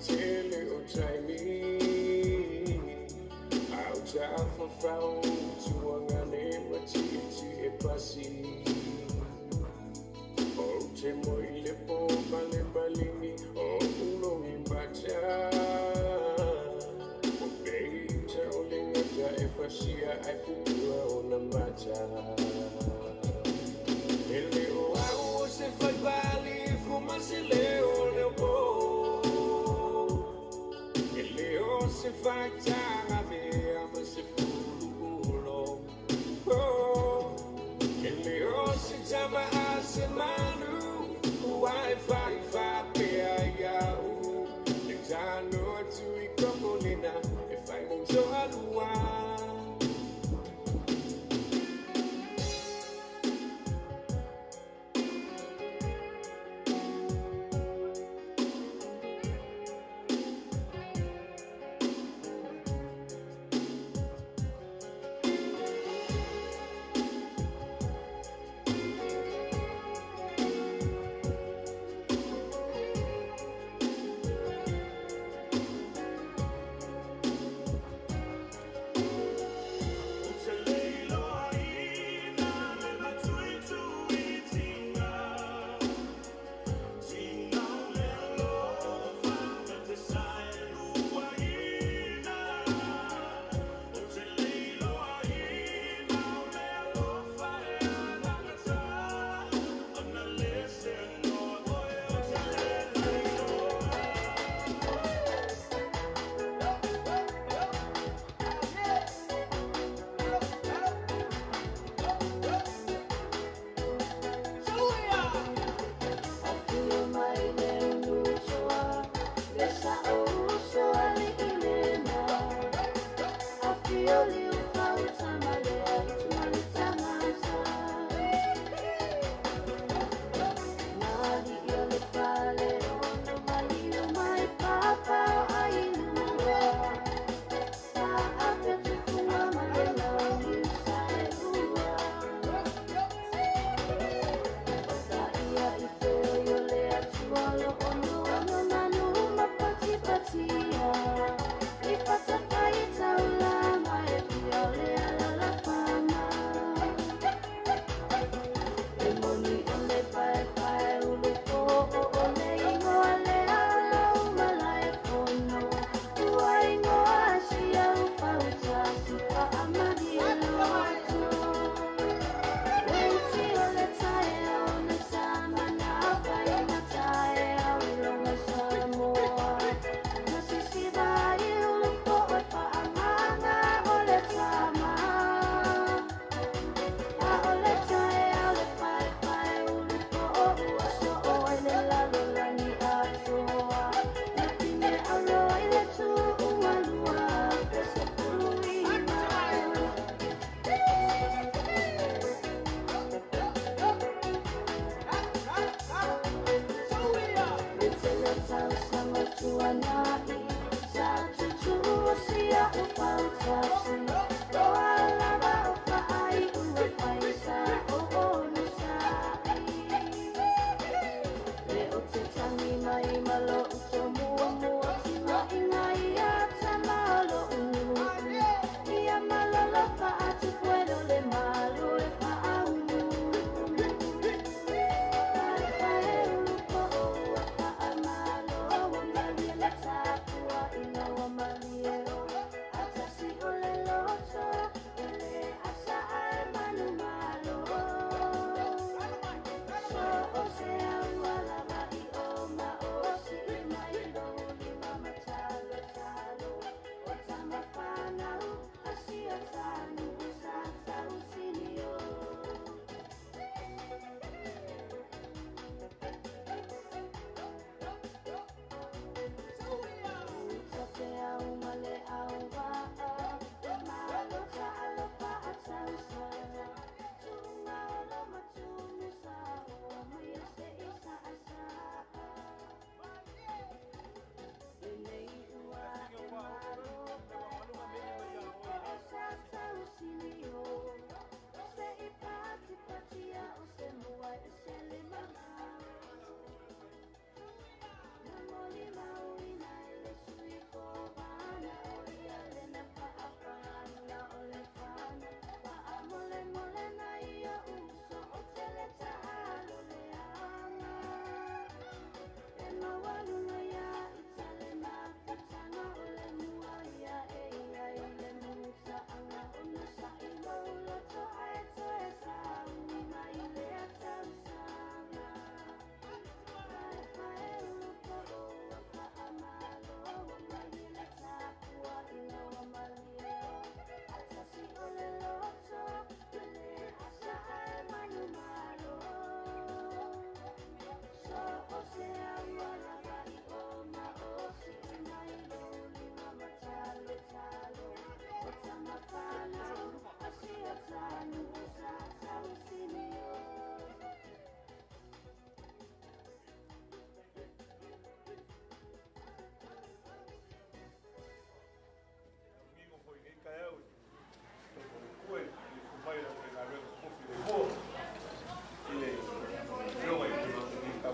Tele o taimi au tafafao tuagane ma tietie pasi. Ou te moe i le po ma le maligi o ulogi mata. O peita o le gata e fasia ai pua ona mata. E le o au o se faipali fuma se leo leo po. E le o se faitaga mea ma se fuluulo. Oh, e le o se tama a se manu ua e fai faapea iau. Le talo atu i kokolina e fai mo toalua.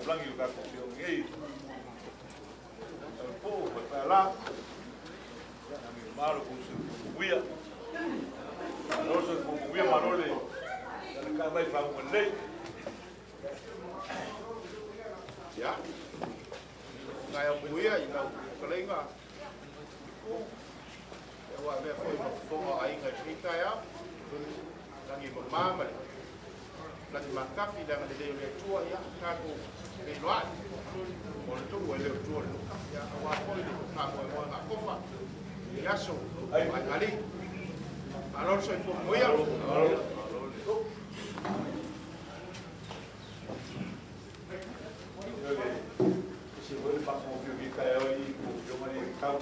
taulagi o tatou afioaga nei. Po o pae la. Ia, lagi mamā lo kou soifua manuia. Malo le soifua manuia, malo le talakae mai faguga lelei. Ia, taeao manuia i lau fetalaiga Tupu, ia ua avea foi ma fofoga o aiga i lenei taeao. Lagi mamā ma le lagi matafi i le agalelei o le Atua, ia tatou feiloai o le tonu ai le Atua o le nuu. Ia, aua foi le faamoemoe gakofa i aso aeae. Malo le soifua manuia. Malo le se foi le matagofie o lenei taeao i kou afioga i le tau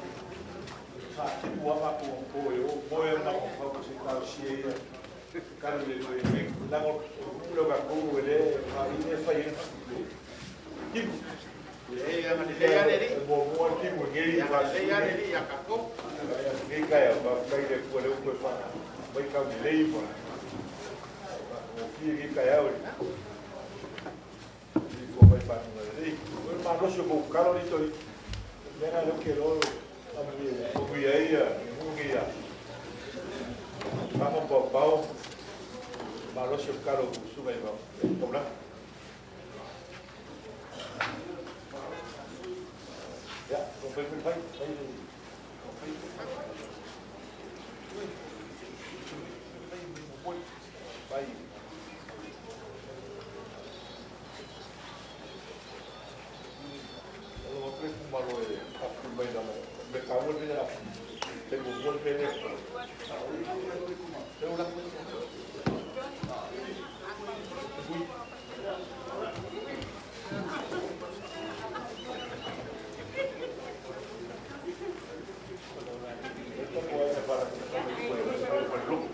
sa tipu lava matou po e o moe ai le mafaufau ma se i talosia ia tali le leaga o le upu lea o tatou e le faaine e fai ai le timu. E agalelei lava le Alii. E muamua le timu i nei E agalelei lava le Alii ia tatou. Lenei taeao, faafetai i le Atua o lea ua toe faamai taulelei ma matagofie lenei taeao i le soifua mai faguga lelei. O le malosi o kou tatalo alii toeaina, o le mea lena o lea ou te iloa manuia ai le nuu lenei ia Faga ma Paopao, malosi o le tatalo a lau susuga i le taulaga. Ia, taumafai mai fai, fai le fai. Alo atu le itumalo e faafufuli mai lana mea taua le mea lea, taimi muamua le mea lea. E ula. Ui. E tapu ai na fara mai le lotu.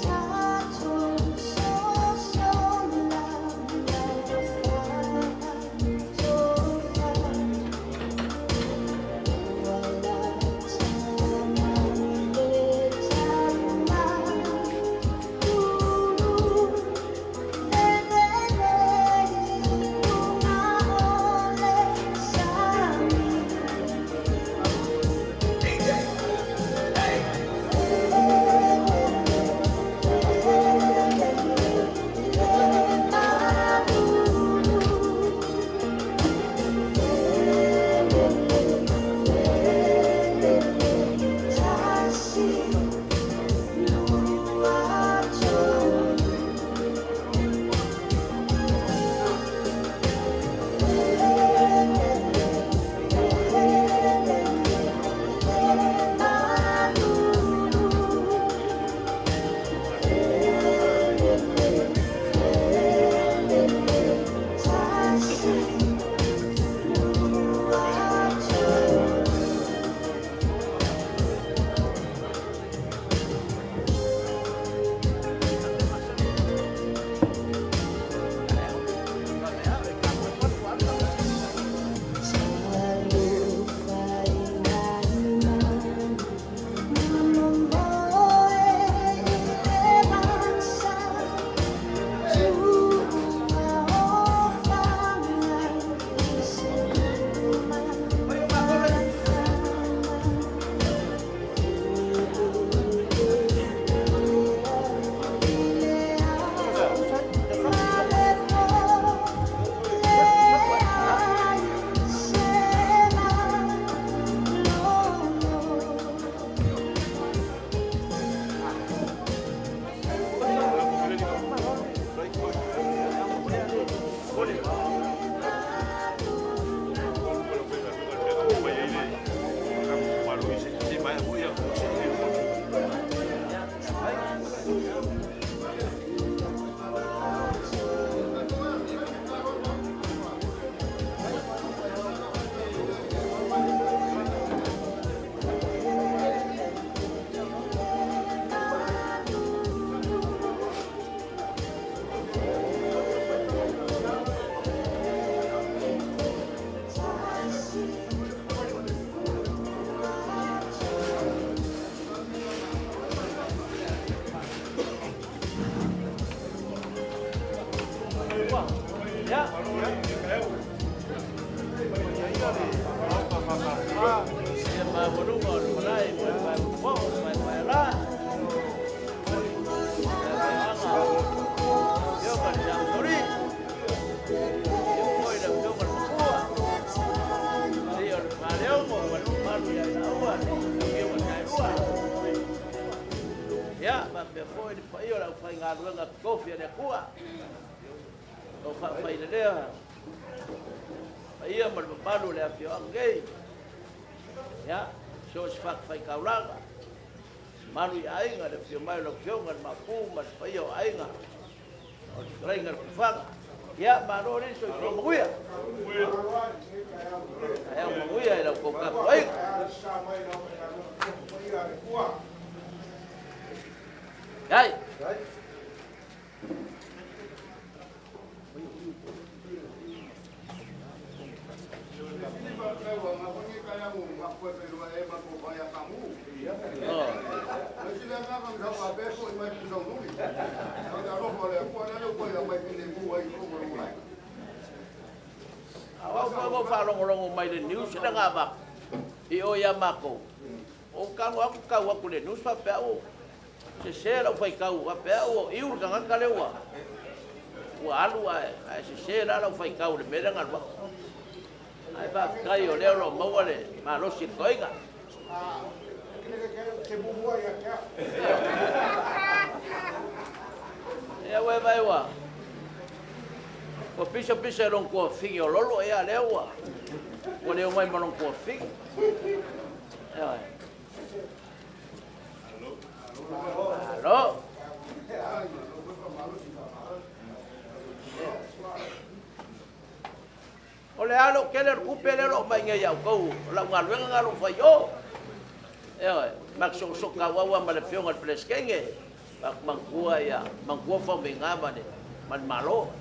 Tatu. Ia. Ia maualuga o le malae mo le pae fofo, le pae la. Afioga i le Saomauli, afio foi le Afioga i le Makua, alii o le Faleogo ma le mamalu ia i laua le Afioga Taelua. Ia, faapea foi le paia o le aufaigaluega totofi a le Atua, o faafailelea paia ma le mamalu o le afioaga nei. Ia, so o se fatafaitaulaga, mamalu i aiga, le afio mai o lau Afioga i le Maopu ma le paia o aiga, o le fetalaiga i le Tufaga. Ia, malo le soifua manuia. Taeao manuia i lau tou tapuaiga. Ai. Au foi ua faalogologo mai le news le gava i o ia makou. O tago atu tau atu le news faapea ua sese lau faitau, faapea ua iu le tagata lea ua alu ae sese la lau faitau i le mea lea na alu atu. Ae faafetai o lea o lo o maua le malosi i le toaiga. Ia ua vai ua pisa pisa i lona tuafafine o Lolo, ia lea ua le omai ma lona tuafafine. Alo. O le alo tele o le tupe lea o lo o mai nei ia outou, o lau galuega na o lo o fai o. Ioe, ma soosoo tauau ma le Afioga i le Peresetene, manatua ia, manatua Faumuina ma le Malo.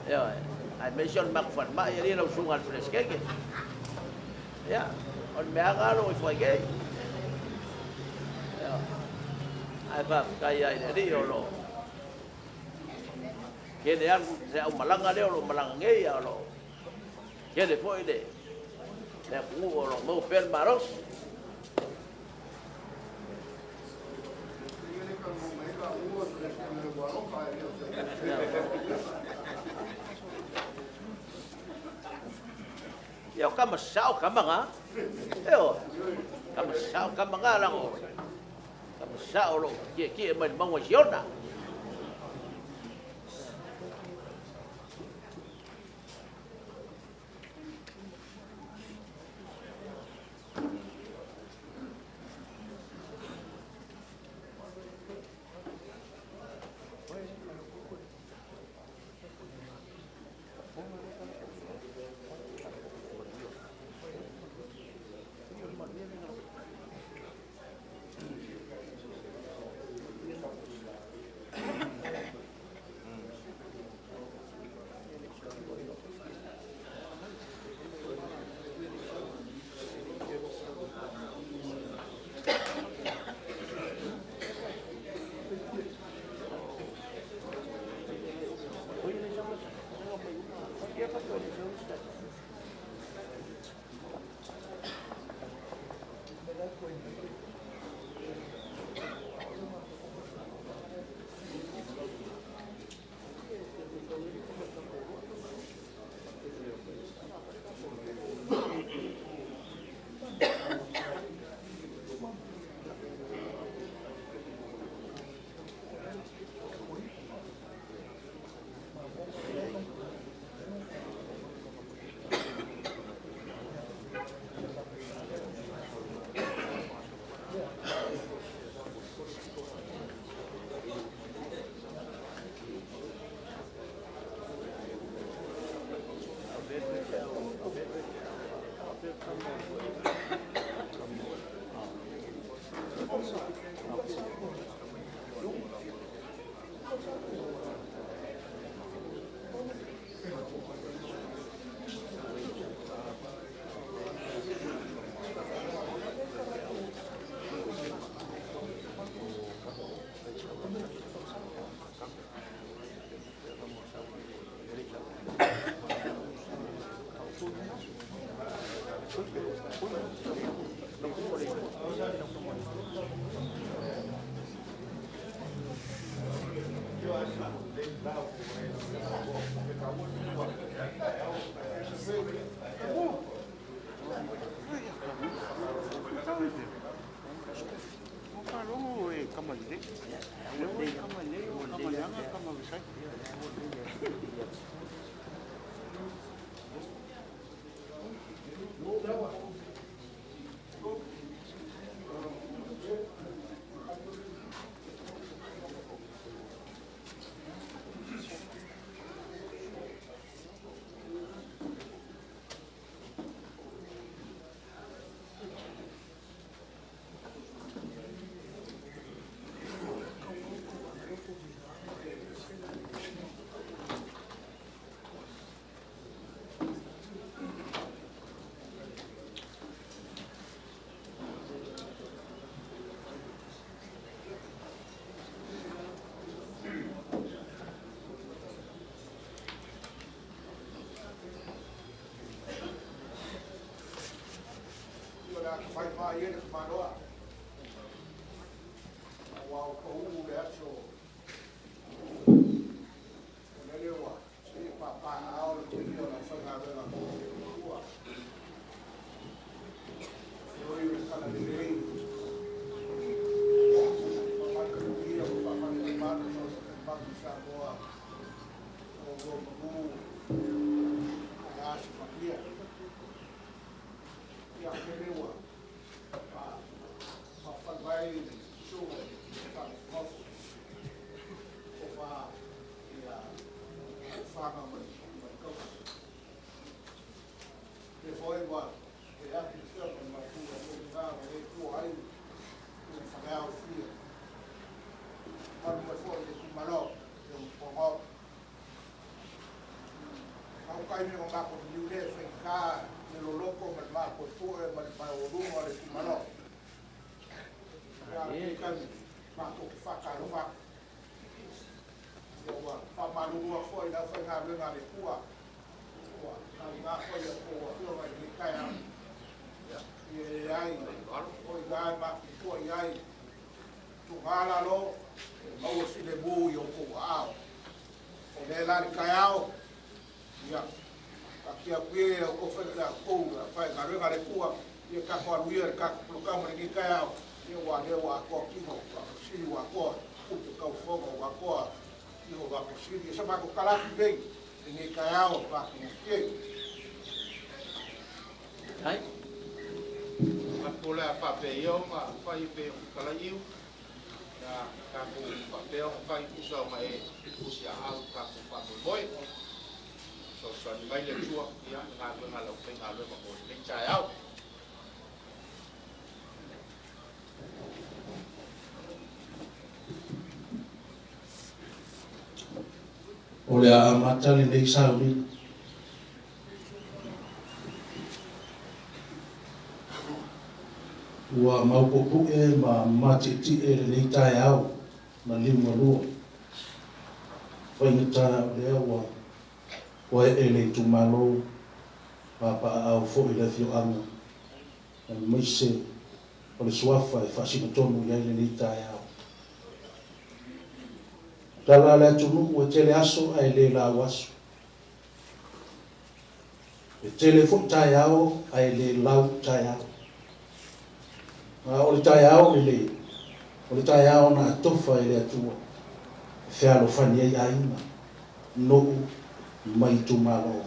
Ioe, aemaise o le matou falemai, alii lau Susuga i le Peresetene. Ia, o le mea lava o lo o ifo ai nei. Ioe, ae faafetai ai i le alii o lo o tele alu se aumalaga lea o lo o malaga nei, a o lo o tele foi le atunuu o lo o maua pea le malosi. Ia o kama sao kama ngā. Eo, kama sao kama ngā lango. Kama sao lo kie kie mai le maunga i Siona. O le a amata lenei sauniga. Ua maopuepu'e ma matietie lenei taeao na liugalua. Faigata o lea ua ee le itumalo papaaao fo'i le afioaga aemaise o le suafa e faasinotonu i ai lenei taeao. Tala le atunuu e tele aso ae le lau aso. E tele fo'i taeao ae le lau taeao. A o le taeao lelei, o le taeao na atofa e le Atua e fealofani ai aiga, nuu ma itumalo,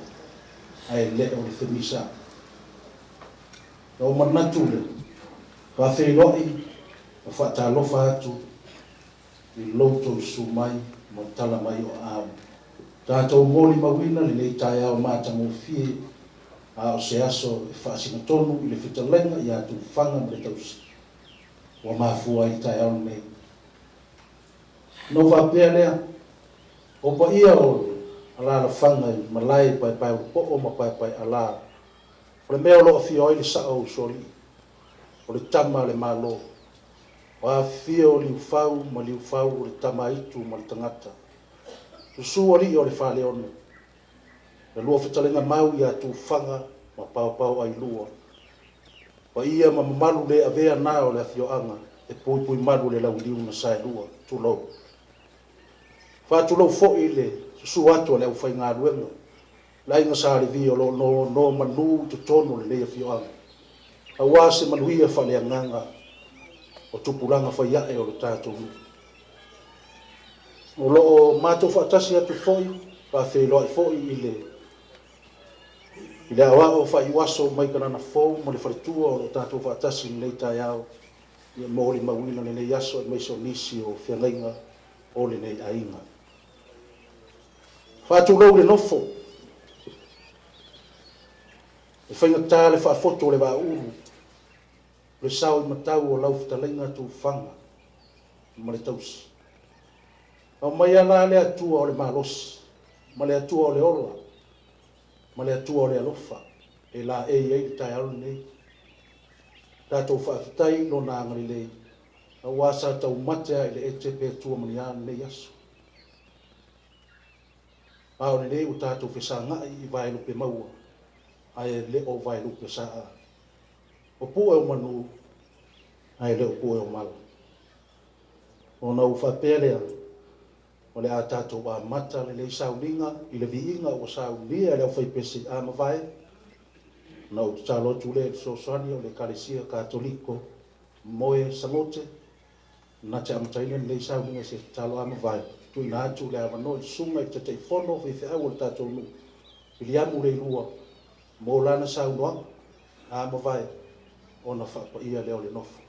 ae le o le femisa. Na ou manatu lea, faafeiloai ma faatalofa atu i lou tou susu mai ma tala mai o aao. Tatou molimauina lenei taeao matagofie a o se aso e faasinotonu i le fetalaiga ia Tufaga ma le tausi ua mafua ai le taeao lenei. Ona ou faapea lea, o paia o alaalafaga i malae i Paepaeolepo'o ma Paepaealā, o le mea o lo o afio ai le sa'o o Usoalii, o le tama a le Malo, o afifio o Liufau ma Liufau o le tama a Itu ma le tagata, susu alii o le Faleono, le lua fetalaiga mau ia Tufaga ma Paopaoailua, paia ma mamalu le avea na o le afioaga e puipuimalu le launiu na saelua, tulou. Faatulou foi i le susu atu a le aufaigaluega, le aiga Sa Levi o lo o nonomanu i totonu o lenei afioaga, aua se manuia faaleagaga o tupulaga faiae o le tatou nuu. O lo o matou faatasi atu foi, faafeiloai foi i le aoao faaiuaso mai Kanana Fou ma le faletua o lo o tatou faatasi i lenei taeao, ia molimauina lenei aso aemaise o nisi o feagaiga o lenei aiga. Faatulou le nofo, e faigata le faafoto o le vaaulu, le sao i matau o lau fetalaiga Tufaga ma le tausi. Aumaia la le Atua o le malosi, ma le Atua o le ola, ma le Atua o le alofa, e laei ai le taeao lenei. Tatou faafetai i lona agalelei, aua sa taumate lava i le ete pe tua ma ni a lenei aso. A o lenei ua tatou fesagai i vaelupe maua, ae le o vaelupe saa. O pue o manu, ae le o pue o mala. Ona ou faapea lea, o le a tatou amata lenei sauniga i le viiga ua saunia e le aufaipese a mavae. Na ou tatalo atu lea i le fesoasoani o le Ekalesia Katoliko Moe Sagote, na te amataina lenei sauniga i se tatalo a mavae, tuuina atu le avanoa i le susuga i le Taitaifono o faifeau o le tatou nuu, Viliamu Leilua, mo lana saunoaga a mavae, ona faapaia lea o le nofo.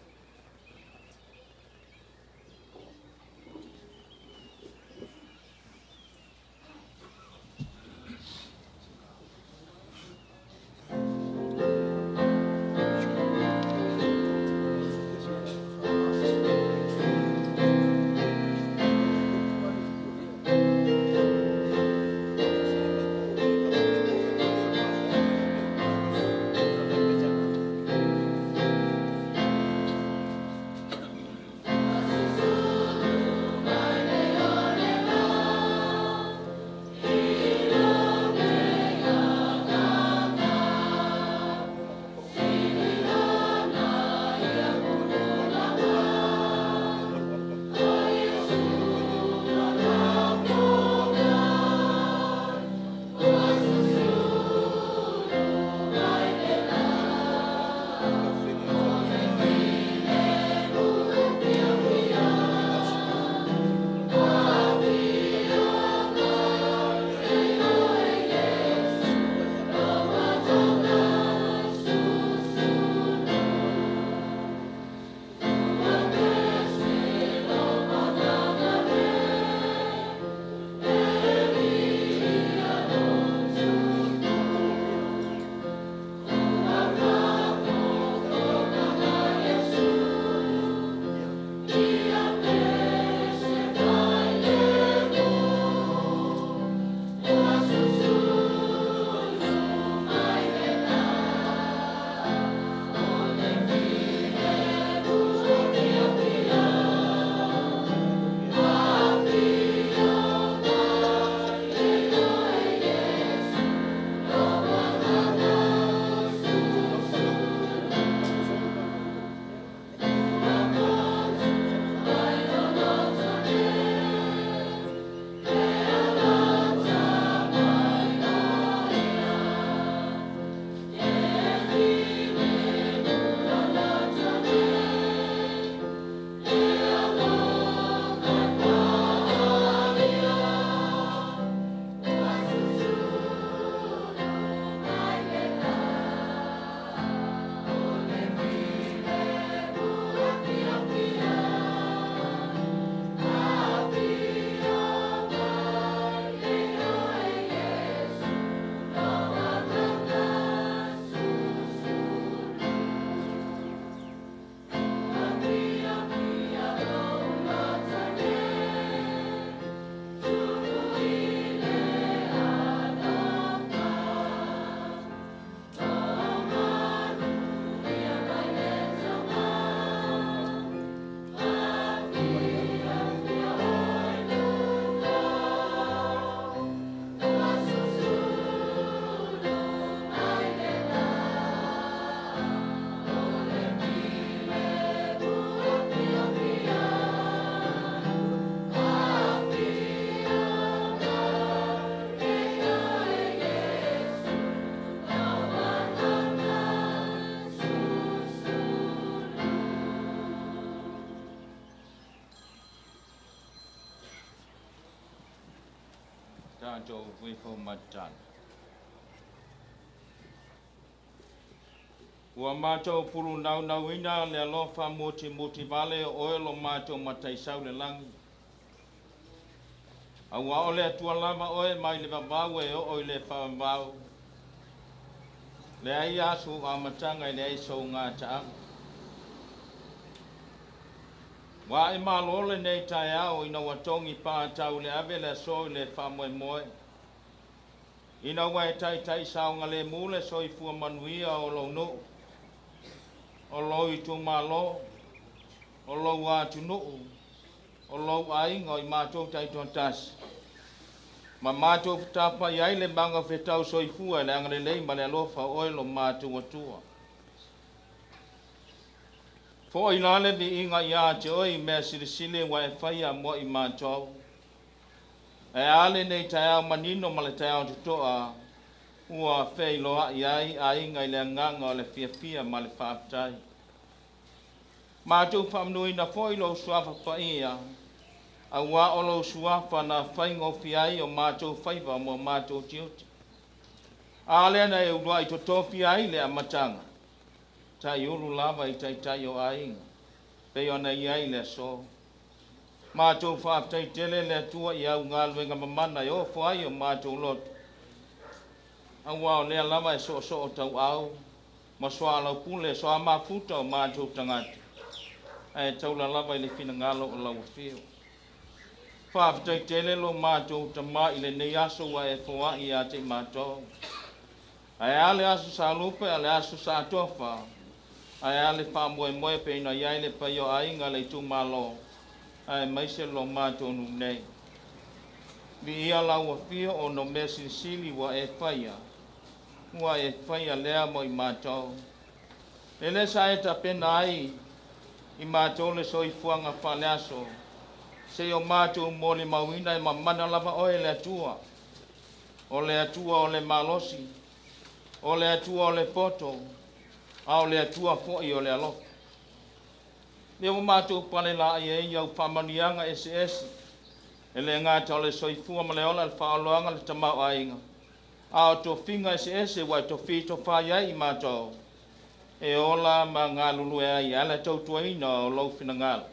Tatou ifo matano. Ua matou pulu naunauina le alofa muti vale o oe lo matou mataisau le lagi. Aua o le Atua lava oe mai le vavau e oo i le faavavau. Leai aso amataga e leai sou gataaga. Ua e malo lenei taeao ina ua togi paatau le ave le aso i le faamoemoe. Ina ua e taitai saogalemu le soifua manuia o lou nuu, o lou itumalo, o lou atunuu, o lou aiga o i matou taitoatasi. Ma matou fetapai ai le maga fetau soifua i le agalelei ma le alofa o oe lo matou Atua. Fo'i la le viiga ia te oe i mea silisili ua e faia mo i matou. E a lenei taeao manino ma le taeao totoa ua feiloai ai aiga i le agaga o le fiafia ma le faafetai. Matou faamanuina foi lou suafa paia, aua o lou suafa na faigofie ai o matou faiva ma o matou tiute. A lea na e uluai totofia ai le amataga, taiulu lava i taitai o aiga, pei ona i ai le aso. Matou faafetai tele le Atua i au galuega mamana e ofo ai o matou loto. Aua o lea lava e soosoo tauau, ma soalaupule, soamafuta o matou tagata, ae taula lava i le finagalo o lau afio. Faafetai tele lo matou tama i lenei aso ua e foai ia te i matou. Ae a le aso salupe a le aso satofa, ae a le faamoemoe pe ina iai le paia o aiga le itumalo, ae maise lo matou nuu nei. Viia lau afio ona o mea silisili ua e faia, ua e faia lea mo i matou. E le sa e tapena ai i matou le soifuaga faaleaso, se o matou molimauina e mamana lava oe le Atua. O le Atua o le malosi, o le Atua o le poto, a o le Atua foi o le alofa. Lea ua matou palelaai ai au faamanuiaga eseese, e le gata o le soifua ma le ola le faaoloaga le tamaoaiga, a o tofiga eseese ua e tofi tofa ai i matou, e ola ma galulue ai e ala tautuaina o lou finagalo.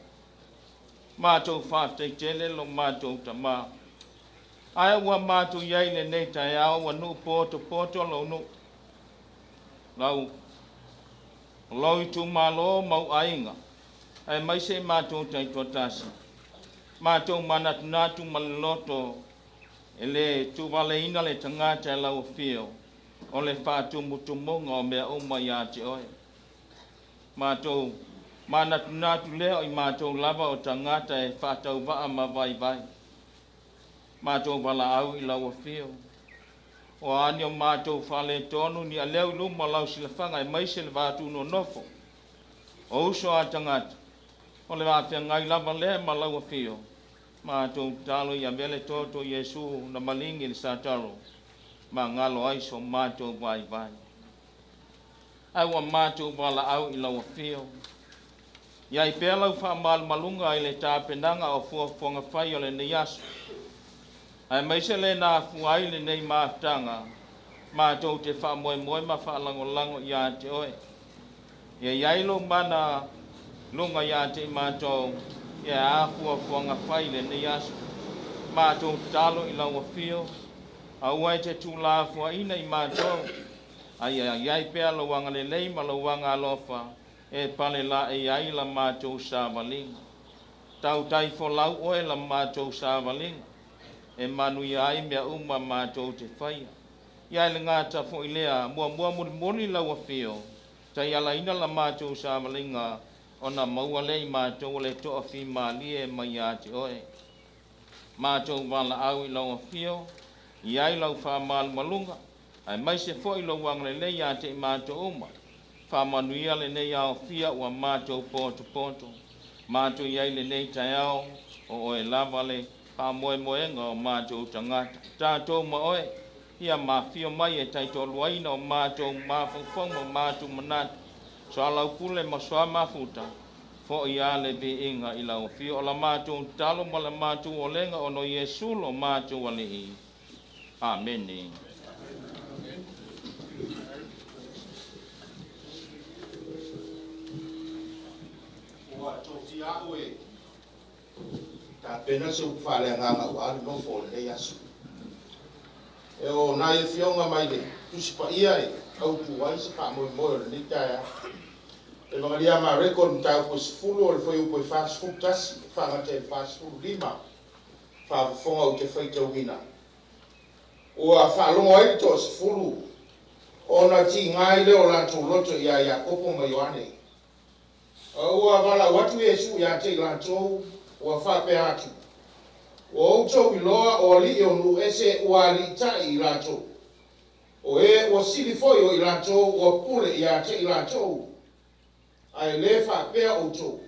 Matou faafetai tele lo matou tama. Ae ua matou i ai lenei taeao ua nuu potopoto lou nuu, lau lou itumalo ma ou aiga, ae maise i matou taitoatasi. Matou manatunatu ma le loto e le tuvaleina le tagata e lau afio, o le faatumutumuga o mea uma ia te oe. Matou manatunatu lea o i matou lava o tagata e faatauvaa ma vaivai. Matou valaau i lau afio. O a ni o matou faaletonu ni aleu i luma o lau silafaga e maise le vatunonofu. O uso a tagata, o le vafeagai lava lea ma lau afio. Matou tatalo ia avea le toto o Iesu na maligi i le satalo, ma galo ai so matou vaivai. Ae ua matou valaau i lau afio. Iai pea lau faamalumaluga i le tapenaga o fuafuaga fai o lenei aso. Ae maise le na afua ai lenei mafutaga, matou te faamoemoe ma faalagolago ia te oe. Ia iai lou mana luga ia te i matou, ia a fuafuaga fai lenei aso. Matou tatalo i lau afio, aua e te tulafoaina i matou, ae ia iai pea lou agalelei ma lou agalofa, e palelae ai la matou savaliga. Tautai folau oe la matou savaliga, e manuia ai mea uma matou te faia. Ia le gata foi lea, muamua mulimuli lau afio, taialaina la matou savaliga, ona maua lea i matou o le toafimalie mai ia te oe. Matou valaau i lau afio, iai lau faamalumaluga, ae maise foi lou agalelei ia te i matou uma. Faamanuia lenei aofia ua matou potopoto. Matou i ai lenei taeao, o oe lava le faamoemoega o matou tagata. Tatou ma oe, ia mafio mai e taitoaluaina o matou mafaufauga o matou manatu. Soalaupule ma soamafuta, fo'i a le viiga i lau afio. O la matou tatalo ma la matou olega ona o Iesu lo matou Alii. Amene. Ua tofia au e tapena se upu faaleagaga aua le nofo o lenei aso. E o nai afioga mai le Tusi Paia e autu ai se faamoemoe o lenei taeao. E vagalia Mareko i le mataupu e 10 o le fuaiupu e 41 e faagata i le 45 faafofoga ou te faitauina. Ua faalogo ai le toasefulu ona tiga ai lea o latou loto ia Iakopo ma Ioane. Ua valaau atu Iesu ia te i latou, ua faapea atu, Ua outou iloa o alii o nuu ese ua aliitai i latou, o e ua sili foi o i latou ua pule ia te i latou, ae le faapea outou.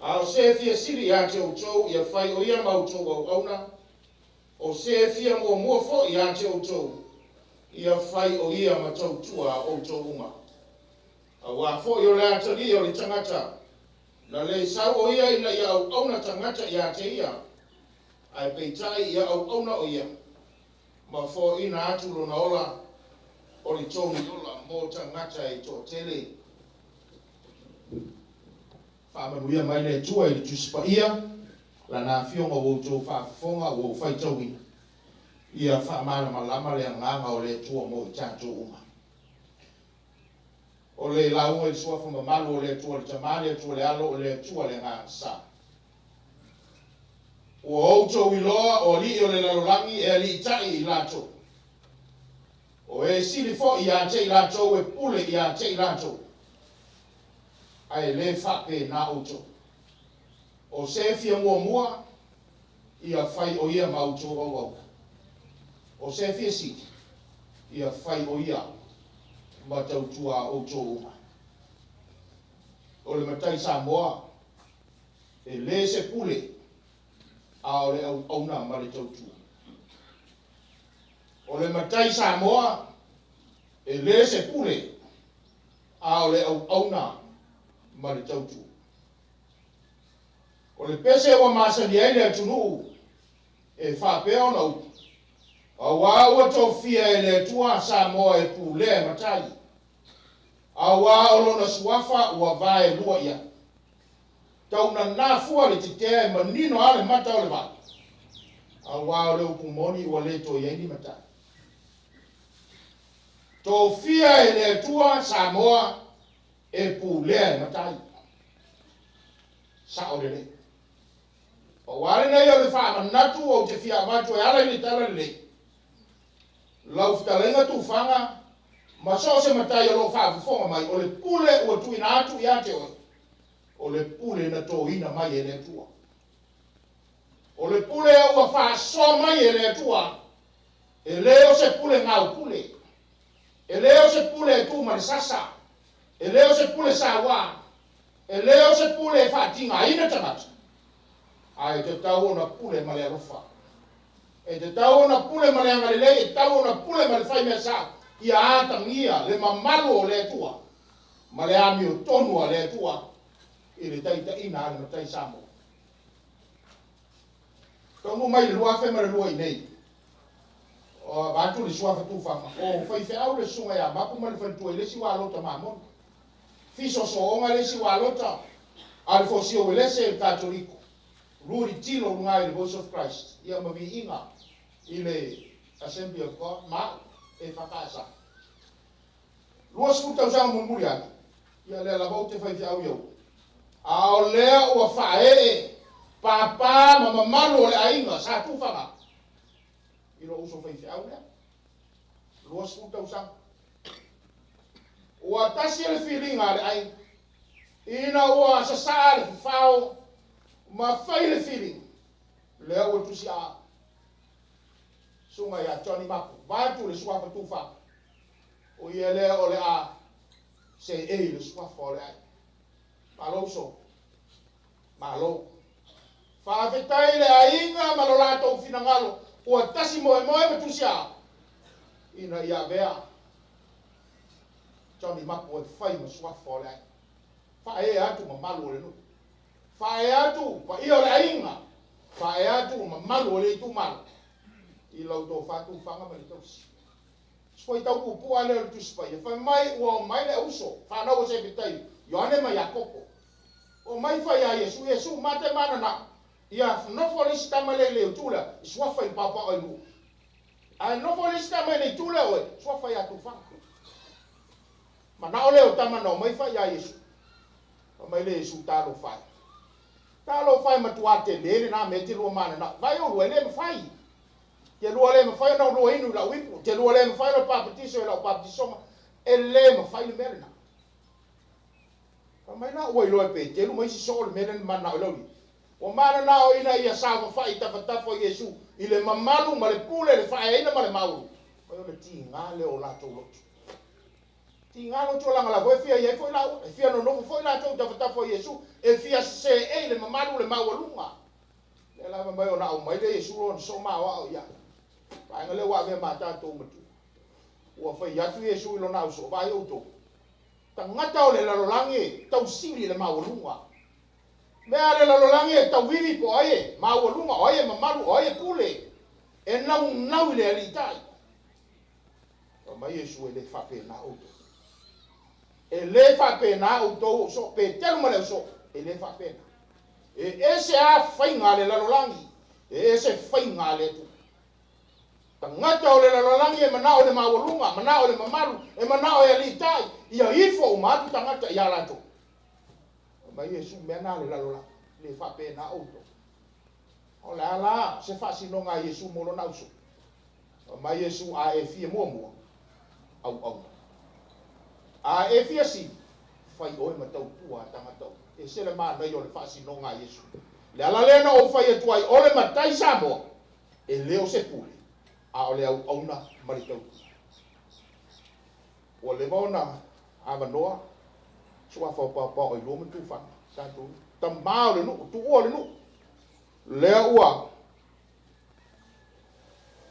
A o se e fia sili ia te outou ia fai o ia ma outou auauna, o se e fia muamua foi ia te outou ia fai o ia ma tautua a outou uma. Auā foi o le Atalii o le tagata, na le sau o ia ina ia auauna tagata ia te ia, ae peitai ia auauna o ia, ma foaiina atu lona ola o le togi ola mo tagata e toatele. Faamanuia mai le Atua i le Tusi Paia, Lana Afioga ua outou faafofoga ua ou faitauina. Ia faamalamalama le Agaga o le Atua mo i tatou uma. O le lauga i le Suafa mamalu o le Atua le Tama, le Atua le Alo, o le Atua le Agaga Sa. Ua outou iloa o alii o le lalolagi e aliitai i latou. O e sili foi ia te i latou e pule ia te i latou. Ae le faapena outou. O se fia muamua, ia fai o ia ma outou auauna. O se fia sili, ia fai o ia ma tautua a outou uma. O le matai Samoa, e le se pule, a o le auauna ma le tautua. O le matai Samoa, e le se pule, a o le auauna ma le tautua. O le pese ua masani ai le atunuu e faapea ona upu, auā ua tofia e le Atua Samoa e pulea e matai, auā o lona suafa ua vaelua i ai. Tau nanā fua le tetea e manino lava le mata o le vaa, auā o le upu moni ua le toe i ai ni matai. Tofia e le Atua Samoa e pulea e matai. Sao lelei. Pau lava lenei o le faamanatu ou te fia avatu e ala i le tala lelei. Lau fetalaiga Tufaga ma so o se matai o lo o faafofoga mai, o le pule ua tuuina atu ia te oe, o le pule na toina mai e le Atua. O le pule ua faasoa mai e le Atua, e le o se pule gaupule. E le o se pule e tu ma le sasa, e le o se pule sauā, e le o se pule e faatigaina tagata, ae tatau ona pule ma le alofa. E tatau ona pule ma le agalelei, e tatau ona pule ma le fai mea sao, ia atagia le mamalu o le Atua ma le amiotonu a le Atua i le taitaiina a le Matai Samoa. Taunuu mai i le 2002 i nei, vaeatu le suafa Tufaga, o faifeau le susuga ia Mapu ma le faletua i le isi ualota mamona. Fisosoga le isi ualota a le fosia uelese le Katoliko, Rudy Tilo luga i le Voice of Christ, ia ma viiga i le Assembly of God, ma au e whakaasa. 20 tausaga mulimuli ane, ia lea lava ou te faifeau i au. A o lea ua faaee pāpā ma mamalu o le aiga sa Tufaga i lou uso faifeau lea. 20 tausaga. Ua tasi le filiga a le aiga. Ina ua sasaa le fafao ma fai le filiga, lea ua tusi a susuga ia Johnny Mapu, vaeatu le suafa Tufaga. O ia lea o le a seei le suafa o le aiga. Malo uso. Malo. Faafetai le aiga ma lo latou finagalo ua tasi moemoe ma tusi a ina ia avea Johnny Mapu e fai ma suafa o le aiga. Faaee atu mamalu o le nuu. Faaee atu paia o le aiga. Faaee atu mamalu o le itumalo. I lau tofa tufaga ma le tausi. Se faitau puupuu lava lea o le Tusi Paia, fai mai ua omai le auso, fanau a Sebetaio, Ioane ma Iakopo. Omai fai iā Iesu, Iesu, mate mananao, ia nofo le isi tama lea i le itu lea, i suafa i le paopao i lua. Ae nofo le isi tama i le itu lea oe, suafa ia Tufaga. Manao lea o tama na omai fai iā Iesu. Fai mai le Iesu, Talofa e. Talofa e matuā tele lenā mea e te lua mananao. Vaai oulua, e le mafai. Te lua le mafai ona oulua inu i lau ipu, te lua le mafai ona papatiso i lau papatisoga, e le mafai le mea lena. Fai mai la ua iloa e Petelu ma isi soo le mea lea na mananao ai Laulii. Ua mananao ina ia saofafai i tafatafa o Iesu i le mamalu ma le pule, le faaeaina ma le maualuga. Fai o le tiga lea o latou loto. Tiga loto lagalago e fia i ai foi laua, e fia nonofo foi latou i tafatafa o Iesu, e fia seei le mamalu le maualuga. Lea la fai mai ona aumai lea Iesu lona soo maoao ia. Vaega lea ua avea ma tatou matua. Ua fai atu Iesu i lona ausoo, Vaai outou, tagata o le lalolagi e tausili i le maualuga. Mea a le lalolagi e tauivi po o ai e maualuga, o ai e mamalu, o ai e pule, e naunau i le aliitai. Fai mai Iesu, E le faapena outou. E le faapena outou ausoo, Peteru ma le ausoo, e le faapena. E ese a faiga a le lalolagi, e ese faiga a le Atua. Tagata o le lalolagi e manao i le maualuga, manao i le mamalu, e manao e aliitai, ia ifo uma atu tagata ia latou. Fai mai Iesu, mea na a le lalolagi, e le faapena outou. O le a la se faasinoga a Iesu mo lona ausoo? Fai mai Iesu, A e fia muamua, auauna. A e fia sili, fai oe ma tautua a tagata uma. Ese le manaia o le faasinoga a Iesu. Le ala lea na ou fai atu ai, o le matai Samoa, e le o se pule, a o le auauna ma le tautua. Ua leva ona avanoa suafa o Paopao Ailua ma Tufaga, tatou tama o le nuu, tuua o le nuu, lea ua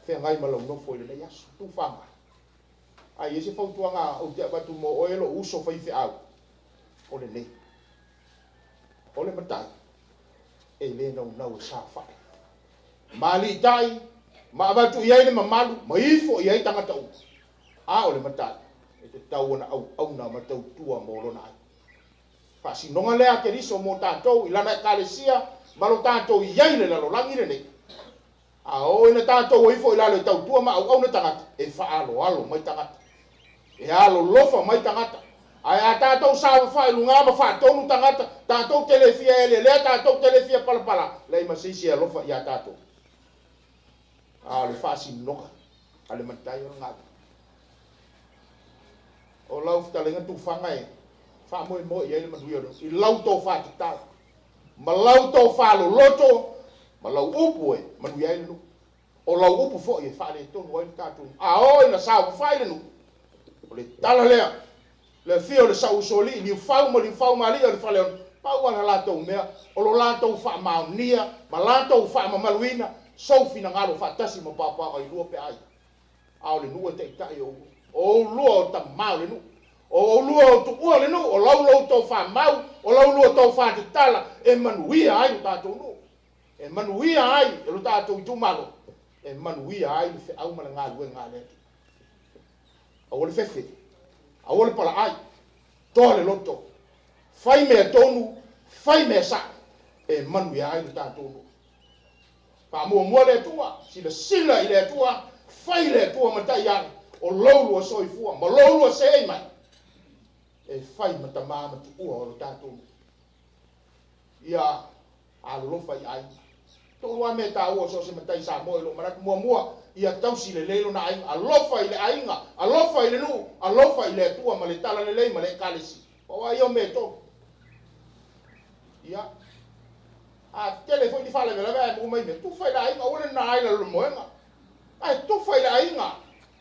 feagai ma lau nofo i lenei aso. Tufaga, a i ai se fautuaga ou te avatu mo oe lou uso faifeau, o lenei. O le matai, e le naunau e saofai. Ma aliitai, ma avatu i ai le mamalu, ma ifo i ai tagata uma. A o le matai, e tatau ona auauna ma tautua mo lona aiga. Faasinoga lea a Keriso mo tatou i lana Ekalesia ma lo tatou i ai i le lalolagi lenei. A oo ina tatou o ifo i lalo e tautua ma auauna tagata, e faaaloalo mai tagata. E alolofa mai tagata. Ae a tatou saofafai i luga ma faatonu tagata, tatou te le fia eleelea, tatou te le fia palapala, leai ma se isi e alofa iā tatou. A o le faasinoga a le matai o le galuega. O lau fetalaiga tufaga e faamoemoe i ai le manuia o le i lau tofa tatau, ma lau tofa loloto, ma lau upu e manuia ai le nuu. O lau upu foi e faaletonu ai le tatou nuu. A oo ina saofafai le nuu, o le tala lea, le afio o le Sauusoalii, Liufau ma Liufau ma alii o le Faleono, pau lava le latou mea, o lo latou faamaonia ma latou faamamaluina sou finagalo faatasi ma paopao ailua pe a ia. A o le nuu e taitai o oulua. O oulua o tama o le nuu. O oulua o tuua o le nuu. O lau lou tofa mau, o lau lua tofa tatala e manuia ai lo tatou nuu. E manuia ai lo tatou itumalo. E manuia ai le feau ma le galuega a le Atua. Aua le fefe. Aua le palaai. Toa le loto. Fai mea tonu, fai mea sao e manuia ai lo tatou nuu. Faamuamua le Atua, silasila i le Atua, fai le Atua ma taiala, o lou lua soifua ma lou lua seei mai, e fai ma tamā ma tuua o lo tatou nuu. Ia alolofa i aiga. Tolu lava mea taua o so o se matai Samoa i lou manatu. Muamua, ia tausi lelei lona aiga. Alofa i le aiga, alofa i le nuu, alofa i le Atua ma le talalelei ma le Ekalesia. Pau lava ia o mea e tolu. Ia, a tele foi ni faalavelave ae maua mai mea, tufa i le aiga, aua le na ai lalo le moega. Ae tufa i le aiga.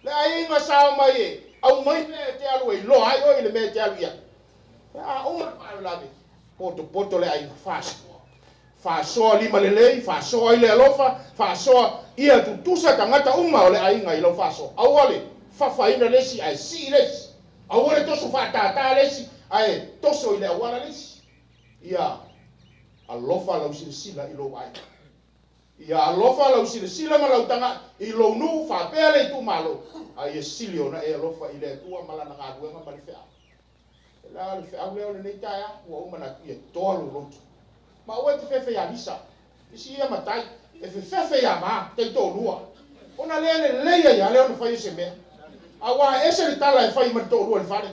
Le aiga sao mai e aumai mea e te alu e iloa ai oe i le mea e te alu i ai. A uma le faalavelave, potopoto le aiga, faasoa. Faasoa lima lelei, faasoa i le alofa, faasoa ia tutusa tagata uma o le aiga i lau faasoa. Aua le fafaina le isi ae sii le isi. Aua le toso faatātā le isi ae toso i le auala le isi. Ia alofa lau silasila i lou aiga. Ia alofa lau silasila ma lau taga'i i lou nuu faapea le itumalo, a ia sili ona e alofa i le Atua ma Lana galuega ma le feau. E la le feau lea o lenei taeao, ua ou manatu ia toa lou loto. Ma aua e te fefe ia Lisa, isi ia matai, e fefefe ia ma, taitoalua. Ona le lelei ai lava lea ona fai o se mea. Aua e ese le tala e fai ma le toalua i le fale.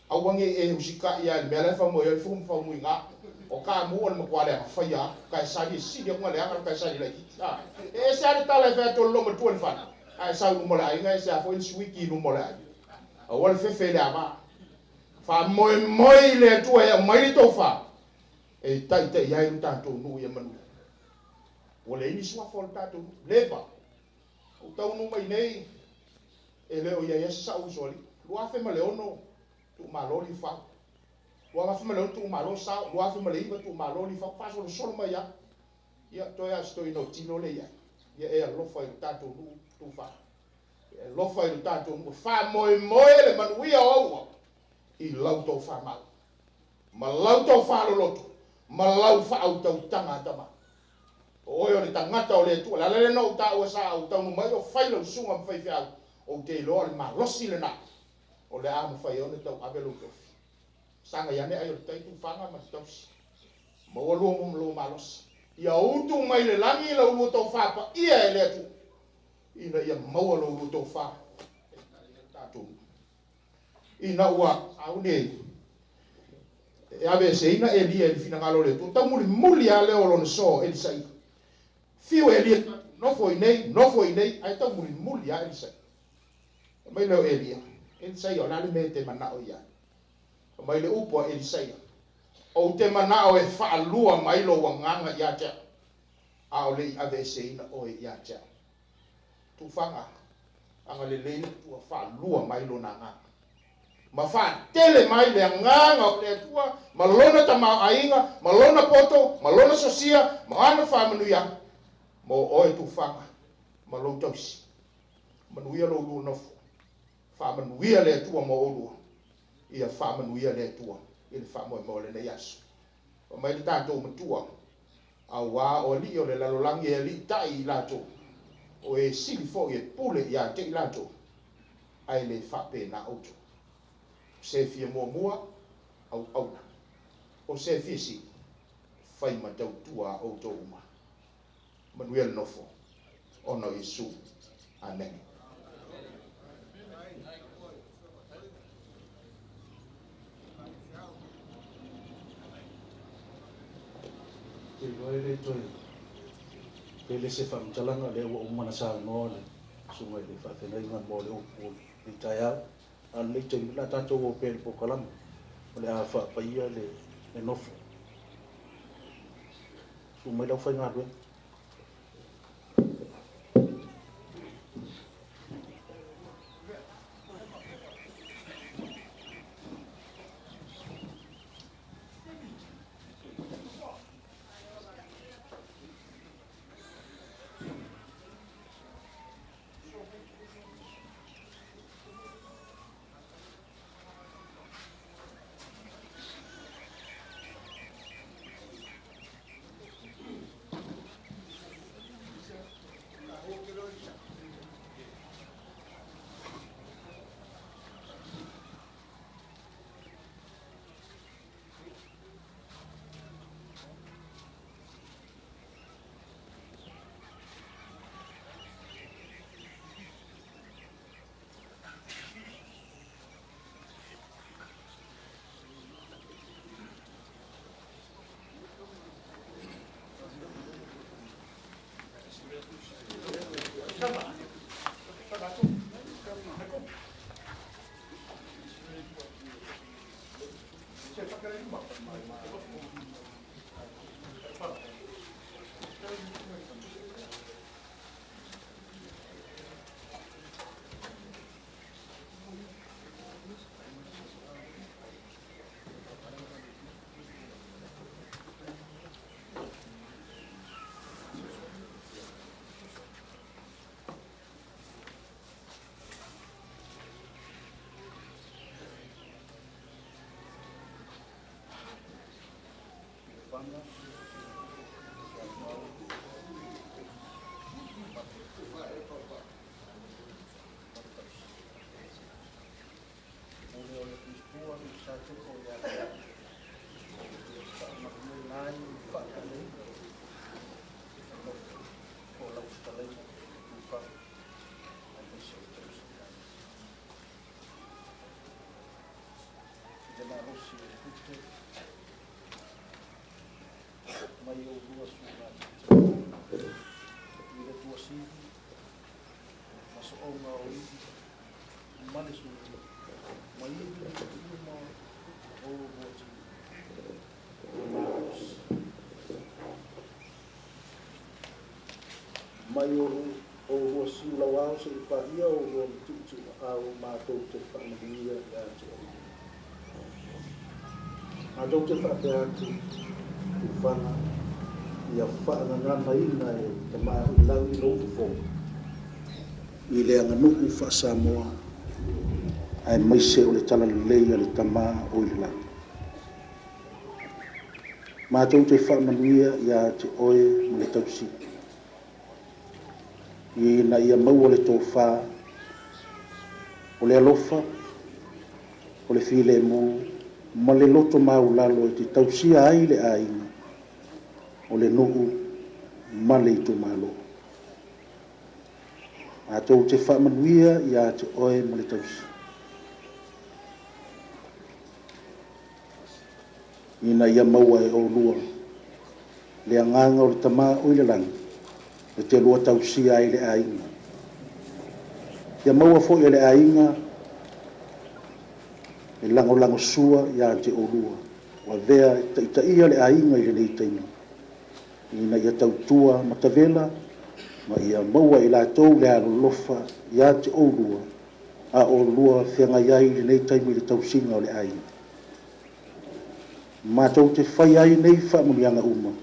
Aua ne i e usitai lava i le mea la e faumoe ai le fuga ma faumuiga. O Kamu o le matua leaga faia lava. Kaesali e sili atu ona leaga le Kaesali laitiiti. A, e ese lava le tala e fai atu e le loomatua i le fale, ae sau i luma o le aiga, ese lava foi le suiki i luma o le aiga. Aua le fefe i le ava. Faamoemoe i le Atua e aumai le tofa e taitai ai lo tatou nuu ia manuia. Ua leai ni suafa o le tatou nuu. Leva. Ou taunuu mai nei, e le o i ai lava se sau uso alii. 2006 tuumalo Lifau. 2006 tuumalo Sao. 2009 tuumalo Lifau. Faasolosolo mai lava. Ia, toe lava o se toeaina o tino lea e i ai. Ia e alofa i lo tatou nuu, Tufa. Ia e alofa i lo tatou nuu. Faamoemoe le manuia o aua i lau tofamau, ma lau tofa loloto, ma lau faautautaga tama. O oe o le tagata o le Atua. O le ala lea na ou taua sa ou taunuu mai o fai lau susuga ma faifeau, ou te iloa o le malosi lena o le a mafai ai ona tauave lou tofi. Sagai ane ai o le tai tufaga ma le tausi. Maua lua ma lou malosi. Ia utu mai le lagi lau lua tofa paia e le Atua, ina ia maua lou lua tofa e tali ai le tatou nuu. Ina ua sauni e aveeseina Elia i le finagalo o le Atua, taumulimuli lava lea o lona soa o Elisaia. Fiu Elia e nofo i inei, nofo i inei, ae taumulimuli lava Elisaia. Fai mai lea o Elia, Elisaia, o le a le mea e te manao i ai? Fai mai le upu a Elisaia, Ou te manao e faalua mai lou agaga ia te au, a o le i aveeseina oe ia te au. Tufaga, agalelei le Atua faalua mai Lona agaga, ma faatele mai le agaga o le Atua ma Lona tamaoaiga, ma Lona poto, ma Lona sosia, ma ana faamanuiaga mo oe Tufaga ma lou tausi. Manuia lou lua nofo. Faamanuia le Atua mo oulua. Ia faamanuia le Atua i le faamoemoe o lenei aso. Fai mai le tatou Matua, Auā o alii o le lalolagi e aliitai i latou, o e sili foi e pule ia te i latou, ae le faapena outou. O se fia muamua, auauna. O se fia sili, fai ma tautua a outou uma. Manuia le nofo, ona o Iesu. Amene. Te iloa e le toe tele se faamatalaga, lea ua uma ona saunoa le susuga i le faafeagaiga mo le upu o lenei taeao. A o lenei taimi, o le a tatou o pea i le polokalame, o le a faapaia le nofo. Susu mai le aufaigaluega. Mai oulua suaga tilotilo i le Tuasivi ma so'oga o ivi ma le sulu ma ivi uma o oulua tino ua malosi. Mai oulua siulauao se'i pa'ia oulua ma tu'utu'u'a'au matou te fa'amanuia iā te oulua. Matou te fa'apea atu, tufaga ia fa'agaganaina e Tamā i lagi lou fofoga i le aganu'u fa'asamoa aemaise o le talalelei a le Tamā o i le lagi. Matou te fa'amanuia iā te oe ma le tausi ina ia maua le tofā o le alofa o le filemu ma le loto maulalo e te tausia ai le aiga o le nu'u ma le itumalo. Matou te fa'amanuia iā te oe ma le tausi ina ia maua e oulua le agaga o le Tamā o i le lagi e te lua tausia ai le aiga. Ia maua fo'i e le aiga e lagolagosua iā te oulua ua avea e ta'itaia le aiga i lenei taimi ina ia tautua matavela ma ia maua e i latou le alolofa iā te oulua a o oulua feagai ai i lenei taimi i le tausiga o le aiga. Matou te faia ai nei faamanuiaga uma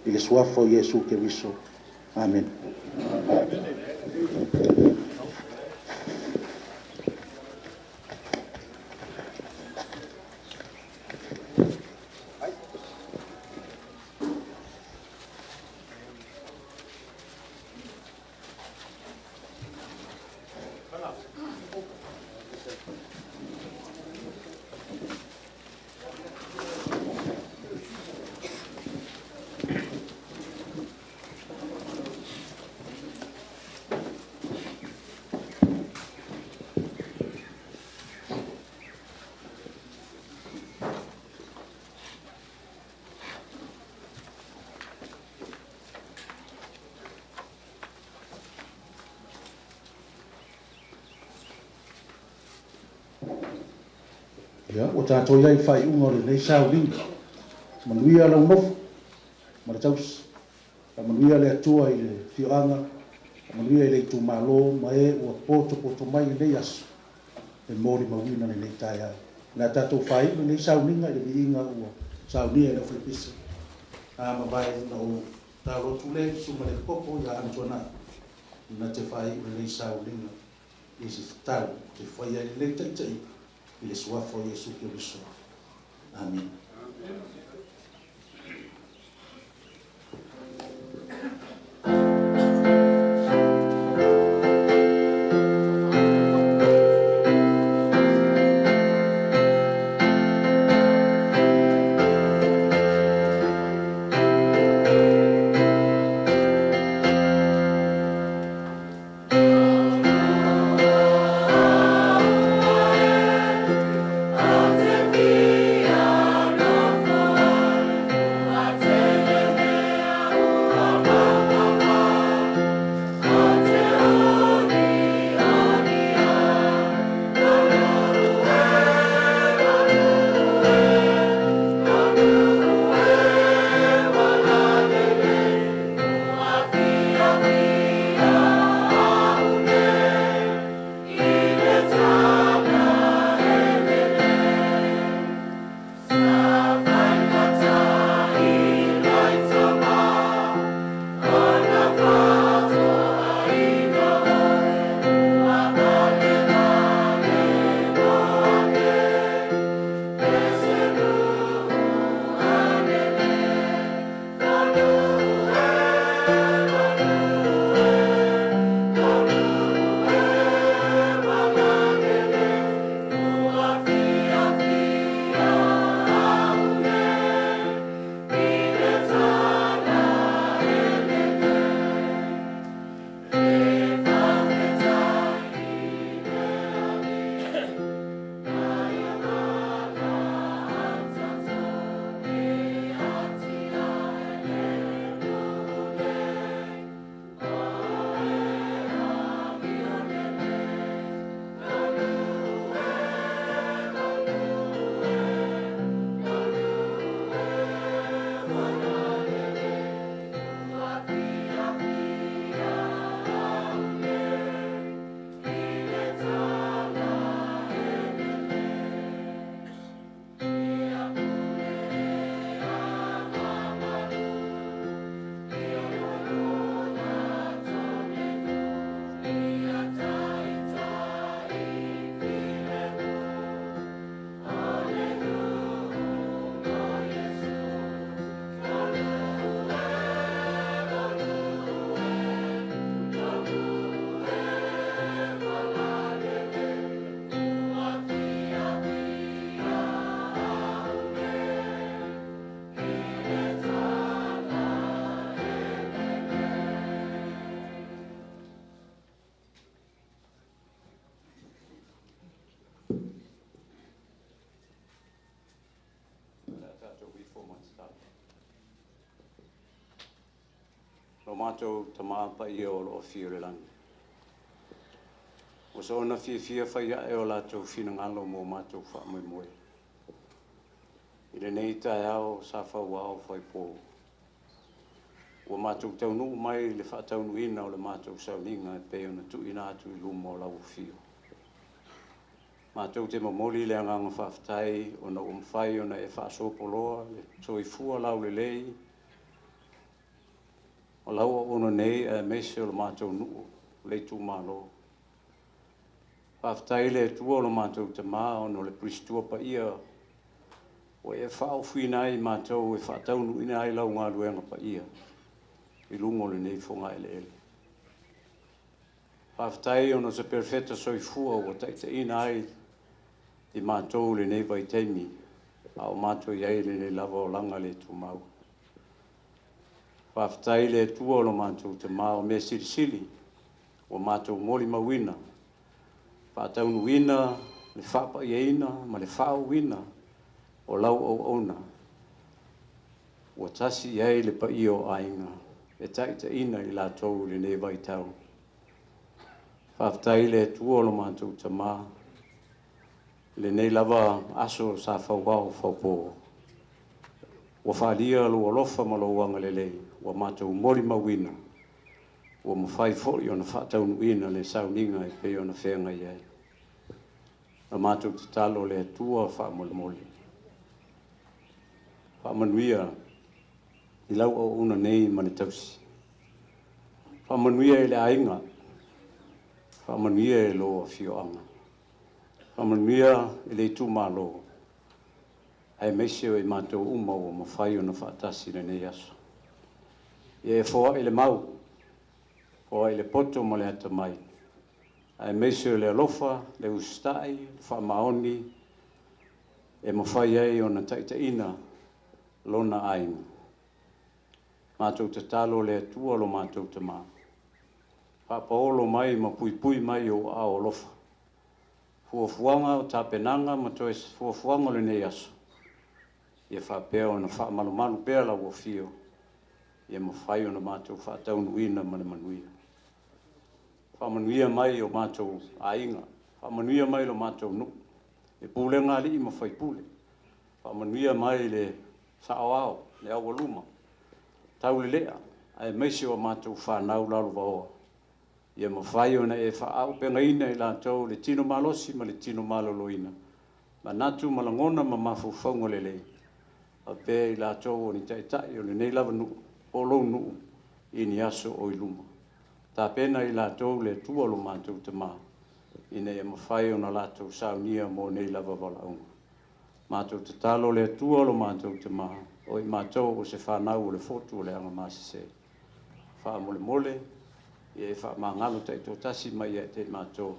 i le suafa o Iesu Keriso. Amene. Ia, ua tatou i ai i le faaiuga o lenei sauliga. Manuia lau nofo ma le tausi. Faamanuia le Atua i le afioaga, faamanuia i le itumalo ma e ua potopoto mai i lenei aso e molimauina lenei taeao. O le a tatou faaiu lenei sauniga i le viiga ua saunia e le aufaipese. A mavae ona ou tatalo atu lea i le Susuga i le Koko ia Amituanai na te faaiu lenei sauniga i se tatalo ou te faia i lenei taitaiga i le suafa o Iesu Keriso. Amene. Te fia nofo. Lo matou Tamā paia o lo o afio i le lagi. Ua soona fiafia fai ae o latou finagalo mo matou faamoemoe. I lenei taeao sa fauao faipo, ua matou taunuu mai i le faataunuuina o le matou sauniga e pei ona tuuina atu i luma o lau afio. Matou te momoli le agaga faafetai ona ua mafai ona e faasoapoloa le soifua laulelei o lau auauna nei aemaise o le matou nuu, le itumalo. Faafetai i le Atua lo matou Tama ona o le Tusi Paia ua e faaofiina ai matou e faataunuuina ai lau galuega paia i luga o lenei fogaeleele. Faafetai ona o se perofeta soifua ua taitaiina ai i matou i lenei vaitaimi a o matou i ai i lenei lava olaga le tumau. Faafetai i le Atua o lo matou Tama o mea silisili ua matou molimauina, faataunuuina le faapaiaina ma le faaooina o lau auauna ua tasi i ai le paia o aiga e taitaiina i latou i lenei vaitau. Faafetai i le Atua o lo matou Tama i lenei lava aso sa fauao faupo. Ua faaalia lou alofa ma lou agalelei ua matou molimauina ua mafai foi ona faataunuuina le sauniga e pei ona feagai ai. La matou tatalo le Atua faamolemole. Faamanuia i lau auauna nei ma le tausi. Faamanuia i le aiga, faamanuia i lou afioaga, faamanuia i le itumalo, aemaise o i matou uma ua mafai ona faatasi i lenei aso. Ia e foai le mau, foai le poto ma le atamai, aemaise o le alofa, le usitai, le faamaoni, e mafai ai ona taitaiina lona aiga. Matou tatalo le Atua lo matou Tama, faapaolo mai ma puipui mai ou aao alofa, fuafuaga o tapenaga ma toe fuafuaga o lenei aso, ia faapea ona faamalumalu pea lau afio, ia mafai ona matou faataunuuina ma le manuia. Faamanuia mai o matou aiga, faamanuia mai lo matou nuu, le pulega a alii ma faipule, faamanuia mai le saoao, le aualuma, taulelea, aemaise o matou fanau lalovaoa, ia mafai ona e faaauupegaina i latou le tino malosi ma le tino maloloina, manatu ma lagona ma mafaufauga lelei, faapea i latou o ni taitai o lenei lava nuu, po o lou nuu, i ni aso o i luma. Tapena i latou le Atua lo matou Tama, ina ia mafai ona latou saunia mo nei lava valaauga. Matou tatalo le Atua lo matou Tama, o i matou o se fanau o le fotu o le agamasese. Faamolemole, ia e faamagalo taitoatasi mai ia te i matou,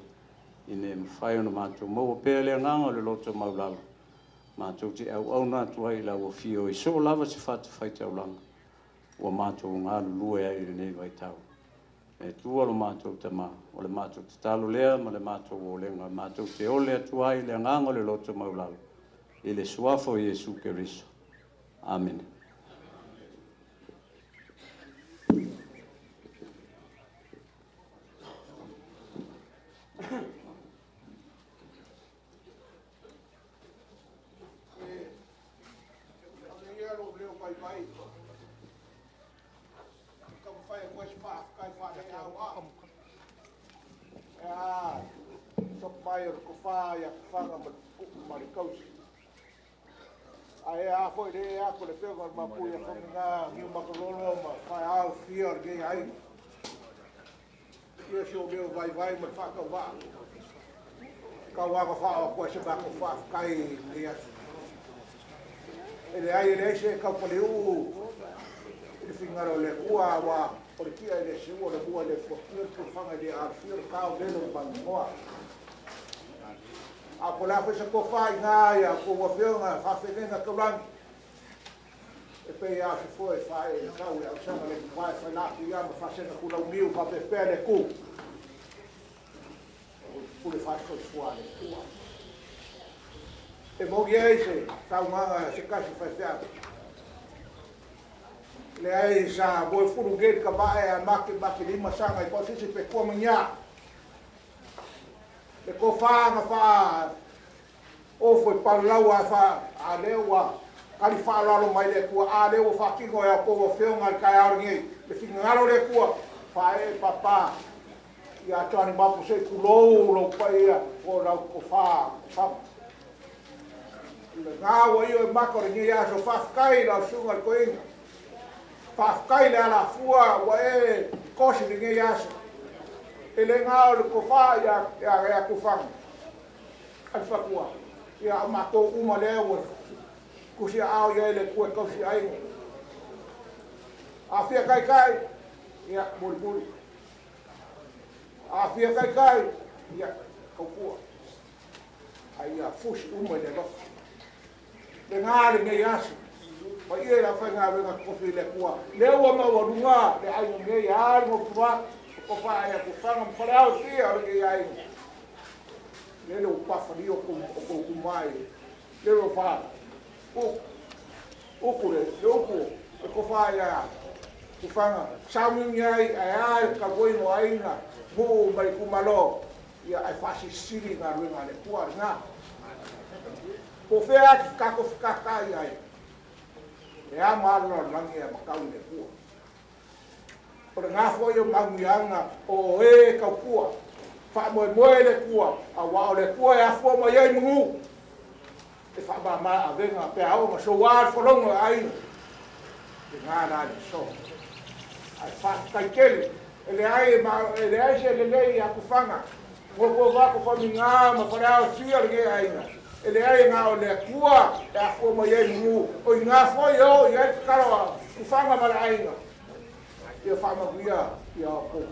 ina ia mafai ona matou maua pea le agaga o le loto maulalo, matou te auauna atu ai i lau afio i soo lava se fatafaitaulaga, ua matou galulue ai i lenei vaitau. E Atua lo matou Tama, o le matou tatalo lea ma le matou olega, matou te ole atu ai le agaga o le loto maulalo, i le suafa o Iesu Keriso. Amene. Mai o le kofā ia kofanga ma le kausi. Ae a foi le a ko le feo ma mapu ia whanga ngiu makalolo ma whai au fia o le gei ai. Ia si o leo vai vai ma whakau wā. Ka wā ka wha o koe se mako wha kai le aso. E le ai e le se kau pale uu. I le fingaro le kua wā o le kia i le se ua le mua le fuakia le pulwhanga i le arfia le kao lelo le mangoa. A po la fai sa kofa i ngā ia ko ua whionga whawhenenga kaulangi. E pe ia se foe whae e kau e au sanga le kuwae whai laku ia ma whasena kula uniu whapepea le ku. O pule whae koi fua le kua. E mogi ai se tau nganga se kasi whai whia. Le ai sa moe fulu ngei ka vae a make make lima sanga i sisi pe kua mangia. Le ko whaanga wha ofo i palau a wha a leo wa kali whaalalo mai le kua a leo wha kingo e a kowa whionga i kai aorangi ei. Le whingangalo le kua wha e papa i a tani mapu se kulou lau pai ia ko lau ko wha ko wha. Le ngā wa iyo e maka o le ngei aso whawhakai lau sunga le koinga. Whawhakai le ala fua wa e kosi le ngei aso. E le ngā o le ko wha ia kuwhanga. Alwhakua. Ia mātou uma lea ua kusi ao ia ele kua kausi ainga. A fia kai kai, ia muli muli. A fia kai kai, ia kaupua. Ai ia fusi uma le lofa. Le ngā le ngei aso. Ma ia la whai ngā wenga kofi le kua. Le ua maua lunga, le ainga ngei a ngo pua. Ko wha ia ku whanga mwhale au tia o le ngei ainga. Le le upafa ni o ku mai. Le le wha. Uku le, le uku. E ko wha ia ku whanga. Saumi ngai ai ai ka woi mo ainga. Mo mai ku malo. Ia ai whasi siri ngā ruenga le kua ngā. Ko whea ki kako whakakai ai. E a maalo langi a makau le kua. O le ngā foi o manguianga o e kaupua. Wha moe moe le kua. A wa o le kua e afua mai ai mungu. E wha ma ma a venga pe ao ma so wā whalonga ai. E ngā rā le so. Ai wha kai kele. E le ai ma e le ai se le lei a kuwhanga. Mo ko wā ko wha mi ngā ma whare ao tia le ngea aina. E le ai ngā o le kua e afua mai ai mungu. O i ngā foi o i ai karawa kuwhanga ma le aina. Ia whaamaguia ia ko.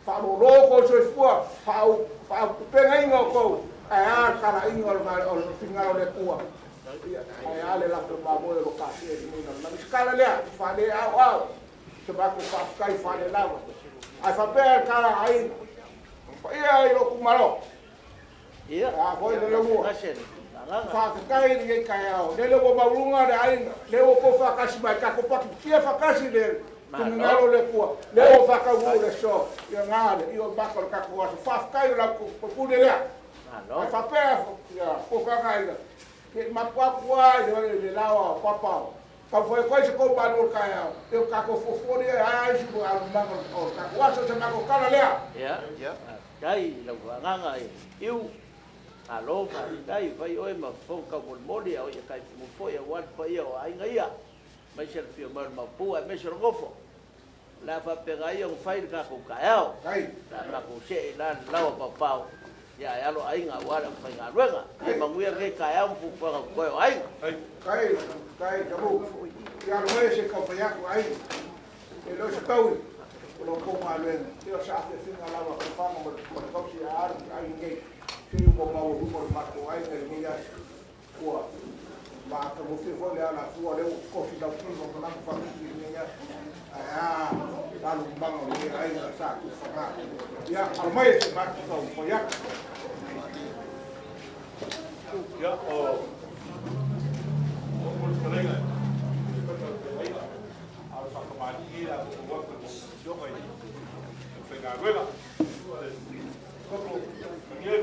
Whaalolo ko soifua, whaupenga inga o kou. Ai a kara inga o le fingaro le kua. Ai a le lato mamoe o kasi e limuna. Nang skala lea, whale au au. Se mako whawhakai whale lawa. Ai whapea kara ai. Ia ai lo kumaro. Ia. A foi le lemua. Whakakai ni ngei kai ao. Le lewa maulunga le ainga. Le o ko whakasi mai kako paki. Kia whakasi le tungalo le kua. Le o whakau le so. Ia ngā le. Ia maka le kako aso. Whakakai o la pune lea. Ai whapea ia ko whakainga. Ke mapua kua i le lawa o papa. Ka foi koi se kou malu o kai ao. Te o kako fofori e ai su alu manga o kako aso se mako kala lea. Ia. Kai lau whanganga e iu. Alo, kai vai oi ma fou ka moli au ia kai mo foi a wan pa ia o ainga ia. Mai se fio mar ma pu ai me se gofo. La fa pega ia o fai ka ko ka ao. Kai. La ko se la la o papau. Ia e alo ainga wa la fai nga ruenga. E manguia ke ka ao pu pa ko o ainga. Kai, kai kamu. Ia lo se ka fa ya ko ai. E lo se tau. O lo ko ma ruenga. Ia sa fe finga la wa fa mo ko si a ai ngai. Te mo mau rumo ma ko ai ngai ngai kua. Ma ka mo fe fo le ala fua le ko si da ki mo na fa ki ngai. Ah, la lu bang o le ai na sa ku fa nga. Ia al mai se ma ko fa ya. Ia o o le kolega. A fa kamali la ko wa ko yo ko i. Fe nga ruega. Ko ko ngi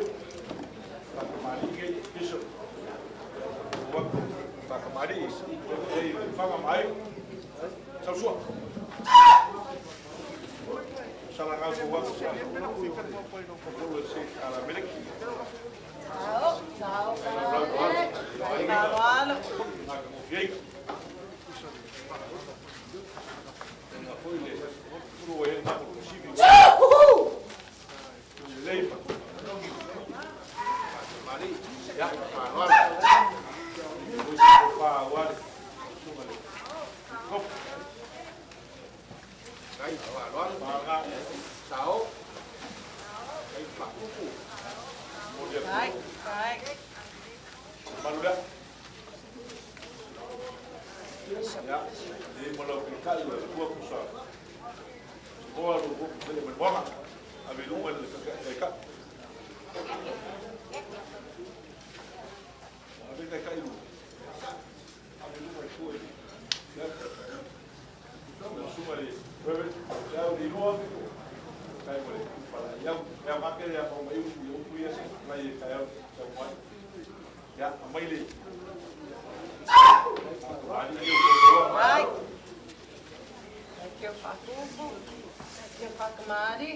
fa kamali ngi bishop. Wa ko fa kamali i fa mai. Sa sua. Sala nga ko wa ko sa. Ko se ala melek. Sao, sao, sao. Kai, kai. Malula. Ya, le mo lo kai le kua kusa. Mo lo ko le mo mo a ve lunga le ka ka. A ve ka ilu. A ve lunga ku e. Ya. ia mau mai upu i upu ia se lai e taeao tau mai. Ia, aumai le. Ai. Keu whakupu, keu whakamari.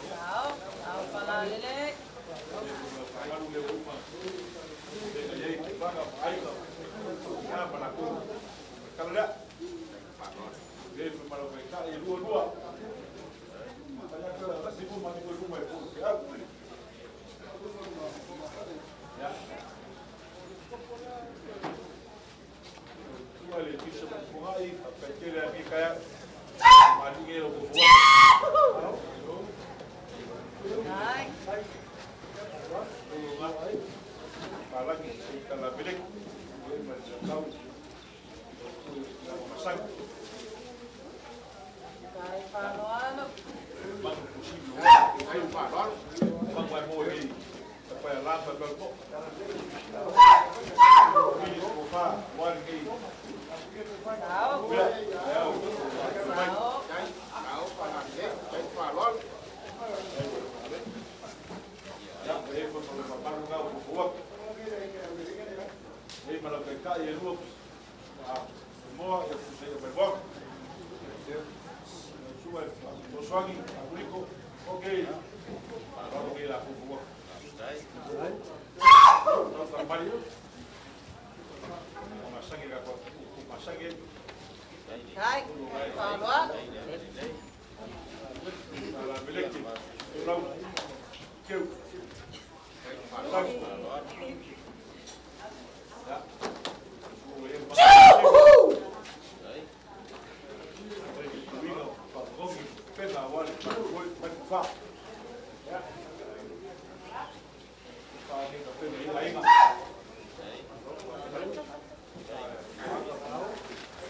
Sao, sao palalele. Ai. Kai whanoano. Sao. Sao. Kai whanoano.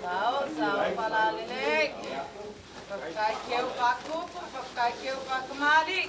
Sao, sao palalele. Whakai keu whakupu, whakai keu whakamari.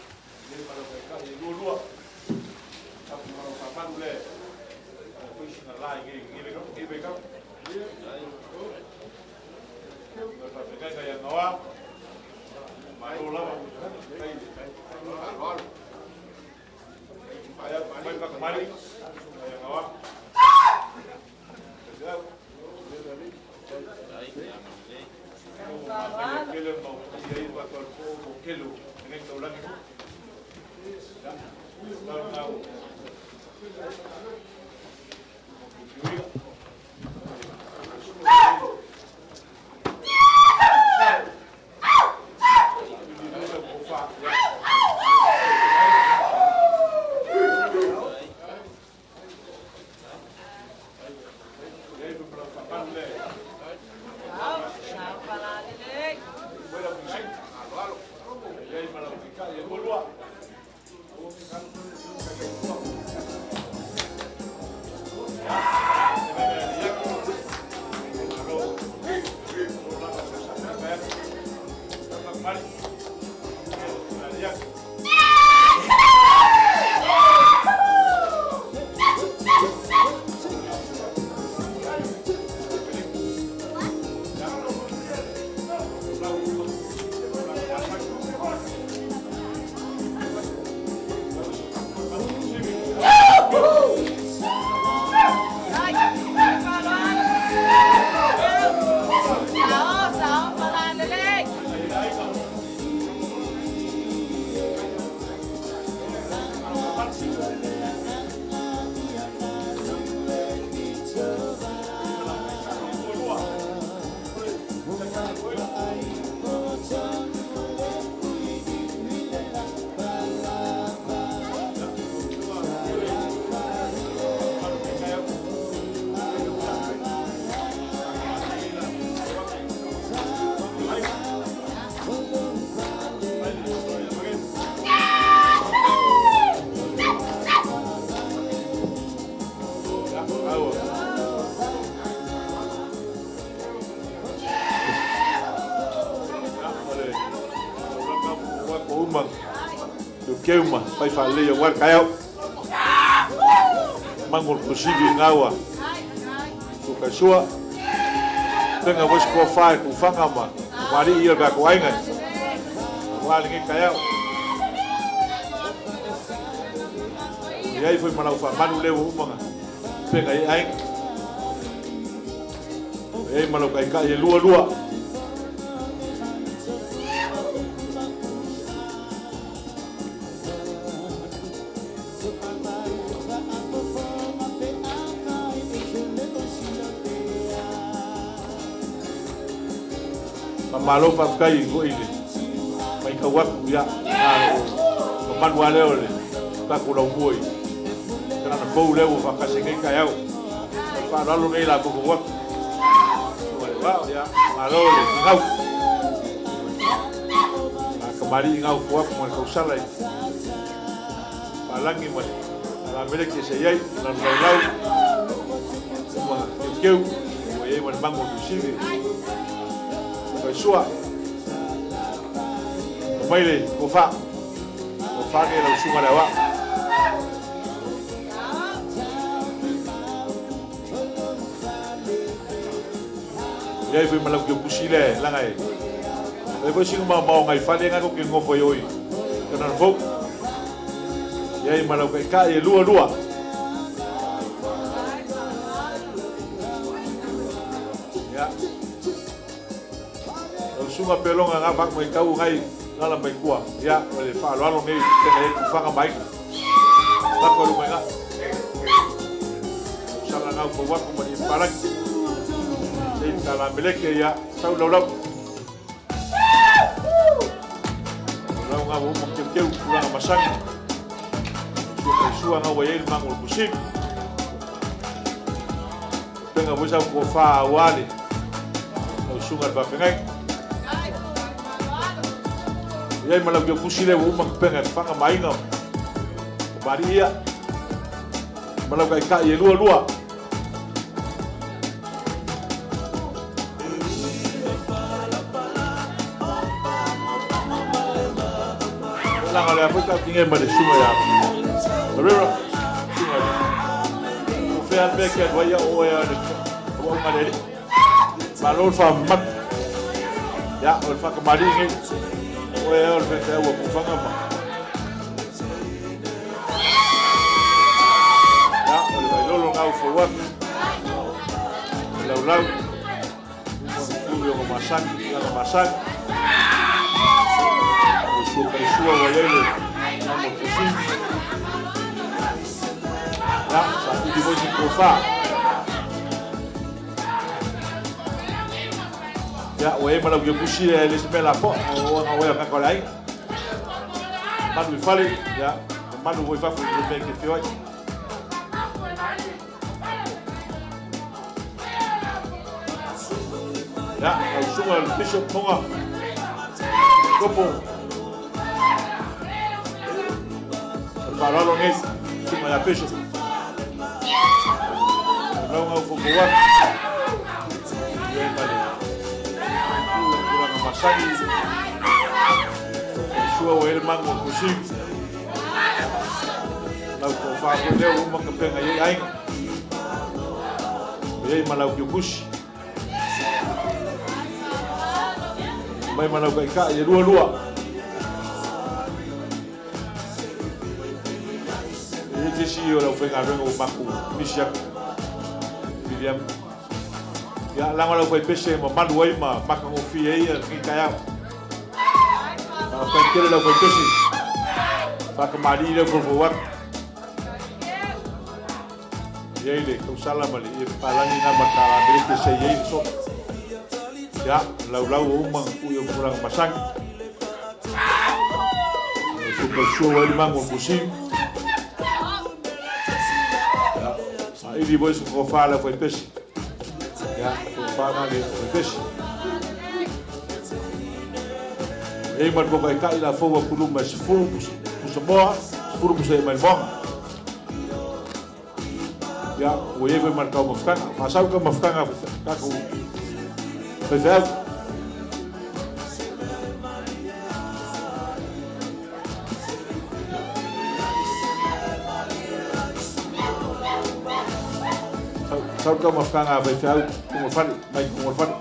Keu ma fai faalelei aua le taeao. Mangu o le Kosivi gaua. Sukaisua. Penga foi se tofa e tufaga ma tamalii ia o le tatou aiga aua lenei taeao. E i ai foi ma lau faamalu lea ua uma ona pega i ai aiga. E i ai ma lau taitai e lua lua. Faamalo faafetai foi i le matau atu, ia, na o mamalu lava lea o le tatou laumua i tagata fou lea ua faatasi ai nei taeao. O le faaaloalo nei la fofogo atu. Ia, malo le finau. A kamali'i gau fo atu ma le tausala i Palagi ma le Alameleki e se i ai, lanu laulau, uma keukeu, ua i ai ma le magu o le Tuisivi. Faisua, mai le tofa, tofa nei lau susuga le aoao. I ai foi ma lau keukusi le laga e. Ai foi singa maomao ngai fale nga ko ke ngofo i oi. Kana na fou. I ai ma lau kaikai e lua lua. Ia. Lau susuga Pelonga nga fak mai kau ngai lala mai kua. Ia, o le faaaloalo nei tena e tufaga mai. Lako lu mai nga. Sala ngau fau aku ma ni palagi. Sei tala meleke ia sau lau lau. Lau ngau uma keu keu kulanga masangi. Sua kai sua ngau wai le mangu le kusik. Penga voi sau ko fa wale. Lau sunga le papengai. Ia i malau kia kusi le uma penga whanga mainga. O mari ia. Malau kai kai e lua lua. Langa le afu ka kinge ma le sunga ya. Rera. Sunga. O fea me ke adwa ia o e le o nga le. Malo le fa mat. Ya, o le fa ka mari ngi. O e o le fe ua ku fanga ma. Ya, o le vai lolo ngau fo wak. Lau lau. Uma o masang, la masang. O sua kai sua wa lele. Na mo kusi. Ya, sa di voi si kofa. Ya, o e malau ke kusi e le semela po, o nga o ka kolai. Manu i fale, ya, manu voi fafu i le me ke fioi. Ya, au sunga le Bishop Tonga. Kopo. O le faaaloalo nei, sunga ia Bishop. Lau ngau fofo atu. Ia i male. Tulaga masani. Sua o ele mangu o kusi. Lau ko wha ko leo uma ka penga i aiga. Ia i malau ki kusi. Mai malau kai ka i lua lua. E te si o lau whainga renga o maku misi aku. William. Ia langa lau whai pese ma malu ai ma makangofi ai ia ki kai au. Ma whai kere lau whai pese. Whakamari leu fofo wak. Ia i le tausala ma le ia palangi ngā matara me te sei ei so. Ia, lau lau o uma ku i o puranga masangi. O super sua wali mangu o kusi. Ia, a ili voi su ko whala whai pesi. Ia, ko whana le whai pesi. Ei mar ko kai kai la fou a kuluma se furu pusa moa, furu pusa e mai moa. Ia, ua i ai foi ma le taumafataga. Faasau le taumafataga tatou faifeau. Sau le taumafataga a faifeau i luga o le fale, mai luga o le fale.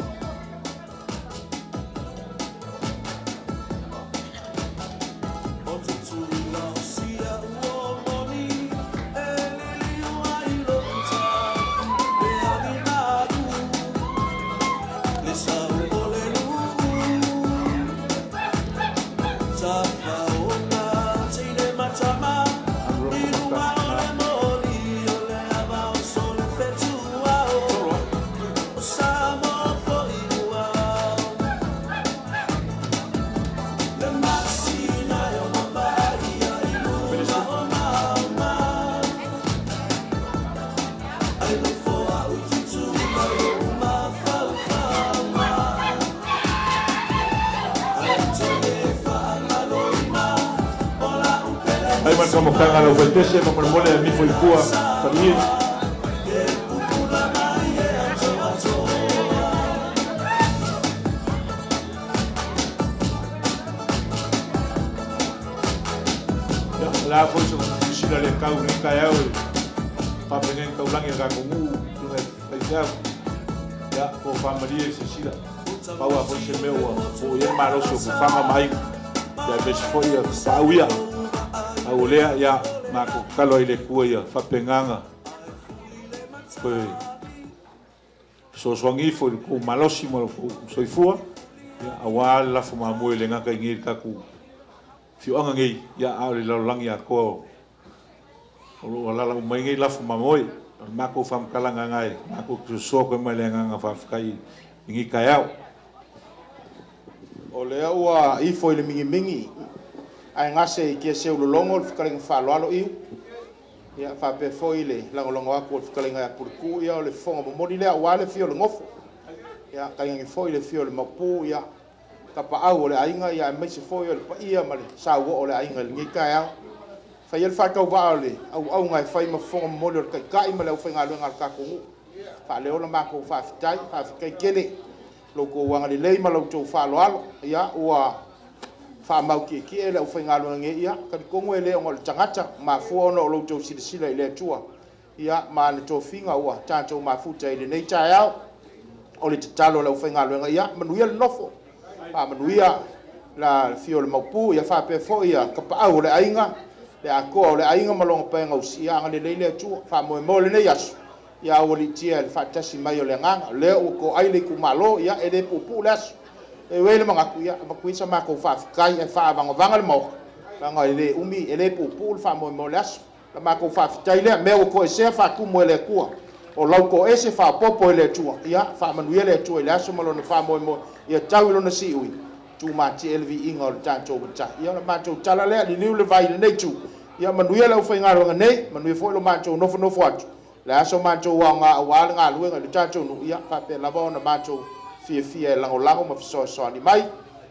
Ai ma le taumafataga a le aufaipese faamolemole e mifo i tua falie. Ia, o le a foi se silasila le tau i lenei taeao i faafeagaiga taulagi a le tatou nuu i luga i faifeau. Ia, po o faamalie i le silasila. Pau lava foi se mea ua oo i ai le malosi o Tufaga ma Aiga, ia aemaise foi ia Tapaau ia. Pau o lea, ia, matou tatalo ai i le Atua ia faapena toe fesoasoani ifo i lo outou malosi ma lo outou soifua, ia, aua le lafo mamoe e le gata i inei i le tatou afioaga nei, ia, a o le lalolagi atoa o lo o alaala uma ai nei lafo mamoe. O le matou faamatalaga lena e matou te sosoa atu ai ma le agaga faafetai i lenei taeao. O lea ua ifo i le mingimingi ae gase i Tiaseulologo le fetalaiga faaaloalo Iu. Ia faapea foi le lagolago atu o le fetalaiga ia Puletu, ia o le fofoga momoli lea aua le afio o le nofo. Ia tainane foi le afio o le Maopu, ia tapaau o le aiga, ia aemaise foi o le paia ma le sauoo o le aiga i lenei taeao. Fai ai le faatauvaa o le auauga e fai ma fofoga momoli o le Taitai ma le aufaigaluega a le tatou nuu. Faaleo la matou faafetai, faafetai tele lo outou agalelei ma lo outou faaaloalo. Ia ua faamau tietie le aufaigaluega nei, ia talitonu e le ona o le tagata, mafua ona o lo outou silasila i le Atua, ia ma ana tofiga ua tatou mafuta i lenei taeao. O le tatalo a le aufaigaluega, ia manuia le nofo, faamanuia le afio o le Maopu, ia faapea foi ia tapaau o le aiga, le atoa o le aiga ma lona paegausi, ia agalelei le Atua. Faamoemoe lenei aso, ia aualiitia i le faatasi mai o le Agaga. O lea ua toai le itumalo, ia e le puupuu le aso. E i ai le manatu, ia avatu ia sa matou faafetai ae faavagavaga le Maota, leaga e le umi, e le puupuu le faamoemoe o le aso. La matou faafetai lea, mea ua toesea faatumu e le Atua. O lau toese faaopoopo e le Atua. Ia faamanuia le Atua i le aso ma lona faamoemoe, ia tau i lona siui, tumatie le viiga o le tatou Matai. Ia o le matou tala lea, liliu le vai i lenei itu. Ia manuia le aufaigaluega nei, manuia foi lo matou nofonofo atu. Le aso matou aoga aua le galuega i le tatou nuu, ia faapea lava ona matou fiafia e lagolago ma fesoasoani mai.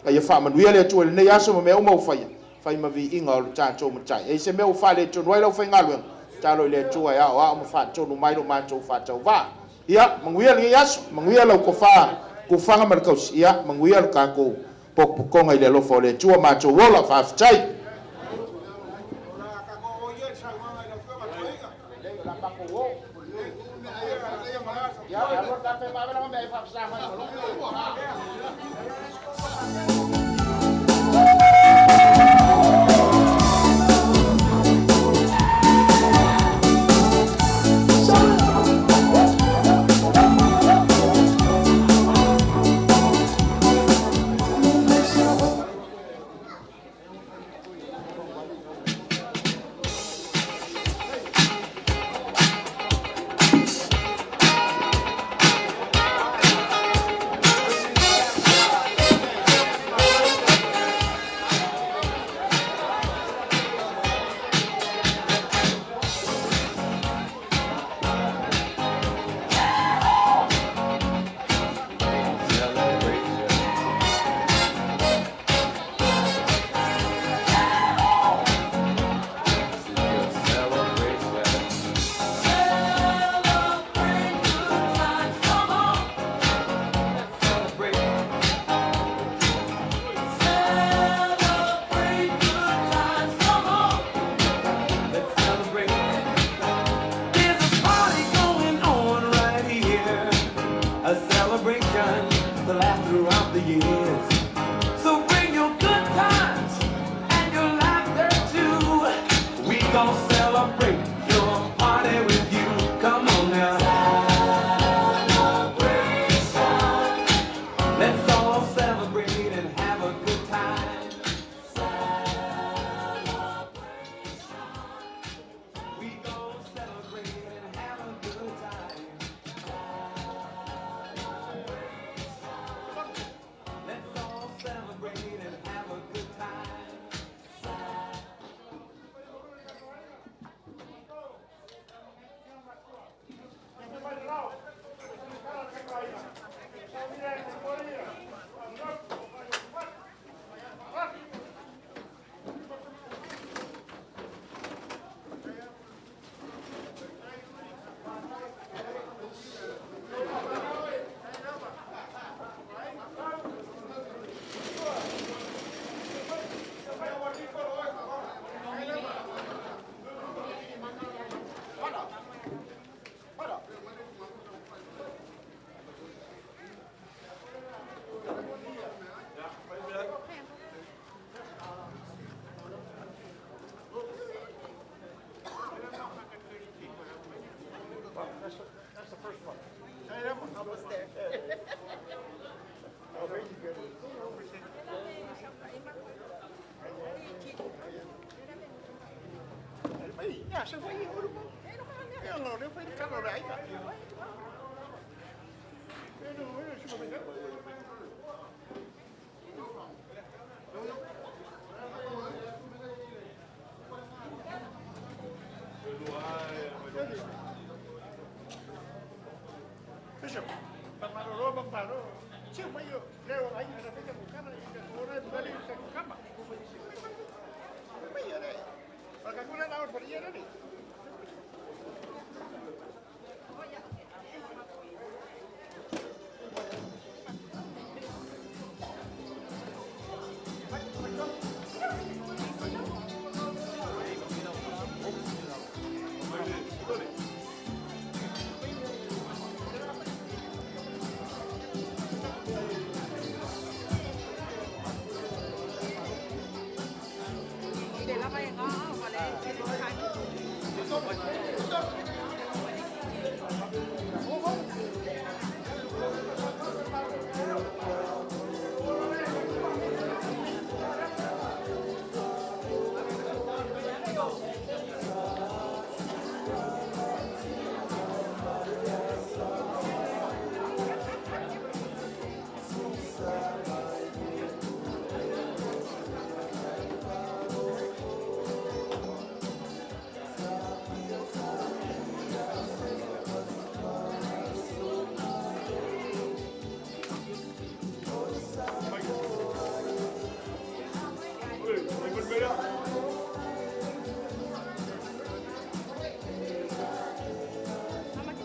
A ia faamanuia le Atua i lenei aso ma mea uma ua faia, fai ma viiga o le tatou Matai. E i ai se mea ua faaletonu ai le aufaigaluega, tatalo i le Atua e aoao ma faatonu mai lo matou faatauvaa. Ia, manuia lenei aso, manuia lau tofa Tufaga ma le tausi, ia, manuia le tatou potopotoga i le alofa o le Atua, matou ola, faafetai. A celebration to last throughout the years. So bring your good times and your laughter too. We gon' celebrate your party with you. Come on now. Celebration. Let's all celebrate and have a good time. Celebration. We gon' celebrate and have a good time. Let's all celebrate and have a good time. That's the first one. Almost there.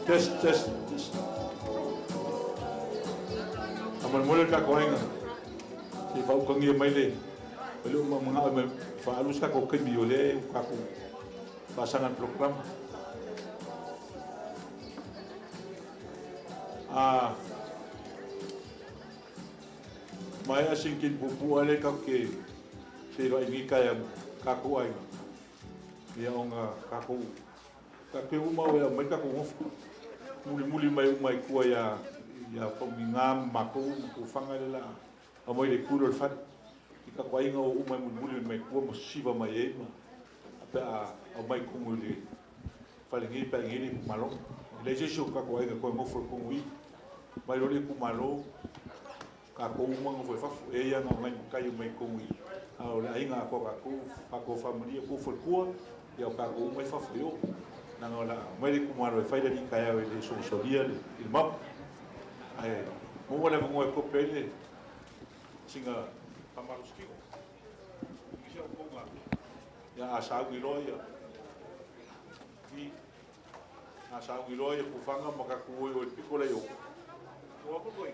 Test, test, test. Amal mole ka koinga. Se fa u kangi mai le. Pele uma mga mai fa alus ka ko kemi ole ka ko pasangan program. Ah mai asing kin pupu ale ka ke se va ingi kaya ka ko ai. Ia onga ka ko ka ke uma o mai ka ko ngofu. Muli muli mai uma i kua ia ia whaminga mako ko whanga le la a mai le kuro le whare i ka kwa inga o umai muli muli mai kua mo siva mai e ma a pe a mai kungu le whare ngi pe ngi le kumalo le se sho ka kwa inga koe ngofo le kungu i mai lo le kumalo ka ko uma ngofo e fafu e ia ngau ngai mukai mai kungu i a o le ainga a ko ka ko ka ko whamaria ko fo kua ia o ka ko umai fafu yo nanga o la mai le kumalo e whaira ni kaya le sosolia le il map ai mo wala mo e kopele singa pamaruski isi o konga ya asa wi loia i asa wi loia ku fanga maka ku o piko le yo o ko koi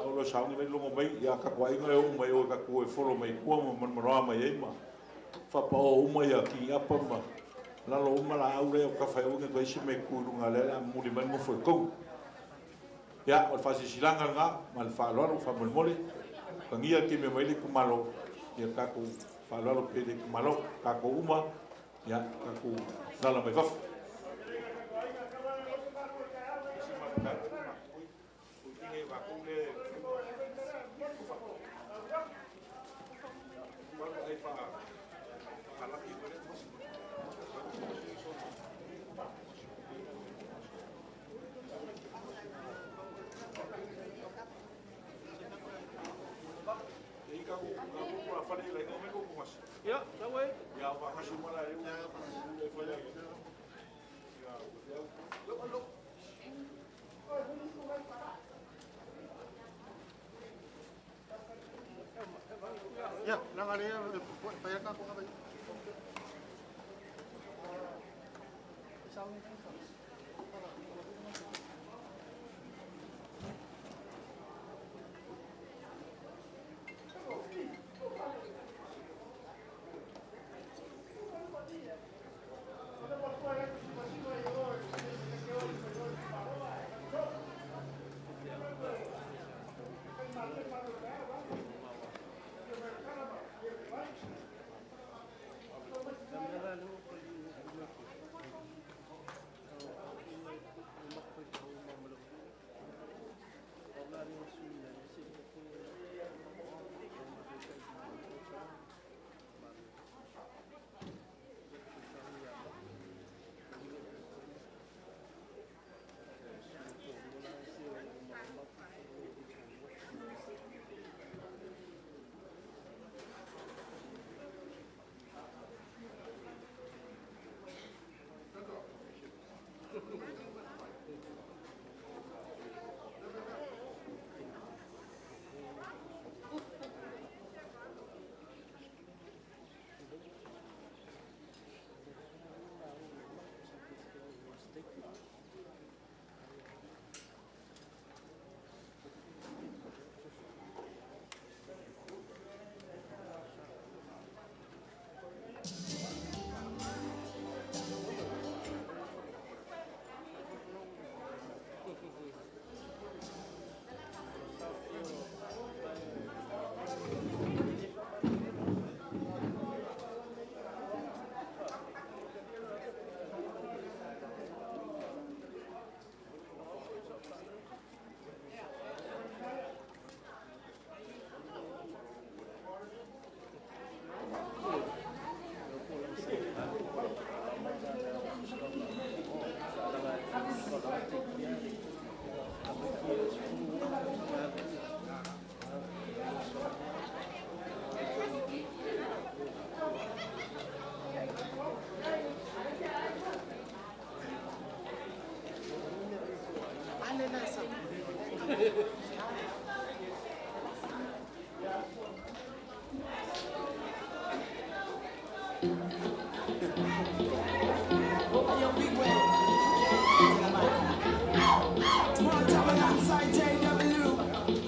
o lo sa ngi longo mai ya ka kwa inga o mai o ka ku e folo mai ku mo man mara mai e ma fa pa o uma ya ki apa ma Lalo uma laau lea o kafa e uiga toe isi mea e tu i luga lea o le a momoli mai le nofo i totonu. Ia, o le faasilasilaga lena ma le faaaloalo faamolemole. Utagia le taimi e omai ai le itumalo, ia tatou faaaloalo pea i le itumalo. Tatou uma, ia tatou alaala mai fafo. Ia, leaga o lea e fai lava tatou aga ia.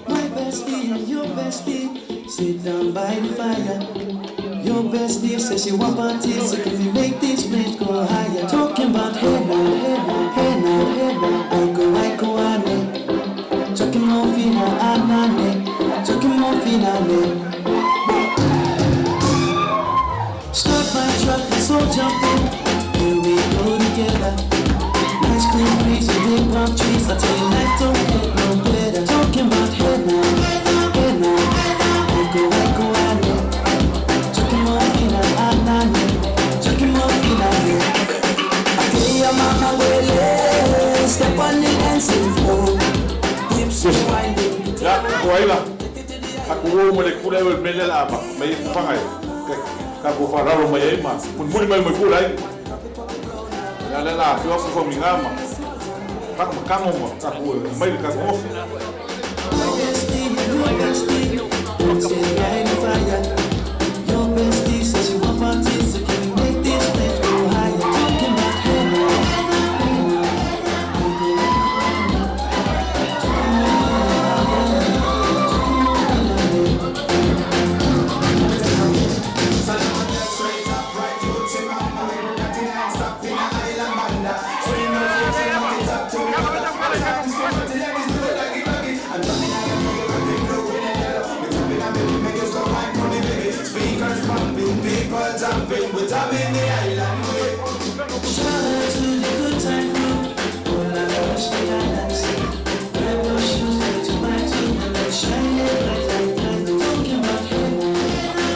My bestie and your bestie sit down by the fire. Your bestie says she want parties, so can we make these flames go higher? Talking about hey now, hey now, hey now, hey now. I go, ane. Talking more fina, anane. Talking more fina, ane. Start my truck, let's all jump in. Here we go together. Nice clean breeze and big palm trees. I tell you, life don't get no better. Talking about hey now, hey now, I go, ane. Talking more fina, anane. Talking more fina, ane. I tell your mama, well, step on the dancing floor. Hips winding. Ia, o aiga. Takou o ma le kula e o le mea lea o le a aumai ai fofoga e tatou faaaloalo mai ai ma mulimuli mai ma kula ai. Ia lea o le a afio atu Faumuiga ma ma tago ma tatou e aumai le tatou ofi. My bestie and your bestie dancing by the fire. Your bestie says she want parties, so can we make these flames go higher? Talking about hey now, hey now, I go, ane. Talking more fina, ane. I'm in the island way. Shout out to the good time crew, all across the islands. Grab your shoes, get to my tune, and let's shine it bright like diamond. Talking about hey now,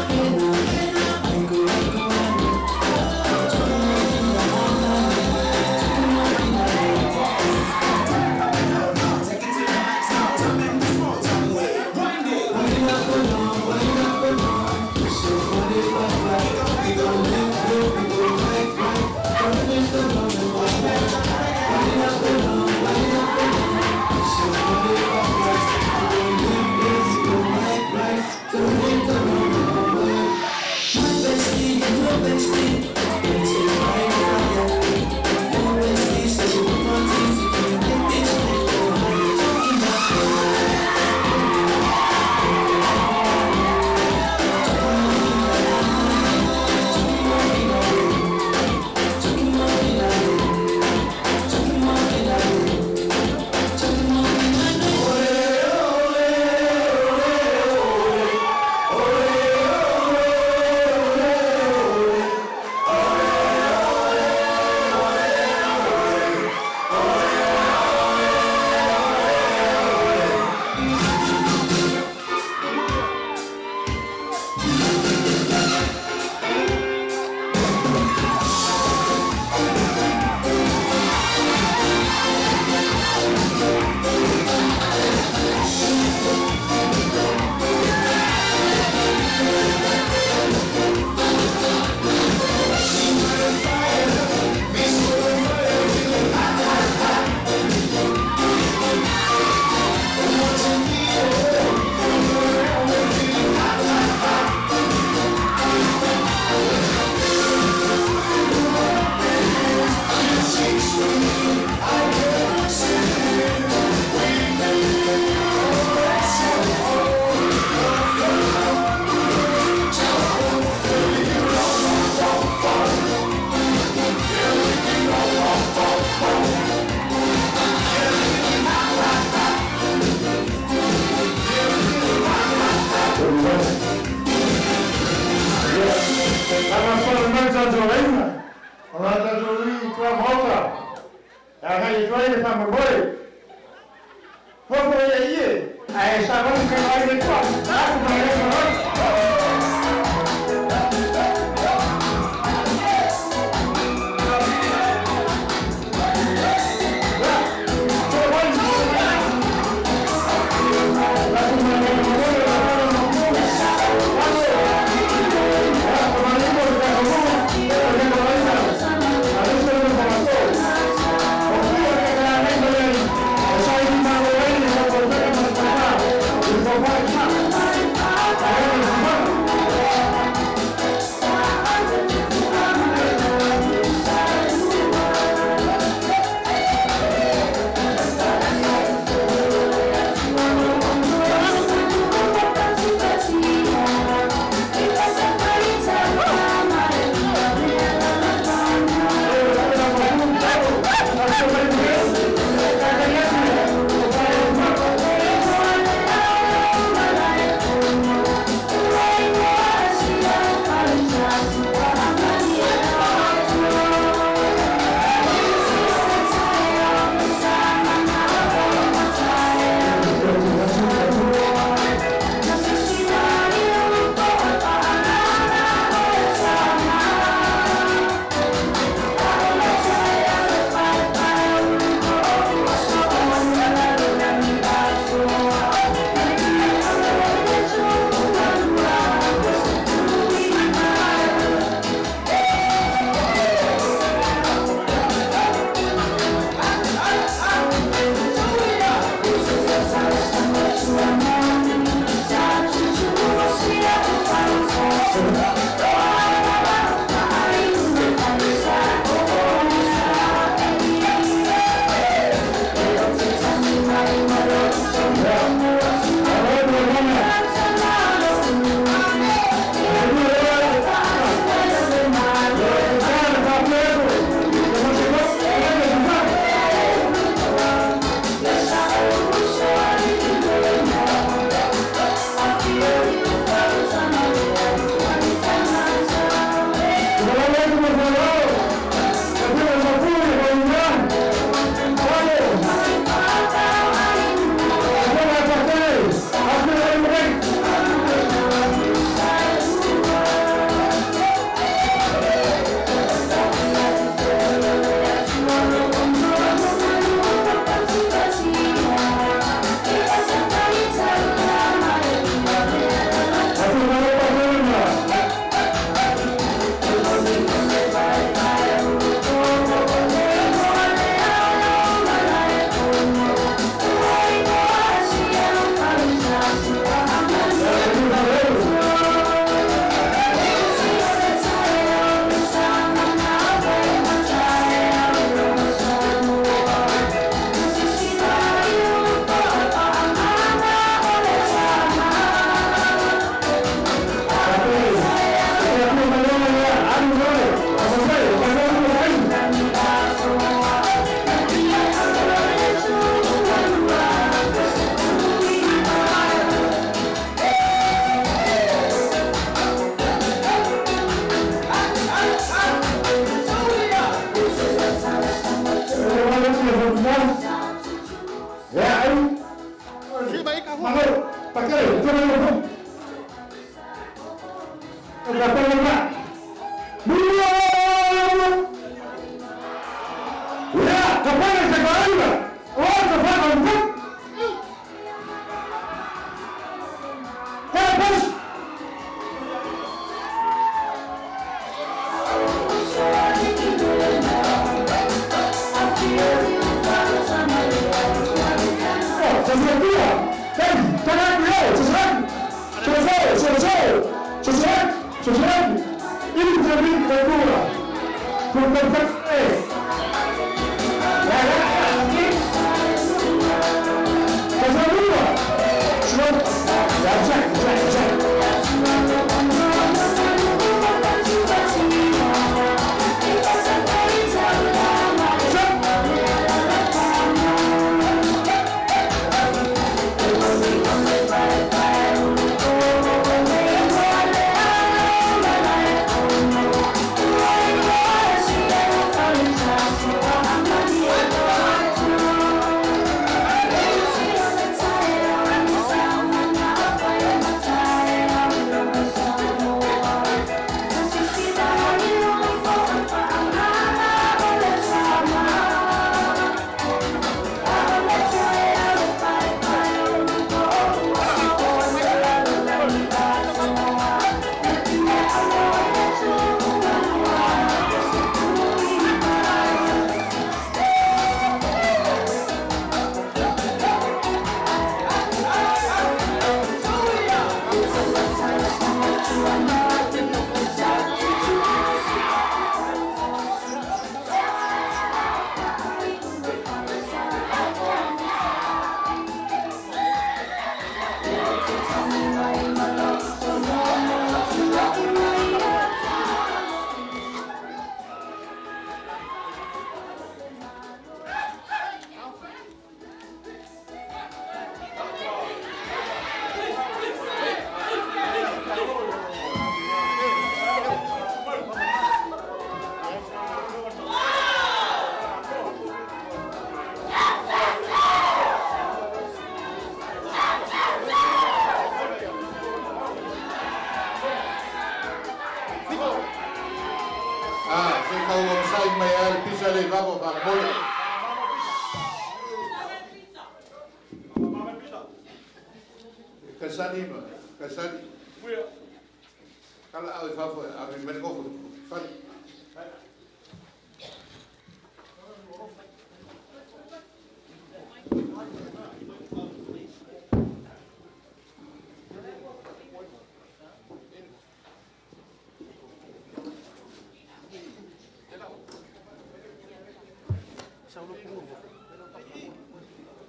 hey now, hey now, I go, I go, I go. Take it to the max now, jump in the small jam way. Wind it. Wind up along, wind up along. Push your body back, back. We go left, left, we go right, right. Turn it around and wind it. Wind up along, wind up along. Push your body back, back. We go left, left, we go right, right. Turn it around and wind it. My bestie, your bestie, dancing by the fire. Your bestie says you want parties, you can make this night go higher. Talking about Thank you.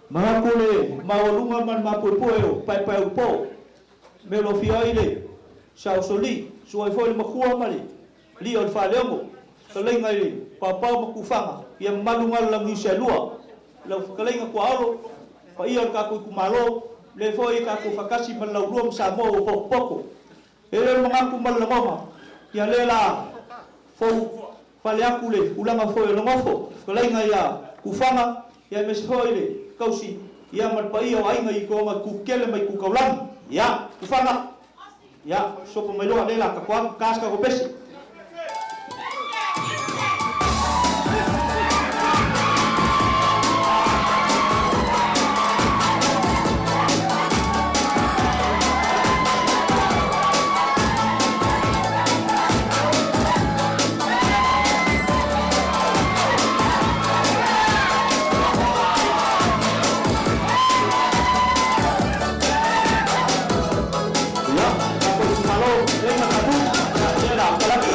Mahakule maualuga ma le mapuepue o paepaeulupo me lo fia ai le sausoli suai foi le makua ma le lia o le faaleogo fetalaiga i le paopao ma kufaga ia mamalu galalagi sealua lau fetalaiga kuaolo paia o le tatou itumalo le foi tatou faatasi ma le laulua ma Samoa ua potopoto e le o le manatu ma le lagona ia lea la fou fale atu le tulaga foi o le nofo fetalaiga ia Kufaga ia aemaise foi le tausi ia ma le paia o aiga i toga kukele mai kukaulagi ia Kufaga ia sopo mai loa lea la tatou alu ta se tatou pese. Ia, tatou itumalo, lea ma tatou, ia lea la.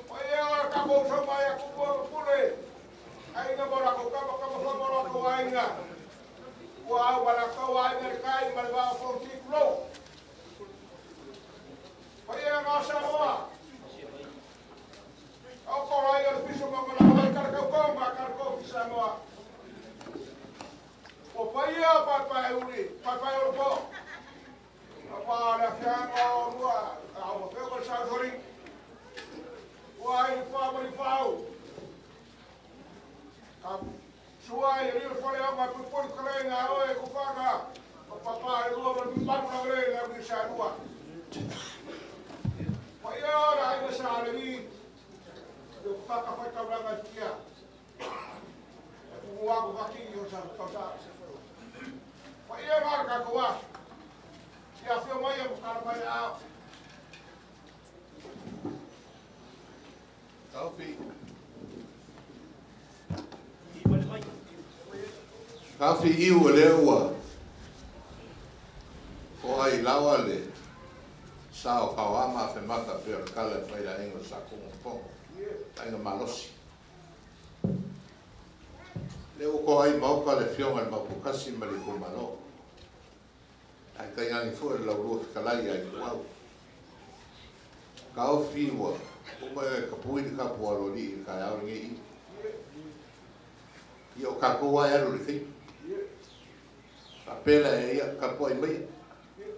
Paia o le tatou uso mai a Kupu ma Pule, aiga ma o latou tama, tama foi ma o latou aiga. Ua au ma latou aiga i le tai ma le vaa o Fonoti, tulou. Paia na o Samoa. Taoto o aiga o le fiso ma manao ai kala kautoga, kala tofi Samoa. Ua paia o paepae uli, paepae o le po. Pa le afiaga o lua, au mafeo le sausoli. Ua ai le fa ma le fau. Ka sua i rio fale au mai pupuli kalenga oe kufaga. O papa e lua ma malu na le na wi sa lua. Paia o le aiga sa le ni. Le whaka whai tauranga i tia. E kuku aku whaki i o sa tau sa. Paia ngā le kākou aso. Ia whio mai e mukara mai ao. Taufi. Taufi iu o lea ua o ai lawa le sa o kauama a femata pe o le kala e whai la ingo sa kongo pongo. Ainga malosi. Le o ko ai mauka le fionga le mapukasi ma le kumalo. Ai kai ngangi fo le laulua fikalai ai kuau. Ka o fiwa, uma e kapui le kapu alo li i ka au nge i. I o ka kua e alu le kai. Ka pela e ia kapu ai mai.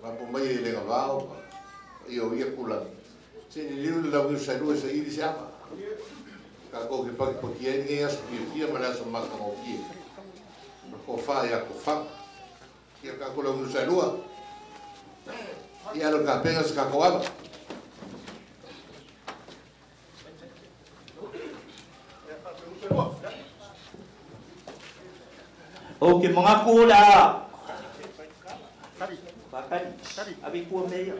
Mapu mai e lenga vao. I o ia kulani. Se ni liu le lau sa lua sa iri se ama. Ka ko ke paki paki ai nge aso fia fia ma le aso maka ngau fia. Ko wha ia ko wha. Ia ka ko lau sa lua. Ia alo ka penga sa ka ko ama. O ke mangaku o le a. Whakari. Avi kua meia.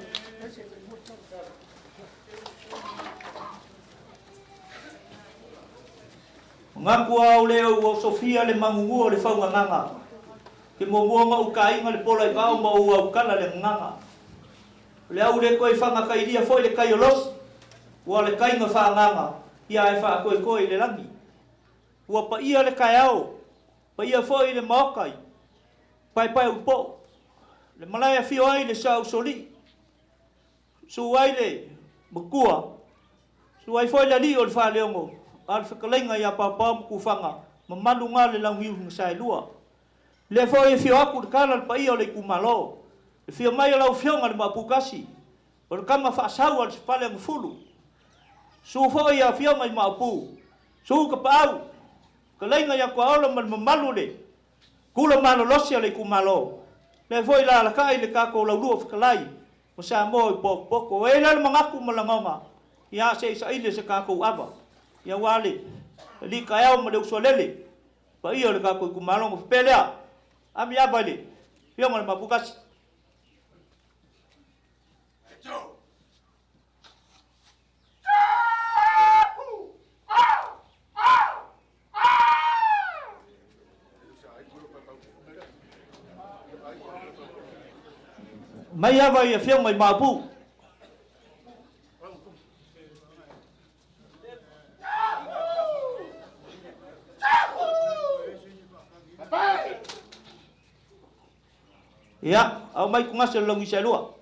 Mangaku au le au o Sofia le mangungu o le whaunganganga. Ke momuanga u kainga le pola i vao ma u au kala le nganga. Le au le koe whanga kairia foi le kai o los. Ua le kainga whaanganga. Ia e wha koe koe le rangi. Ua pa ia le kai au. Pa ia foi le maokai. Pai pai upo. Le malaia fio ai le sa usoli. Su ai le makua. Su ai foi le li o le whaleongo. A le whakalenga ia pāpā mkuwhanga. Mamalu ngā le langi u ngā lua. Le foi e fio aku le kala le paia o le ikumalo. Le fio mai o lau fionga le maapukasi. O le kama whaasau al se pale ngufulu. Su foi ia fionga i maapu. Su ka paau. Ka leinga ia kua ola ma le mamalu le. Kula malolosi o le ikumalo. Le foi la alakai le kako lau lua whakalai. O sa mo i poko poko. E la le mangaku malangonga. Ia se isa ile se kako ava. Ia wale. Li ka eo ma le usolele. Pa ia le kako ikumalo mo pelea. Ami ava le. Fionga le mapukasi. Mai ava ia fionga i maapu. Ia, au mai ku ngase longi se lua.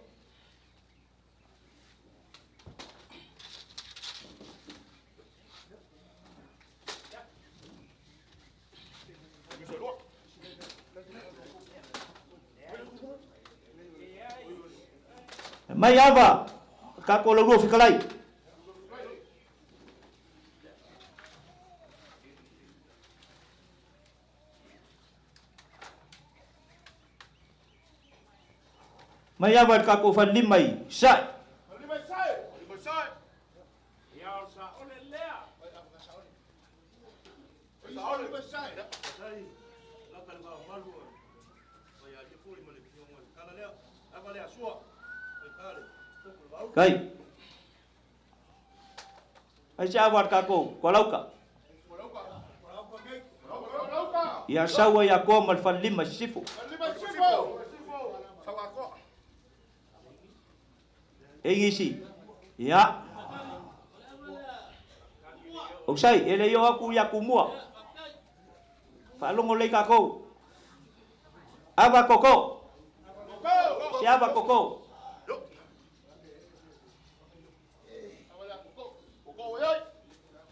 Mai ava, ka ko lau lua fikalai. Mai ava ka ko wha lima i sai. Lima i sai. Lima i sai. Ia o sa ole lea. Sa ole lima i sai. Sai. La ka le malu. Mai a te fuli ma le fionga. Kala lea. Ava lea sua. Mai kale. Kai. Ai se ava ka ko ko lauka. Ia saua ia koa ma le wha lima i sifo. Lima i sifo. E ngisi. Ia. Ousai, e le i oo atu ia Tumua. Faalogo lelei tatou. Ava koko. Se ava koko.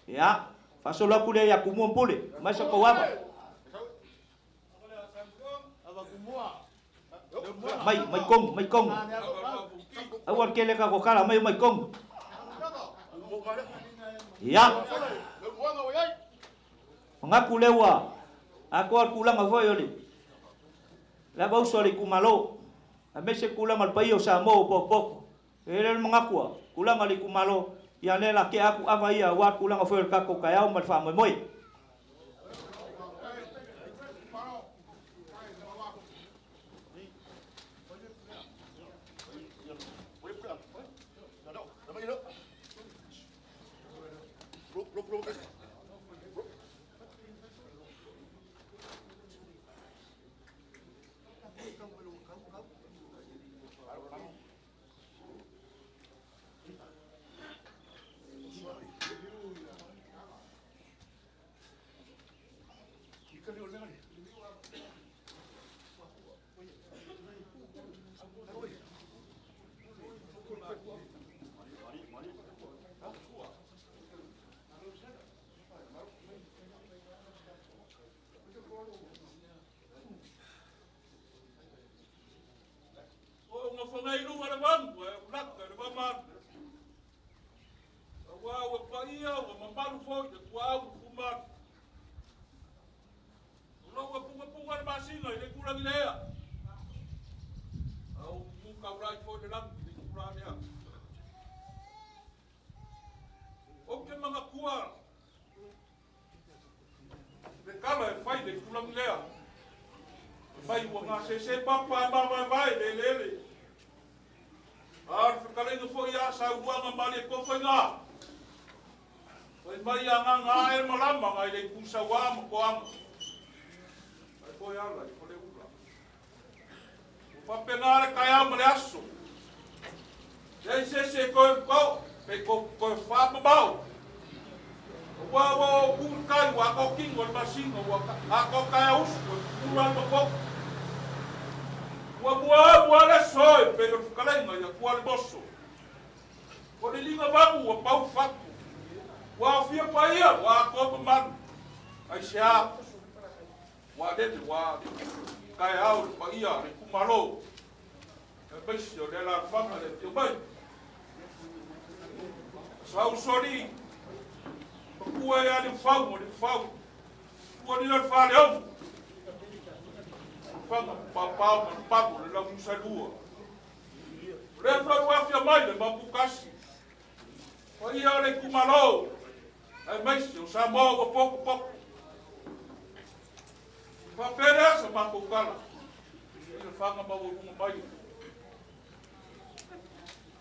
Ia, faasolo atu lea ia Tumua ma Pule, aumai sa tou ava. Mai, mai tonu, mai tonu. Aua le tele tatou tala, aumai mai tonu. Ia. Manatu lea ua atoa le tulaga foi o le lava uso a le itumalo, aemaise tulaga o le paia o Samoa ua potopoto. E i ai le manatu a tulaga o le itumalo, ia lea la tea atu ava ia aua le tulaga foi o le tatou taeao ma le faamoemoe. O gofoga i luga o le vagu ae ou laka i le vamanu. Aua ua paia ua mamalu foi le tuaau ufumalu. O lou ua pugapuga le masina i le itulagi lea. A ua tutu taulai foi le lagi i le itula lea. Ou te manatua le tala e fai i le itulagi lea. Fai mai ua gasese papa e mavaevae le eleele. A o le fetalaiga foi a Sauluaga Malietoa Faiga. Fai mai agaga ae malama nai le itu sauā ma toaga. Ai foi ala i Faleula. Ua faapena le taeao ma le aso. Leai se isi e toe utao, pe toe faamamao. Aua ua oo tu le tai, ua atoa tino le masina, ua atoa taeausu e pupula ai ma toto. Ua muamua le aso e pei o le fetalaiga ia Tualemoso. Ua liliga vagu, ua pau fatu. Ua aofia paia, ua atoa mamalu. Aisea? Ua lele, ua taeao le paia o le itumalo, aemaise o le alaalafaga le afio mai. Sau soli, matua ia Liufau ma Liufau, tua lila le Faleono. Faga papao ma le palu o le Launusalua. O lea foi ua afia mai le Mapukasi, paia o le itumalo, aemaise o Samoa ua potopoto. Faapea lea sa matou tala i le faga maualuga mai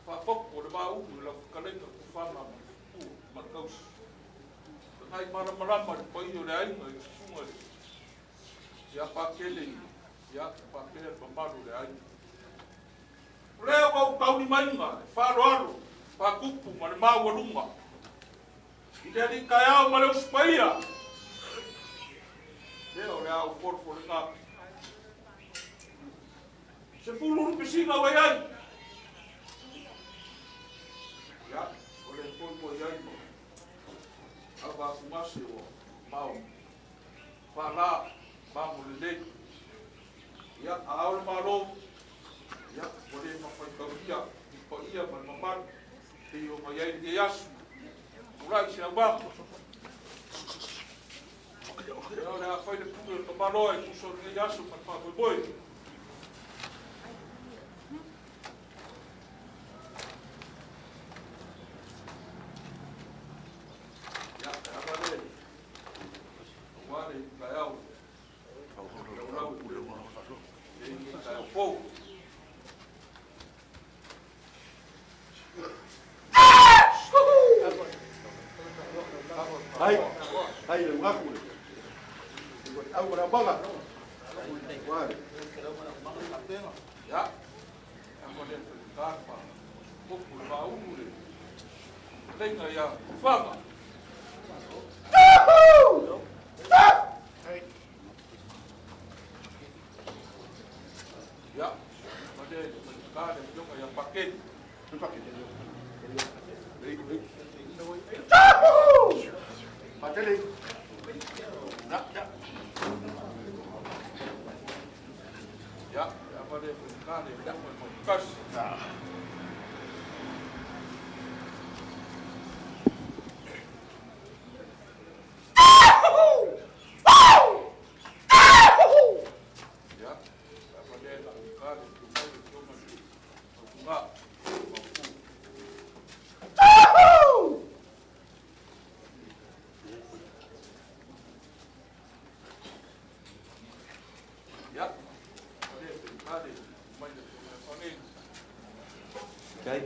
faapopo o le vaaulu i lau fetalaiga tufaga ma le futua ma le tausi. Tagai malamalama i le paia o le aiga i le susuga i ia Pakele ia faapea le mamalu o le aiga. O lea ua ou taulimaina le faaaloalo faatupu ma le maualuga i le alii taeao ma le usu paia. Lea o le a ou folafolega atu. 10 lupe sina ua i ai. Ia, o le foi ua i ai ma ava atugase ua mao faala mago lelei. Ia, a ao le Malo, ia, ua le mafaitaulia i paia ma le mamalu pei ona i ai lenei aso. Tulai se aumaga. Ia, o le a fai le pule o le tamaloa e tusa o lenei aso ma le faamoemoe. Ia, e ala le, aua le taeao laulau e lenei taeao fou. Hai, hai le ngaku le. Au le amaga. Wai. Ia, e afa le fa popo le vaaulu le Fetalaiga ia Faga. Ia, ma le Minisita le Afioga ia Paketi. Ia, ma le Minisita le Afioga i le Mapukasi. Ia, ma le Minisita le Afioga i le Mautuga. Mautu. Ia, ma le Minisita le mai le Afioga ia Fagei. Okay.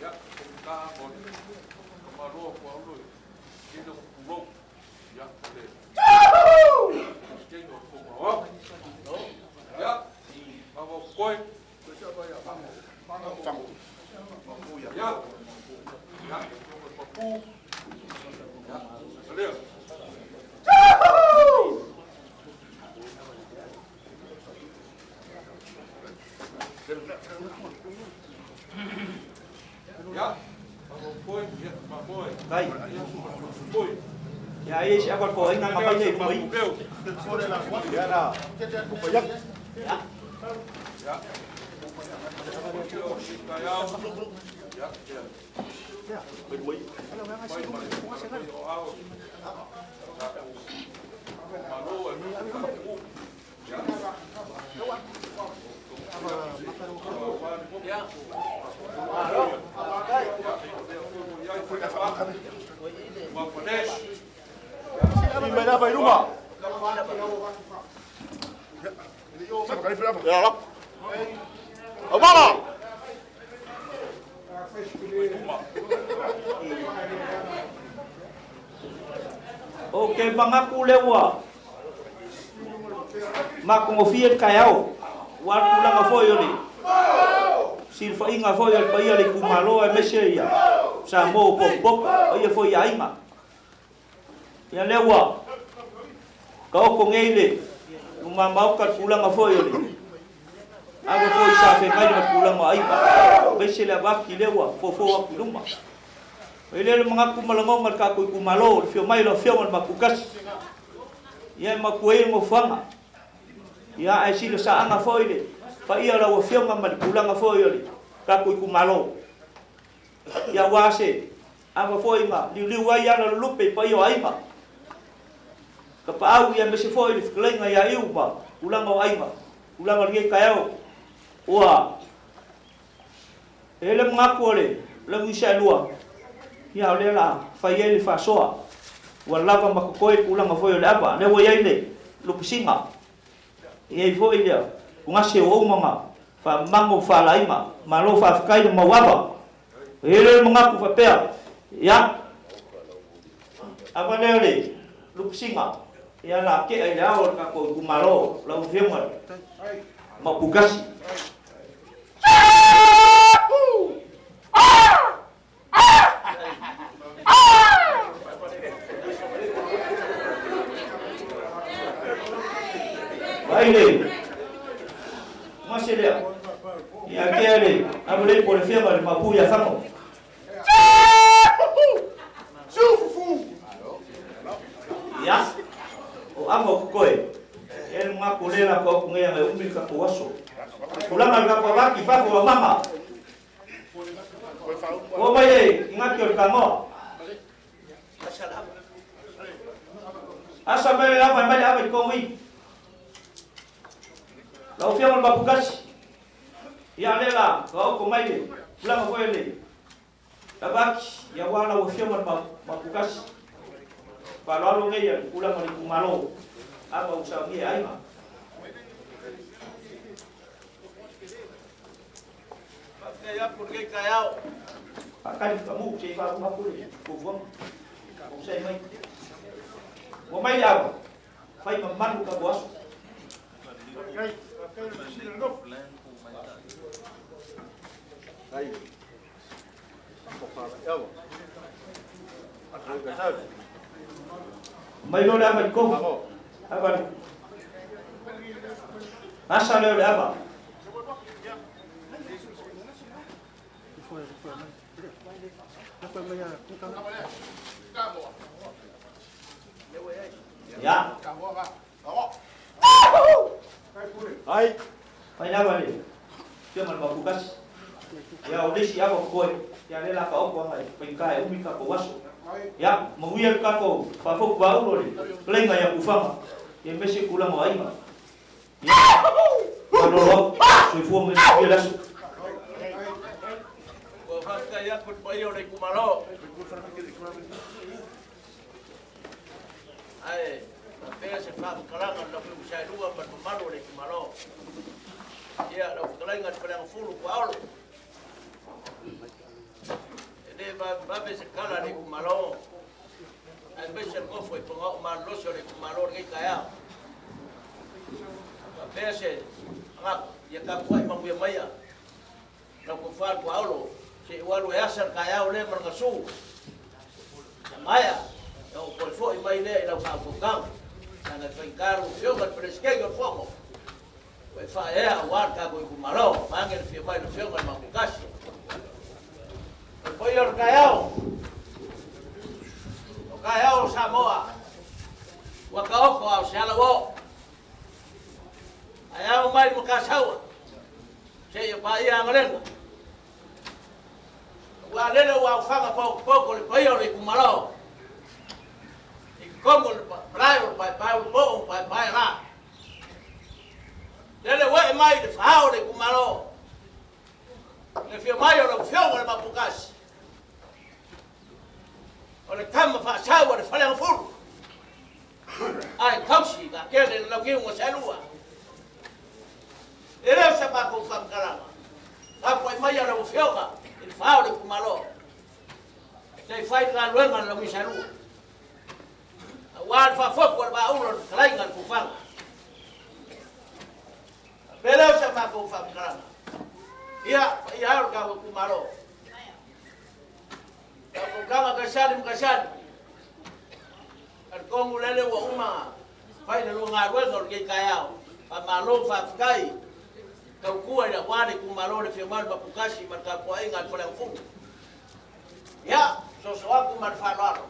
Ia, Minisita mo le Kamaloa Puaulu i Kino Pulou. Ia, ma le Presidente o le Fono Aoao. Ia, Mava Koe. Ia, ia, Afioga i Papu. Ia, Alea. Ia, Mava Koe, ia, Mamoe. Kai. Ia, Koe. Ia e se apa ko inga mai nei mai. Ya. Ya. Ya. O ke mangaku le ua. Ma kongofia le kaeao. Ua tulaga foi o le silafaiga foi o le paia le itumalo aemaise ia Samoa o popopo paia foi i aiga. Ia lea ua taoto nei le lumamaota le tulaga foi o le ave foi sa fegai ma le tulaga o aiga. Aemaise le avaki lea ua fofo atu i luma. E le le manatu ma lagona le tatou itumalo, le fio mai o le afioga i le Mapukasi. Ia e matua ai le nofoaga. Ia ae sila saaga foi le paia o lau afioga ma le tulaga foi o le tatou itumalo. Ia aua se ava foi ma liuliu ai ala lulupe i paia o aiga. Ka paau ia aemaise foi le fetalaiga ia Iu ma tulaga o aiga, tulaga o lenei taeao. Ua e le manatu o le lauisa e lua, ia o lea la fai ai le faasoa. Ua lava ma totoe tulaga foi o le ava. Lea ua i ai le lupisiga. E i ai foi le tugase o oumaga faamago faalaima. Malo faafetai le mau ava. E i ai le manatu faapea, ia, ava lea o le lupisiga, ia la kea i le ao o le tatou itumalo, lau afioga Mapukasi. Vai le. Mase lea. Ia kea le ava le po le afioga le Mapu ia Fago. Ia. O ava o koe. E le ngā ko lela ko ku ngai ngai umi ka ko aso. Tulaga le tatou avaki fafo o mama. O mai e i ngā ki o le kangoa. Asa mai le ava mai le ava i kongi. Lau afioga i le Mapukasi. Ia le la, ka oko mai le tulaga foi le avaki, ia ua lau afioga i le Mapukasi. Faaaloalo nei ia le tulaga o le itumalo. Ava ua saunia e aiga. Faafetai atu lenei taeao. Faatali famu se i faauma atu le fuafuaga. O sai mai. Ua mai le ava, fai ma manu ka aso. Mai lo le ava i kohu. Ava le. Asa leo le ava. Ia. Ai. Fai lava le. Fia ma le mapukasi. Ia o le isi ava koe. Ia le la ka oko anga i whaikae umi ka ko waso. Ia, manuia le tatou faafotu vaaulo le fetalaiga ia Pufaga, ia aemaise tulaga o aiga. Ia, malolo atu, soifua ma ia manuia le aso. Ua faafetai atu i le paia o le itumalo. Ae faapea se faamatalaga i lau Afioga Saelua ma le mamalu o le itumalo. Ia, lau fetalaiga i le Faleagafulu Tuaolo. E le vavevave se tala a le itumalo, aemaise le nofo i Fogaoo malolosi o le itumalo i lenei taeao. Faapea se manatu, ia tapuai manuia maia lau tofa le Tuaolo, se i ou alu e asa le taeao lea ma le gasu. Ia maea, ia ou toe foi mai lea i lau faautautaga, leaga e faigata lau Afioga i le Peresetene o le Fono. Ua e faaeaea aua le tatou itumalo, vaeane le fia mai o le Afioga i le Mautotasi. O le paia o le taeao, o taeao o Samoa, ua taoto a o se ala ua oo. Ae ao mai le Matasaua, seia paia Agalega. Aua lele ua aofaga potopoto le paia o le itumalo, i totonu o le malae o le paepae o le poo ma paepae la. Lele ua ee mai le fahao o le itumalo, le afio mai o lau Afioga le Mapukasi, o le tama faasau a le Faleagafulu, ae tausi ka tele le launiu na saelua. E le o sa matou faamatalaga, tapuai mai a lau Afioga i le fahao o le itumalo, se i fai le galuega a le launiu saelua. Aua le faafotu a le Vaaulu o le fetalaiga a le Fuafaga. Faapea lea o si a matou faamatalaga. Ia, paia e o le tatou itumalo. Tatou Kaisali ma Kaisali. Talitonu lele ua uma fai le lua galuega o lenei taeao. Faamalo, faafetai. Tautua i aua le itumalo le Afio mai o le Maputasi ma le tapuaiga a le Faleagafulu. Ia, soso atu ma le faaaloalo.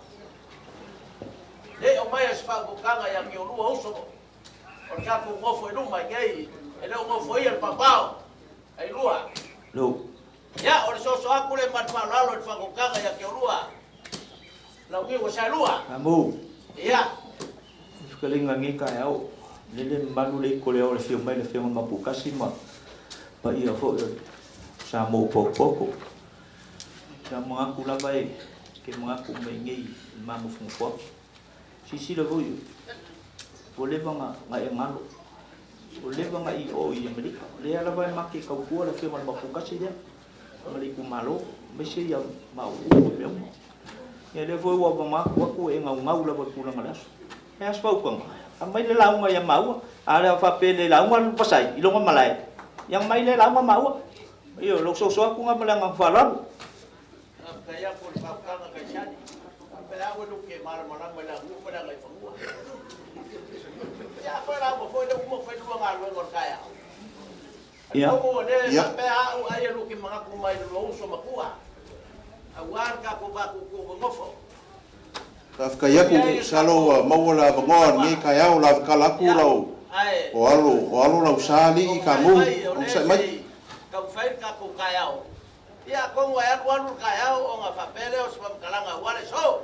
Le aumaia se faautautaga ia te oulua uso o le tatou nofo i luma i nei, e le o nofoia le paopao ai lua. No. Ia, o le soso atu lea ma le faaaloalo i le faautautaga ia te oulua Launiu o Saelua. Amu. Ia. Fetalaiga nei taeao, lele mamalu le iko le ao le afio mai le Afioga Mapukasi ma paia foi o Samoa potopoto. Sa manatu lava e ke manatu mai nei i le magofogofoaga. Silasila foi ua leva na e galo, ua leva na i o i Amerika. O lea lava e make tautua le Afioga i le Mapukasi lea ma le itumalo, aemaise ia mauu ma mea uma. Ia lea foi ua manatu atu e naunau lava i le tulaga o le aso. E a se fautuaga? Aumai le lauga ia maua. A le faapea e le lauga le Pasai i lona malae, ia aumai le lauga maua. Ioe, lou soso atu lena ma le agaga faaaloalo. Faafetai atu i le fautuaga Kaisani. Faapea au e luke malamalama i le aganuu ma le agaifanua. Ia afai lauga foi lea ua uma fai lua galuega o le taeao. Ia. Atonu o lea faapea au ai e luke manatu mai le lua uso matua. Aua le tatou vatutu nonofo. Faafetai atu, masalo ua maua le avanoa i lenei taeao, lavekala atu lau o alo o alo lau sa alii Kamu, onosai mai. Taumafai le tatou taeao. Ia atonu e alualu le taeao ona faapea lea o se faamatalaga aua le aso.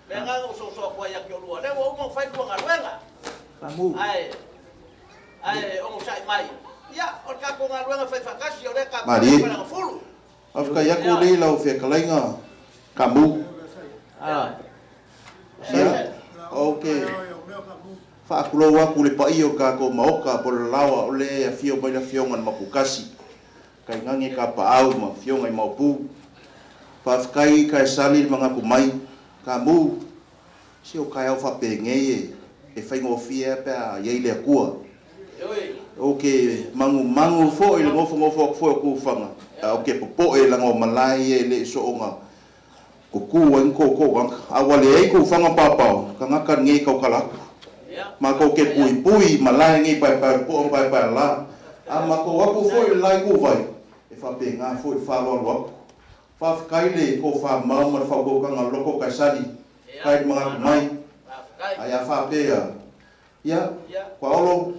Le agaga ua soso atu ai ia te oulua, lea ua uma ona fai lua galuega. Kamu. Ae ae onosai mai. Ia o le tatou galuega fai faatasi o lea tatou Malie. Faleagafulu. Faafetai atu alii lau fetalaiga Kamu. Ia, ou te faatulou atu i le paia o le tatou Maota po o le Lalaoa o lea e afio mai le Afioga i le Mapukasi, tainane Tapaau ma Afioga i Maopu. Faafetai Kaesali le manatu mai. Kamu, se o taeao faapenei e faigofie lava pe a i ai le Atua. Ou ke magumagu foʻi le gofogofo aku foi o kufaga, a o ke popoʻe laga o malae ia e leʻi sooga kukū ai ma koukou a ua leai kufaga paopao tagata lenei tautala atu. Matou ke puipui i malae nei paepae o le poʻo ma paepae o le lā, a matou atu foi i le la ituvai, e faapena foi le faaaloalo atu. Faafetai le tofamau ma le faautautaga loto Kaisali, faafetai le manatu mai, ae a faapea, ia, Paolo,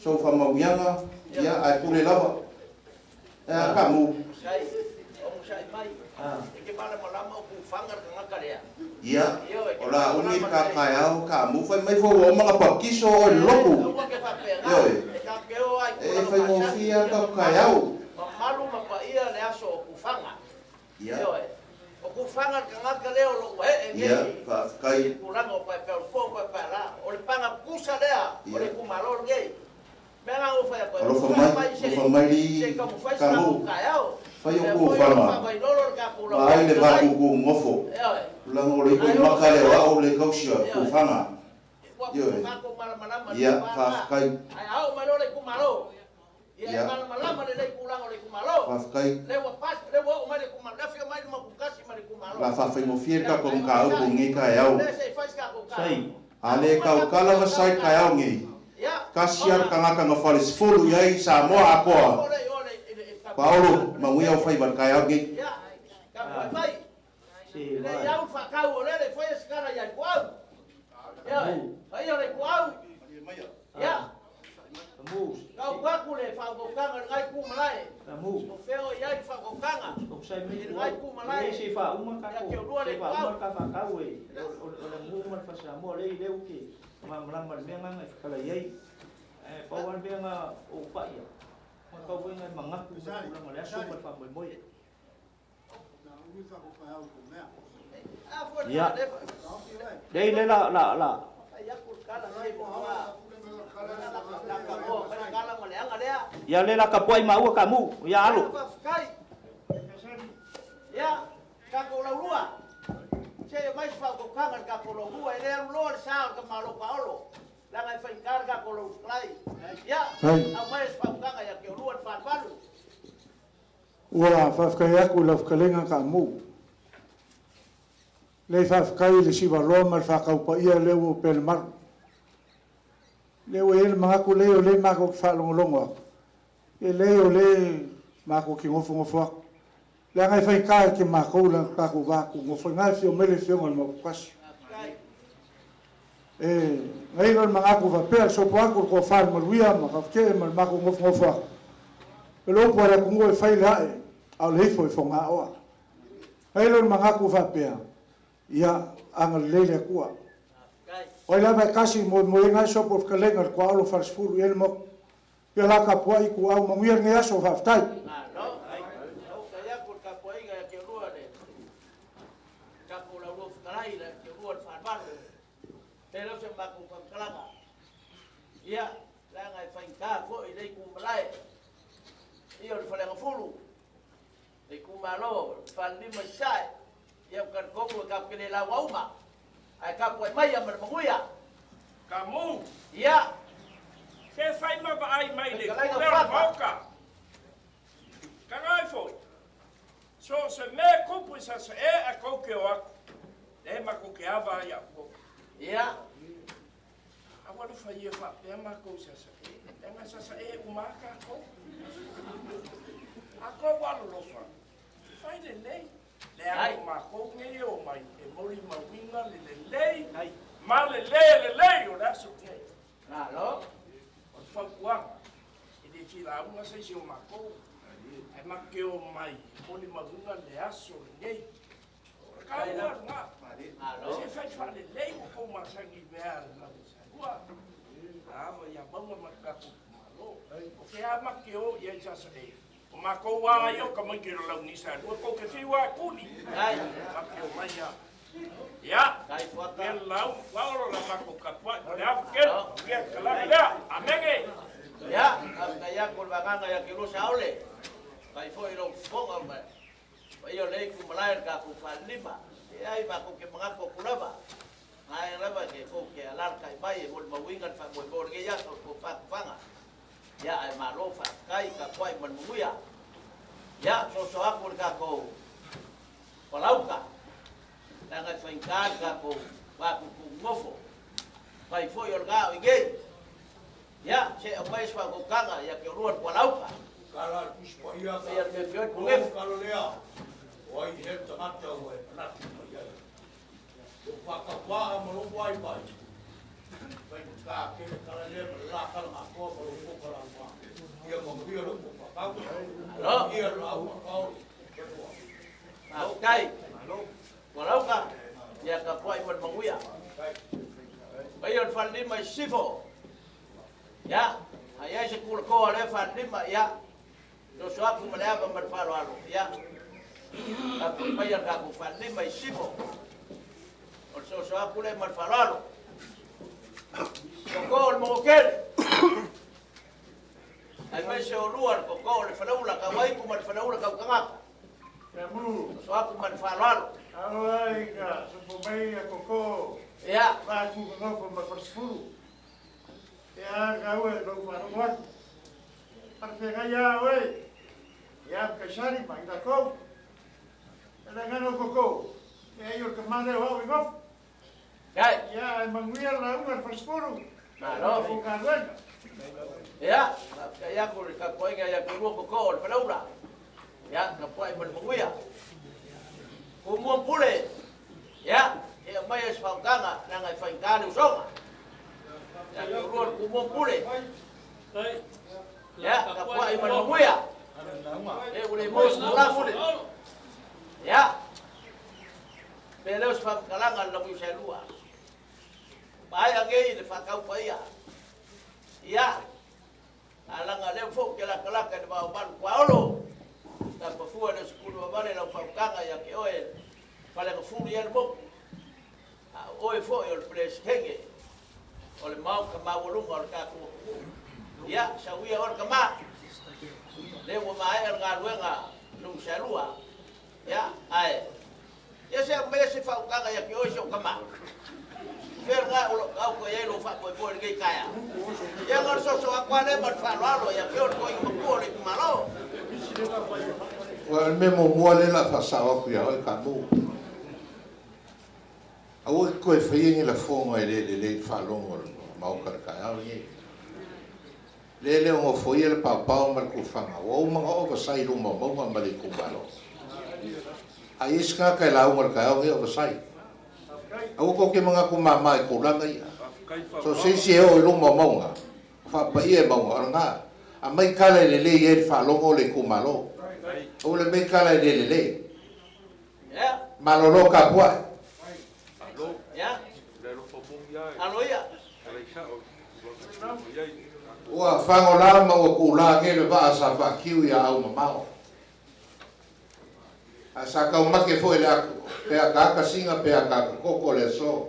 sou faamanuiaga, ia, ae pule lava. E a Kamu? Ia, o la umi le ta taeao Kamu, fai mai foi ua uma ona baptiso oe i le lotu. Ioe, e faigofie lava le tatou taeao. Ia. Ia, faafetai. Ia. Alofa mai, alofa mai alii Kamu, fai o ku fana, vaai le va kuku nofo, tulaga o le iko i maka le o a'u le tausia ku fana. Ioe. Ia, faafetai. Ia. Faafetai. O le a faafaigofie le tatou mataupu i lenei taeao. A le tautala ma sa i le taeao nei, tasi lava le tagata na falesefulu i ai i Samoa atoa. Paolo, manuia ou faiva i le taeao lenei. Ia. Lei le la la la. Ia le la tapuai maua Kamu, ia alo. Ia, tatou laulua. Se i omai se faautautaga i le tatou laulua. E le alu loa le sa o le tamaloa Paolo, leaga e faigata le tatou laufetalai. Ia, aumai se faautaga ia te oulua le falufalu. Ua faafetai atu i lau fetalaiga Kaamu. Lei faafetai i le sivaloa ma le faataupaia lea ua opea le malu. Lea ua i ai le manatu lea o lea matou te faalogologo atu, e leai o lea matou te nofonofo atu. Leaga e faigata ia te matou le tatou va tu-nofo i ina e afio mai le Afioga i le Maoputasi. E gailo le manatu faapea, le sopo atu o le tofa i le maluia ma Kautetee ma le matou nofonofo atu. O le upu a le atunuu e fai le ae, a o le ifo e fogaoa. Gailo le manatu faapea, ia agalelei le Atua. O ai lava e tasi i moemoega ai sopo o le fetalaiga i le tuaolo falesefulu i ai le motu. Ia la tapuai ituau manuia lenei aso, faafetai. Malo, faafetai atu i le tapuaiga ia te oulua le tatou laulua fetalai ia te oulua le faavalu. E le o se matou faamatalaga. Ia, leaga e faigata foi le itu malae. Ia o le Faleagafulu, le itumalo, le Falelima i Sasae. Ia, ou te talitonu e tatou te le lauga uma, ae tapuai maia ma le manuia. Kamu. Ia. Se fai ma vaai mai le Fetalaiga itu lea o le Fata. Maota. Kagai foi. So o se mea e tupu i Sasae a tou te o atu. Le matou te ava ai au. Ia. Aua le faia faapea matou i Sasae. Leaga Sasae uma lava tatou. A tou alolofa, fai lelei. Leaga o matou nei e omai e molimauina le lelei ma le lē lelei o le aso lenei. Malo. O le fautuaga, e le fia lauga se isi o matou, ae matou te omai e molimauina le aso lenei. O le taua lena. Se fai faalelei ua tou masani i mea a le Lauisalua. A ia mauga ma le tatou itumalo. O fea lava matou te o i ai i Sasae, o matou lava ia o tamaiti o le Launiuisalua, tou te fiu lava e tuli. Matou te omai lava. Ia, le lau paolo la matou tapuai, o le ava tele, manuia le talaga lea. Amene. Ia, faafetai atu i le vagana ia te oulua Saole, faafetai foi i lou fofoga ma paia o lenei itumalae o le tatou falelima. E leai matou te manatu atu lava, ae lava ke kou te alalatai mai e molimauina le faamoemoe o lenei aso o le tofa tufaga. Ia, ae malo faafetai tapuai ma le manuia. Ia, soso atu le tatou palauta, leaga e faigata le tatou va tuutuu nofo. Fai foi o lena o i nei. Ia, se aumai se faautautaga ia te olua le tualauta. Kala le Tusi Paia Ia le mea fio i punefu. Kala lea, o ai he tagata ua e manatu mai ai. Lou faatauvaa ma lou vaivai, faigata tele kala lea ma le la kala atoa ma lou poka laluma. Ia manuia lou faatau. Malo. Ia lau faatau. Faafetai. Tualauta, ia tapuai ma le manuia. Paia o le falelima i sisifo. Ia, a i ai se tulafono a lea falelima, ia, soso atu ma le ava ma le faaaloalo. Ia, tapuai maia le tatou falelima i sisifo. O le soso atu lea ma le faaaloalo. Koko o le Mogotele. Aemaise o lua le koko o le Faleula Tauaitu ma le Faleula Tautagata. Soso atu ma le faaaloalo. Alo ai ka sopo mai a koko. Ia. Va tu nofo ma falesefulu. Ia ka ue lou faalogo atu. Parafeagai a oe. Ia Kaisari ma i latou. E le gana o koko. E ai o le tama lea o au i nofo. Kai. Ia e manuia le lauga le falesefulu. Malo. Fou galuega. Ia, faafetai atu i le tapuaiga ia te lua koko o le Faleula. Ia, tapuai ma le manuia. Tumua pule. Ia, e aumai se faautaga leaga e faigata le usoga. Ia te lua le tumua pule. Ia, tapuai ma le manuia. E ua le maua se tulafono. Ia, pe leo se faamatalaga le laui saelua. Maea nei le faatau paia. Ia, alaga lea foi ke lakalaka i le vaomalu tuaolo. Tapafua le sukulu avale lau faautaga ia te oe falegafulu ia le moku. A o oe foi o le Peresetene o le maota maualuga o le tatou atunuu. Ia, sauia oe le tama. Lea ua maea le galuega lou saelua. Ia, ae ia se aumaia se faautaga ia te oe si ou tama. Fea lena o loo taoto i ai lou faamoemoe i lenei taeao. Ia na o le soso atu lava lea ma le faaaloalo ia te oe le toeaina matua o le itumalo. Ua le mea muamua lea o le a faasao atu ia oe Kamu. Aua e te toe faia ni lafoga e le lelei i le faalogo a le Maota i le taeao lenei. Lea e le o nofoia le paopao ma le tufaga, ua uma ona ovasai i luma o mauga ma le itumalo. A i ai se tagata e lauga i le taeao lenei, ovasai. Aua tou te manatu mama i tulaga ia. So o se isi e oo i luma o mauga, faapaia e mauga, o lena. Aumai tala e lelei ai le faalogo o le itumalo. Aua le aumai tala e le lelei. Malolo tapuai. Ia, alo ia. Ua fagolā ma ua kuulā nei le vaa sa faatiu iā aumamao. Ae sa taumate foi le atu, pe akaaka siga pe akaaka koko le aso.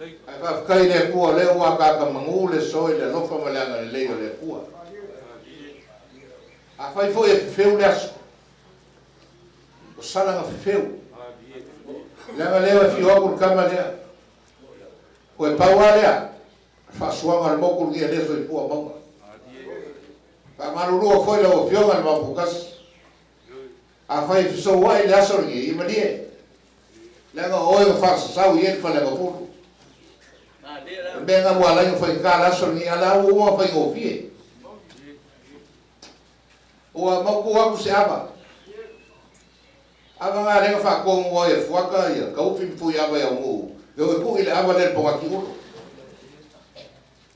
Ae faafetai i le Atua o lea ua akaaka magū le aso i le alofa ma le agalelei o le Atua. Afai foi e fefeu le aso, o salaga fefeu. Leaga lea e afio atu le tama lea. Toe pau lava lea, le faasuaga o le motu lenei a lea soifua mauga. Faamalulua foi lau Afioga i le Maoputasi. Afai e fesouai le aso lenei, ia malie. Leaga o oe na faasasau i ai le faleagafulu. O le mea lena ua ala ai ona faigata le aso lenei, a o le a ua uma ona faigofie. Ua mautu atu se ava. Ava na lea na faatonu ai e Fuata ia Kaufi ma Fuiava i Aunuu, e o e tui le ava lea i le pogati ulu.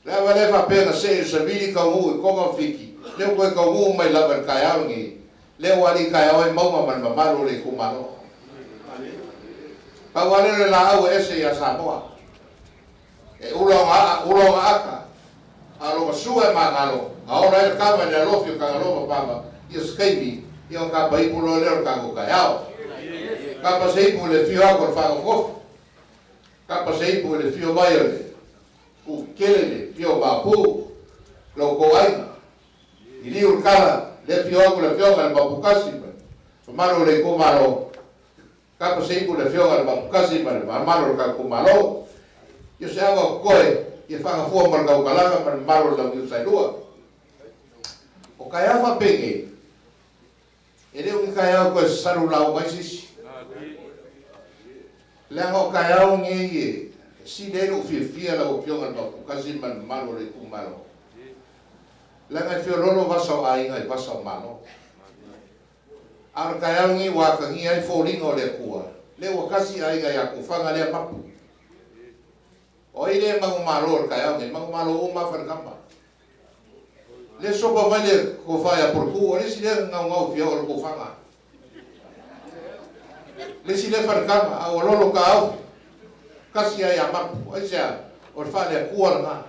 Le ava lea faapea na see i le savili Taunuu i Toga ma Fiti, lea ua toe taunuu mai lava i le taeao lenei, lea ua alii taeao ai mauga ma le mamalu o le itumalo. Pau lava lea o le laau e ese ia Samoa. E ula ona aa, ula ona ata, a o lona sua e magalo, a ola ai le kava i le alofi o Tagaloa ma Papa, ia se taimi, ia ona tapa ipu loa lea o le tatou taeao. Tapa se ipu i le afio atu o le faagofogofu. Tapa se ipu i le afio mai o le Kukele, le afio o Maopu, lo outou aiga. I liu le kala, le afio atu le afioga i le Maopukasi ma le mamalu o le itumalo. Kapa se ipu i le afioga i le Mapukasi ma le mamalu o le tatou Malo. Ia se ava o totoe. Ia faagafua ma le taukalaga ma le mamalu o le launiu saelua. O taeao faapenei, e le o ni taeao e toe sasalu lauga ai se isi. Leaga o taeao nei e sili ai lou fiafia lau Afioga i le Maoputasi ma le mamalu o le itumalo. Leaga e feoloolo vasa o aiga i vasa o Malo. A o le taeao lenei ua atagia ai foliga o le Atua, lea ua tasi aiga ia Tufaga lea Mapu. O ai lea e manumalo i le taeao nei? Manumalo uma lava Faletama. Lea sopa mai le tofa ia Polotu, o le isi lea naunau e fia oo i le Tufaga. Le isi lea Faletama, a ua lolo taofi. Tasi lava ia Mapu. Aisea? O le faale-Atua lena.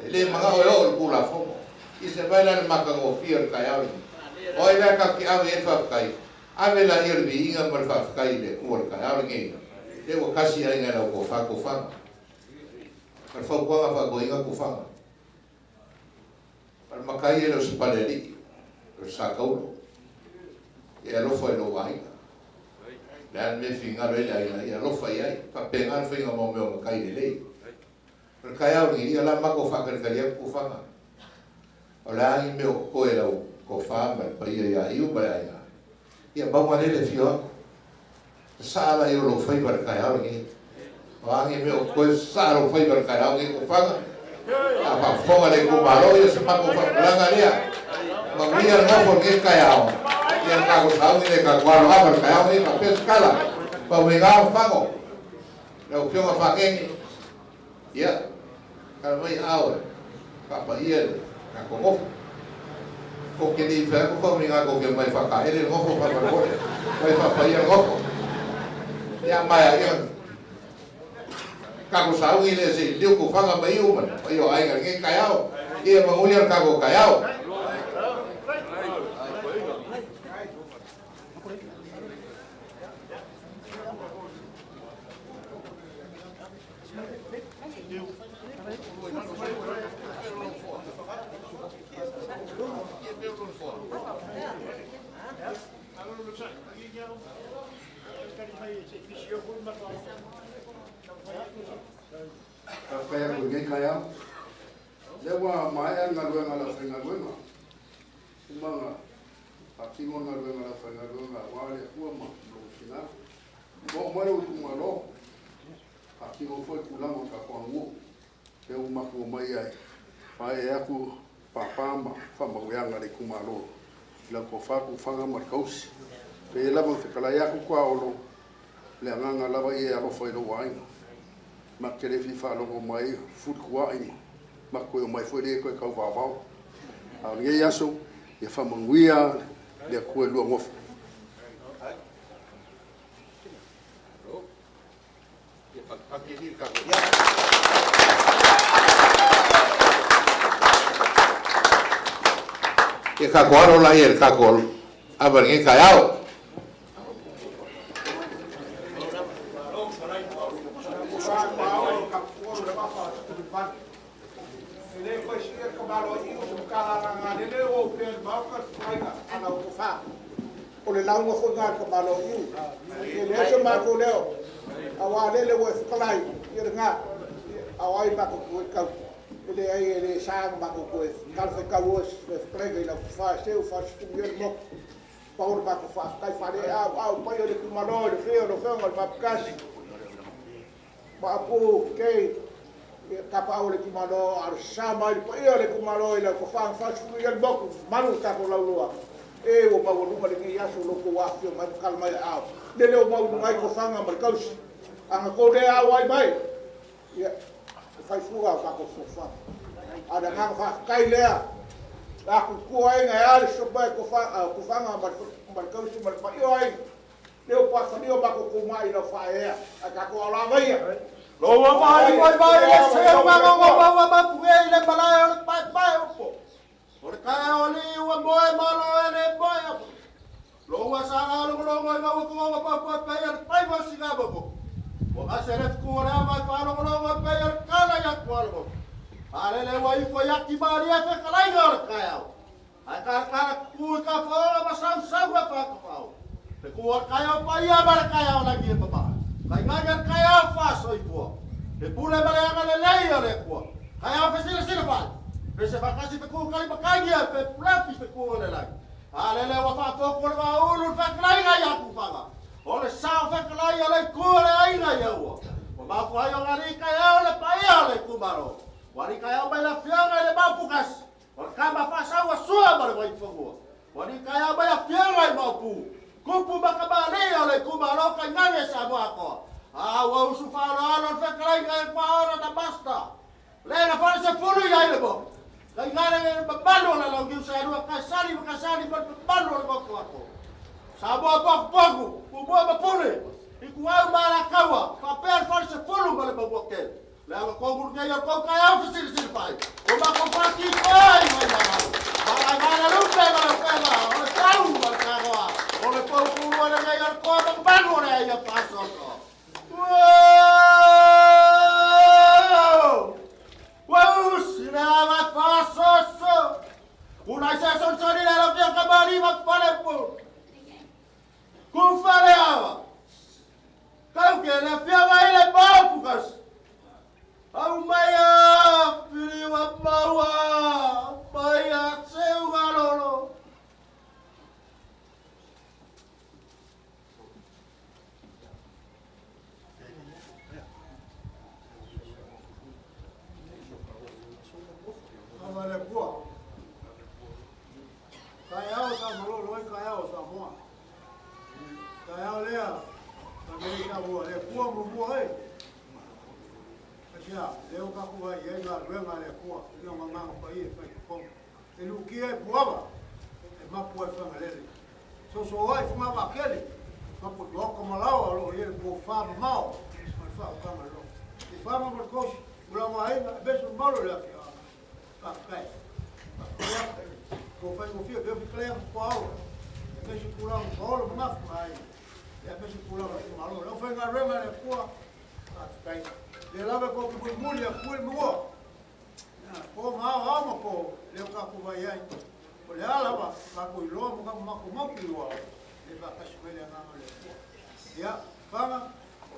E le manao e oo i le Tulafono. Ia se vaai la i le matagofie o le taeao lenei. O ai la tatou te ave i ai le faafetai? Ave laia o le viiga ma le faafetai i le Atua i le taeao lenei, lea ua tasi aiga i lau tofa tofaga. O le fautuaga faatoeaina tofaga. O le matai e le o se palealii, o le sa taulo. E alofa i lou aiga. Le a le mea e finagalo ai le aiga, ia alofa i ai. Faapena le faiga o mea o matai lelei. O le taeao lenei, ia la matou faatalitali atu tofaga. O le a ni mea o totoe i lau tofa ma le paia ia Iu ma le aiga, ia maua lea le afio atu. Sasaa laia o lou faiva i le taeao lenei. O a ni mea o totoe, sasaa lou faiva i le taeao lenei tofaga. A faafofoga le itumalo, ia se matou faamatalaga lea. Manuia le nofo i lenei taeao. Ia le tatou sauni lea tatou alo ava i le taeao lenei faapea se tala. Faamanuiaga ma fago. Lau Afioga Fagege. Ia, tala mai ao e faapaia le tatou nofo. Kou te le i fai atu faaumiga tou te omai faataele le nofo faamolemole. Omai faapaia le nofo. Ia maea ia tatou sauni lea se i liliu tufaga ma iu ma le paia o aiga i lenei taeao. Ia manuia le tatou taeao. Faafetai atu i lenei taeao. Lea ua maea le galuega a le aufaigaluega. Uma ona faatino le galuega a le aufaigaluega aua le Atua ma lou finagalo. Ua oo mai lou itumalo, faatino foi tulaga o le tatou aganuu. Lea ua matou omai ai, faaee atu papa ma faamauiaga a le itumalo i lau tofa, tufaga ma le tausi. Pei lava ona fetalai atu Tuaolo, le agaga lava ia e alofa i lou aiga. Ma te le fia faalogo mai fulituai ma ma toe omai foi lea toe tau vaovao. A o lenei aso, ia faamanuia le Atua i lua nofo. Ia tatou alo laia i le tatou ava i lenei taeao. O le lauga foi lena a le tamaloa Iu. E leai so matou leo, aua lele ua e fetalai, ia lena. A o ai matou te toe tau, e leai e le sa ona matou toe talafaitau oe e fetalaiga i lau tofa e seu faasufulu i ai le motu. Pau o le matou faafetai faaleaauau paia o le itumalo i le afio o lau Afioga i le Maputasi, Maapu, Kei, ia tapaau o le itumalo, a o le sa mai le paia o le itumalo i lau tofa na faasufulu i ai le motu, malu le tatou laulua. E ua maualuga lenei aso lo outou afifio mai ma tala mai aao. Lele ua maualuga ai tofaga ma le tausi. A na tou le auai mai, ia, e fai fua o tatou fesoasoani. A o le agaga faafetai lea, a tutua ai na e a le sosopa e tofaga ma le tausi ma le paia o aiga. Lea ua pafalia o matou tumai i lau faaeaea, ae tatou aolava ia. Loua mai mai mai le seu magogo maua mapuge i le malae o le paepae o po. O le taeao alii ua moe malo e le moe apo. Loua saga logologo i maua kuonga papua pei o le faiva o singa momo. Ua gase le fuku o le ama i faalogologo e pei o le kala i atualogo. Alele ua ifo i ati malie fetalaiga o le taeao. Ae kalakala tutu i kafaoga ma sausau e faatafao. Le ku o le taeao paia ma le taeao lagi e mama. Tainane le taeao faasoifua. Le pule ma le agalelei o le Atua. Kai au fesile sile pai. Pese fakasi te ku kali makangia fe pulapi te ku ole lai. A lele wa fa fo le va ulu fa klai ga ya ku fanga. O le sa fa klai ole ku ole ai ga ya ua. O ma fu ai o ngari kai au le pai au le ku maro. Wari kai au mai la fianga le mapukas. O le kama fa sa wa sua ma le wai fangua. Wari kai au mai la fianga i mapu. Kupu makamali o le ku maro kai ngange sa mo akoa. A ua usu whaalo alo le whakalai ngai kwa ora na masta. Le na whare se fulu i ai le mo. Kai ngare le mamalu o la lau giu sa rua kai sali ma kai sali ma le mamalu o le moko ako. Sa moa poku poku, pumua ma pule. I ku au ma la kaua, whapea le whare se fulu ma le mangua kele. Le anga konguru nei o kau kai au fisiri siri pai. O mako whaki pai mai mamalu. Malai mana lupe ma le pema, o le tau ma le kagoa. O le paukuru o le nei o le koa mamalu o le aia pasoto. Wow! Wow, sina pasoso. Unai sa son soni le lo pia kamali ma pale pu. Ku fale awa. Kau ke le pia mai le pau pukas. Au mai a pili wa maua. Mai a seu galolo. Le pua. Kai au sa malolo ai kai au sa moa. Kai au lea, ka mei sa mua, le pua mo mua ai. Asia, leo ka kua i ai ngā ruenga le pua, leo ngā ngā pa i e whai kongo. E luki ai puawa, e mapu ai whangalele. So so ai whanga wa kele, mapu tuaka malawa lo i e pua wha mamao, ma le wha ukanga lo. I wha ma kosi, ula ngā inga, e beso malo le awhi a. Kai. Ko whai ngofia, peo whikalea ko au. E mesi kūlanga ko olo mangafu ai. E mesi kūlanga ko malo. Leo whai ngā renga le kua. Kai. Le lawe ko ki muli a kue mua. Ko ngā au ma ko leo ka ku vai ai. O le ala wa ka ku iloa mo ka mako moki ua. Le wa kasi mele ngā le kua. Ia, whanga,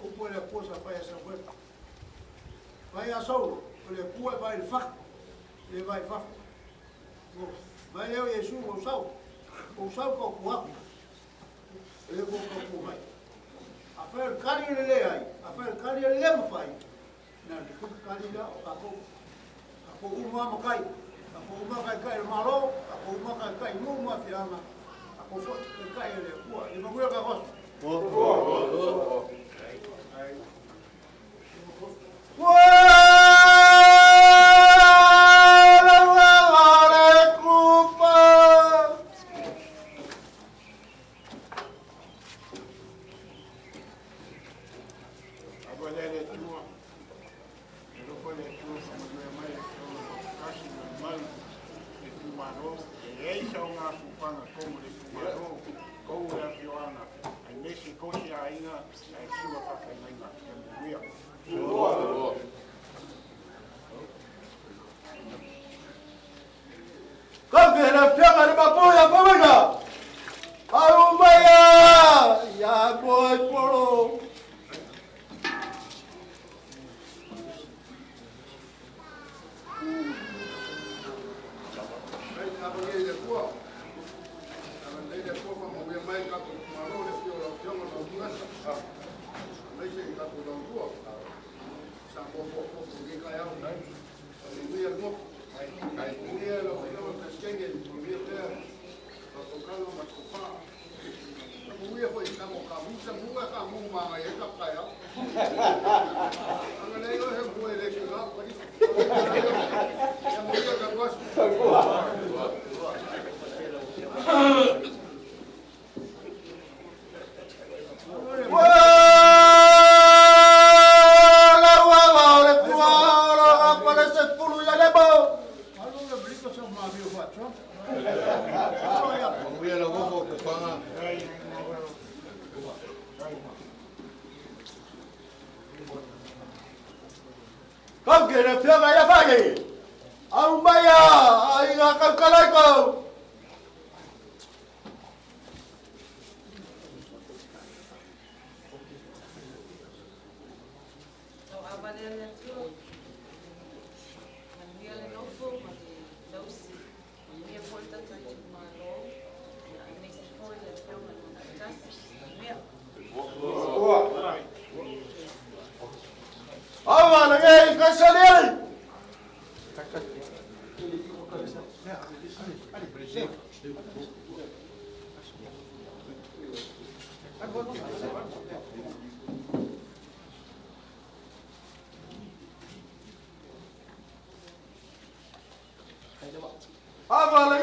upu le kua sa whai a sa wena. Whai a sauro, o le kua e vai le whaka. Le vai whaka. Mai leo Yesu o sau ko kuaku. Le ko ko mai. A fa el kari le le ai, a fa el kari le le mafai. Na le ku kari la o ka ko uma makai, ka ko uma kai kai malo, ka ko uma kai kai mu ma fianga. A ko fo kai le kua, le maguia ka ko. Ava le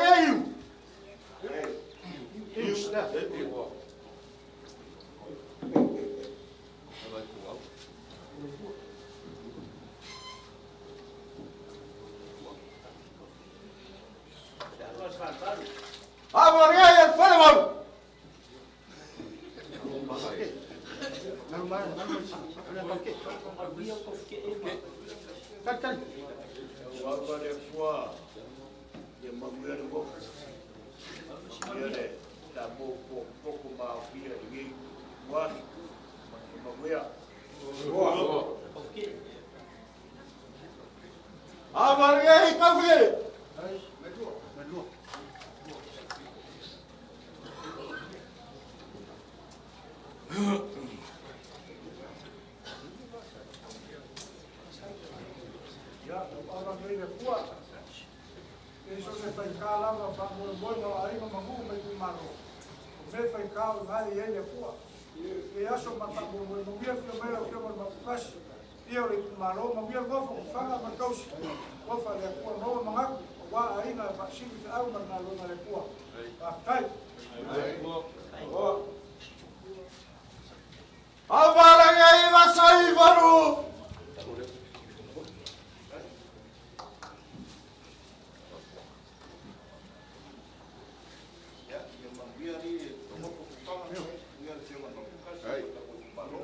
Ava le ei al fale malu. Ava le fua ia manuia le moku. Ia le la mo po poko ma fia i ngei wahi ma te manuia. Ava le ei kaufi. Ia, ava nei le kua. E so se fai ka lava pa mo mo no ai ma mangu me ku malo. O me fai ka o ngai e le kua. E aso ma pa mo mo mia fio me la fio ma kasi. Ia o le ku malo ma mia ngofo fanga ma kausi. O fa le kua no ma ngaku. O wa ai na fa sigi te au ma na lo na le kua. Faafetai. Ava le ei vasai valu. Ia, ia manuia li togofo kufaga, ia le fioga mapukasi, la ko malo.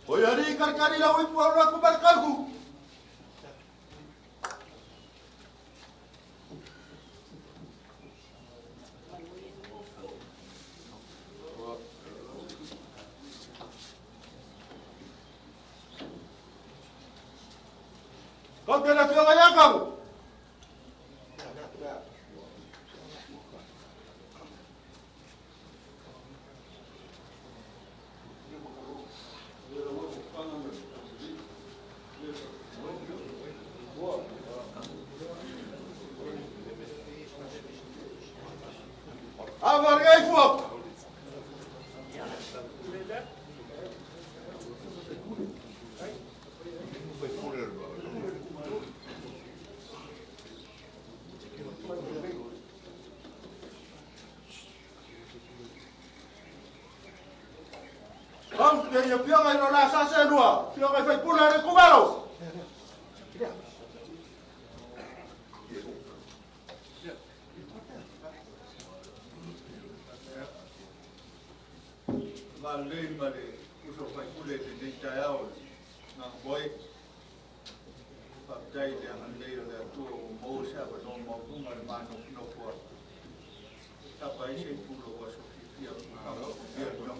Oi ari karikari lau ipu au raku marikauku. Kau tena fioga iakau. Ava le ei fua. Kau te ia fioga i lo la sa se lua. Fioga i fai pula le kumalo. Ma lei ma le uso fai pule le nei taeao nā boy. Faafetai i le agalelei o le Atua ua maua se avanoa maualuga le manofinofo ai. Tapa ai se i pula ua aso fiafia fia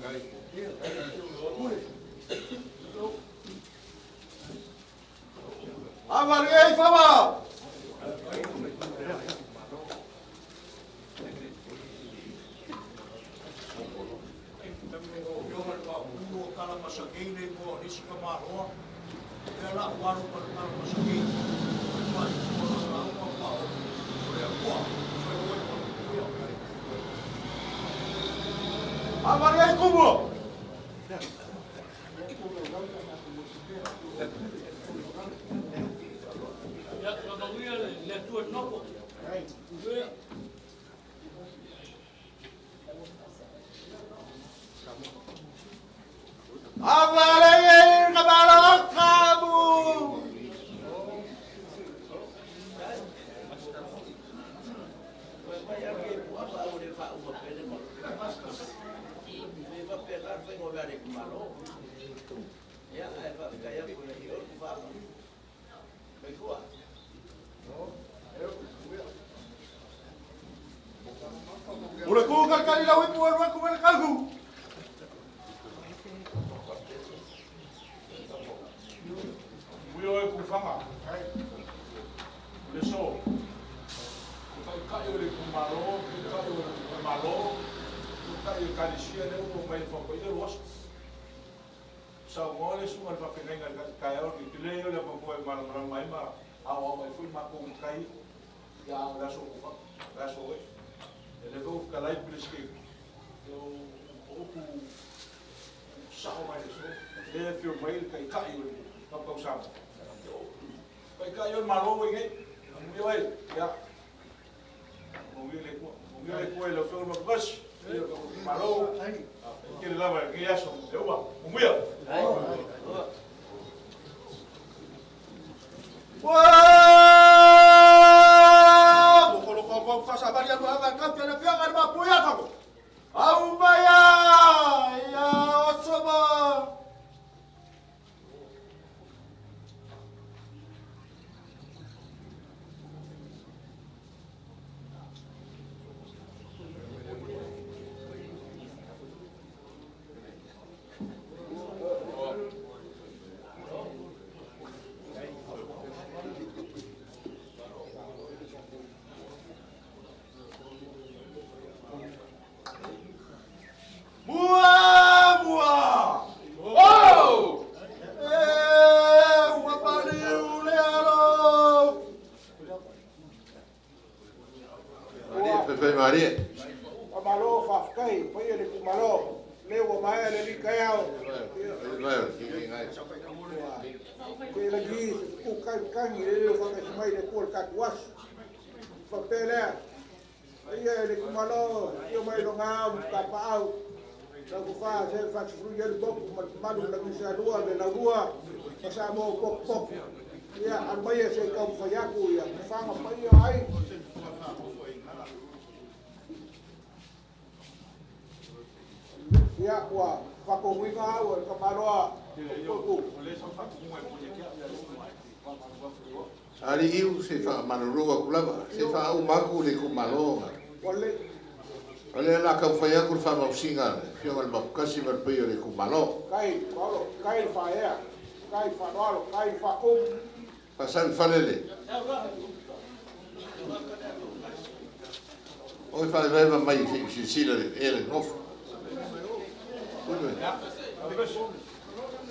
Ava le ei fava. Fioga le maupulu o kala masakei le mo nisi ka maloa. Pea la uaru pa le kala masakei. Mai o la la uma pa o le akua. Soe oi ma le kuia. Ava le ei kumu. Ia, manuia le Atua nofo. Ia. Ava le ei ka malo kamu. Mai a ke pu apa au le fa uma pele ma. Me va pegar fai ngo le ku malo. Ia ai fa ka ia ku le i o ku fa. Mai kua. O le ku karikari lau ipu au raku marikauku. Mui o e kufaga. O le so. O taitai o le itumalo, taitai o le Malo, taitai o Ekalesia lea ua omai i le faapaia lo aso. Saunoa le susuga i le faafeagaiga i le taeao lenei, tele ia o le avanoa e malamalama ai ma aoao ai foi matou matai. Ia o le aso le aso e. E le fau kalai pleske. O upu sao mai le so. Le fio mai le kai kai o le papau sa. Kai kai o le malo wei ngai. Amu ia wai. Ia. Mo le ku. Mo le ku e le fio ma bas. Malo. Ke le lava ke aso. E uba. Mo ia. Mua, mua. Oh! E, ua paliu le alo. Maria, Pepe Maria. O malo faafetai paia le itumalo lea ua maea le alii taeao. Ke lagi se tuku kai matagi le leo faataisi mai le Atua i le tatou aso. Faapea lea, paia i le itumalo, afio mai Loga ma Tapaau, lau tofa se faasefuluina ai le motu ma le mamalu o le Salua le Laulua ma Samoa ua potopoto. Ia, alu maia se i taumafai atu ia faga paia o aiga. Ia, ua faatonuina au e le tamaloa Pupu. Ali iu se whaamanuru aku lava, se whaauma aku le kumaloga. Ua lelei. O lea la taumafai atu le faamausiga a le Afioga i le Mapukasi ma le paia o le itumalo. Tai paolo, tai le faaea, tai le faaaloalo, tai le faatumu. Faasau i le fale le. Oi faevaeva mai se i silasila i le ea le nofo.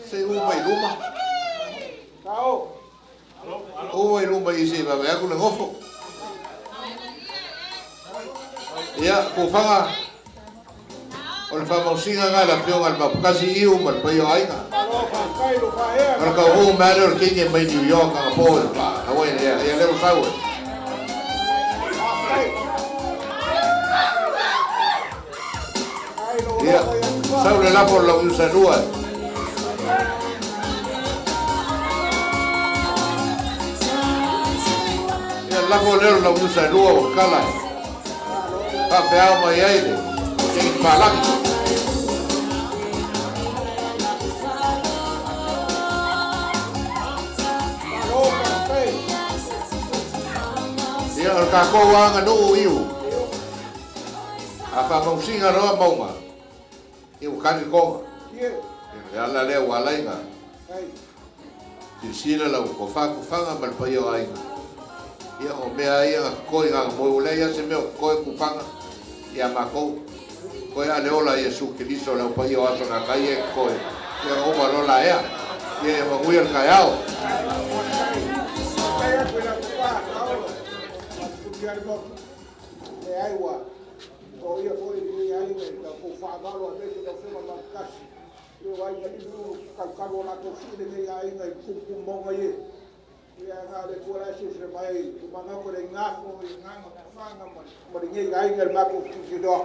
Se u mai luma. Sao. U mai luma i se i vaavaai atu le nofo. Ia, Pufaga, o le faamausiga lena a le Afioga i le Mapukasi Iu ma le paia o aiga. O le tauhou mea lea o le teine mai New York anapo i Hawaii ia, ia lea ua sau e. Ia, sau le lafo o le lauiusalua e. Ia, le lafo lea o le lauiusalua ua kala e. Faafeao mai ai le keiki palagi. Ia, o le tatou aganuu iu, a faamausiga loa mauga, ia ua kali toga. Ia, le ala lea ua ala ai na silasila lau tofa tufaga ma le paia o aiga. Ia, o mea ia na totoe i gagamoe, ua leai lava se mea o totoe tufaga ia matou. Toe a le ola Iesu Keriso le au paia o aso na tai e totoe. Ia ona uma loa la ea. Ia ia manuia le taeao. Faafetai atu i lau tofa Paolo Faatupulia le motu. Leai ua foia foi lenei aiga i tatou faavalo aemaise lau Afioga i le Mapukasi. Ia o aiga liuliu kalukalu o latou sii lenei aiga i tumutumu mauga ie. Ia na o le Atua la e silasila mai i manatu le igafo i agaga fafaga ma lenei aiga i le matou tilotilo.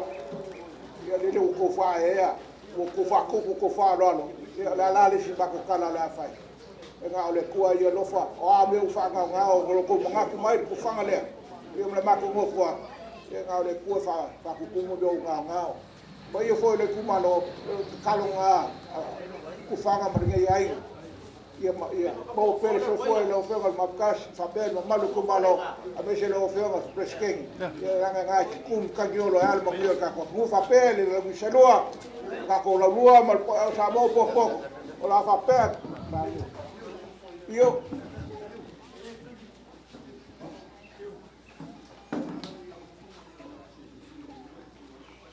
Ia lele ua tou faaeaea, ua tou faatupu, ua tou faaaloalo. Ia o le a la le isi matou tala o le a fai. E na o le Atua ia alofa, o a mea ua faagaogao o lo tou manatu mai le tufaga lea. Ia ma le matou nofoaga, ia na o le Atua e faatutumu mea ua gaogao. Paia foi o le itumalo, o le tatalo lena a tufaga ma lenei aiga. Ia ia maua pea le soifua i lau Afioga i le Mapukasi, faapea le mamalu o le itumalo, aemaise lau Afioga i le Peresetene. Ia leaga na e tutu matagi olo e a le manuia o le tatou atunuu. Faapea le lauisalua, le tatou laulua ma le Samoa potopoto, o le a faapea. Io.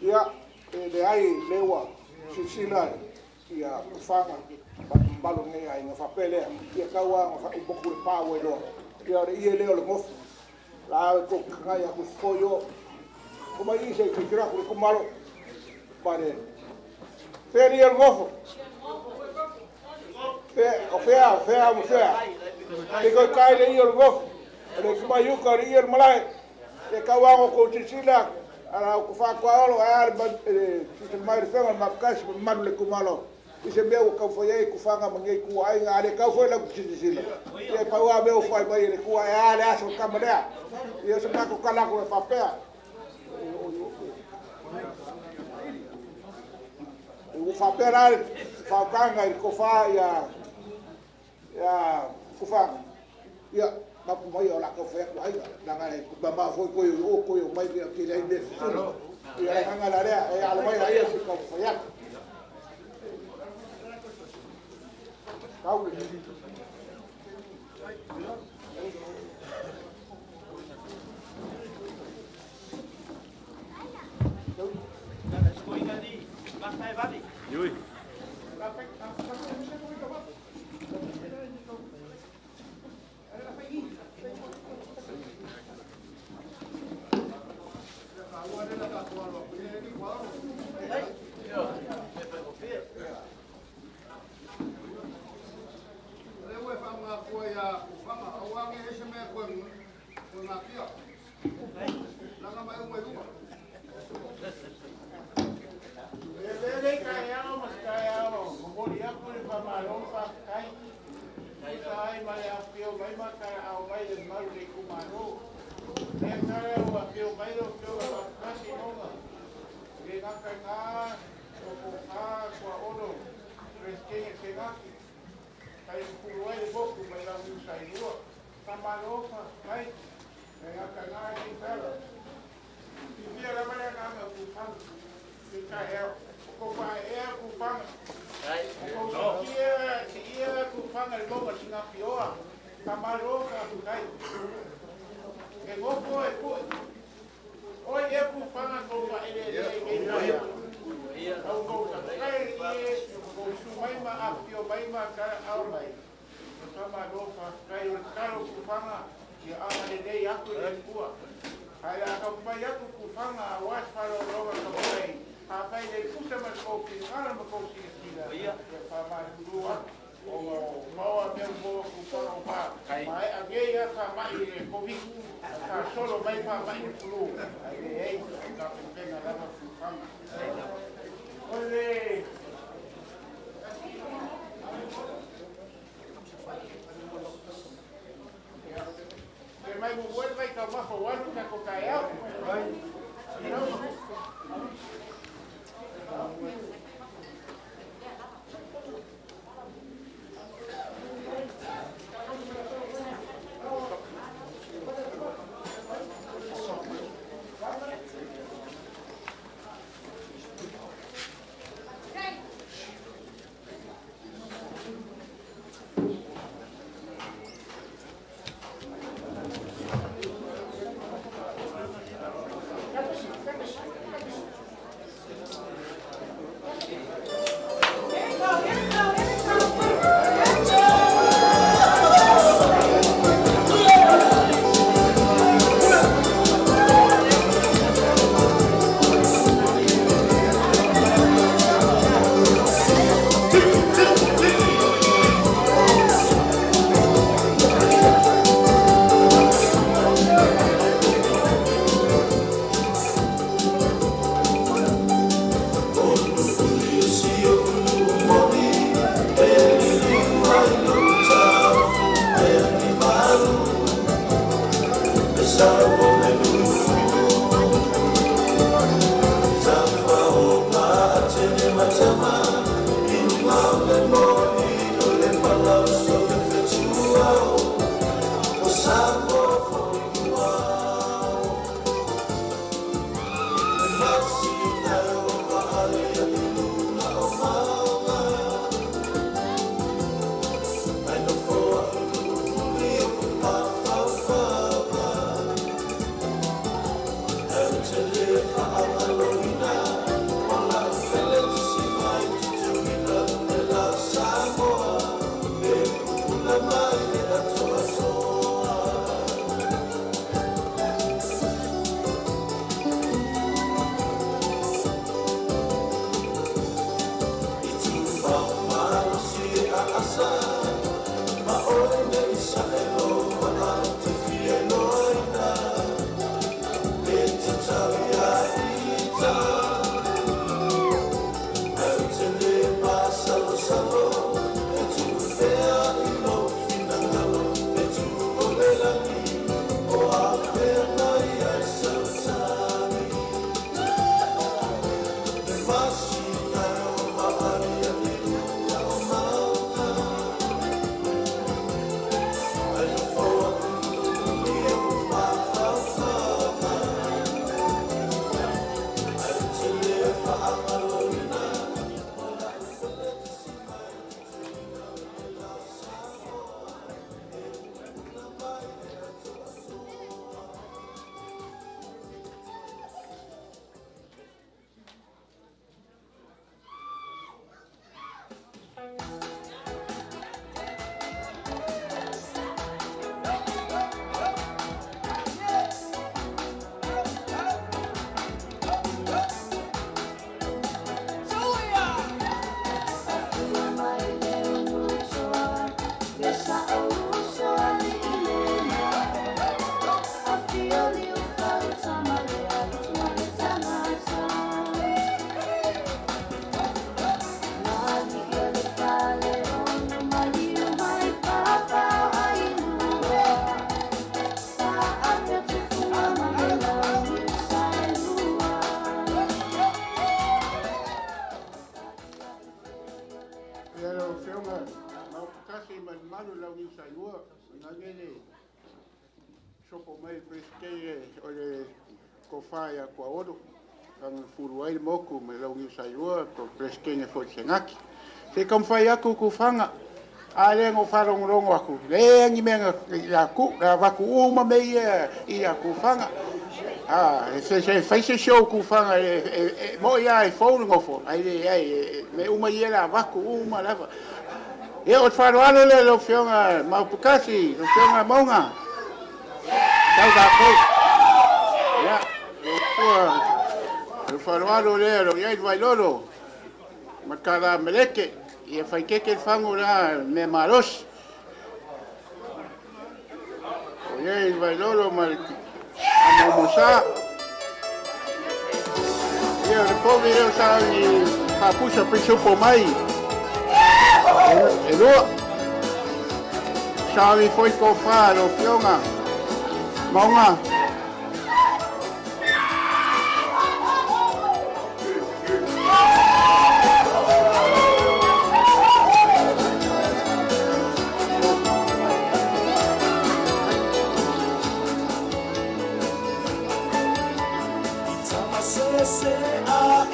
Ia, e leai lea ua silasila ia tufaga ma le mamalu o lenei aiga faapea lea, ia tau lava ona faaumotu le pa ua iloa. Ia o le ie lea o le gofu. La ko kangai aku foio. Kuma i se ki kira ku kumalo. Pare. Feri el gofo. Fe o fea fea o fea. Te ko kai le i el gofo. Le kuma yuka ri el malai. Te kawango ko tisila. Ala ku fa kwa olo a le ti mai le fenga ma kasi manu le kumalo. I se mea ua kaufai ai kufaga ma gei kuaʻaiga a le kaufai lau silasila ia pau a mea ua mai e le kua e a le aso kama lea ia se makou kalaku e faapea ua faapea la le faaukaga i le kofā ia ia kufaga ia mapu mai o la kaufai atu aiga laga e mamao foi koe o koe o mai ia kele ai mea fufulu ia le agaga la lea e alo mai aia se kaufai atu. Kaule. Yui. Sopo mai le Peresetene o le Tofa ia Tuaolo, fagafulu ai le motu ma le launiu saelua, po o le Peresetene foi o le Senati. Se i taumafai atu tufaga, a lea na ou faalogologo atu, leai ni mea na tuu, na avatu uma mea ia i tufaga. Se fai se isi ou tufaga, e moni lava e fou le nofo, ae leai, mea uma ia o le a avatu uma lava. Ia, o le faaaloalo lea i lau Afioga Maoputasi, lau Afioga Mauga, tau tatou. Ia, o le faaaloalo lea o lo o i ai le Vailolo ma Tala Meleke, ia fai tete le fagu la mea malosi. O i ai le Vailolo ma le Amomosa. Ia, o le povi lea o sauni faapusa pisupo mai. E lua. Sauni foi tofa lau Afioga Mauga.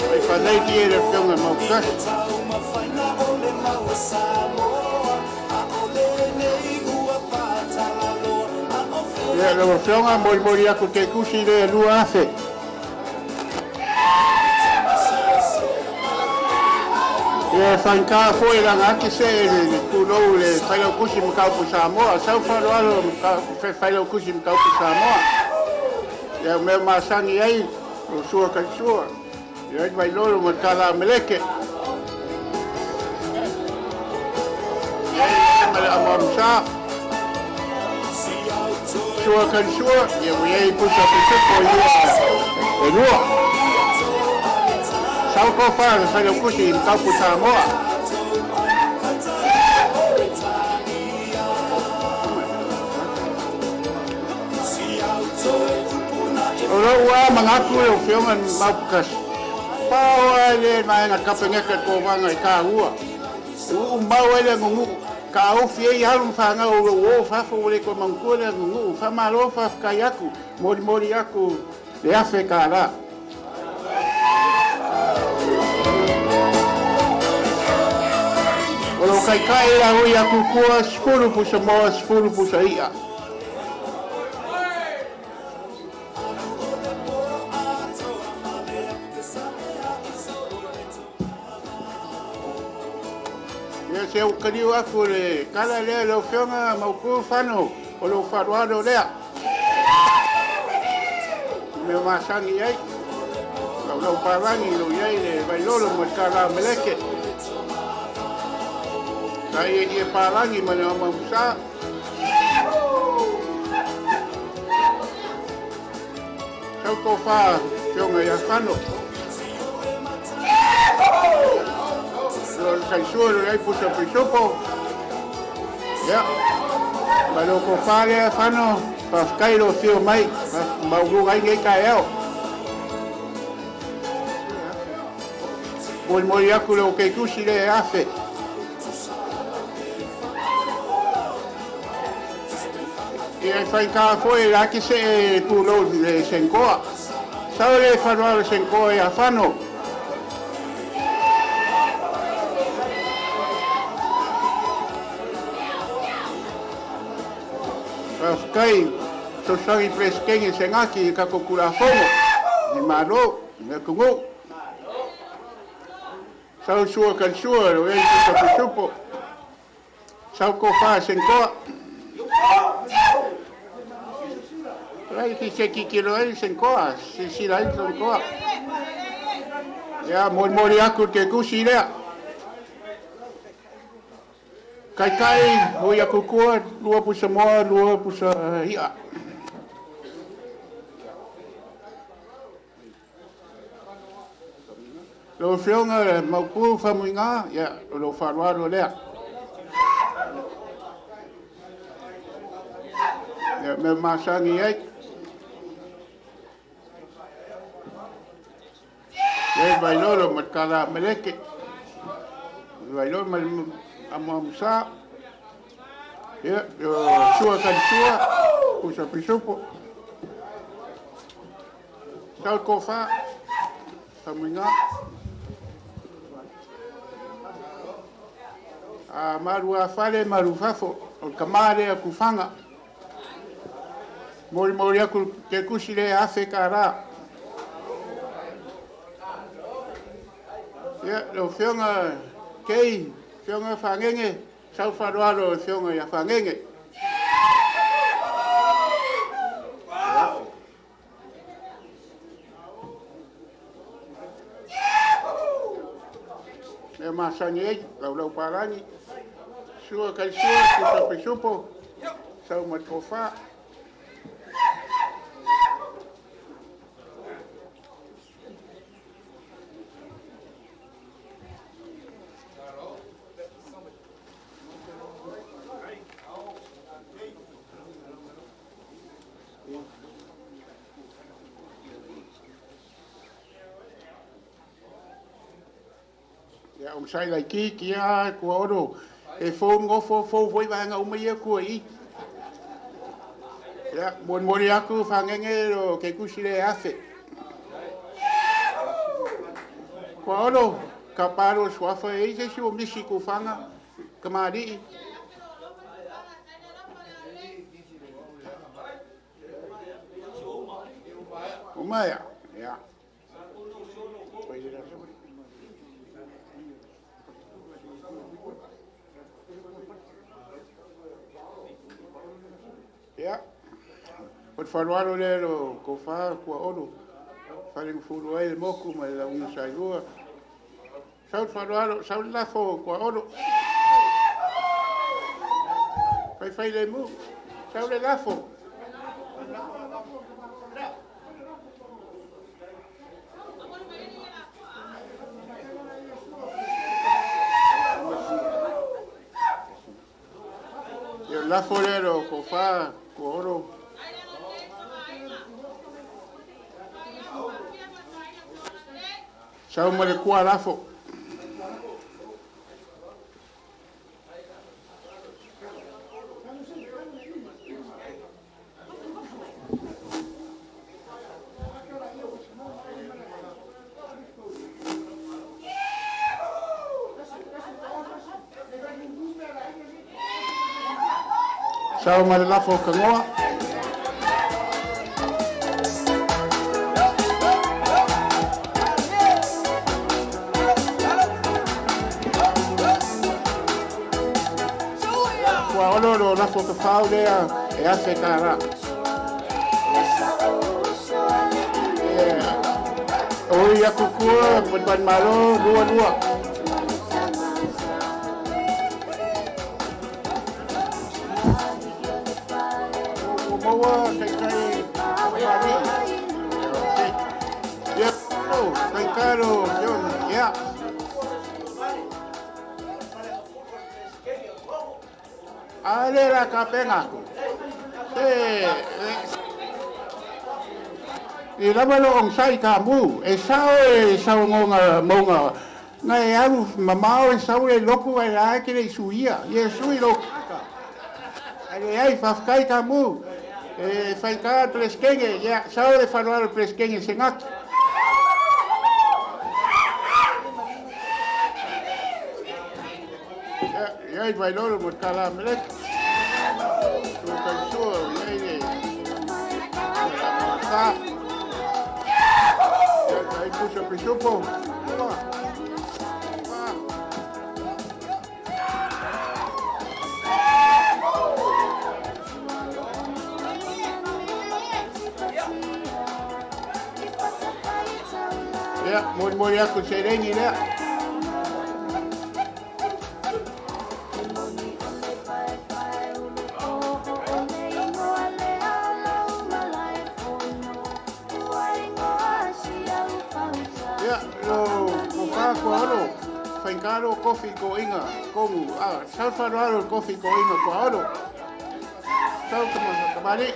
Ai whanau ki e le whionga mau kasi. Ia, lau Afioga, molimoli aku te kusi lea 2,000. Ia, e whainga foi langa ake se le tulou le Failautusi ma Kaupu Samoa. Sau whaloalo ma Failautusi ma Kaupu Samoa. Ia, mea masani ai, o sua kai sua. Ia, ai vailolo ma tala meleke. Ia, ma le amuamusa. Sua kai sua, ia ua iai pusa pisupo ia e lua. Sau tofa le Failautusi ma Kaupu Samoa. O lou a manatu e o fioga maupukasi. Pao ai le maenga kapengeka ko wanga i ka ua. U mau ai le ngungu. Ka ofi ei halu mwhanga o lo o fafo o le ko mangkua le ngungu. Wha malo wha whakai aku. Mori mori aku le afe ka la. O lo kai kai la hui aku kua 10 pusa moa 10 pusa ia. Ia se u kaliu aku le kala lea le ofionga mauku whano o lo wharuaro lea. Mea masangi ai. Lau lau parangi lo iai le vailolo mo le kala meleke. Ka ia ia parangi ma le amamusa. Sau tō whā fionga ia whano. Lo kai sua lo ai pusa pisupo. Ia. Ma lo ko whā lea whano, whawhkai lo whio mai, mauluga ai ngei kai ao. Mori mori aku le o kei kusi le afe. Ia whai ka foe la ke se e pūlou le senkoa. Sau le whanua le senkoa ia whano. Whawhkai, sosangi preskenge se ngaki i kako kura whongo. Ni malo, ni kungu. Sau sua kan sua, lo ei pusa pisupo. Sau ko wha senkoa. Rai ki se kikiro ai senkoa, si sila ai senkoa. Ia, mori mori aku te kusi lea. Kai kai, hoi aku kua, lua pusa moa, lua pusa ia. Lau Afioga maupu whamuinga, ia, o lau wharuaro lea. Ia, mea masangi ai. Ia, vailolo ma kala meleke. Vailolo ma amuamusa. Ia, sua kan sua. Pusa pisupo. Sau kofa. Samuinga. A maru a fale maru fafo. O ka mare a kufanga. Mori mori aku te kusi le afe ka rā. Ia, lau fionga kei, fionga whangenge, sau wharoaro fionga ia whangenge. Mea masani ei, lau lau parangi. Sua kai sua, kusa pisupo, sau matkofa. Ia o sai lai ki ki a kua oro e fou ngofo fou foi vaega uma ia kua i. Ia molimoli aku fagege lo ke kusi le afe. Kua oro ka paro suafa e se si o misi ku fanga ka marii. Uma ia. Ia. Ia. O te wharuaro le ro ko wha kua oro. Wharenga furu ai le moku mai la unga sailua. Sau te wharuaro, sau le lafo kua oro. Whai whai le mu. Sau le lafo. Ia lafo le ro ko wha kua oro. Sau ma le kua lafo. Sau ma le lafo kangoa. Kua oro ro lafo ka whau lea e afe ka rā. Oi aku kua, pan malo, lua lua. O maua kai kai kamari. Ia, kai karo, ia. Ale la kapenga. I lava lo ong sai ka mu, e sao e sao ngonga monga. Ngai alu mamao e sao e loku ai la ke le suia. Ye sui lo ka. Ai ai fafkai ka mu. E fai ka preskenge, ya sao le faroaro preskenge sengaki. Ya ya vai loro mo kala melek. Tu kai sua ya ye. Ka. Ai puso pisupo. Ya, mori mori aku serengi lea. Ya, lo ko ko oro. Whaikaro kofi ko inga, kongu. Ah, sau wharuaro kofi ko inga ko oro. Sau kamari.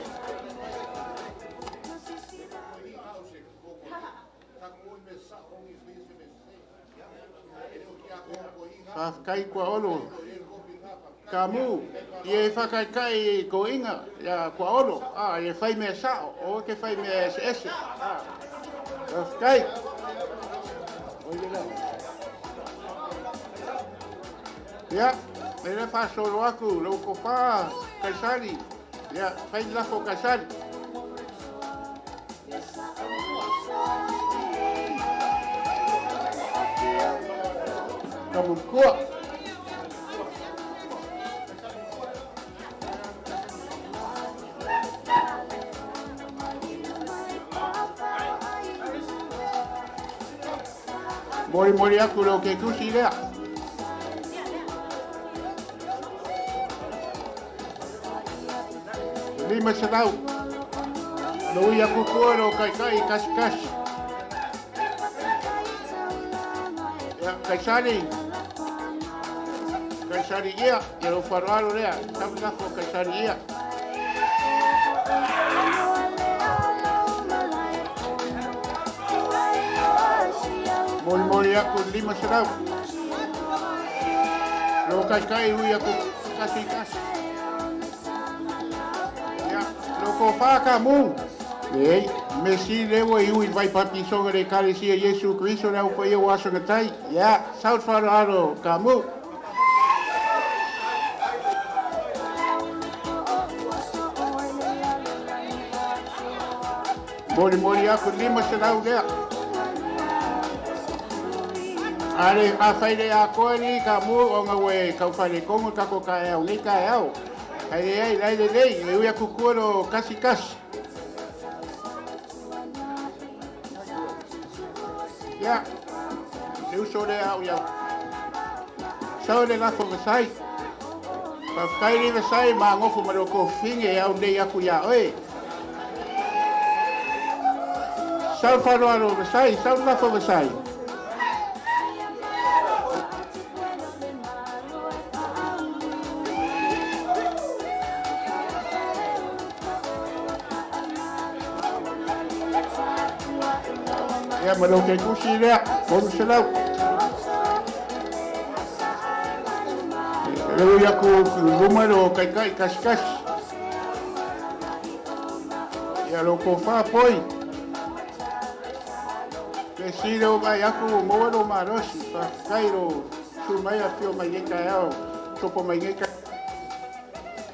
Whawhkai kua oro. Ka mu, ia e whakaikai i ko inga, ia kua olo, a, ia whai mea sao, o ke whai mea ese ese. A, whai. Ia, me le whasolo aku, lau ko wha, kaisari, ia, whai lafo kaisari. Ka mukua. Mori mori aku lo ke kusi lea. 500. Lo ia kukua lo kai kai kasi kasi. Ya, kaisari. Kaisari ia, ia lo faroalo lea. Sabu lafo kaisari ia. Mori mori aku 500. Lo kai kai hui aku kasi kasi. Ya, lo ko whaka mu. Ei, me si lewa i ui vai papisonga le karesia Yesu Kristo le au pa ia waso tai. Ya, saut wharo ka mu. Mori mori aku 500 lea. Are a whaire a koe ni ka mu o ngā we kau whaire kongo kako ka eau nei ka eau. Hai ai lai le lei, le ui aku kuoro kasi kasi. Ia, le uso le au iau. Sau le lafo vasai. Pa whakairi vasai ma ngofu ma ko finge au nei aku ia oe. Sau wharoaro vasai, sau lafo vasai. Ia ma lo ke kusi lea, 300. Le ui aku luma lo kai kai kasi kasi. Ia lo ko wha poi. Ke si leo mai aku moa lo marosi, pa kai ro su mai a fio mai ngai kai ao, sopo mai ngai kai.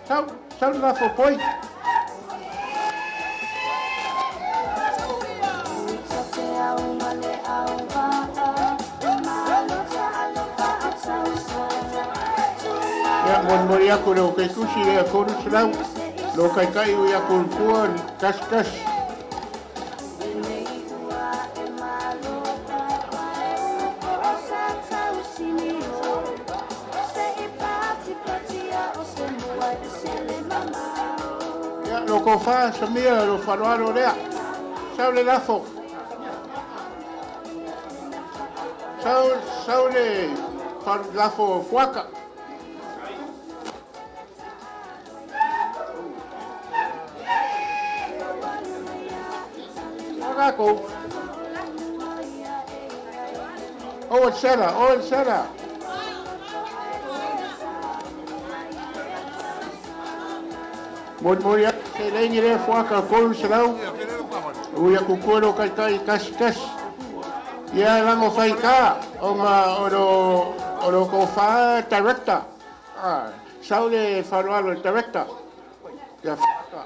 Sau, sau lafo poi. Ia, mori mori aku leo ke kusi lea 300. Lo kai kai ui aku kua kasi kasi. Ia, lo ko wha samia lo wharoaro lea. Sau le lafo. Sau, sau le lafo fuaka. Ako. Oh, Sarah, oh, Sarah. Mori mori aku se lengi le fuaka 300. Ui aku kuoro kai kai kasi kasi. Ia lango whai ka o ngā oro ko wha director. Ah, sau le wharoaro director. Ia whaka.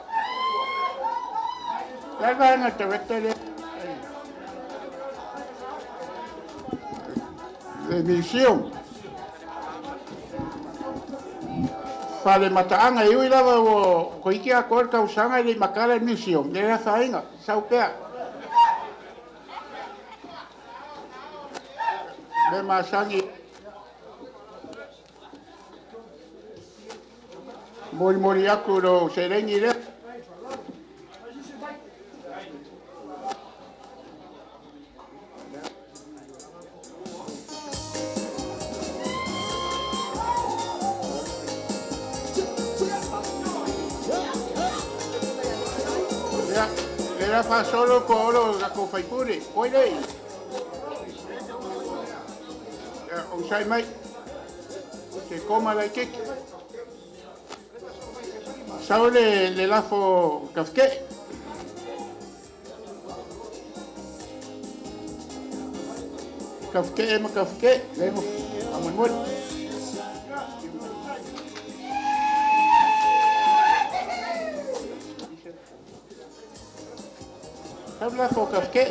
Lai vaenga director le. Le museum. Whale mataanga i ui lava o ko ike a koe kausanga i le makala museum. Le rea whainga, sau pea. Le masangi. Mori mori aku ro se rengi le. Ia, le ra whasolo ko oro ka ko whaipure. Koi rei. Ia, o sai mai. Te koma lai keke. Sau le lafo kafke. Kafke ma kafke. Le mo. Amoy. Sau lafo kafke.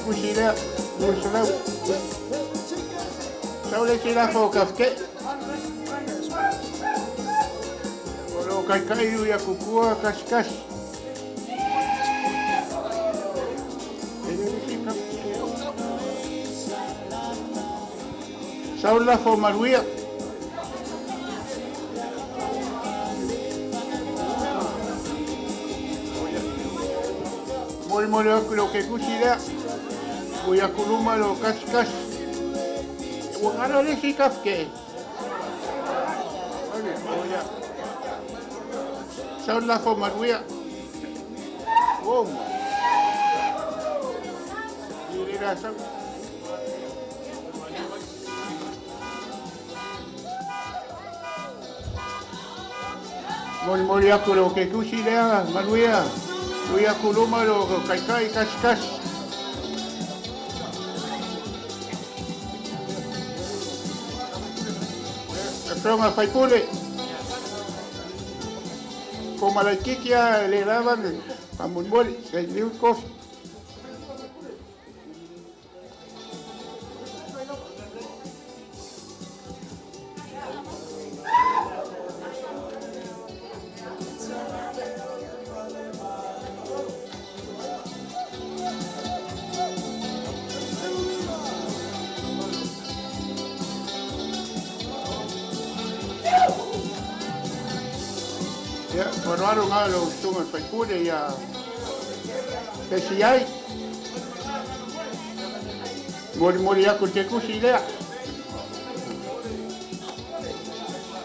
Kusi lea, 200. Sau le isi lafo o kafke'e. O lo kaikai ui akukua kasikasi. E le isi kafke'e. Sau le lafo o maluia. Molemole aku i lo kekusi lea. Ui aku luma lo kasikasi. Ua galo le isi kafke'e. Oia. Sau le lafo o maluia. Oma. I le la sau. Molemole aku lo kekusi lea, maluia. Ui aku luma lo kaikai kasikasi. Afioga faipule. Ko malaikiki a le lava le faamolemole se liu kofi. Ia, faaloalo ga lo susuga i le faipule ia pesi ai. Molimoli aku i le kekusi lea.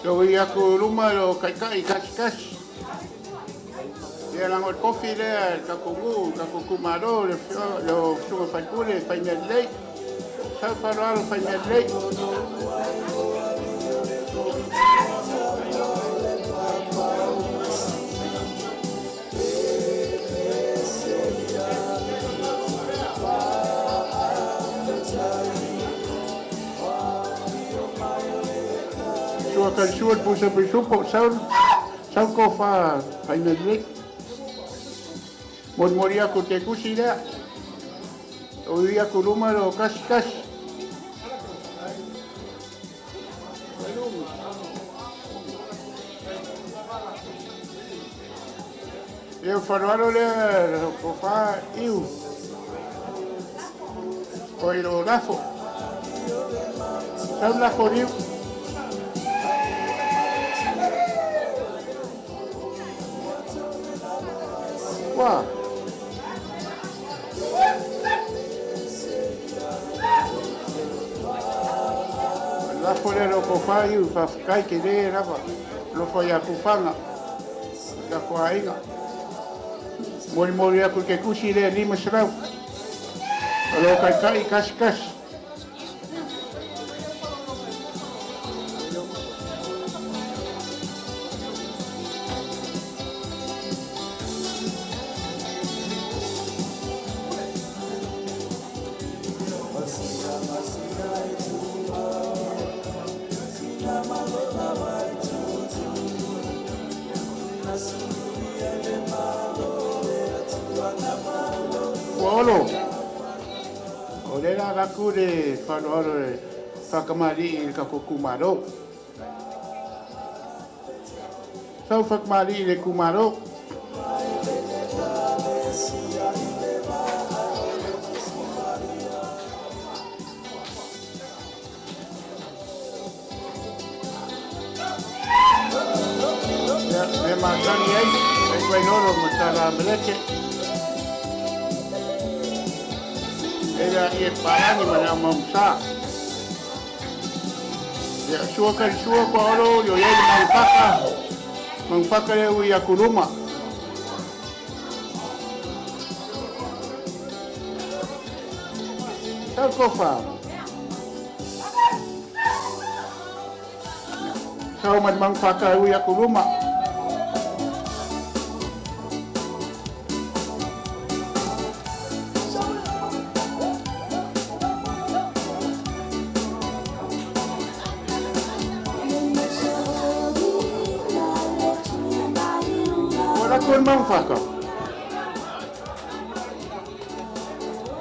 Lo ui aku luma lo kaikai kasikasi. Ia lago le kofi lea le takou takou itumalo le lo susuga faipule faimea lelei. Sau faaloalo faimea lelei. Sua kalisua le pusa pisupo sau sau kofa faimea lelei. Molimoli aku i le kekusi lea. O ui aku luma lo kasikasi. Ia faaloalo lea lo kofa iu. O i lo lafo. Sau lafo liu. Ua. Lafo lea lo kofa iu faafetai tele lava. Alofa iā Tufaga. Tatou aiga. Molimoli aku i le kekusi lea 500. O lo kaikai kasikasi. Ua olo. O le la laku le faaloalo le faakamali'i i le tatou itumalo. Sau faakamali'i i le itumalo. Ia, mea masani ai, ai Fuailolo ma tala meleke. E la ia palagi ma le mamusa. Ia, sua kali sua kwa olo, yo iai le maufaka. Maufaka le ui akuluma. kofa. Sau mai mang whaka ui aku luma. Ora koe mang whaka.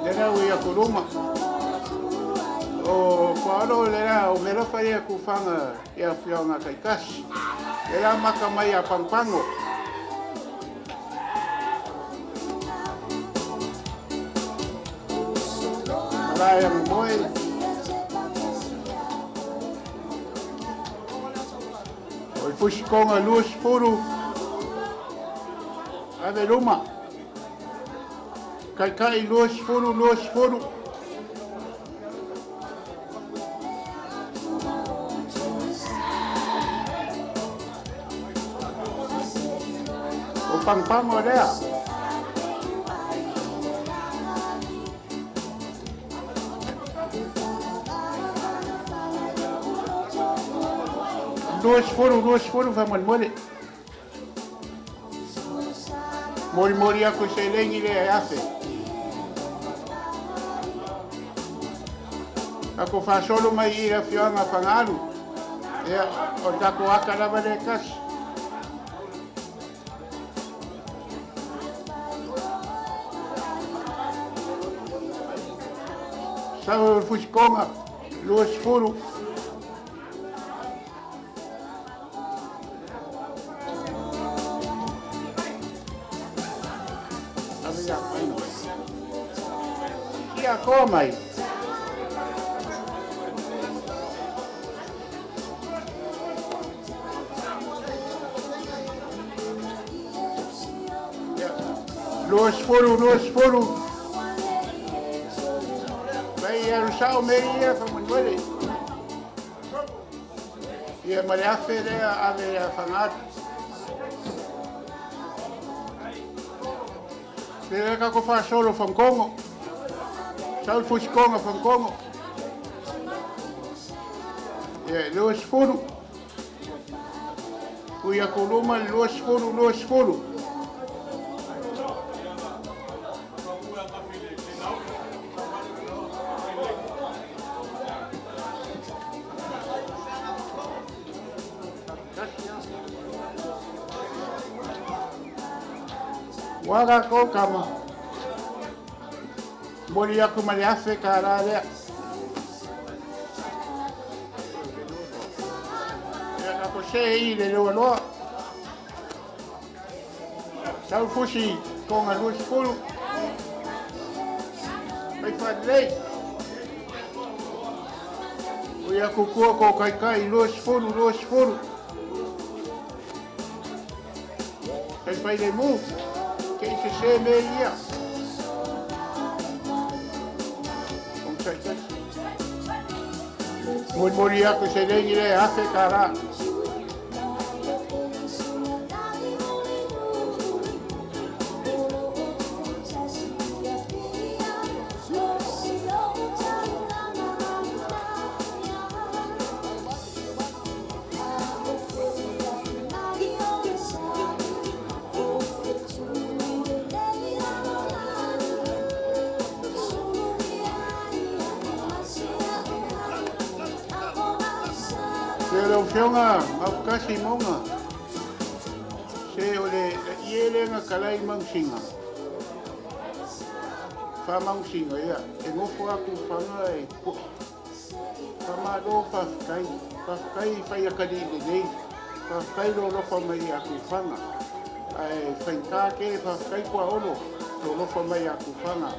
Lera ui aku luma. O whaaro lera o mera whai aku whanga i a whionga kai kasi. Lera maka mai a pangpango. Marae ang moe. O i fusikonga luas furu. Ave luma. Kai kai luas furu luas furu. O pangpango rea. Luas furu whamon Mori mori aku se lengi le afe. Ako whasolo mai i la whianga whangaru. Ea, o tako aka lava le kasi. Sau fusikonga, luas furu. Kia kō mai. Luas furu, luas furu. Vai a rusau me ia whamanuele. Ia mare afe rea ave a whangatu. Lera ka ko whasolo whankongo. Saul fusikonga whankongo. Ia, luas furu. Ui a koluma, luas furu, luas furu. Waka ko kama. Mori aku mari afe ka rā rea. Ia ka ko se i le loa loa. Sau fusi konga luas furu. Mai whanlei. Ui aku kua ko kai kai luas furu, luas furu. Kai pai le mū. Ke i se se me ia. Ong tai tai. Mori mori aku se lengi le afe ka rā. Se leo fionga, mapukasi monga. Se o le ielenga kalai mangsinga. Wha mangsinga, ia. E ngofo aku whanga e po. Whamalo whawhkai. Whawhkai whai akali le nei. Whawhkai lo lofa mai aku whanga. Ai whaitā ke whawhkai kua olo. Lo lofa mai aku whanga.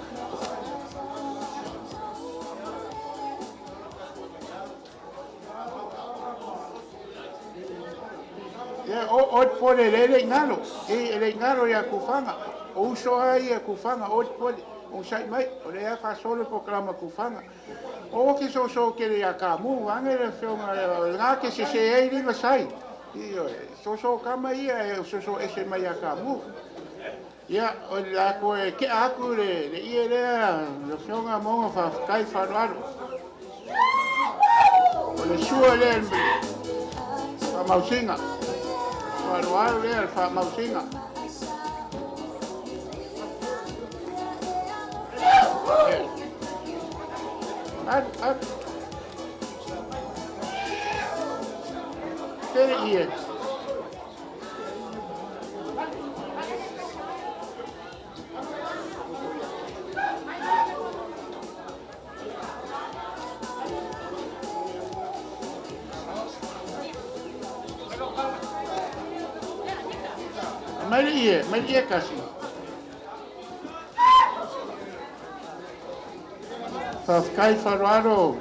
Ia, o pole le le ngalo. E le ngalo ia kufanga. O uso ai ia kufanga o pole. O sai mai, o le fa solo po klama kufanga. O ke so so ke le ka mu wange le fionga nga ke se se ei li sai. Io so so kama ia e so so ese mai ia ka mu. Ia, o le la koe ke aku le ie lea, le fionga monga whawhakai wharuaru. O le sua lea le whamausinga. Wharuaru lea le whamausinga. Aru, aru. Tere ie. Mai ie, mai ie kasi. Whawhakai wharuaro,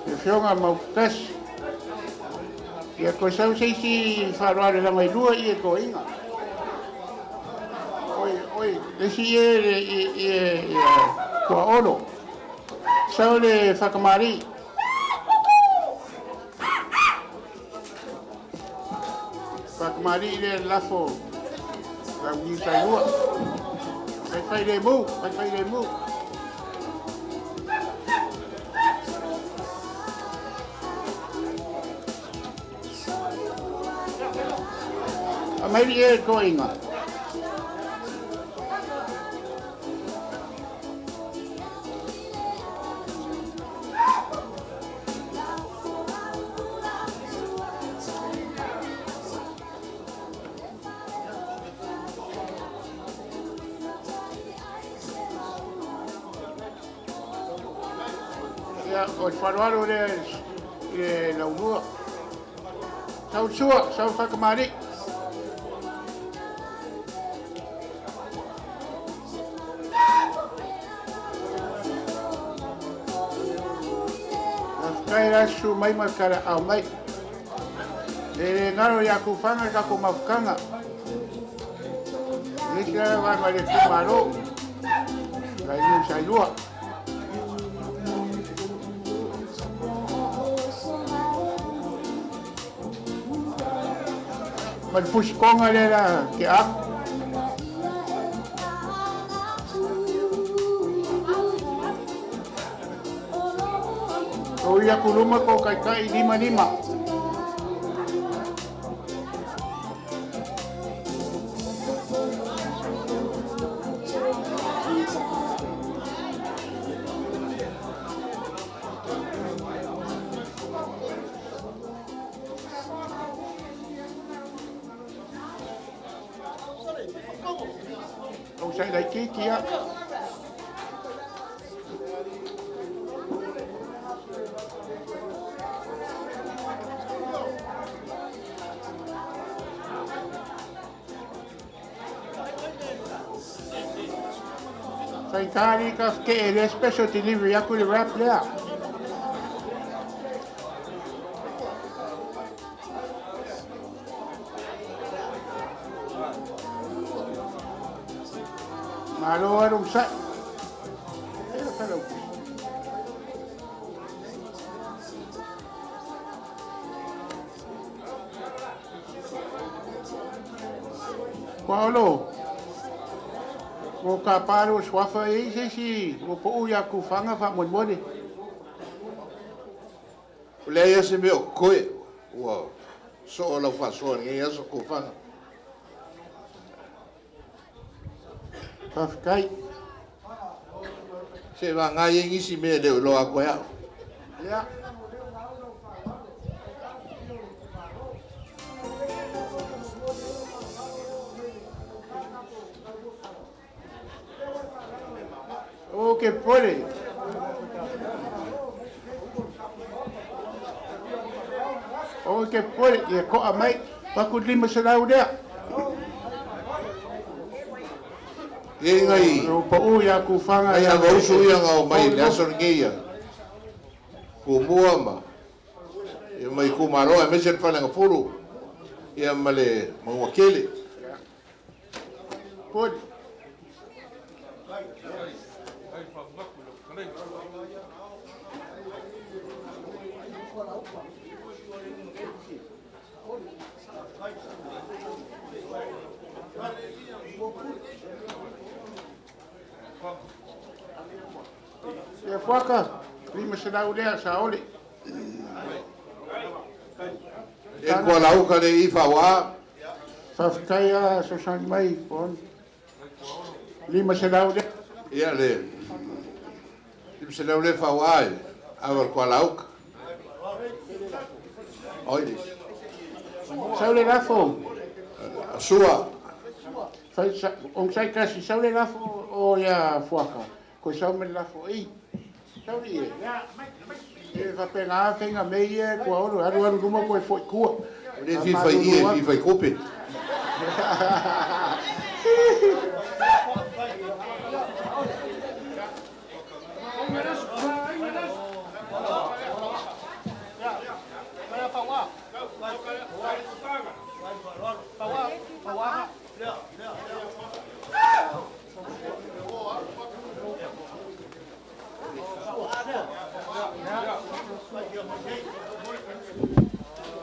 te whionga mauputasi. Ia ko sau seisi wharuaro la mai lua ie ko inga. Oi, oi, le si ie le ie ie kua olo. Sau le whakamari. Whakamari le lafo. Lau ni sai lua. Fai fai le mu, fai fai le mu. A mai ie ko inga. Ia, o le wharuaru le le laulua. Sau sua, sau whakamari. Kai la su mai ma kara au mai. Le le ngaro ia ku whanga ka ko mafukanga. Le sila wa ma le ku maro. Lai ni sai lua. Ma le fusikonga le la ke aku. O ia kuluma ko kai kai lima lima. O sai lai kiki ia. Sai tari ka ke le special delivery aku le wrap lea. Malo arung sa. Ela fellow. Paolo. O ka paro swafa e se si o po ia ku whanga wha mo. O lea ia se mea o koe, ua so o lau whasoa ni ia so ku whanga. Whawhikai. Se wā ngā i ngisi mea leo loa koe au. Ia. O ke pole. O ke pole, ia koa mai, paku lima se lau lea. E ngai. O pa u ia ku whanga. Ai anga usu ia ngā o mai le aso nge ia. Ku mua ma. Ia mai ku maroa e mese le whalenga puru. Ia ma le maua kele. Pole. Ia fuaka, 500 lea sa ole. E kua lauka le i whawa. Faafetai a sosani mai on. 500 lea. Ia le. 500 le whawa e. Awa kua lauka. Oi. Sau le lafo. Sua. Fai ong sai kasi sau le lafo o ia fuaka. Ko sau me lafo i. Sau le ia. E faapena faiga mea ia kua olo alu alu luma koe fo'i kua. Le fifai i e fifai kope.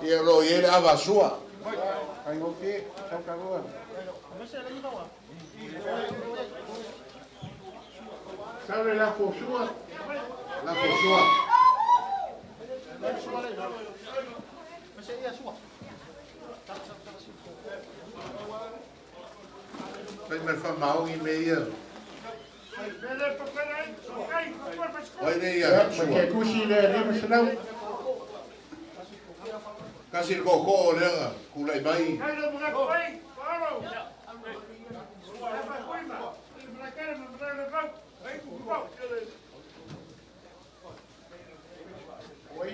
Ia lo i ele ava sua. Ai oke, sau kalua. Sau le lafo sua. Lafo sua. Fai me fa maongi me ia. Oi le ia Ma sua. ke kusi le 500. Kasi le koko o leanga, kulai mai. Oi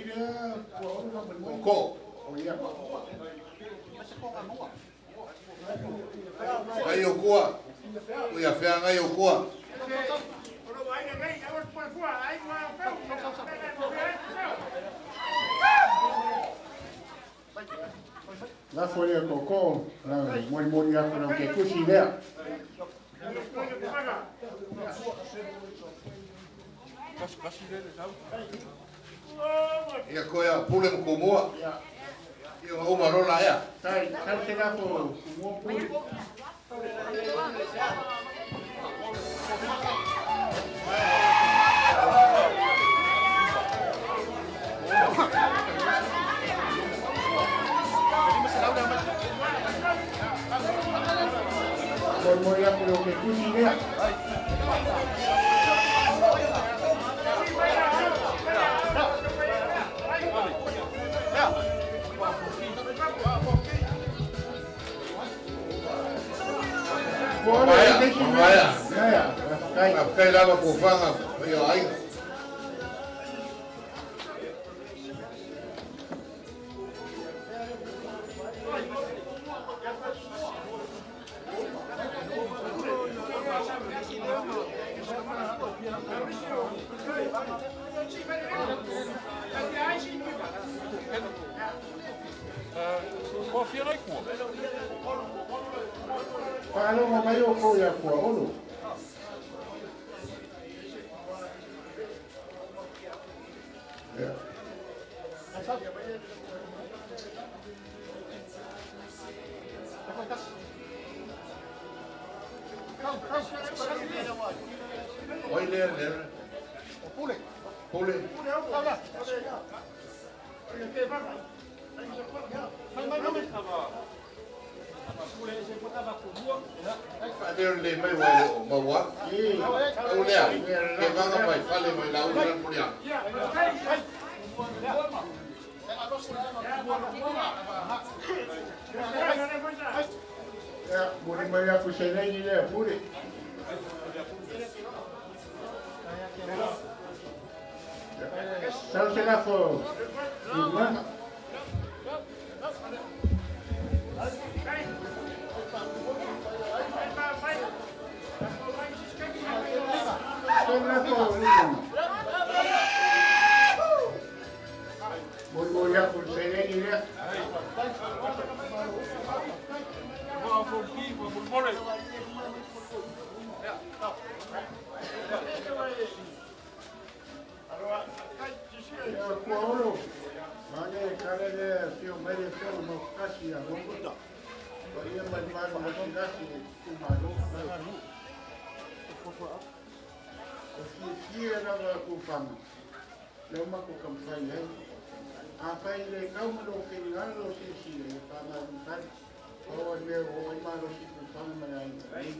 le kua olo ma mo. Koko. O ia. Ai o kua. O ia whea ngai o kua. Lafo lea koko, la moli moli aku lau ke kusi lea. Ia koea pule mkumua. Ia nga uma rola ea. Tai, sau se lafo kumua pule. Moli moli aku lau ke kusi lea. Kua olo Maea, e tesi mea. maea. Ia, ia. Faafetai lava kufaga ia aiga. Faalogo mai o kou ia kua olo. Ia. Oi lea lea. Pule. Pule. Leo le mai wai le o maua. Au lea. Ke vanga mai fale mai lau le pule. Ia, moli mai aku seleni lea pule. Sau se lafo lumaga. Sau lafo lumaga. Moli moli aku seleni lea. Ia kua olo. Mane kale lea fio mai le fio mo kasi a longo. Ko ia mai mai mo kasi ku malo. O fiafia lava kufaga lea ua matou taumafai ai. Afai e le tau ma lou finagalo o silasila, ia faamalumalu. Pau a le mea ua oo ai malosi i kufaga ma le aiga nei.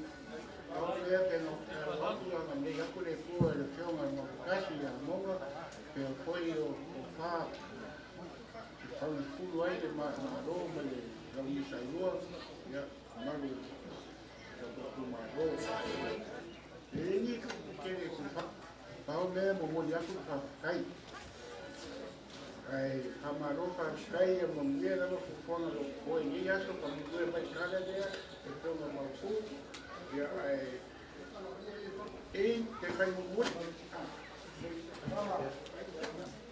Pau le mea pe na ou tatalo atu ia agalelei atu le Atua i le Afioga i le Maoputasi ia Moga, pea foi o tofa e faugafulu ai le Malo ma le Launiusailua, ia mamalu o le tatou itumalo. E le ni tupu tele i kufaga. Pau mea e momoli atu le faafetai. Ae faamalo faafetai ia manuia lava fuafuaga o lo o totoe i lenei aso faamanuia mai le tala lea e afioga Maopu. Ia ae e te fai mulimuli.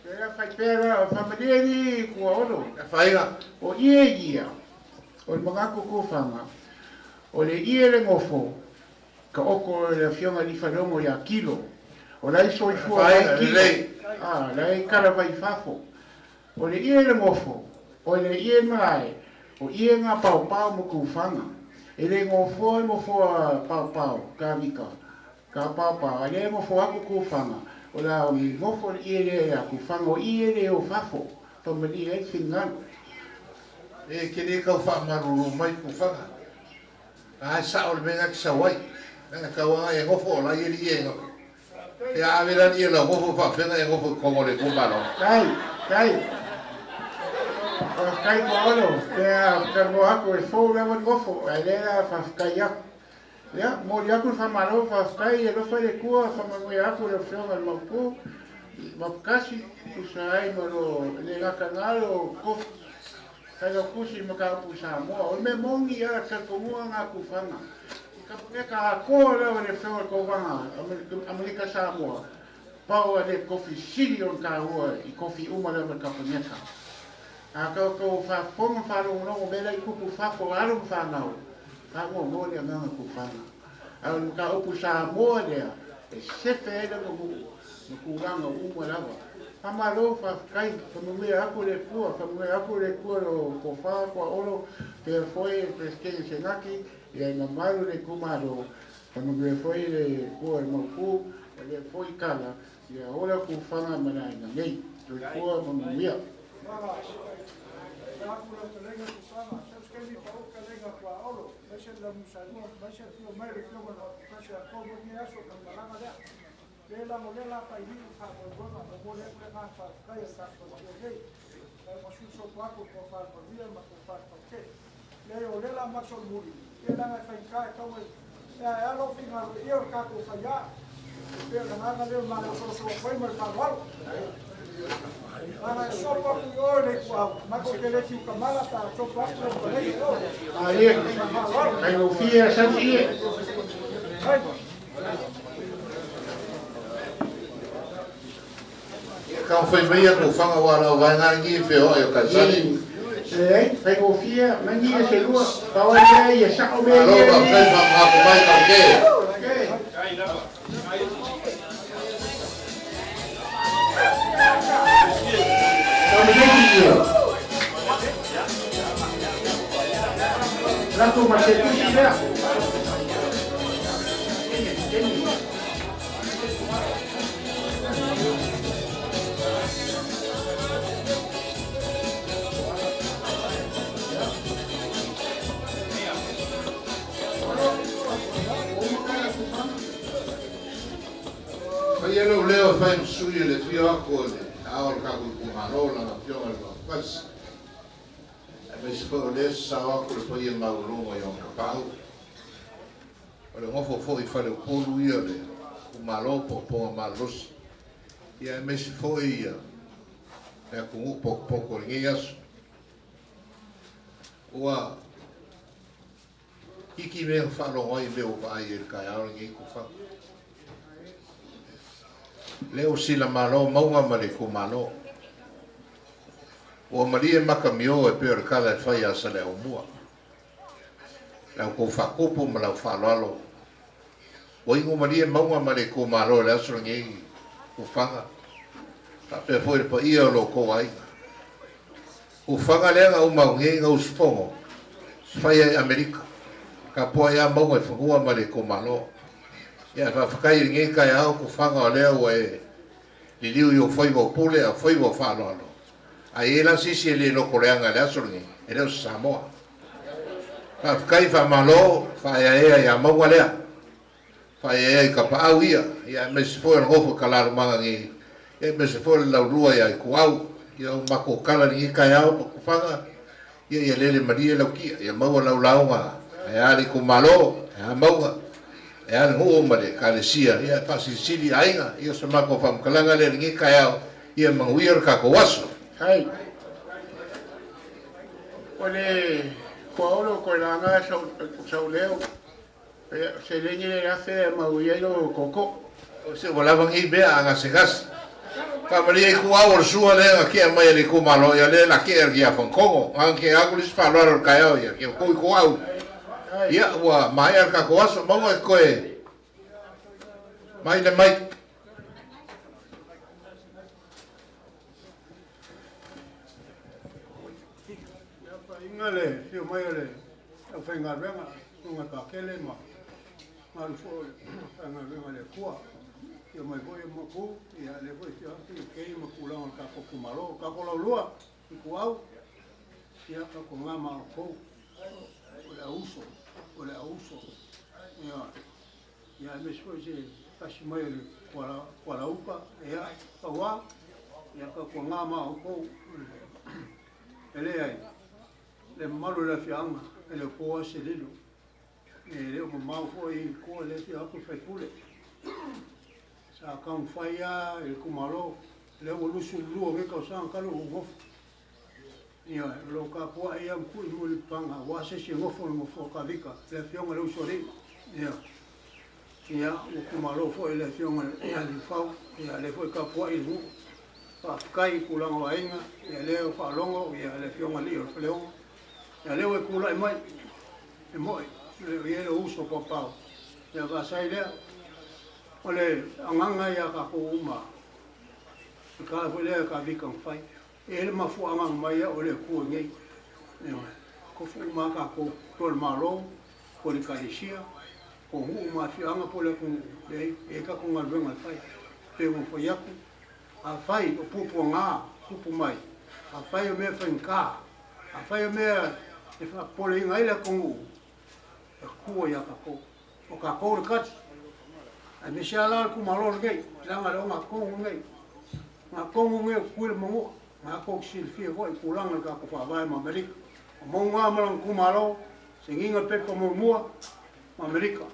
Te fai pea la faamalie ni kua olo. Faiga. O ie ia o le manatu kufaga o le ie le gofo ka oko e le afioga i Lifalogo ia Kilo. O la e soifua mai Kilo. A, la e kala mai fafo. O le ie le gofo, o le ie malae, o ie ngā paopao ma kufaga. E le gofoa e gofoa paopao, ka vika, ka paopao, a le gofo aku kufaga. O la o i gofo le ie le a kufaga, o ie le o fafo, famalie ai le finagalo. E ke le kau whaamaruru mai kufaga. A sa o le mea ki sawai. Na kau anga e ngofo o la ie li e ngofo. E a avela ni e la ngofo whawhenga e ngofo i kongo le kumalo. Tai, tai. Whawhekai kua olo, pea whakarua aku e fōu lava ni ngofo, ai le la whawhekai aku. Ia, moli aku le whamalo, whawhekai e lofa le kua, whamanuia aku le afioga le maupu, mapukasi, usa ai ma lo le ngakangalo, kofi, kai lau kusi ma ka upu Samoa. O le mea moni ia talitonua ngā kufaga. I ka pune ka akoa lava le afioga le tauvaga Amerika Samoa, pau a le kofi sili o na tāua i kofi uma lava le Kapeneta. A kau kau whaafofoga whaalogologo me lai kupu fafo a alo ma fanau, faagoagoa le agaga kufaga. A o le mataupu Samoa lea, e sefe ai lana nuu ma tulaga uma lava. Faamalo faafetai, faamanuia aku le Atua, faamanuia aku le Atua lo tofa kua olo, pea foi le Peresetene Senati, ia e mamalu le itumalo, faamanuia foi le Atua i le Maopu, o lea foi tala, ia ola kufaga ma le aiga nei. Soifua ma manuia. Ae, faigofie sau ie. Ka whai mai a kufaga wa lau vaenga ngi e wheo ai o kaisani. E, faigofie, mani e se lua, pau ai lea ia sao mea Alo ia ka ni. whai wha mai kau ke. Tau le ia. Lato ma se tusi lea. Whai alo leo whai msui le whio ako le ao le kaku kumalo la na fionga le mapukasi. E me se o le sao ako le pai e maulongo i onga pau. O le ngofo fo i whare upolu ia le kumalo po ponga malosi. Ia e me se fo ia le aku ngu poko poko le ngi aso. Ua hiki mea whalongo ai mea upa ai e le kai ao le ngi kuwha. Leo sila malo maunga ma le kumalo. Ua malie maka mio e peo le kala e whai a sa le au mua. Lau kou whakopo ma lau whaaloalo. Ua ingo malie maunga ma le kumalo le aso ngi kuwhanga. Ka pea foi le pa ia o lo kou aiga. Kuwhanga lea nga uma ngi nga usufongo. Whai ai Amerika. Ka poa ia maunga i whangua ma le kumalo. Ia faafetai i lenei taeao tufaga o lea ua e liliu i ou faiva o pule a o faiva o faaaloalo. A i ai la se isi e le lotoleaga i le aso lenei, e le o se Samoa. Faafetai, faamalo, faaeaea ia Mauga lea. Faaeaea i Tapaau ia, ia aemaise foi o le nofo i Kalalumaga nei, ia aemaise foi o le laulua ia Ituau. Ia o matou tala i lenei taeao ma tufaga, ia ia lele malie lau tia, ia maua lau lauga, ae a le itumalo, ae a Mauga, ae a le nuu ma le ekalesia, ia e faasilisili i aiga. Ia o se matou faamatalaga lea i lenei taeao, ia manuia le tatou aso. Hai. O le kuaolo koe laga sau leo. Ia, seleni le afe e mau i ai lo koko. O se ua lava nei mea a gasegase. Faamalie i ku au o le sua lea na kea mai e le itumalo, ia lea na kea i Afonkogo. Na kea aku le isi faaaloalo o le taeao ia, ke kou i ku au. Ia, ua maea le tatou aso, maua e koe mai le mai. Ia, paaiga le afio mai o le aufaigaluega, susuga Pakele ma malu foi o le Matagaluega a le Atua. Afio mai foi o Mapu, ia lea foi afio atu i kei ma tulaga o le tatou itumalo. Tatou laulua, Ituau, ia tatou ga ma outou. O le auuso, o le auuso. Ia, ia aemaise foi se tasi mai o le Kuala Uta, ia, Tauā, ia tatou ga ma outou. E leai, le mamalu o le afioaga, e le o po lava se lilo. E le o mamao foi i tua le afio atu le faipule. Sa taumafai lava i le itumalo, lea ua 22 nei tausaga talu ona ou nofo. Ioe, o lo o tapuai lava ma tui mo le paga aua se isi e nofo i le nofoa o Kavika, le afioga i le Usoalii. Ioe. Ia, ua itumalo foi le afioga ia Liufau, ia lea foi e tapuai i le nuu. Faafetai i tulaga o aiga, ia lea ua faalogo ia le afioga i le alii o le Faleogo. Ia lea ua e tulai mai, e mo'i, e le o i ai lou uso paopao, ia vaasai lea. O le agaga ia tatou uma, o le tala foi lea a Kavika na fai, e i ai le mafuaaga na mai ai o le Atua nei. Ioe, tofu uma lava tatou, po o le Malo, po o le Ekalesia, po o nuu ma afioaga po o le atunuu, leai, e i ai tatou galuega e fai. Pei ona fai atu, afai o puapuaga tupu mai, afai o mea faigata, afai o mea e faapopoleina ai le atunuu, e tua ia tatou. O tatou le kati. Aemaise lava la le itumalo lenei, leaga le ogatotonu lenei. Ogatotonu lenei o Tutuila ma Manua. Na tou te silafia foi i tulaga o le tatou faavae ma Amerika. O Mauga ma lona itumalo, sainiga le pepa muamua ma Amerika.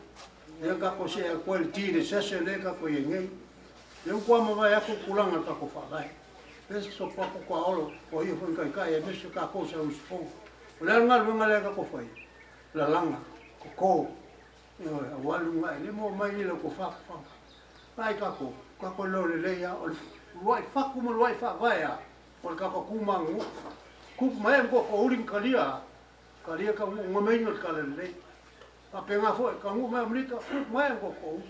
Lea tatou see atu ai i le T-recession lea tatou i ai nei. Lea ua matua mavae atu le tulaga o le tatou faavae. Lea se sopo atu toa olo, o ia foi na taitai aemaise tatou sa usufono. O le a le galuega lea tatou fai? Lalaga, koko, ioe, aua le lumanai, le maua mai i lau tofa faga. Vaai tatou, tatou leo lelei lava, o le uluai fatu ma le uluai faavae lava, o le tatou tu ma aganuu. Tupu mai ai ma toatouli ma talia lava, talia taunuu gamaina le talalelei. Faapena foi, taunuu mai Amerika, tupu mai ai ma toatouli.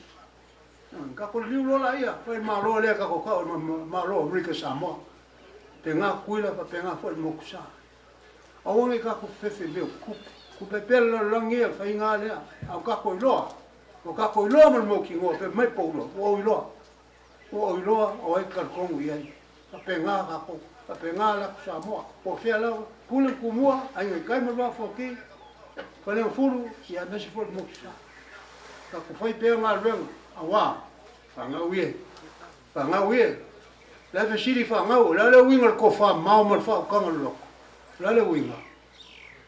Ioe, tatou liliu loa laia, fai le Malo lea tatou tau o le Malo o Amerika Samoa. Faapena Tutuila, faapena foi le Motu Sa. Aua ne i tatou fefefe i mea o tupe. Tupe pea le lalolagi ia, o le faiga lava lea. A ua tatou iloa, ua tatou iloa ma le mautinoa, fai mai Paulo, ua ou iloa. Ua ou iloa o ai e talitonu i ai. Faapena tatou, faapena le Atu Samoa. Po o fea lava, Pule ma Tumua, Aiga i Tai ma le Vaa o Fonoti, Faleagafulu, ia aemaise foi le Motu Sa. Tatou fai pea galuega, aua, fanau e, Fanau e, le a fesili fanau, o le a le uiga o le tofa mao ma le faautaga loloto? O le a le uiga?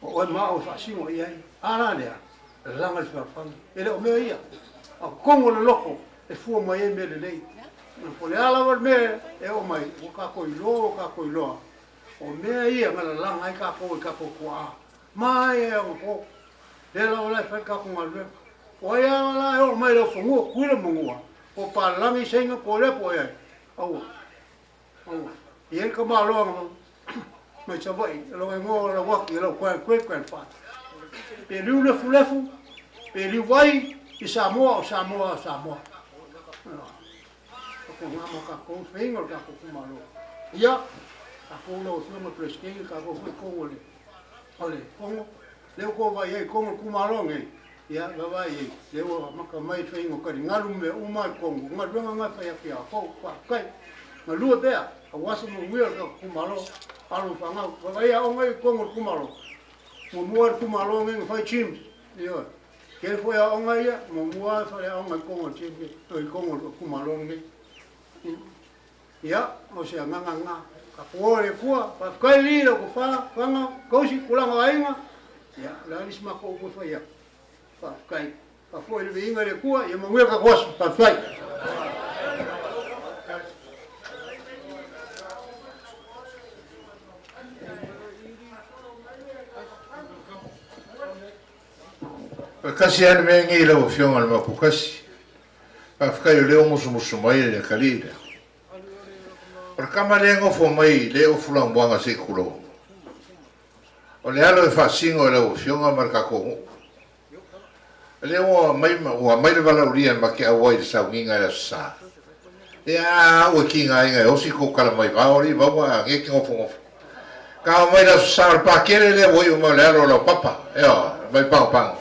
O oe ma au e faasino i ai. A la lea, lalaga le fealofani. E le o mea ia. A o totonu o le loto e fua mai ai mea lelei. Po o le a lava le mea e oo mai, ua tatou iloa, ua tatou iloa, o mea ia na lalaga ai tatou e tatou tuaa. Maea ona po. Lea lava la e fai le tatou galuega. O ai lava la e oo mai i lau fanua, Tutuila ma Manua, Po palagi seinga po lea po ai. Aua. Aua. E i ai le tamaloa na mai Savaii, e lona igoa o Lauaki, e lau grand great grandfather. Pe liu lefulefu, pe liu vai i Samoa, o Samoa o Samoa. Ko ngā ma kākou whainga o tākou kumalo. Ia, tākou lau afioga Presidente, tākou foi kongo le, o le kongo. Leo ko vai ai kongo kumalo nei. Ia, vaavaai i ai, lea ua amata mai le faiga o taligalu ma mea uma i totonu, o galuega na e fai atu ia outou. Faafetai. Galue pea, aua se manuia o le tatou itumalo, alo ma fanau. Vaavaai i aoga ia i totonu o le itumalo, muamua lava le itumalo lenei na fai gyms, ioe. Tele foi aoga ia, muamua lava faleaoga i totonu o le gym i totonu o le itumalo lenei. Ia, o se agaga lena. Tatou o i le Atua, faafetai alii i lau tofa, Faga, tausi tulaga o aiga. Ia, o le a le isi matou upu e fai atu? Faafetai. Faafoi le viiga i le Atua, ia manuia le tatou aso. Faafetai. E tasi lava le mea nei lau Afioga i le Mapukasi. Faafetai o lea ua musumusu mai le atalii lea. O le tama lea e nofo mai lea e ofu laumuaga se i tulou. O le alo e faasino e lau Afioga ma le tatou nuu. O lea ua aumai ua aumai le valaaulia ma te auai i le sauniga i le Aso Sa. Ia a au e tigaina e osi tou tala mai vao alii Vauga a nei te nofonofo. Ka oo mai le Aso Sa o le Pakele lea ua iu mai o le alo o lau papa, ioe, mai Pagopago.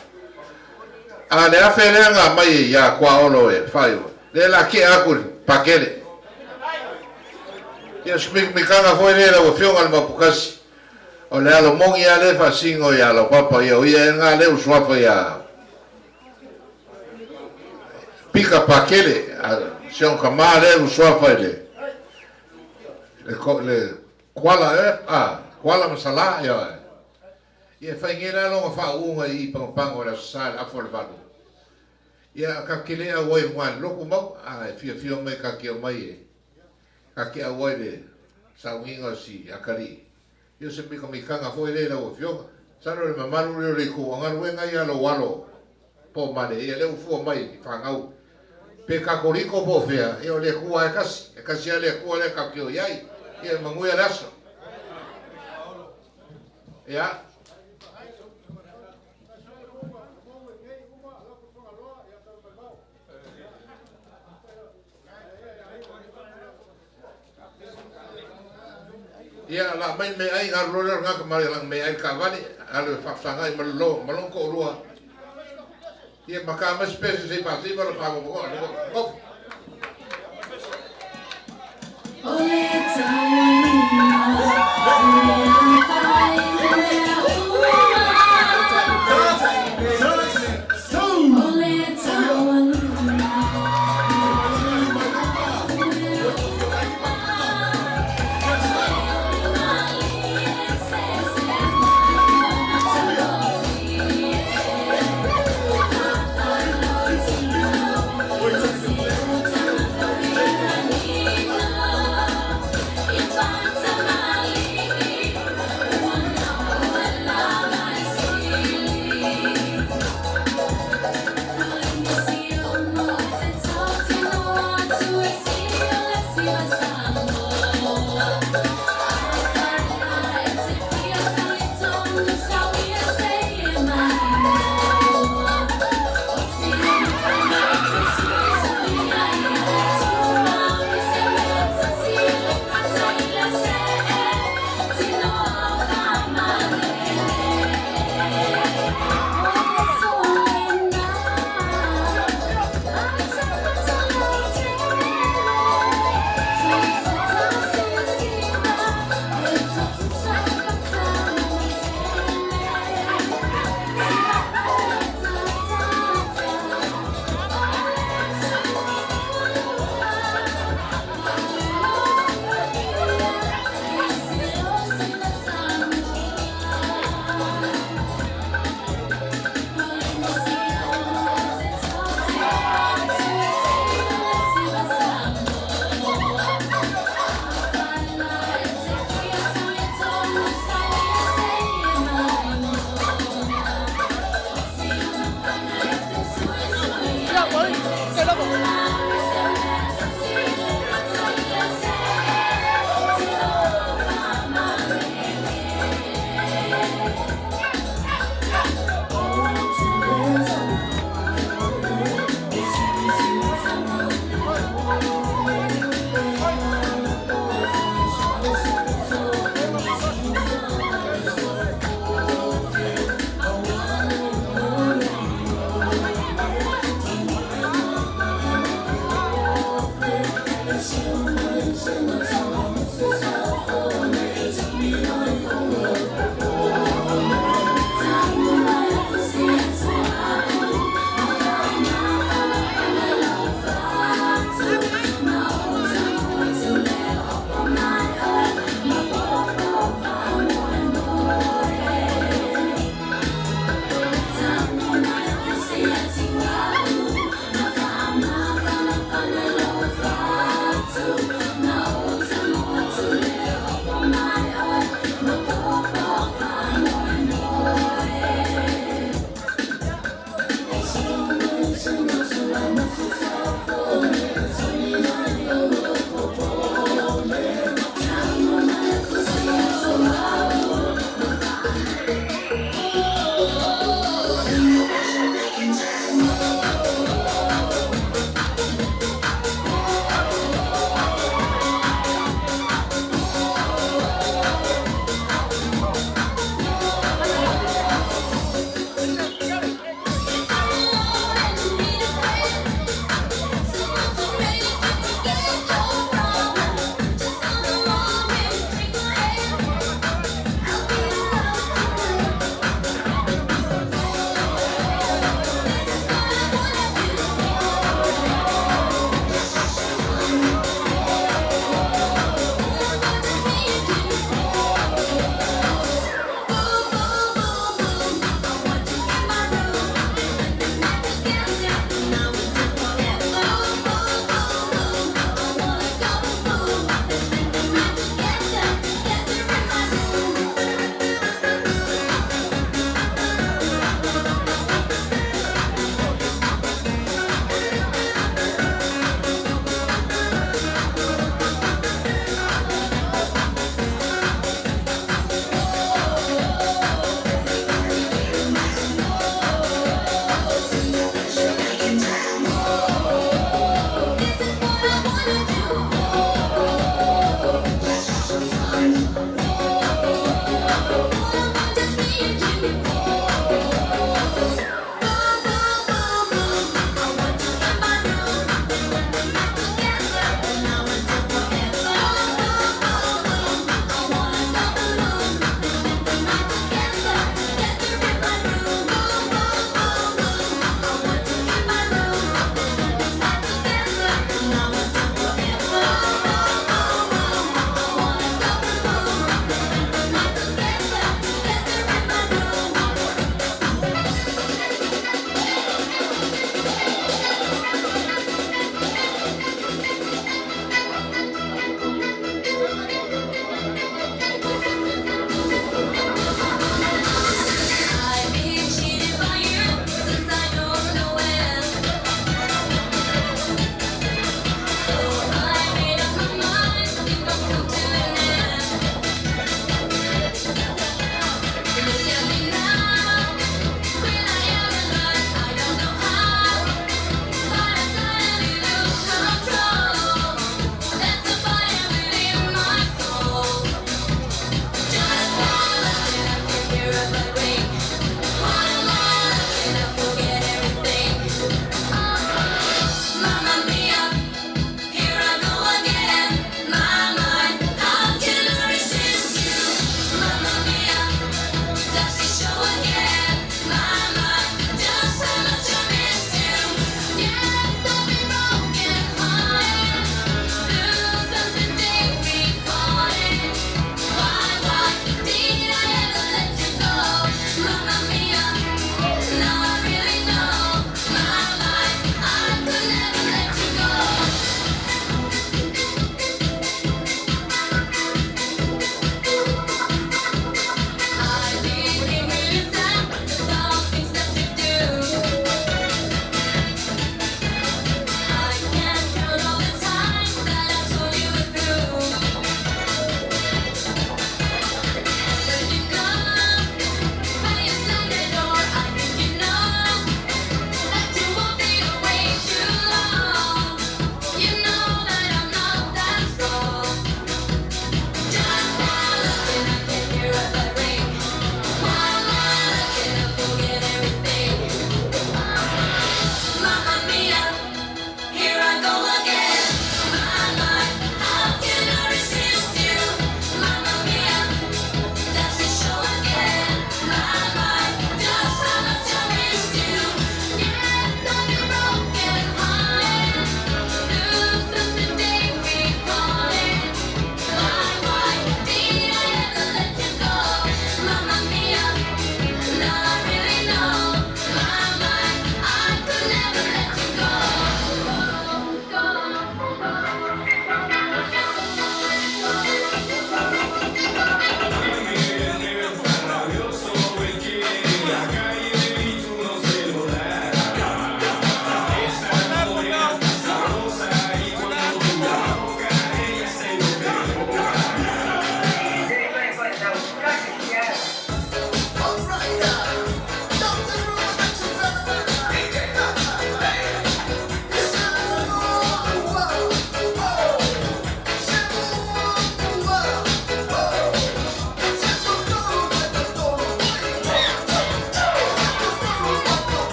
A le afe lea na aumai ia Kuaolo e faaiu, lea la tea atu i le Pakele. Ia o se mikamikaga foi lea i lau Afioga i le Mapukasi, o le alo moni lava lea e faasino ia lau papa, ia o ia ea lena lea ua suafa ia Pika Pakele, a si ona tama lea ua suafa i le le, le Kuala ea? A, Kuala ma Salā, ioe. Ia e fai nei la lona faauuga i i Pagopago i le Aso Sa i le afa o le 8. Ia, ta te le auai i luga i le lotu mau, a e fiafia mai ta te omai e ta te auai i le sauniga o si atalii. Ia o se mikamikaga foi lea i lau Afioga. Masalo le mamalu lea o le itu o galuega ia a lou alo po o Male, ia lea ua fua mai i fanau pe Katoliko po o fea, ia o le Atua lava e tasi, e tasi lava le Atua lea tatou te o i ai. Ia manuia le aso. Ia. Ia, la mai me ai alu loa lea o le tagata ma lana meaai i le taavale, alu e faafesagai ma le lo, ma lona toalua. Ia, ma ta mai se pese se i faasima le faagogogoa, le nofo.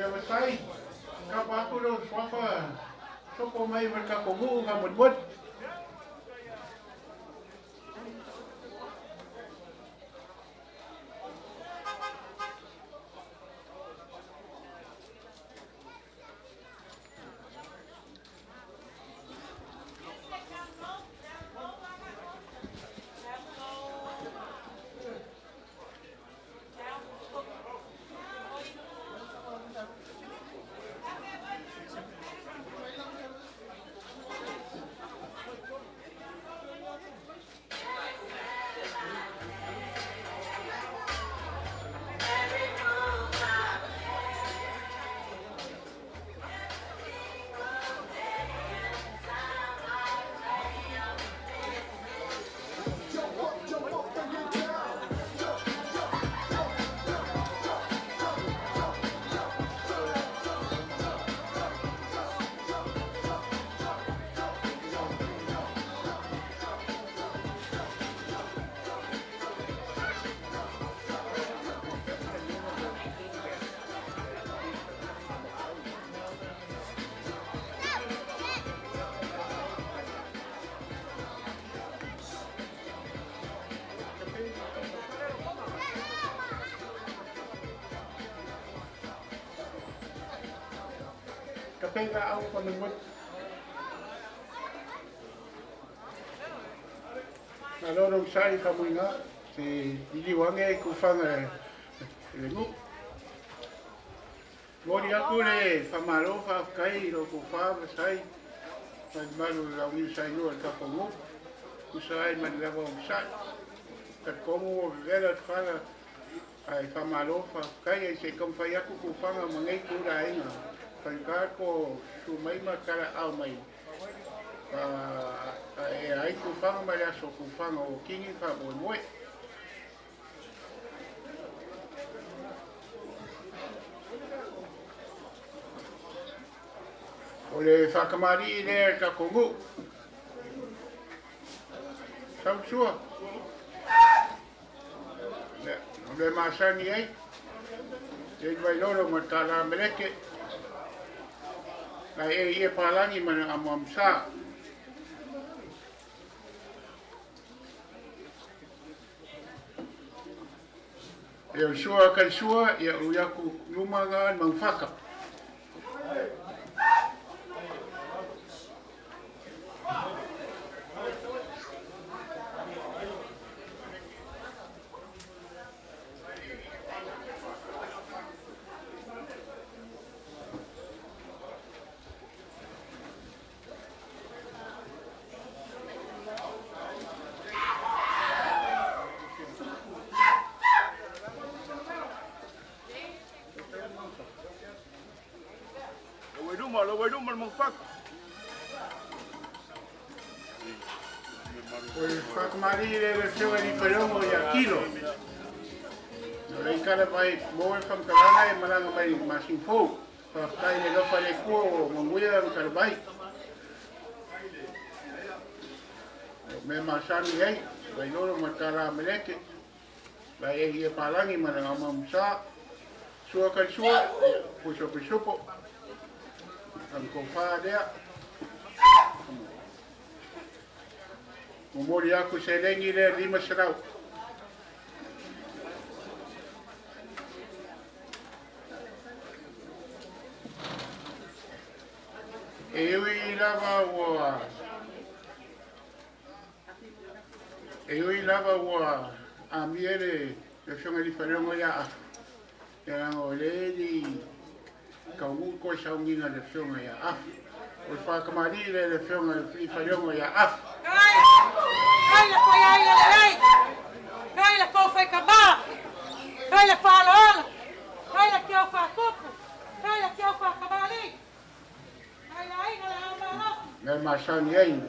Ia masai, kapa aku lo suafa, sopo mai ma ka kongu nga mot. Kapenga au pa mot. Na loro sai ka muinga se ili wange ku fanga le ngu. Mori aku le famalo fa kai ro ku fa sai fa malu la uni sai no ka kongu. Ku sai man la wa sai. Ka kongu vela fala ai famalo fa kai se kom fa yaku ku fanga mangai ku ra inga. Ka ko su mai ma kala au mai. E ai ku fanga mai aso ku fanga o kingi fa mo moe. O le whakamari i lea ka kongu. Sautsua. O le masani ai. Te vai lolo ma tā la meleke. Lai e ia palangi mana amu amsa. E o sua kai sua, ia uiaku luma ngan mangfaka. Whakamari le le whio ni wharongo i a kilo. No lei kala mai moe whamkalanga e malanga mai masing fou. Whakatai le lofa le kua o manguia ang kala mai. O me masani hei, vai lolo matara meleke. Vai e ia palangi mana mamsa. Sua kai sua, puso pusopo. Ang kofa dea. Momori aku se lengi le 500. E ui lava ua E ui lava ua a miele le fionga di whareongo ia a. Ia rango le ni kaungu ko saunginga le fionga ia a. O le whakamari le le fionga di whareongo ia a. Kai le foi ai le lei. Kai le ko fai ka ba. Kai le fa lo. Kai le kio fa kuku. Kai le kio fa ka ba li. Kai le ai le ma lo. Me masani ai.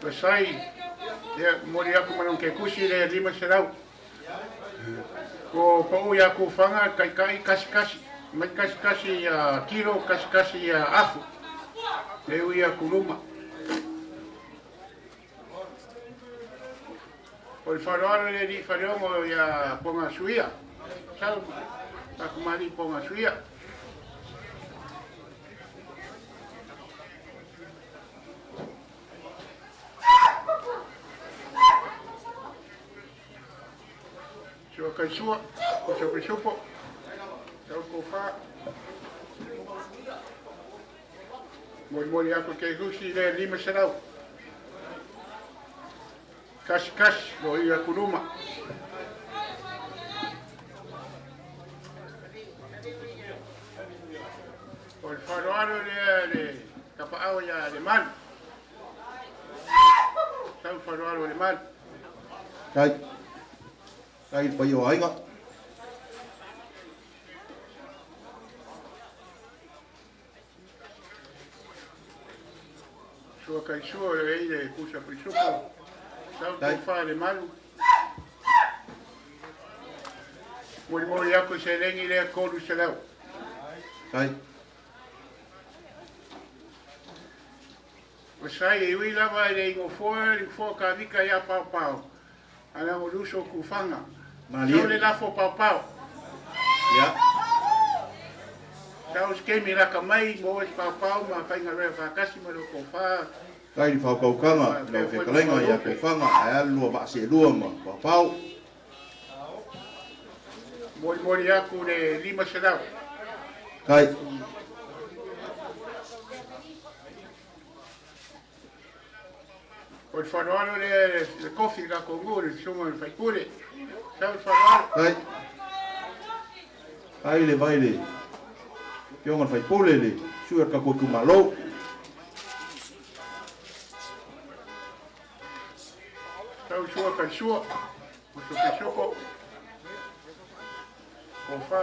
Pasai, ia mori aku manong ke kusi le 500. Ko pau ia kufaga taitai kasikasi. Mai kasikasi ia kilo, kasikasi ia afu. Le ui ia kuluma. O le faaaloalo le alii Faleogo ia Pogasuia. Sau takumali Pogasuia. Sua kai sua, o seu pisupo. Sau kofa. Molimoli aku ke husi le 500. Kasi kasi, o ia kuluma. O le faaaloalo lea le tapaau ia le malu. Sau faaaloalo le malu. Tai. Tai le paia o aiga. Sua kai sua o le le kusa pisupo. Sau Tai. tofa le malu. Molimoli aku se lengi lea 300. Tai. O sai e ui lava e le ingofoa, le ingofoa ka vika ia pao pao. Ala o luso kufanga. Malie. Sau le lafo pao pao. Ia. Sau skemi raka mai mo e pao pao ma whainga rea whakasi ma loko wha. Tai le whakaukaga, lau fetalaiga ia Kufaga, ae alu lua vaa seelua ma paopao. Molimoli aku le 500. Tai. O le faaaloalo le le kofi la kongu le sunga le faipule. Sau le faaaloalo. Tai. Tai le vai le Fioga le faipule le sui o le tatou itumalo. Sau sua kai sua. O su ke soko. Ko wha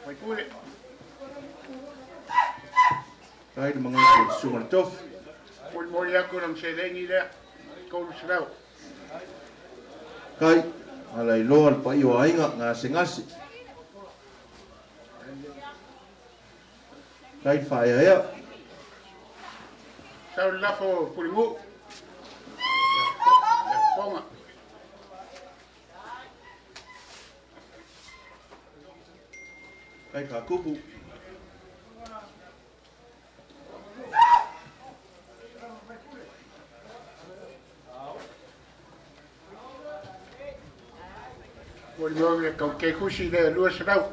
faipule. Tai le magaku le susuga le tofi. Molimoli aku na mselengi lea 300. Tai. Ala iloa le paia o aiga gasegase. Tai le faaeaea. Sau le lafo pulimu. Ia ponga. Tai kakupu. Molimoli le kau ke kusi le 200.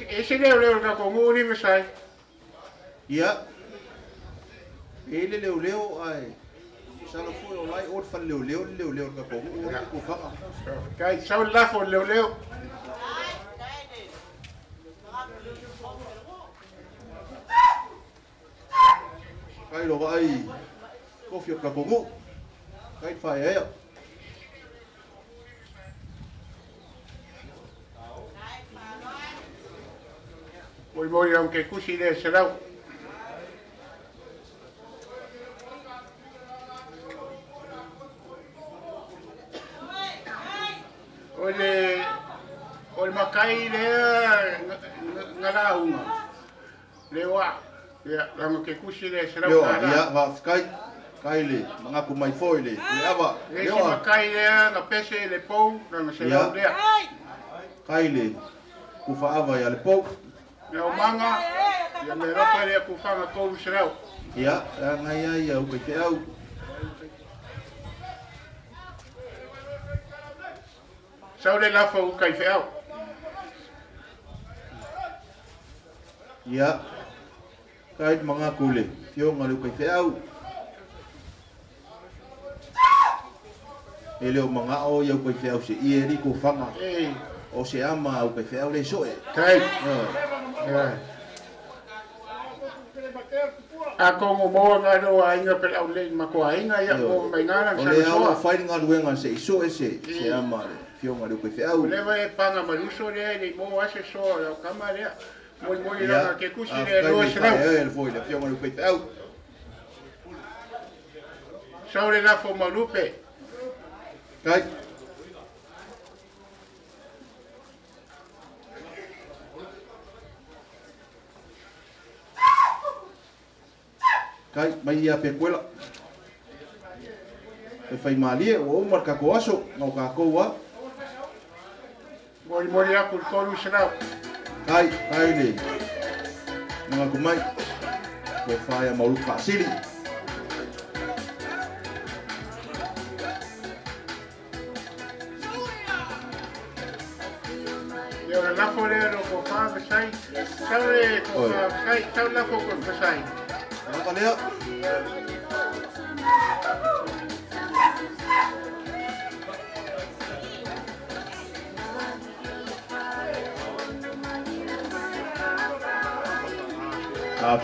E se leo leo ka kongu ni masai. Ia. E le leo leo ai. Salo foi o lai o le fale leo leo le leo leo ka kongu o le kufaga. Kai sau le lafo leo leo. Kai lo vai kofi o ka kongu. Kai whaeaea. Molimoli au ke kusi le 100. O le makai lea ngalaunga. Le wa. Ia, langa ke kusi le 100 Leo, tala. ia, faafetai. Kai le magaku mai foi le le ava. Le si Leo, makai lea nga pese le pou langa 100 lea. Kai le kufa ava ia le pou. Me o manga, ia me ropa lea kufanga 300. Ia, ngai ai ia ukai te au. Sau le lafo ukai feau. Ia. Kai magaku le fionga le ukai feau. E leo mangao ia ukai feau se ie ri kufanga. Ei. O se ama ukai feau le soe. Kai. Ia. A kongo moa ngā roa ainga pe au le makoa ainga ia mo mai ngā O le au whai ngā luenga se iso e se ama le fionga le ukai feau. O lewa e panga maruso le le mo ase so au kama lea. Moi moi Ia. ranga ke kusi A le whai lua le serau. whai e le foi le fionga le ukai feau. Sau le lafo malupe. Kai. Kai, mai ia pe kuela. E whai malie, ua uma le kako aso, ngau kākou a. Moli moli aku le 300. Kai, kai le. Mga kumai. Ko whaia maulu whaasili. Ia o le lafo lea lo ko wha vasai. Sau le ko wha vasai, sau lafo ko vasai. Lava lea.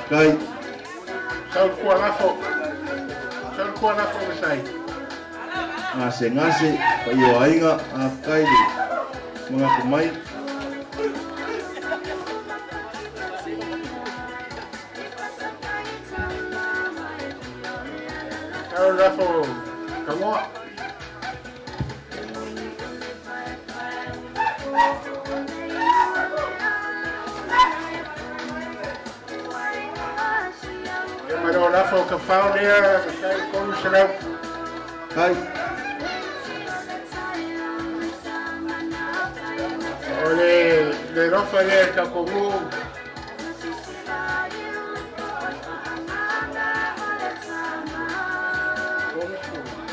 Kai. Sau le kua lafo. Sau le kua lafo vasai. Ngase ngase, pa iyo ainga, kai le. Mga kumai. Sau le lafo kamoa. Ia ma lo lafo ka whao lea vasai 300. Kai. O le rofa lea ka kongu.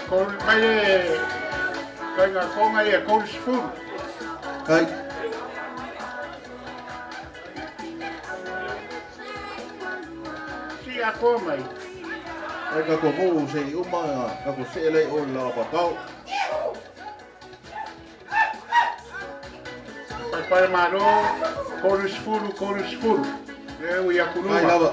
Ko mai le kai ngā konga ia 30. Kai. Si a koa mai. Ai ka ko mo se i uma ka ko se le o la patau. Pai pai malo, 30, 30. Le ui a kunuma. Kai lava.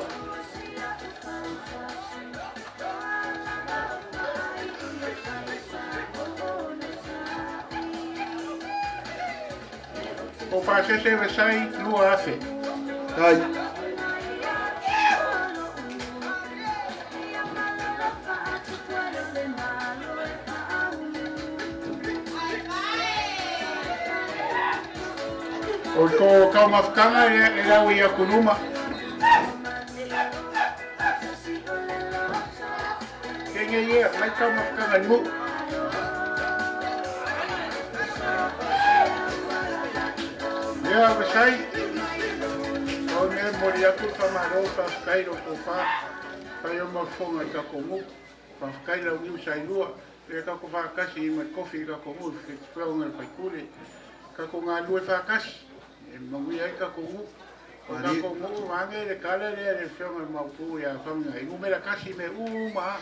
O pasese vasai 2,000. Kai. O ko kau mafkanga e lau i a kunuma. Kenge ia, mai kau mafkanga ni mu. Ia vasai. O me mori aku whamaro, whawhkai ro ko wha. Whai o mafonga i ka kongu. Whawhkai lau niu sai lua. Le ka ko whakasi i mai kofi i ka kongu. Ke te whaunga le whaikule. Ka ko ngā lua whakasi. E mangui ai ka kongu. O ka kongu mange le kala lea le whionga maupu ia whaminga. I ngumera kasi me uma.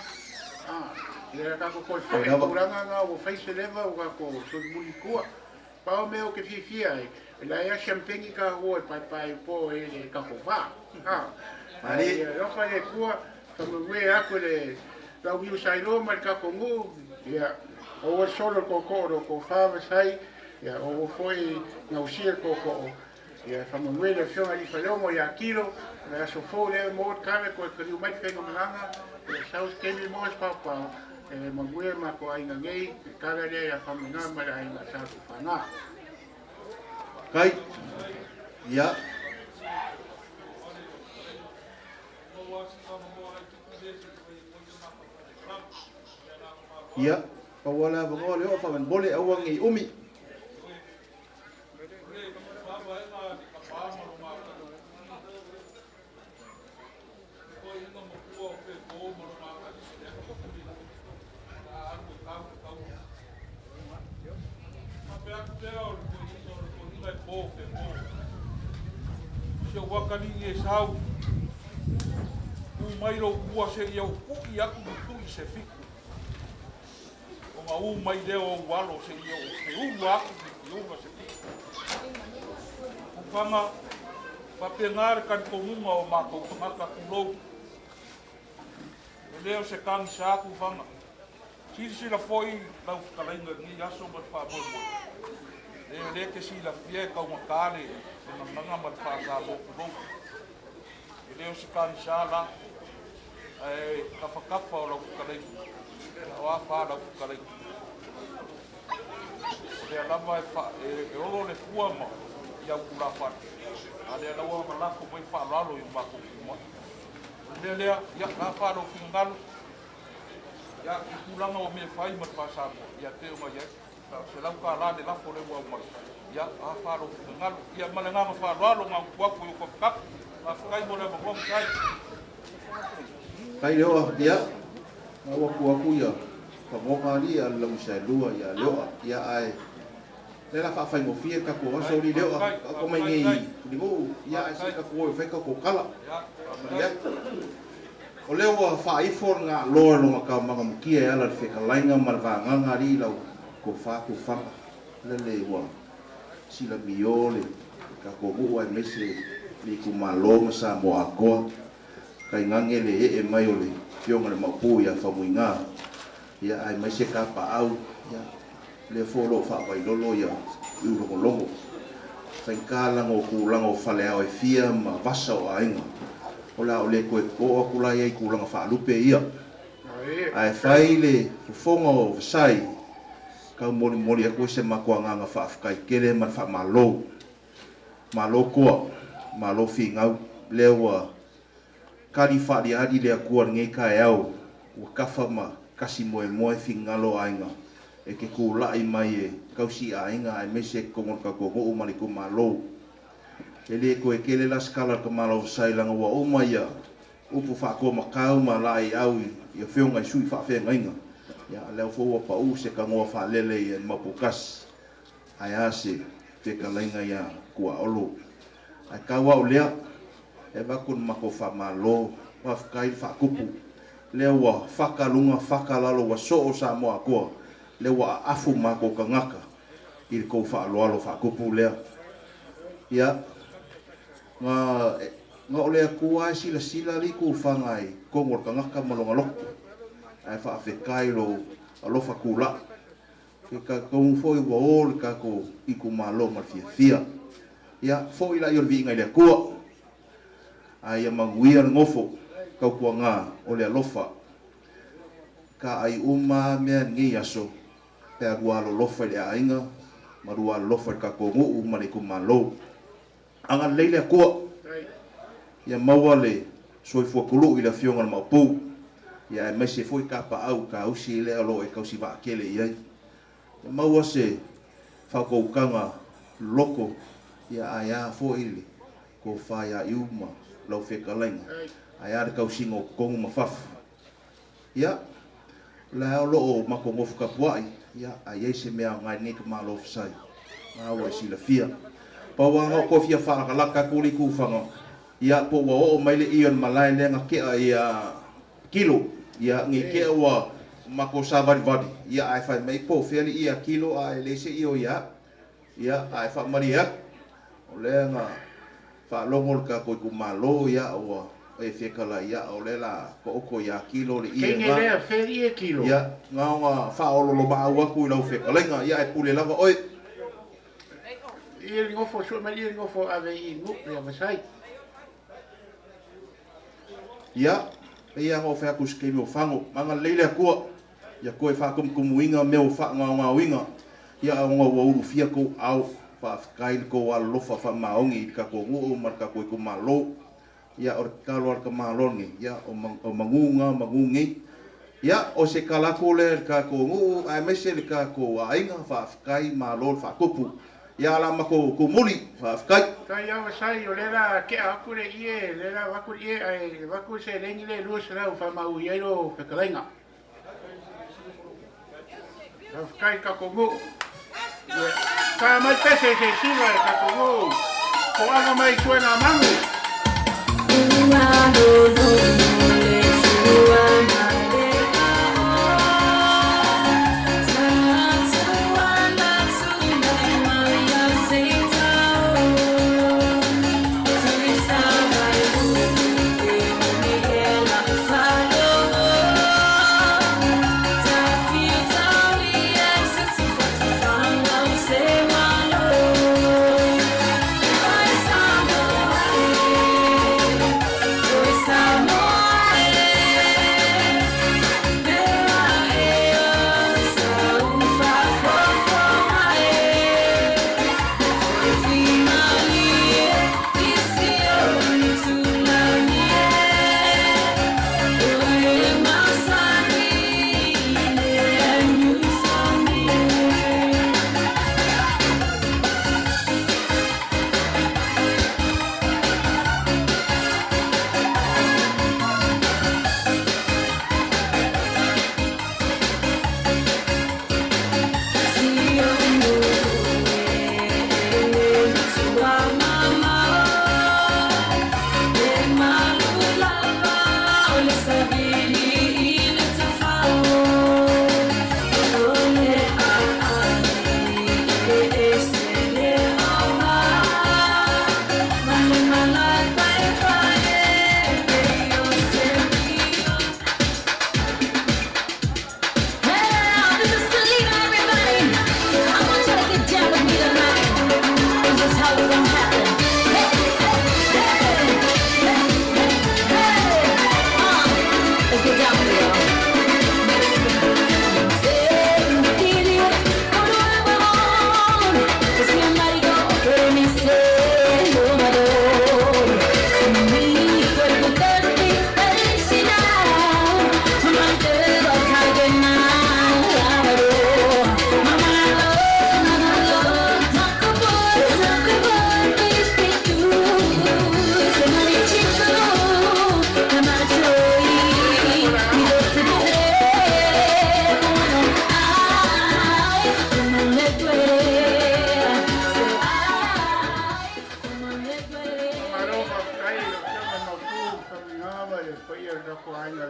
Le ka ko koe whae kuranga ngā o whaise lewa o ka ko soli kua. Pao meo ke whiwhia e. La ia champengi ka hoa e pai pai po e le ka ko wha. Mari. Rofa le kua, ka mangui aku le lau iu sairo mai ka kongu. Ia, o o solo koko ro ko wha vasai. Ia, o o foi ngausia koko. Ia, whamangui le whionga li whalongo ia kilo. Le aso fō le mo kare ko e kariu mai whenga malanga. Le South Kemi mo es pau. E mangue ma ko ainga ngei, e kare le ia whamanga ma le ainga sa tu whanga. Kai. Ia. Ia. Pa wala vangoa le o whaman bole awang i umi. Se o wakani e sau u mai ro kua se ia pui aku pui se fiku. O ngā u mai leo o walo se ia o te ulu aku ki unga se fiku. Upanga pape ngā kan kongunga o mākou tangata kulou. E leo se kangi sa aku whanga. Silasila foi lau whakalainga ni aso ma te whaamoemoe. Leo le ke sila fia e kaumakale e nganganga ma te whaasā kulou. E leo se kangi sa la e kawhakapa o lau whakalainga. O a wha lau whakalainga. lea lava e fa e olo le fua ma i au tulafale, a lea laua na lafo mai faaaloalo i o matou fumai. O le mea lea, ia, la fa lou finagalo, ia, i tulaga o mea e fai ma le faa-Samoa, ia, e pei ona i ai, na o le $100 le lafo lea ua aumai, ia, a fa lou finagalo. Ia, ma le agaga faaaloalo, na utu atu i ou tafatafa. Faafetai mo le avanoa, Matai. Kai leoa, ia, na ua tu atu ia fagoga ali a le lauisaelua ia leoa, ia ae lea la faafaigofie le tatou aso ali leoa, taoto mai nei i Pulenuu, ia ae se i tatou o e fai tatou tala. Malie atu. O lea ua faaifo le galoa i lona taumagamutia e ala i le fetalaiga ma le vagaga alii lau tofa tufaga, lele ua silamio le tatou nuu aemaise le itumalo ma Samoa atoa. Tainane le ee mai o le Afioga i le Maopu ia Faumuina, ia aemaise Kapaau, ia lea foi o lo o faavailolo ia Iulogologo. Faigata laga o tulaga o faleao e fia ma vasa o aiga, o le a o le toe oo atu la ia i tulaga faalupe ia. Ae fai le fofoga o Vasai, tau molimoli atu ai se matou agaga faafetai tele ma le faamalo. Malo toa, malo finau, lea ua kali faaliali le Atua i lenei taeao, ua tafa ma kasi moemoe finagalo aiga e te tulai mai e tausi aiga aemaise totonu o le tatou nuu ma le itumalo. E le toe tele la se tala a le Tamaloa Vasai leaga ua uma ia upu faatoamatau ma laeiau i afioga i sui faafeagaiga. Ia, lea foi ua pau se tanoa faalele i Mapuatasi. Ae a se fetalaiga ia Tuaolo. Ae tau au lea, e avatu le matou faamalo, faafetai le faatupu. Lea ua faka luga faka lalo ua soo Samoa atoa, lea ua aafu matou tagata i le tou faaaloalo faatupu lea. Ia, na, na o le Atua e silasila le itufaga i totonu o le tagata ma lona loto, ae faafetai lou alofa tulai. Ke talitonu foi ua o le tatou itumalo ma le fiafia. Ia, foi laia o le viiga i le Atua, a ia manuia le nofo tautuaga o le alofa. Ka ai uma mea i lenei aso, pe a lua alolofa i le aiga ma lua alolofa i le tatou nuu ma le itumalo. Agalelei le Atua, ia maua le soifua tului i le Afioga i le Maopu, ia aemaise foi Kapaau kausi lea o lo o e tausi vaatele i ai. Ia maua se faautautaga loloto, ia ae a foi le tofa ia Iu ma lau fetalaiga, ae a le tausiga o totonu ma fafo. Ia, o la o lo o matou nofo tapuai, ia, a i ai se mea aoga i lenei tamālo fasai, na ua e silafia. Pau lava na o toe fia faalatalata atu le itufaga, ia, po ua oo mai le i o le malae lea na tea ia Kilo, ia, nei tea ua matou sāvalivali, ia, ae fai mai po o fea le i a Kilo ae leai se i o ia au. Ia, ae faamalie atu, o lea na faalogo le tatou itumalo, ia, ua e fetalai, ia, o lea la taoto ia Kilo le ie Teine na. lea, fea ie Kilo? Ia, na ona faaololomaau atu i lau fetalaiga, ia, ae pule lava oe. Ie le nofo, sue mai ie le nofo ave i nu, ia Vasai. Ia, pei lava ona ou fai atu i se taimi o Fago, agalelei le Atua, ia toe faatumutumuina mea ua faagaogaoina, ia ona ua ulufia tou aao. Faafetai le tou alolofa faamaoni i le tatou nuu ma le tatou itumalo. Ia, o le tatalo a le tamaloa lenei, ia, o manu na manu nei. Ia, o se tala atu lea i le tatou nuu aemaise le tatou aiga, faafetai, malo le faatupu. Ia, o le a matou tumuli, faafetai. Faafetai lava Sai, o lea la tea atu le ie, lea la avatu le ie, ae avatu le seleni lea e 200 faamaui ai lo fetalaiga. Faafetai i tatou nuu. Ia, ta mai pese se sila e tatou nuu. Toaga mai suega manu.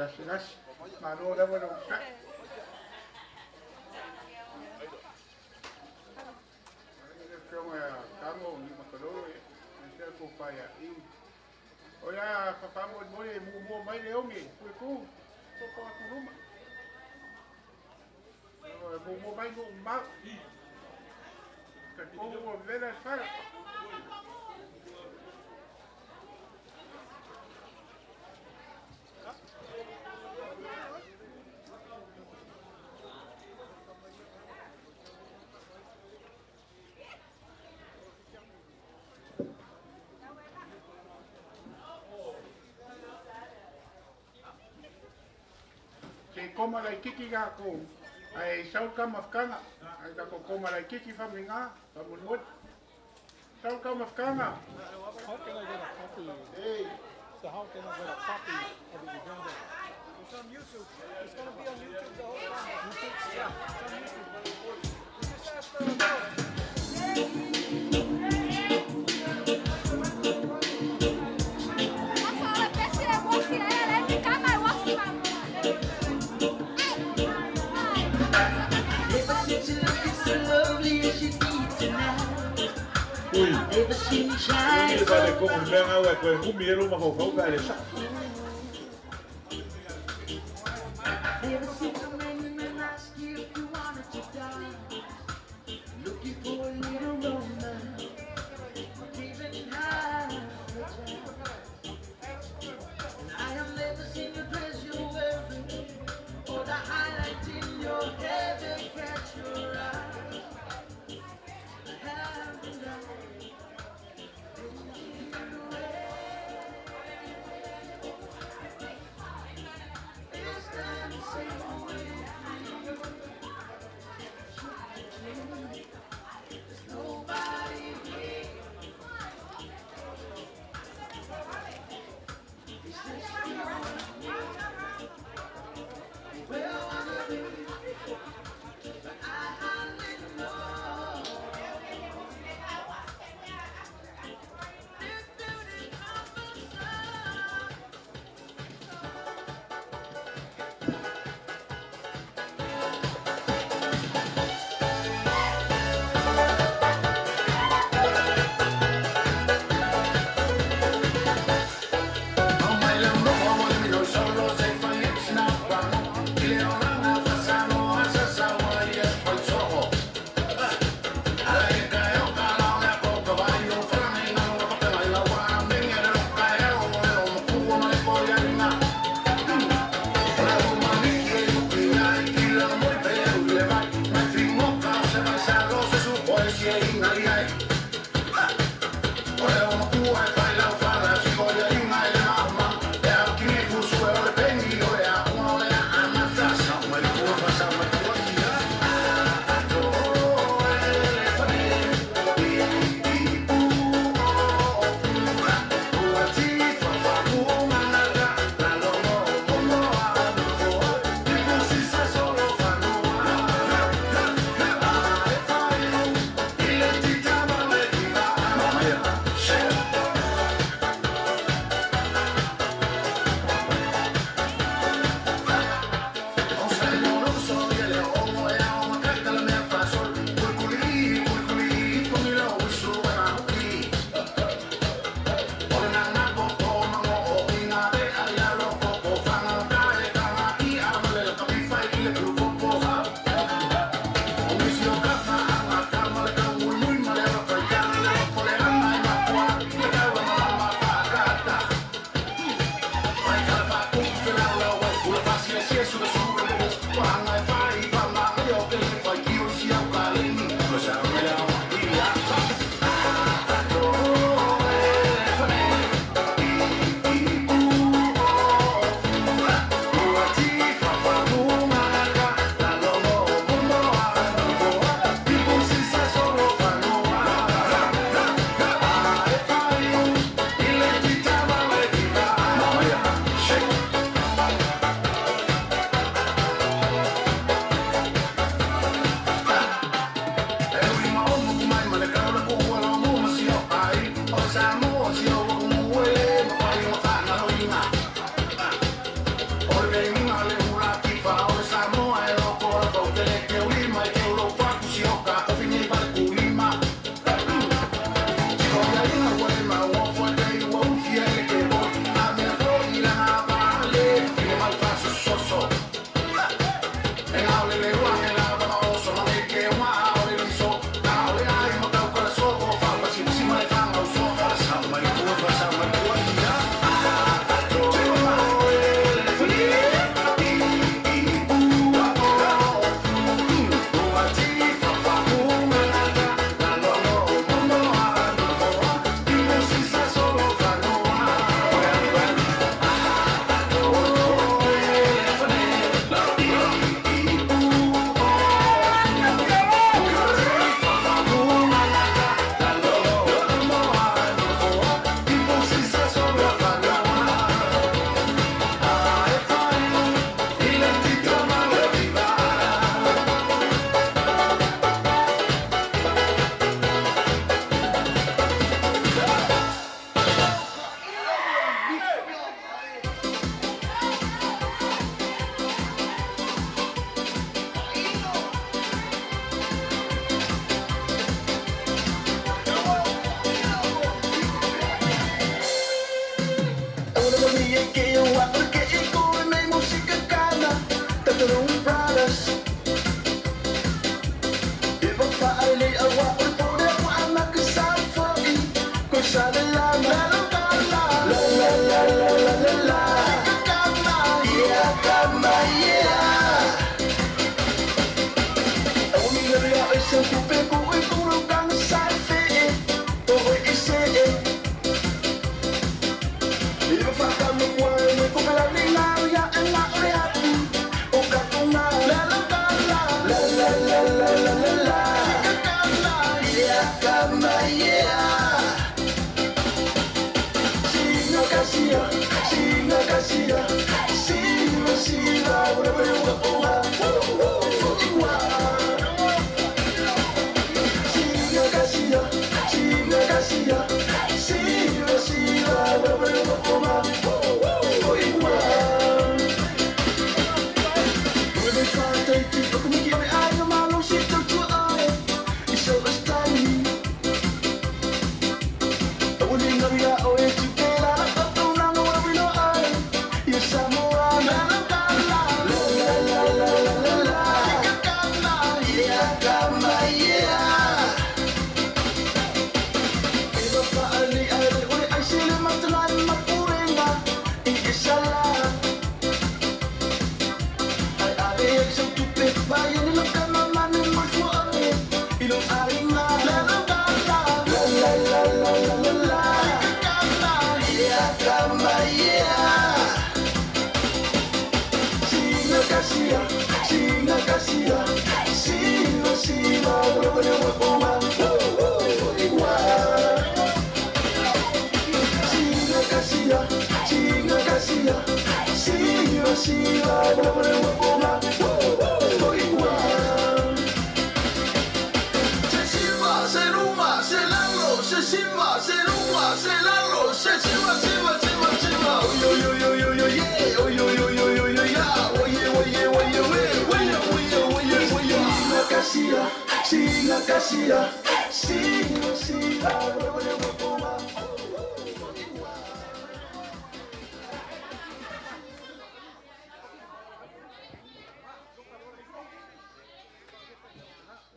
faalasirasi. Malo lava le onosa'i. Le afioga ia Tago ni Makalolo, ia, aemaise le tofa ia Iu. O le a faamolemole e muamua mai le oge puepu sopo atu luma. E muamua mai nuu mamao. Talitonu ua vevela le fala. Se koma laititi lakou ae sau le taumafataga ae tatou koma laititi faamaigā faamolemole. Sau le taumafataga. How can I get a copy? So how can I get a copy of the agenda? It's on YouTube. It's gonna be on YouTube the whole time. YouTube? Yeah, it's on YouTube. You just ask the Never seen she looking so lovely as she did tonight. Never seen you shine Ui, le ko le mea au e koe umi e lo mafaufau pe a le saʻo. Never seen so many men ask you if you wanted to die. Looking for a little romance, even high. And I have never seen the dress you're wearing, or the highlight in your hair that catch your eye. I haven't I been away.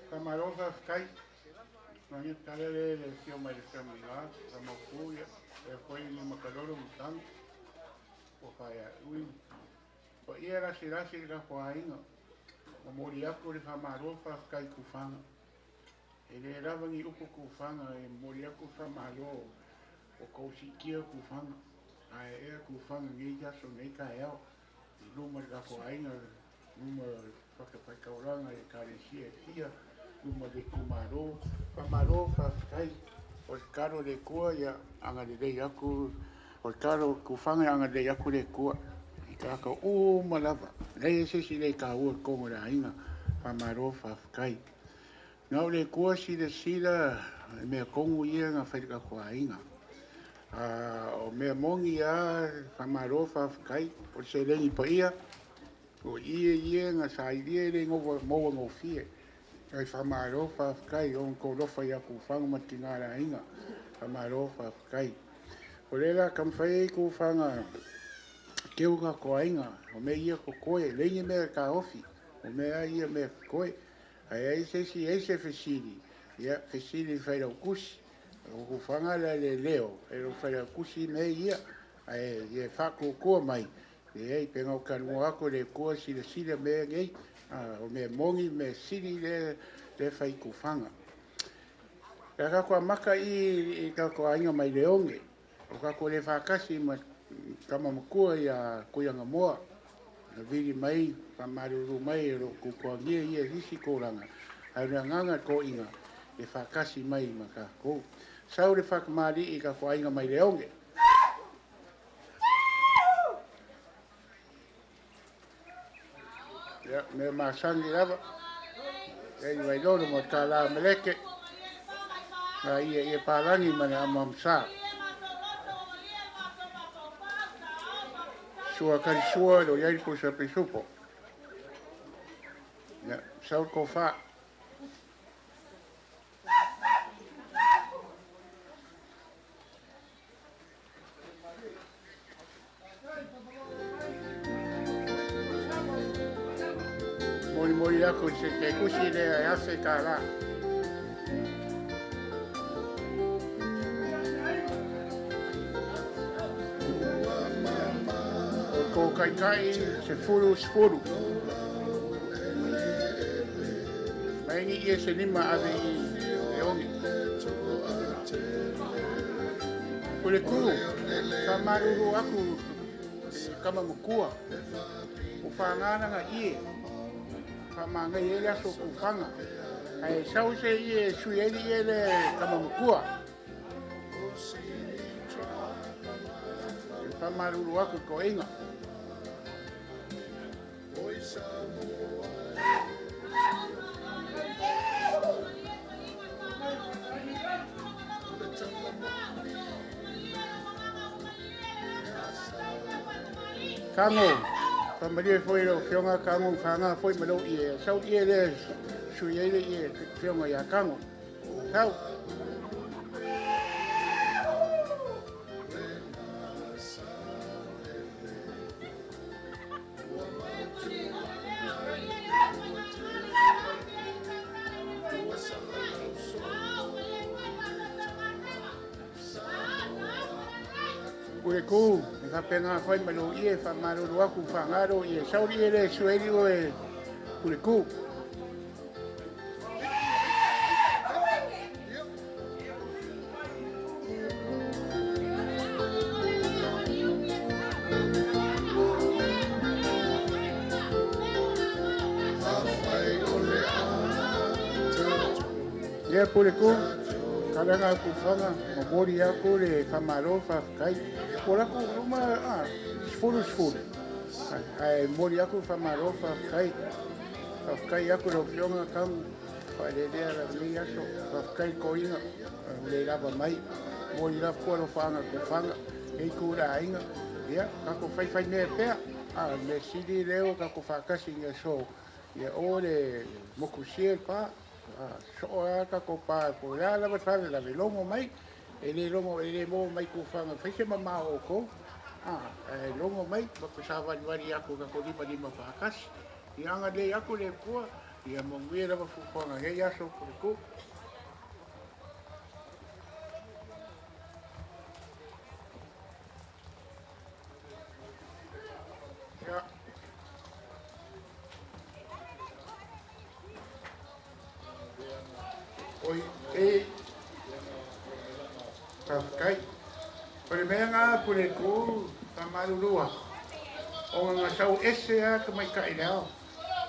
Faamalo faafetai magia tala lea le afio mai le feagaiga faamaupū ia lea foi limakalolo ma taga ua faeaʻui paia lasilasi le tafoaiga momoli atu le faamalo faafetai i tufaga. E lē lava ni upu tufaga e momoli atu le faamalo o tou siitia tufaga ae ea tufaga nei aso nei taeao i luma le tafoaiga luma fatafaitaulaga i ekalesia e fia luma le itumalo. Faamalo faafetai o le tatalo a le Atua ia agalelei atu o le tatalo tufaga ia agalelei atu le Atua i tagata uma lava leai se isi le taua i totonu o le aiga. Faamalo faafetai. Na o le Atua silasila i mea tonu ia na fai i le tatou aiga. O mea moni lava faamalo faafetai o le seleni paia o ie ia na sailia e le maua gofie. Ae faamalo faafetai ona outou alofa ia Tufaga ma le tina le aiga. Faamalo faafetai. O lea o le a taumafai ai Tufaga teu tatou aiga. O mea ia totoe, e leai ni mea e taofi. O mea lava ia mea totoe. Ae ai se isi ai se fesili, ia fesili i le Failautusi. O Tufaga la le leo e le Failautusi mea ia. Ae ia faatuatua mai, leai pe na ou talanoa atu le Atua silasila mea nei. O mea moni, mea sili lea e fai i Tufaga. Pe a tatou amata i i tatou aiga mai Leone, o tatou le faatasi ma tama matua ia Tuiagamoa, na vili mai, faamalulu mai e lo tuatuagia ia i isi tulaga, ae o le agaga toaiga e faatasi mai ma tatou. Sau le faatamalii i tatou aiga mai Leone. Ia, mea masani lava. Ia i Vailolo ma tālā meleke. Ngā ia ia pālani ma le amamsa. Sua kari sua lo iai pusa pisupo. Ia, sau ko wha. Molimoli aku i se te kusi lea e afe tālā. O tō kaikai se fulu sefulu. Mai ni ie se nima ave i e ogi. O le ku, ka maruru aku kama makua. O whaangana ie. Whaamanga ie le aso ku whanga. Ai sau se ie sui eli ie le kama makua. E whamaruru aku ko inga. Kango, whamaria foi ro whionga kango whanga foi malo ie. Sau ie le sui ele ie whionga ia kango. Sau. Ure ku, me whapenga whai malo ie, whamaruru aku whangaro ie, sauri ie le sueri o e ure ku. Ia pure ku, karanga ku whanga, mamori aku le whamaro whawhakai. O lako uma, sfulu sfulu. Ai mori aku whamaro whawhakai. Whawhakai aku ro whionga kamu, whaerere ara mei aso, whawhakai koinga, le lava mai. Mori la kua ro whanga ko whanga, ei kura ainga. Ia, kako whaiwhai mea pea, me siri reo kako whakasi nga so. Ia o le mokusia pa, so a kako pa, ko la lava whare la longo mai. E le longo e le mo mai ku whanga whaise mama o ko. E longo mai, mako sawari wari aku kako lima lima whakasi. I anga le aku le kua, ia monguia lava fufuanga hei aso ko ku. Ia. Oi, e Kai. O le mea ngā pure ku tamarurua. O ngā sau ese a ka mai kai leo.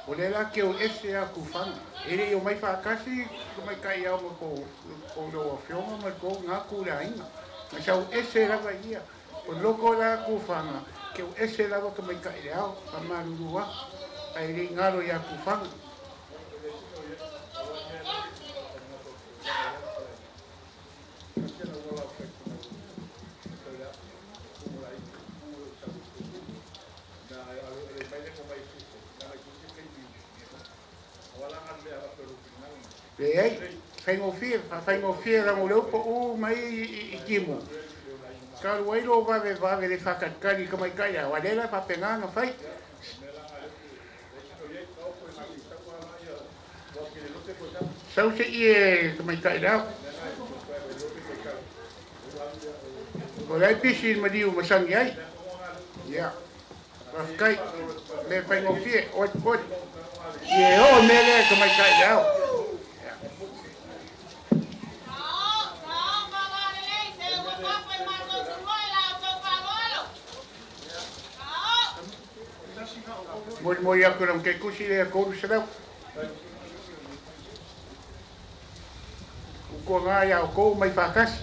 O le la ke o ese a ku whanga. E le o mai whakasi ka mai kai ao ma ko o whionga ma ko ngā kura inga. Ngā sau ese rawa ia. O loko la ku whanga. Ke o ese rawa ka mai kai leo. Tamarurua. Ai le ngaro ia ku whanga. Leai, whaingofia rango leo po o mai i kimu. Ka ruairo vave vave le whakatkari ka mai kai a warera whapenganga whai. Sau se ie ka mai kai rao. O lai pisi mariu masangi ai. Ia. Whakakai, me whaingofia, ot ot. Ie o mele ka mai kai rao. Mori mori aku ram ke kusi le koru sarau. Ko ngā ia o kou mai whakasi.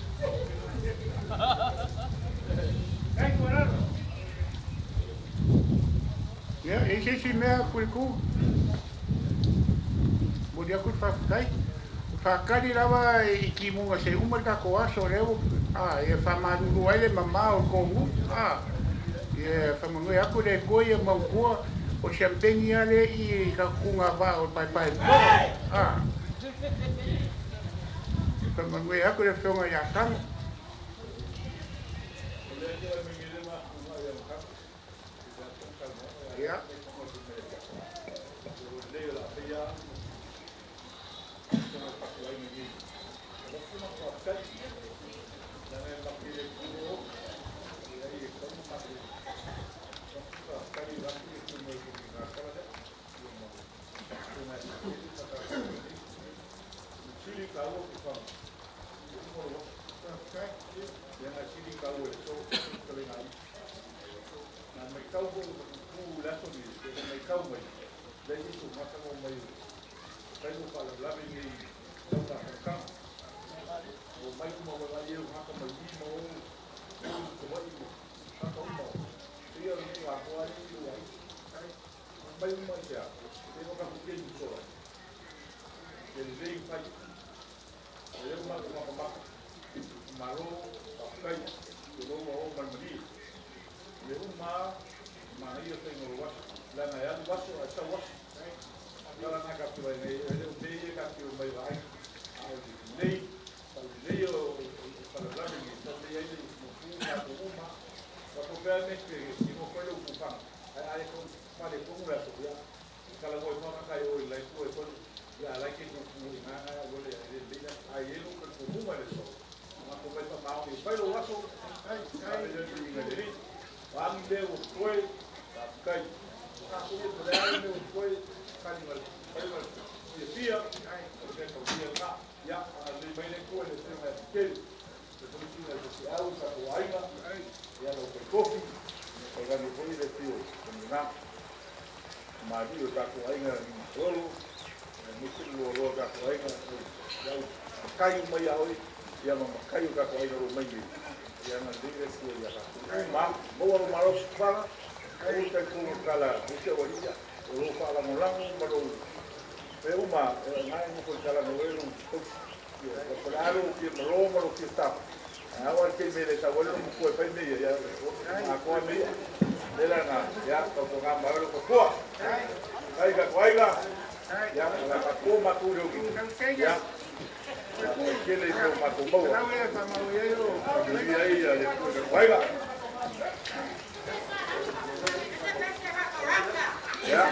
Ia, e se si mea kuri ku. Mori aku whakakai. Whakari rawa i ki munga se umar ka ko aso reo. E whamaruru ai le mama o kongu. E whamanui aku le koi e maukua. O champagne ale i ka kunga va o pai pai. Whamanui aku le whionga ia kanga. Ia. sili taua kufaga ia na sili taua le so fetalaiga i na maitau foʻi makuku le aso nei e maitau mai lea isi gata mai taimo faalavelave nei tau takalakaga o mai uma ualaai e gata mai i ma o savaʻi ma gata uma ia o lenei atoa alii o ai mai uma i sea e no ka kukeni sola e lelei fai e leu matou makamaka malo faafetai ke lou ao malimali le uma manaia faiga o lo aso leaga e alu aso ae sau aso tala na kapila nei e le mea ia kapila mai vaai a o lelei faulelei o faalavelave nei taulei ai le mapu tatou uma faapea me ke tino foi le upufaga ae ae faaletonu le aso ia talanoa ifo kai o i lai tua ifo ia lai ke kupu i ngā o le le le ai e lo ka kumunga le so ma ko mai pa mau i fai lo aso ai ai le le le le wani le o koe kai ka ko le le le o koe kai ma kai ma ia fia ai o te ko ia ka ia a le mai le koe le se mai ke le ko ti le se au ka ko ai ma ia lo ko kofi ko ga ni foi le fio ko na ma vi o ka ko ai na ni solo ni se lo lo ka ko ai na ia kai mai au ia ma kai ka ko ai na ro mai ia na le le fio ia ka ma mo o malo fala ai ta ko kala o se o ia o lo fala mo la mo lo e uma ngai mo ko kala no e lo ia ko la lo ki mo mo lo ki sta a wa ke me le ta wa lo ko fa me ia a ko me le la na ia ko ko ga ma lo ko ko ai ga ko ai ga ia la ka ko ma tu ro ki ia ke le ko ma ko mo ia ia le ko ko ai ga ia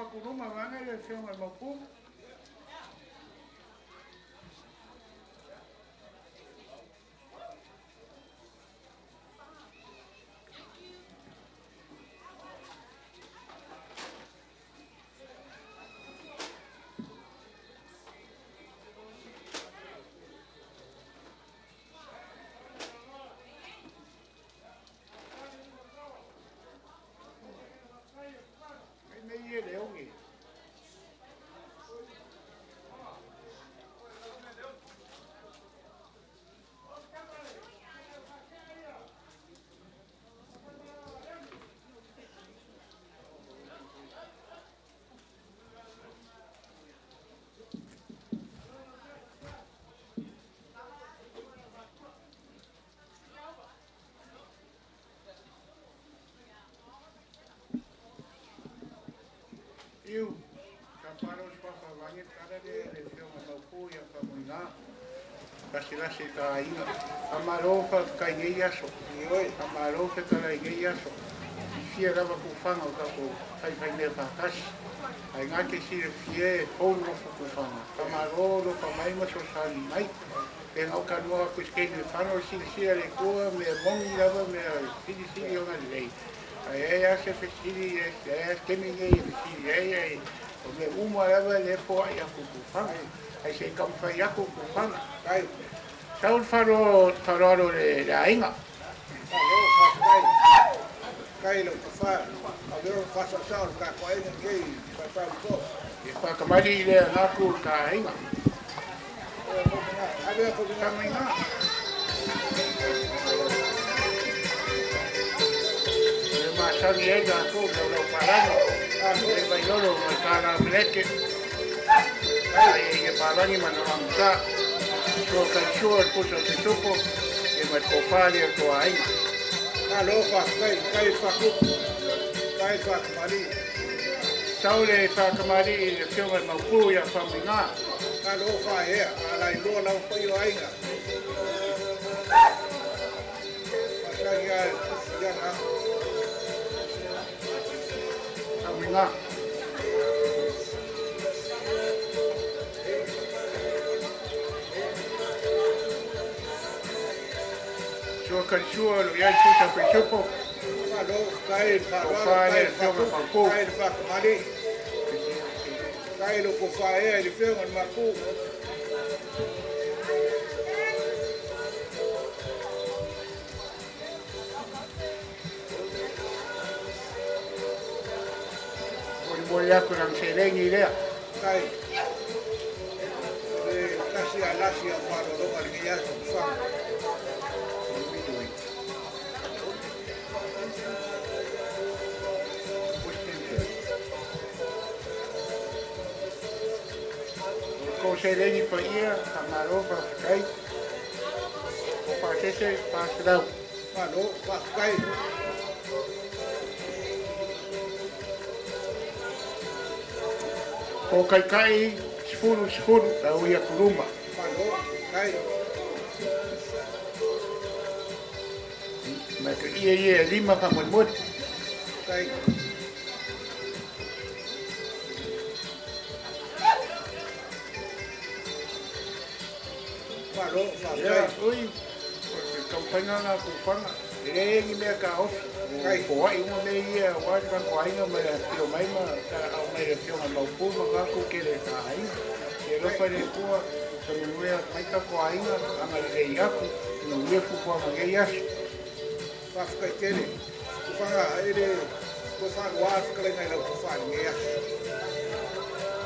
aku luma vaega le afioga i le Maopu. Ai mea ia le oge. Iu, ka palo suafa vangi tala le le fioga maupu ia famuiga. Lasilasi i ta aiga. Faamalo faafetai i nei aso. Ioe, faamalo fetalai i nei aso. Fia lava kufaga o tatou faifaimea faatasi. Ae gate silafia e fou le nofo kufaga. Faamalo alofa mai ma fesoasoani mai. Pe na o talanoa atu i se taimi e fano le silasila a le Atua, mea moni lava, mea silisili ona lelei. Ae ai lava se fesili, e ai lava se taimi lenei e fesili ai, ae o mea uma lava lea e foai atu i kufaga. Ae se i taumafai atu kufaga. Sau le faaaloalo i le aiga. Malo, faafetai. Faafetai i lau tofa. Avea o le faasaosao o le tatou aiga lenei i Paepaeulupo. E faakamali le agaku o le ta aiga. Avea fomina. Tamaiga. O le masani ai tatou i laulau palagi. Le Vailolo ma le tala meleke. Ai e palagi ma na magusa. Sua kaisua le pusa o pisupo. E ma le tofa le toa aiga. Malo, faafetai. Faafetai i le faakupu. Faafetai i le faatamalii. Sau le faatamalii i le afioga i le Maopu ia Faumuiga. Malo faaea, a lailoa lava paia o aiga. Masani a i ana Faumuiga. Sua kalisua lo i ai pusa pisupo. Malo, faafetai i le faaaloalo, Tofa faafetai le i le afioga i le faakupu, Maopu. faafetai i le faatamalii. Faafetai i le tofa ea i le afioga i le Maopu. Molimoli atu i lana seleni lea. Faafetai. O le tasi a lasi au faaaloaloga i lenei aso fafaga. O kou seleni paia, faamalo faafetai. O faasese 400. Malo, faafetai. O kaikai 10 10 lau ia kuluma. Malo, faafetai. Ma ka ia ia e lima faamolemole. Faafetai. Malo, Ia, faafetai. ui, o le taumafaiga lena a kufaga. E leai ni mea taofi. Kai. Foai uma mea ia aua le tatou aiga ma le afio mai ma tala'au mai le afioga i Maopu ma tatou tele ta aiga. Ia alofa le Atua, tamanuia mai tatou aiga, agalelei atu, manuia fuafuaga o lenei aso. Faafetai tele. Kufaga e le toe faalua le fetalaiga i lau tofa i lenei aso.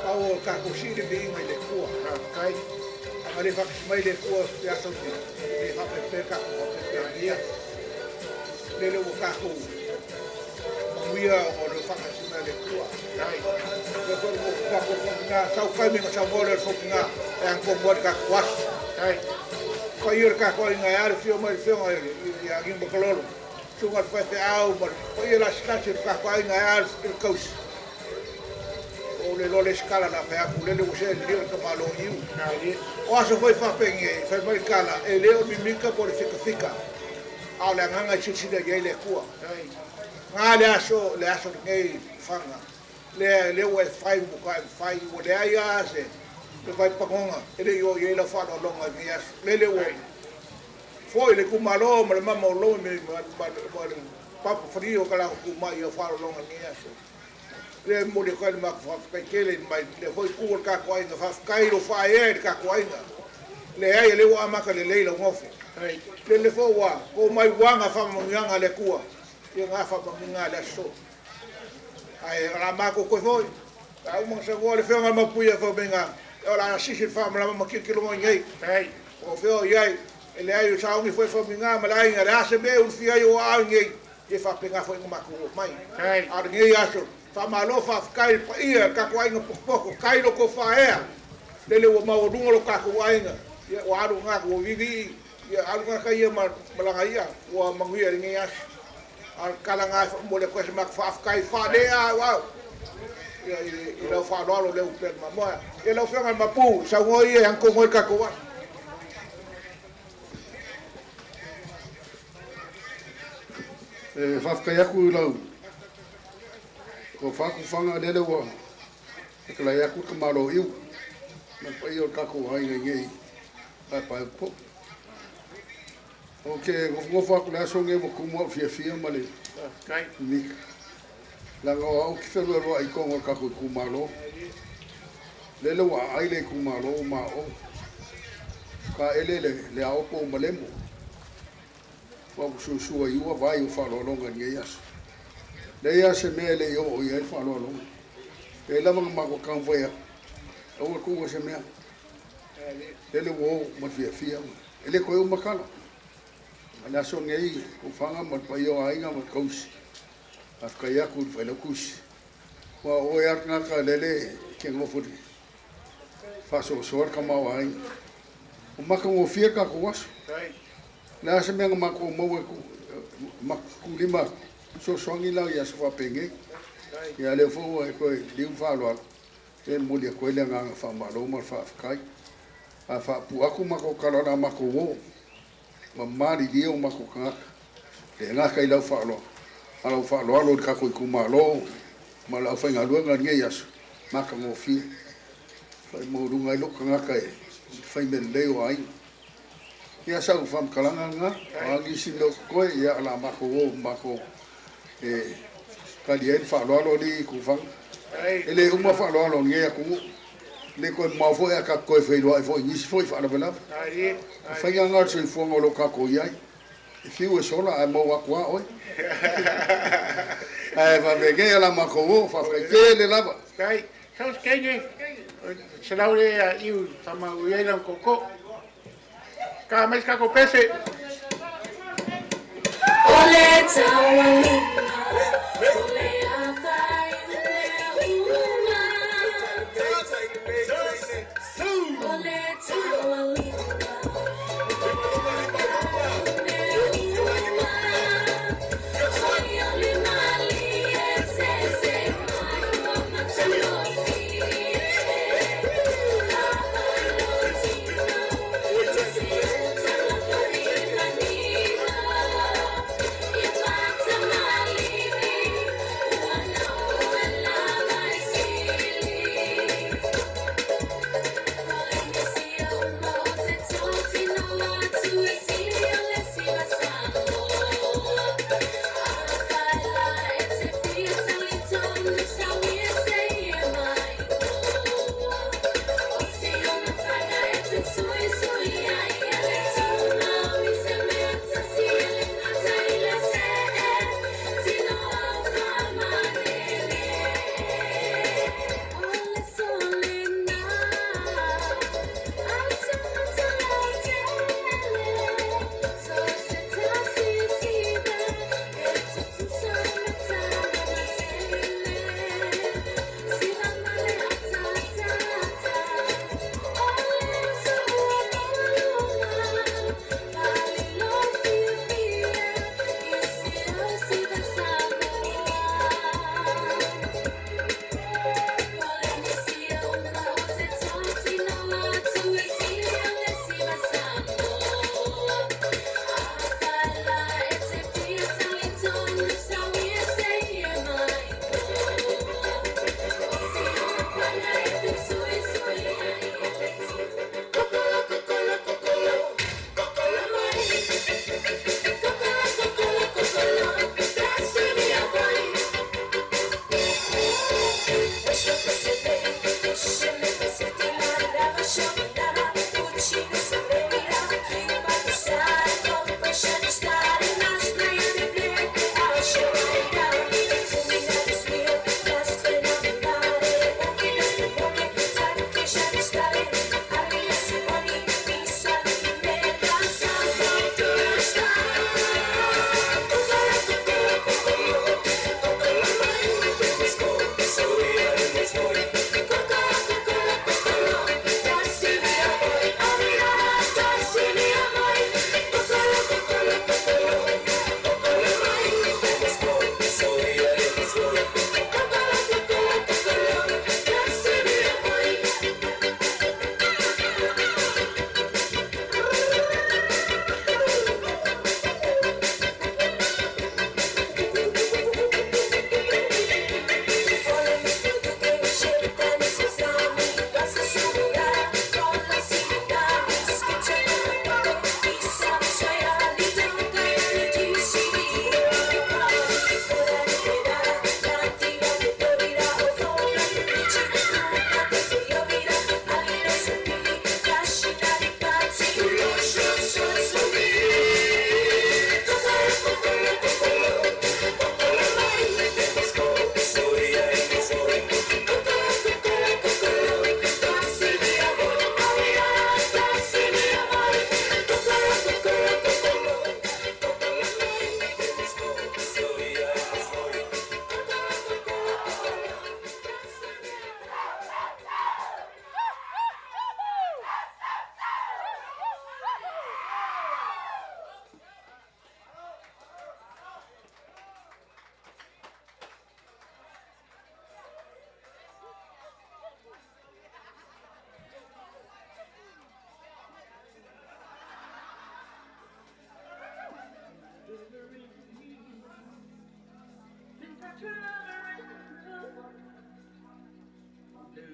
Pau o le tatou sii le viiga i le Atua. Faafetai. Aga le faakasi mai le Atua le aso lenei, le faapepe tatou faapepe ia. Lele ua tatou manuia ona o le faakasi mai le Atua. Ai. Le foi mo tatou fomina, sau taimi ma saunoa lea le fomina e agatonu ai le tatou aso. Ai. Paia le tatou aiga e a le afio mai le afioga ia Gimakalolo. Susuga i le faifeau ma le paia lasilasi o le tatou aiga e a le tausi. O le loa le isi tala na fai atu, lele ua see lelei o le tamaloa iu. O aso foi faapenei, fai mai le tala, e le o le mimita po o le fikafika, a o le agaga e silasila i ai le Atua. Ga le aso lenei faga. Lea lea ua e fai ua matuai mafai, ua leai lava se vaipagoga e le i oo i ai lau faaaloaloga i lenei aso. Lele ua foi le itumalo ma le mama o Lomi ma le papa falia o kalago tumai i lau faaaloaloga i lenei aso. Lea e momoli atu ai le matou faafetai tele mai lea foi itu o le tatou aiga. Faafetai i lou faaea i le tatou aiga. Leai, o lea ua amata lelei lau nofo. Lele foi ua to mai uaga faamanuiaga a le Atua, ia na faamanuiaga a le aso. Ae o le a matou toe foi. A uma na saunoa le Afioga i le Mapuia fai mai na, o le a sisi le faamalama ma tilotilo mai nei. O fea o i ai, e leai o sauni foi faamanuiaga ma le aiga, le a se mea e ulufia ai o aao i nei, e faapena foi na matou oo mai. A o lenei aso, faamalo faafetai i le paia i le tatou aiga potopoto, tai lo tou faaea, lele ua maualuga lo tatou aiga, ia ua alu lena ua vivii, ia alu tagata ia ma lana ia, ua manuia i lenei aso. A o le tala lena e faamomoli atu ai se matou faafetai faaleauau ia i lau faaaloalo lea ua pea le mamoe. Ia lau Afioga i le Mapu, saunoa ia e agatogo ai le tatou aso. E faafetai atu i lau tofa Tufaga lele ua fetalai atu le tamaloiu ma le paia o le tatou aiga i nei paepaeulupo. Ou te nofonofo atu i le aso lenei ua tumu au fiafia ma le mimita. Leaga o au ou te feloeloai i totonu o le tatou itumalo. Lele ua aai le itumalo ua maoo. Taele le aopo o Malemo. Ua ou suasua i ua vai o faaaloaloga i lenei aso. Leai lava se mea e le i oo i ai le faaaloaloga. E lava na matou taumafai atu, aua tuua se mea. Lele ua oo ma le fiafia. E le toe uma tala. A le aso lenei, Tufaga ma le paia o aiga ma le tausi. Faafetai atu i le Failautusi. Ua o oe lava le tagata lele e te nofo i le faasoasoa le tamaoaiga. Ua matagofie le tatou aso. O le a se mea na matou maua e tuulima atu, fesoasoani la i aso faapenei. Ia lea foi ua e toe liu le faaaloalo, e momoli atu ai le agaga faamalo ma le faafetai. A faapuu atu matou tala o le a matou o, ma malilie o matou tagata. Le gata i lau faaaloalo, a lau faaaloalo i le tatou itumalo ma le aufaigaluega i lenei aso, matagofie. Faimaualuga ai lou tagata i le fai mea lelei o aiga. Ia sau faamatalaga lena, o a nisi mea o totoe, ia o le a matou o matou e tali ai le faaaloalo alii Tufaga. E le uma faaaloalo o lenei atunuu. E le toe mamao foi ae tatou toe feiloai foi i nisi foi faalavelave. O faiga lena o le soifuaga o lo o tatou i ai. E fiu e sola ae maua atu lava oe. Ae faapenei o le a matou o, faafetai tele lava. Sau se teine, selau le iu whamau i ai lau koko. Ka mai se tatou pese. O le taualima, o le afa i mea uma. O le taualima, o le afa i mea uma. Oi o le malie se se mai ua matagofie. Ava i lou tino i se uta lafarimanima. Ia fata malie.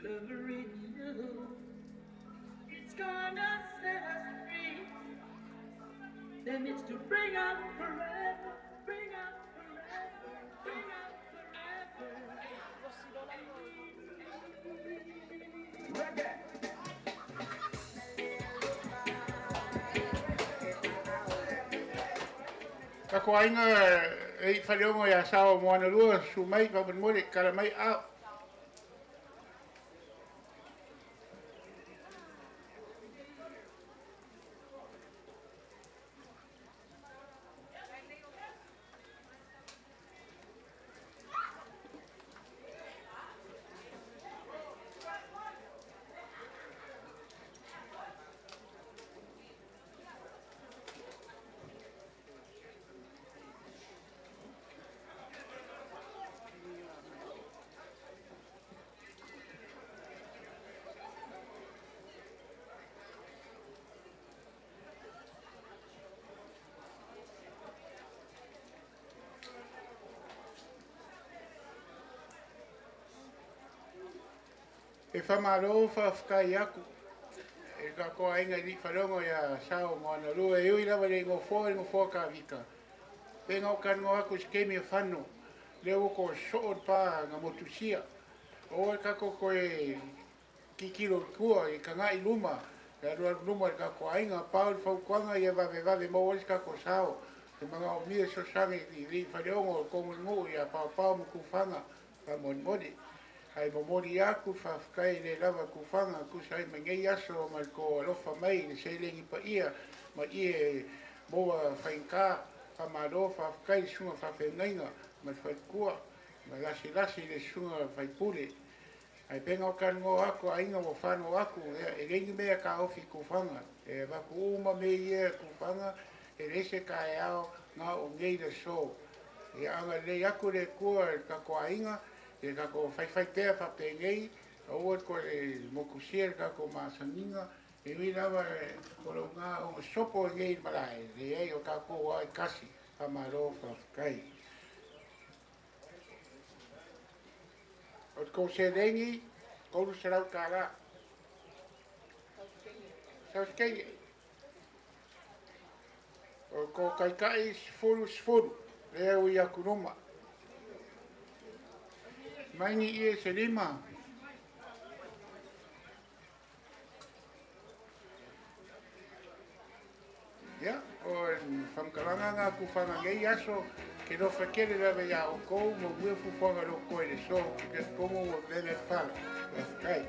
love renewed. It's gonna set us free. Then it's to bring up forever, bring up forever, bring up forever. Ka ko ainga e i whaleongo ia sao moana lua su mai pa mo kala mai au. E whamalo whawhakai aku. E ka koa inga i whalongo ia sao moana lua. E ui lava le ngofoa e ngofoa ka vika. Pe ngau kan ngo aku si kemi whano. Leo ko soo pa ngā motusia. O e kako koe kikiro kua i ka ngai luma. Ia lua luma i ka koa inga. Pau le whaukuanga ia vave vave mau oi kako sao. Te mga o mia so sangi i li whalongo kongu ngu ia pau pau mukuwhanga. Pa moni. Ai momori aku whawhakai le lava kuwhanga kusa ai mangei aso ma ko alofa mai le seilengi pa ia ma ie moa whainka whamaro whawhakai le sunga whawhengainga ma le whaikua ma lasi lasi le sunga whaipule. Ai penga o kango aku ainga o whano aku e lengi mea ka ofi kuwhanga e waku uma me ia kuwhanga e lese ka e ao ngā o ngei le so. E anga le aku le kua ka ko ainga e ka ko whaiwhai pea whapengei, aua ko e mokusia ka ko maasaninga, e ui lava o lo ngā o sopo e ngei marae, le ei o ka ko ai kasi, whamaro whawhakai. O te kou serengi, kouru sarau tāra. Sauskenge. O ko kaikai sifuru sifuru, lea ui akuruma. Maini ie se lima. Ia, o whamkalanga ngā kuwhanga ngei aso, ke no whakere rawe ia o kou, mo mua fufuanga ro koe le so, ke komo o lele pala, whawhakai.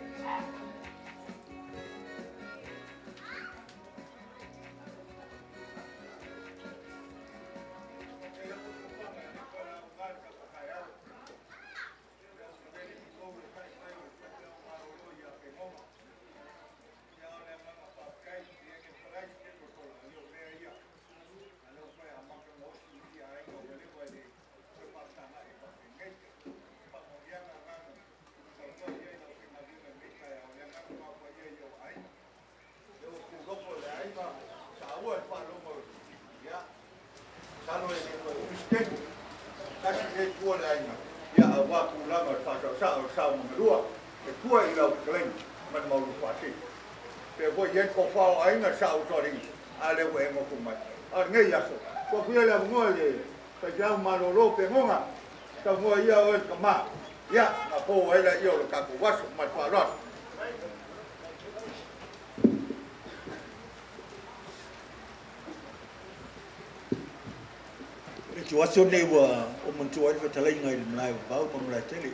Waso nei ua o mantua ai whatalaiga i le malae vavau ma malae tele.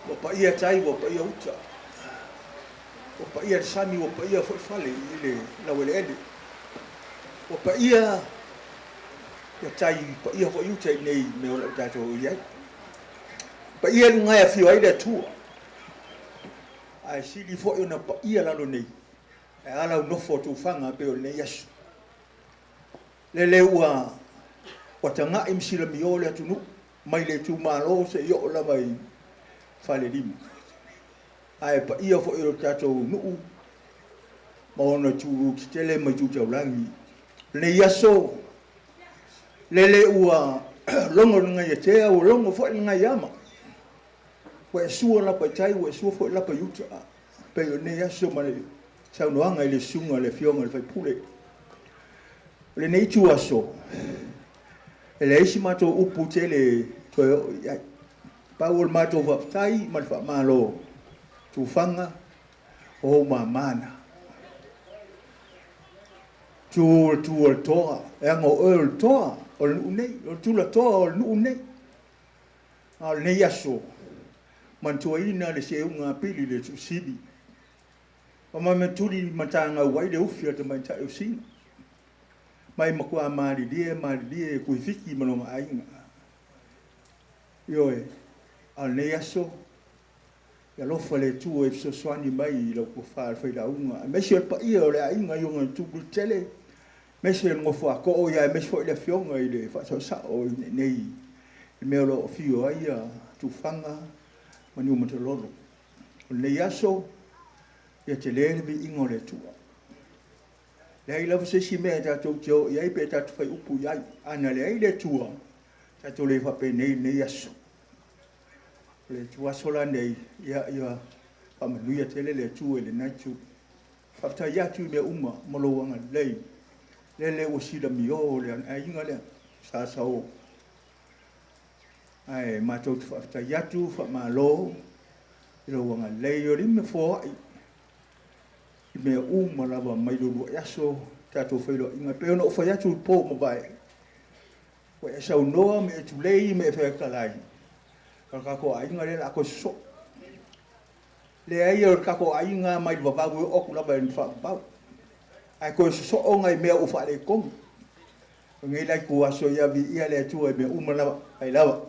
Ua paia tai, ua paia uta. Ua paia le sami, ua paia foi fale i le laueleele. Ua paia ia tai, paia foi uta i nei mea o lau tātou i ai. Paia luga e afio ai le Atua. Ae sili foi ona paia lalo nei. E ala au nofo o tufanga pe o lenei aso. Lele ua ua taga'i ma silamiō le atunuu mai le itumālō seia oo lava i Falelima. Ae paia fo'i o le tatou nuu ma ona itulū tetele ma itu taulagi. Lenei aso, lele ua logo le gaiatea, ua logo fo'i le gaiama. Ua e sua lapa i tai, ua e sua foi lapa i uta. Pei o lenei aso ma le saunoaga i le susuga le afioga i le faipule. O lenei itu aso, e leai si matou upu tele toe oo i ai. Pau o le matou faafetai ma le faamalo, tufaga o ou mamana. Tu o le tu o le toa, e aga o oe o le toa o le nuu nei, o le tulatoa o le nuu nei. A o lenei aso, manatuaina le seuga pili le tuusili. O mametuli matagau ai le ufi a le tamaitai o Sina. Mai matua malilie malilie kuifiki ma lona aiga. Ioe, a o lenei aso, ia alofa le Atua e fesoasoani mai i lau tofa le failauga. Aemaise o le paia o le aiga i ona itu tele, aemaise o le nofo a too ia, aemaise foi le afioga i le faasaosao i nei le mea o lo o afio ai ia Tufaga ma Niumatalolo. O lenei aso, ia tele le viiga o le Atua. Leai lava se isi mea e tatou te o i ai pe tatou fai upu i ai. Ana leai le Atua, tatou le faapenei lenei aso. O le Atua aso la nei, ia, ia faamanuia tele le Atua i lenei itu. Faafetai atu i mea uma ma lou agalelei. Lele ua silamio le aiga lea, sa sao. Ae matou te faafetai atu, faamalo i lou agalelei o lima foai i mea uma lava mai le uluai aso tatou feiloaiga. E pei ona ou fai atu i po mavae, ua e saunoa ma e tulei ma e featalai, o le tatou aiga lea o le a toe sosoo. Leai o le tatou aiga mai le vavau e oo atu lava i le faavavau. Ae toe sosoo nai mea ua faaletonu. O lenei la itu aso ia viia le Atua i mea uma lava, ai lava.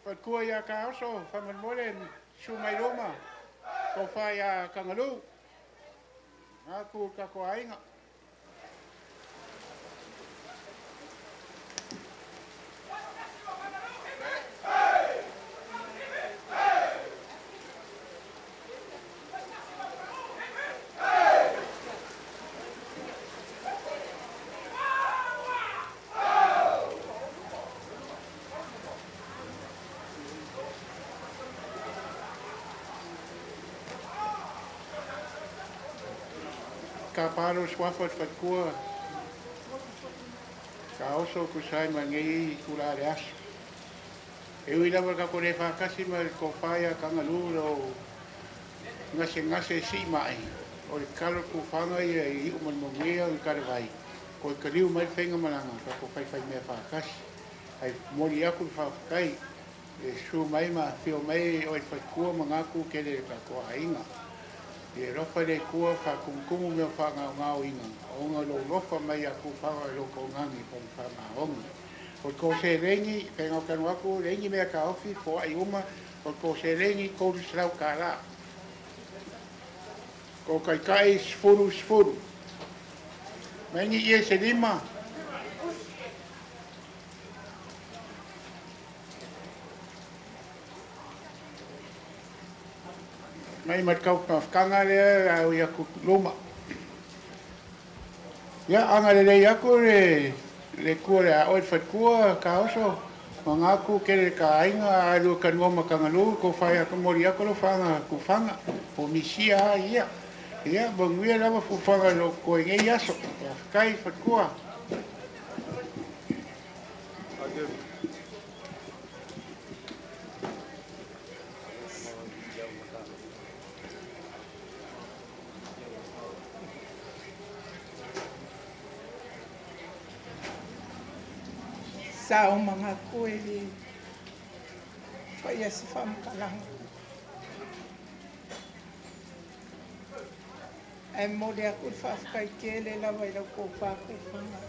Fatkua ia ka oso, whamanemole, su mai loma, kofa ia kangalu. Ngā ku kako ainga. Ka paro suafa o fatkua ka oso ku sai ma ngei ku la le aso. E ui lava ka kore whakasi ma le kōwhaia kangalu lo ngase ngase si mai. O le kalo ku whanga ia i o man mongia o kare vai. Ko ka liu mai whenga malanga ka ko whai whai mea whakasi. Ai mori aku le whawhakai e su mai ma whio mai o le fatkua ma ngāku kere ka ko ainga. I rofa le kua whakumkumu mea whanga o ngā inga. O ngā lo lofa mai a ku whanga lo ko ngangi pa whanga hongi. O ko se rengi, whenga kanu aku, rengi mea ka ofi, fo ai uma, o ko se rengi koru srau ka rā. Ko kai kai sfuru sfuru. Maingi ie se lima. Mai matkau mafkanga lea au ia luma. Ia anga le lei aku le kua le a oe fatkua ka oso. Ma ngāku kere ka ainga a lua kanua makangalu ko whai aku mori aku lo whanga ku whanga. O misia a ia. Ia bonguia lava fu whanga lo koe ngei aso. Ia whakai fatkua. Sa o mga kueli pa ia se faamatalaga ae momoli aku le faafetaitele lava i lau kofākufaga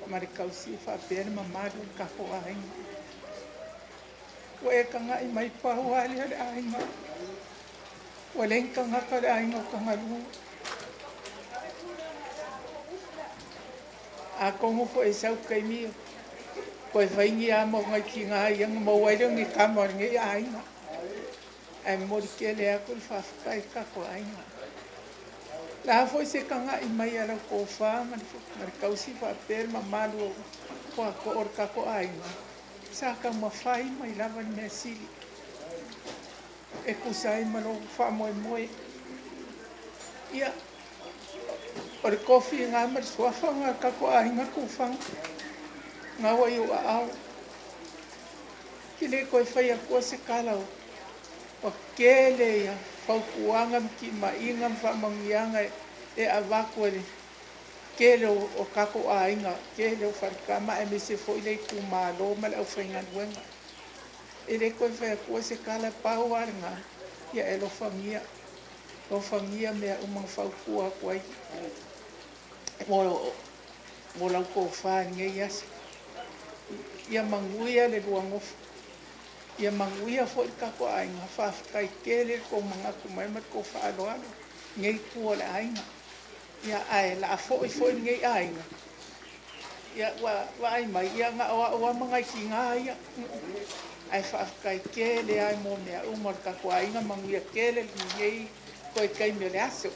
ma le kausi faapea le mamalu o le tatou aiga ua e taga'i mai pau a lea le aiga ua leai ni tagata le aiga o tagalua atonu fo'i sau taimi koe faigi a mo ngai tiga ia na maua ai lea o ni tama o lenei aiga ae momoli tele aku le faafetai tatou aiga la fo'i se taga'i mai a lau tofā ma le tausi faapea le mamalu o toato'o o le tatou aiga sa taumafai mai lava le mea sili e tusa ai ma lou faamoemoe ia o le tofiga ma le suafa ga le tatou aiga le kufaga ga ua i ou aao ke lē toe fai atua se kala ua kele ia fautuaga ma tima'iga ma faamanuiaga e avatu e le kele o tatou aiga kele o falekama aemaise fo'i le itumālō ma le aufaigaluega e lē toe fai atua se kala pau a lagā ia e lofagia lofagia mea uma na fautua atu ai mo lau tofā lenei aso ia manuia le luagofo ia manuia fo'i le tatou aiga faafetai tele le tou manatu mai ma le tou faaaloalo nei tu o le aiga ia ae laa fo'i fo'i lenei aiga ia ua vaai mai ia na o a'u a ma nai tigā ia ae faafetai tele ai mo mea uma o le tatou aiga manuia tele lenei toe taimi o le aso.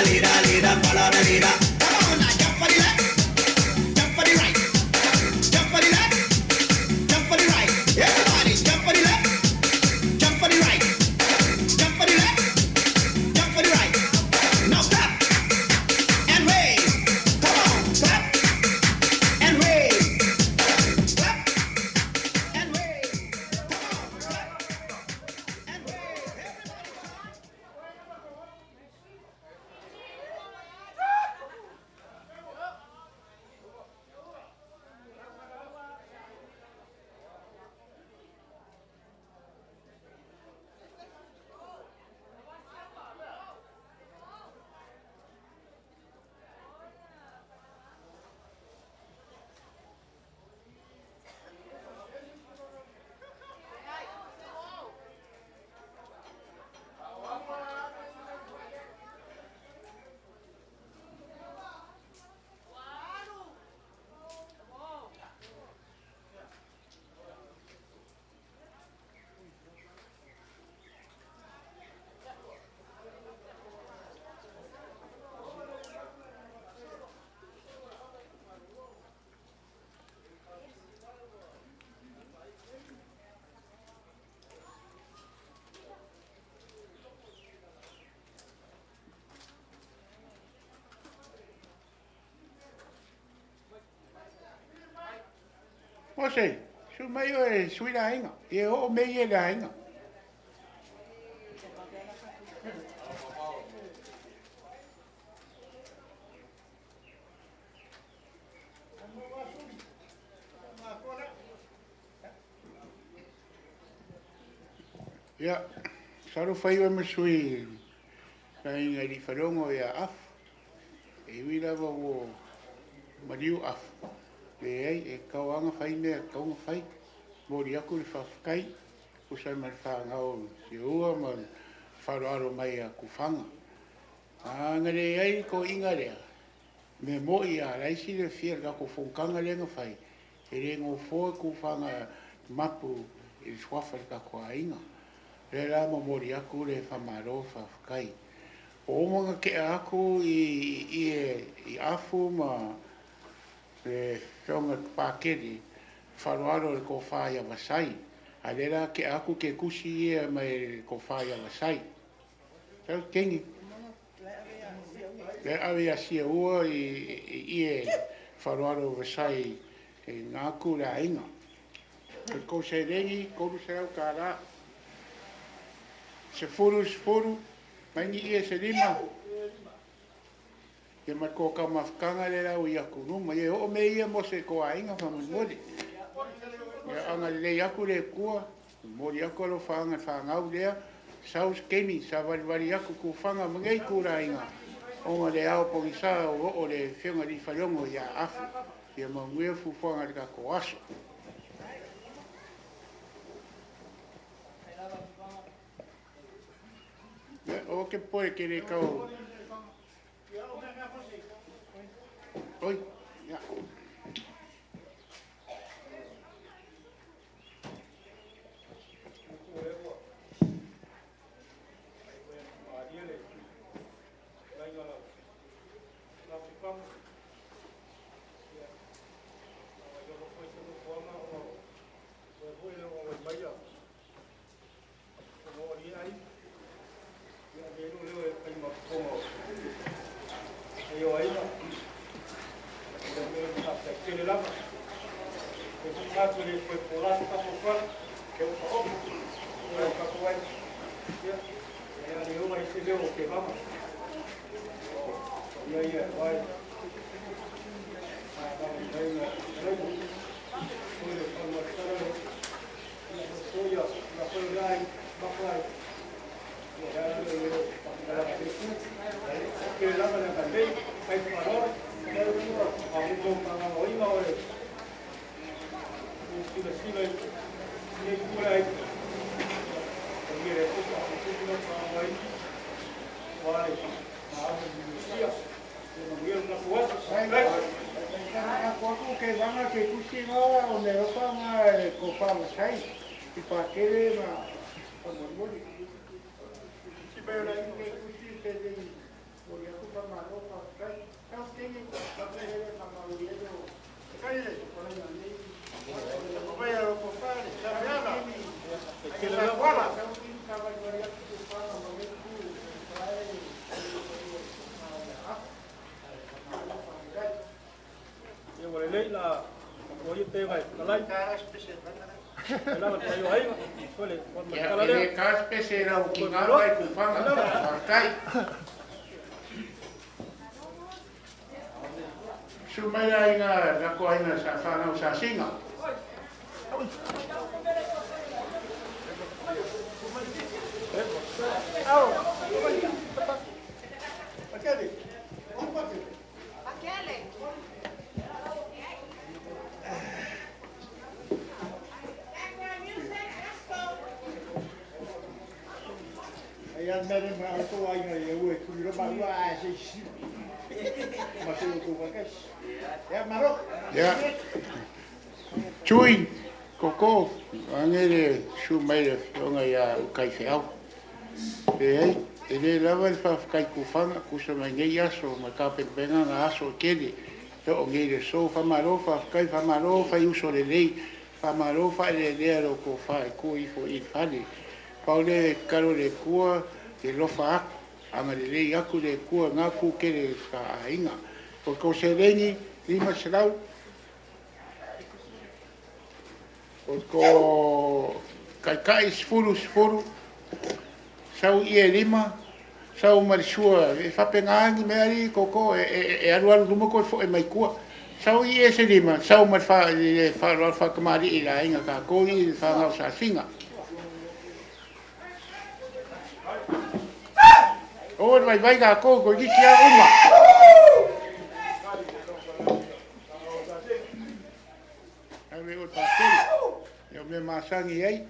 leader, leader, follow the leader. Come on now, jump for the left, jump for the right, jump for the left, jump for the right. Everybody, jump for the left, jump for the right, jump for the left, jump for the right. Now clap and wave. Come on, clap and wave. Clap and wave. Come on, clap and wave. Everybody clap. Mose, su mai o e sui la inga. E o me i e la inga. Ia, salu fai o me sui la inga i wharongo ia afu. E ui lava o mariu afu. Le ai e kauanga fai mea kaunga fai. Mori aku le whawhakai. Usai ma le whaangau si ua ma le wharoaro mai a kuwhanga. Anga le ai ko inga lea. Me mo i a laisi le fia le kako fongkanga lenga fai. E le ngō kuwhanga mapu i le swafa le kako a inga. Le la mo mori aku le whamaro whawhakai. O omanga ke aku i afu ma le whionga pākeri wharoaro le kōwhā ia vasai. A le la ke aku ke kusi ia mai le kōwhā ia vasai. Tau kengi. Le awe a sia ua i e wharoaro vasai e ngāku le ainga. Te kō rengi, kōru se rau kā rā. Se furu, se furu, maingi ia se lima. Ia mai kō ka mawhakanga le rau i aku numa. Ia o me ia mo se kō ainga whamumori. Ia anga lei aku le kua, mori aku alo whaanga whaangau lea, sau skemi, sa wariwari aku ku whanga mangei kura inga. Onga le ao pongisa o o le whionga li whalongo ia afu. Ia maunguia fufuanga le kako aso. Ia, o ke poe ke le kau. Oi, ia. lelei la o ia pe ngai kalai. La la yo ai ko le ko ma Ia, kala e le. le taspese lau ki ngā mai kufanga. Faafetai. Su mai aiga la ko aiga sa whanau sa singa. Ai an mere ma auto ai ngai e ue kuri roma ua a se si. Ma se o wakas. Ya maro. Ia. Tui, koko, angele su mai le fionga ia ukai whiau. E ai, e le lava le whawhakai kufanga, kusa mai nei aso, ma kapenpenga ngā aso kele. E o ngei le so, whamaro, whawhakai, whamaro, whai uso le lei, whamaro, whae le lea lo ko whae ko ifo i whale. Pau le karo le kua, le lofa aku, anga le lei aku le kua ngā ku kele ka ainga. O ko se lengi, 500, o ko kaikai 10 10, sau ie 5, sau marisua, e whapenga angi mea ri koko, e aru aru luma koe fo e mai kua. Sau ie se 5, sau mar wha, le wha roa whakamari i la inga ka koi i whangau sa singa. O vai vai ka ko ko ki kia uma. Au le o tākere. Ia me masangi ai.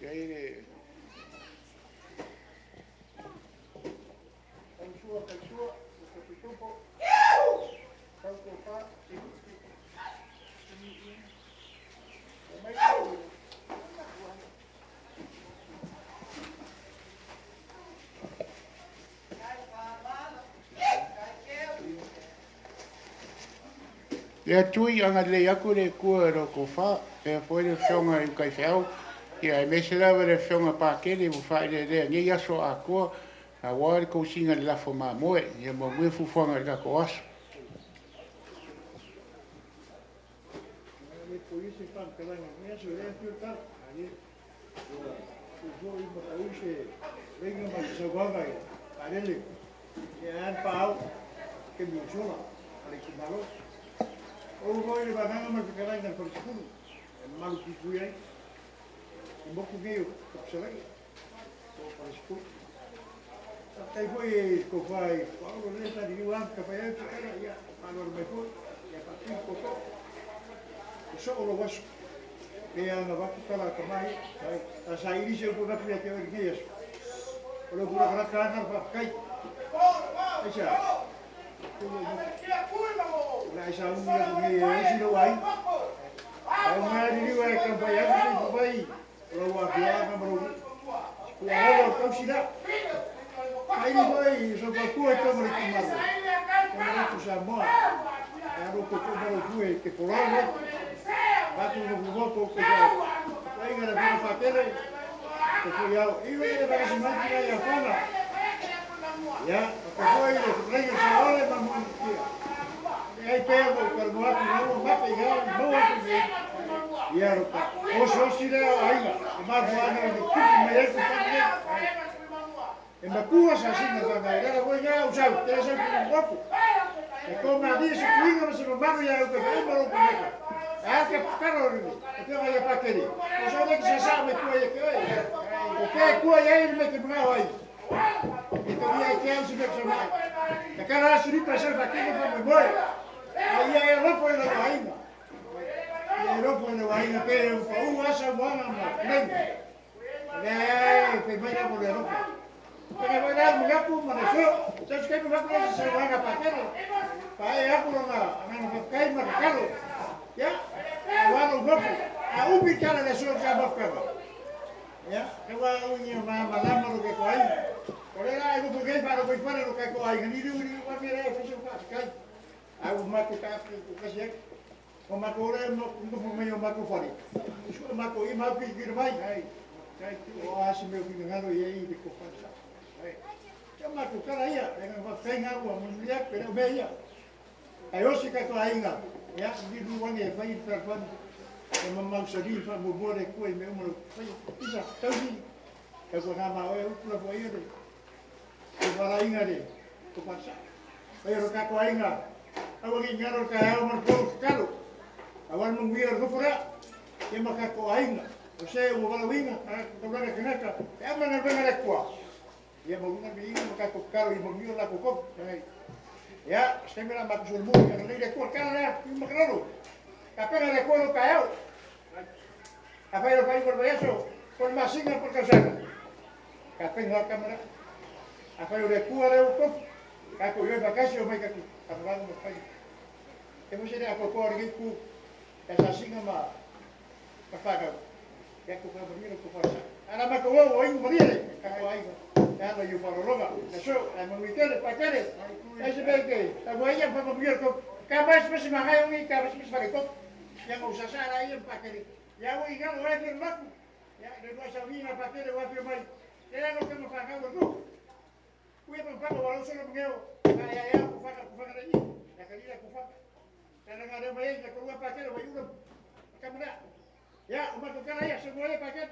Ia i le Lea tui anga lei aku le kua ro ko wha, pea foi le whionga i kai whiau, ia e mese lava le whionga pākele mo wha le lea ngei aso a kua, a wā le kousinga le lafo mā moe, ia mo mue fufuanga le kako aso. Le polisi fan kalanga me aso le fiu tal. Ali. O i ma use venga ma sa guaga. Arele. Ia an pau ke mi sola. Ale ki malo. O voi le banana ma ke kalanga por sukuru. E malu ki kui ai. E moku nei o kapsalai. O por sukuru. Tai foi e ko fai. Paulo le sa di wan ka fai ai kala ia. Paulo mai foi. Ia pa ki ko ko. So o lo wasu. Pe ana watu kala ka mai. Ta sa iri se ko ngatu ia te oi nei aso. O lo kura kara kana fa kai. Aisa. La isa un ia ko nei e si lo ai. Ai mai ri ri ka pai aku ko pai. O lo wa kia ka maro. Ko ala lo kau sila. Ai ni mai so pa ku e ka maro ki maro. Ka maro ku sa moa. Aro ko ko maro ku e ke polano. Batu no ko ko ko ai ngara vina papele. Ko ko iau. I wei le baka si mai ia fana. Ya, ko ko i le rei sa ole ma mo kia. E ai pe ko ko mo atu no ma pe ga mo atu ni. Ia ro pa. O so si le ai ga. E ma fo ana ni ku me e ku pa ni. E ma kua sa singa pa ga ga wo ga u sa te sa ku ko. E ko ma di se ku inga se no ma ia ko e ma ro ku me. A ke karo ni. E te vai pa keri. O so le se sa me ku e ke. O ke ku e ai me ke ma ai. E to ia ke au se me se ma. E cara su ni pa se pa ke pa me moi. Ai ai ro po le ai. Ia ro po le ai pe o u asa mo na ma. Nei. Le pe mai na mo le ro. Pe vai lá mo gapu ma le so. Se ke mo ko se wa na pa kero. Pa e aku na na na kai ma karo. Ya. Wa no gopu. A ubi kala le so ja ma ka. Ya, ke wa u ni ma ma la ma ro ke ko ai. Ko le la e ko ke pa ro ko pa ro ke ko ai ni ri ri wa mi re fe so fa kai. A u ma ko ka ko ka se. O ma ko le mo ko mo me o ma ko fari. Su ma ko i ma pi ki mai. Ai. Kai o a si me ki ngaro i i de ko fa sa. Ai. Kia ma ko kala ia, e ngā whainga ua mo nia, pero me ia. Ai osi ka ko ainga. Ia, ni lu wange e fai le fealofani. E mamausali le faamuamua le Atua i mea uma lau faia. Isa, tausi. E ko ngā mā oe upu la fo ia le. E wharainga le. Ko whasa. Ai ro ka ko ainga. Aua ki ngaro ka ao ma po kalo. Awa mo ngi ro fora. E ma ka ko ainga. O se o wala winga, a ko wala kanaka. E ama na venga le kwa. Ia mo lunga mi inga ma ka ko kalo i mo ngi la ko ko. Ia, se me la ma ko mo ka le ko ka la i ma kalo. Ka pega le ko ka ao. Ka fai ro fai por eso. Por masinga por casana. Ka pega cámara. A fai o le kua le o kofu. Ka ko yo vakasi o mai ka ku. Ka mwana mo fai. E mo sere a ko ko ri ku. Ka sa singa ma ka whakau. Ia ko ka mori ko whasa. Ana ma ko o ingu mori le. Ka ko ai. Ka no yu wharoroga. Ka so, ai mo wikele pa kere. E se be ke. Ka mo ia pa mo ko. Ka mais mas ma ngai ngi ka mas mas fa ko. Ia mo sa sa ra ia pa kere. Ia o inga o e te maku. Ia le no sa vinga pa kere o afio mai. Ia no ke mo whakau ko. Uia pa pa o so mo ngeo. Ka ia ia ko whaka ko whaka ni. Ia ka ira ko whaka. Ka nga re mai ia ko pa kere o iu. Ka mara. Ia o ma ko kana ia se mo ia pa kere.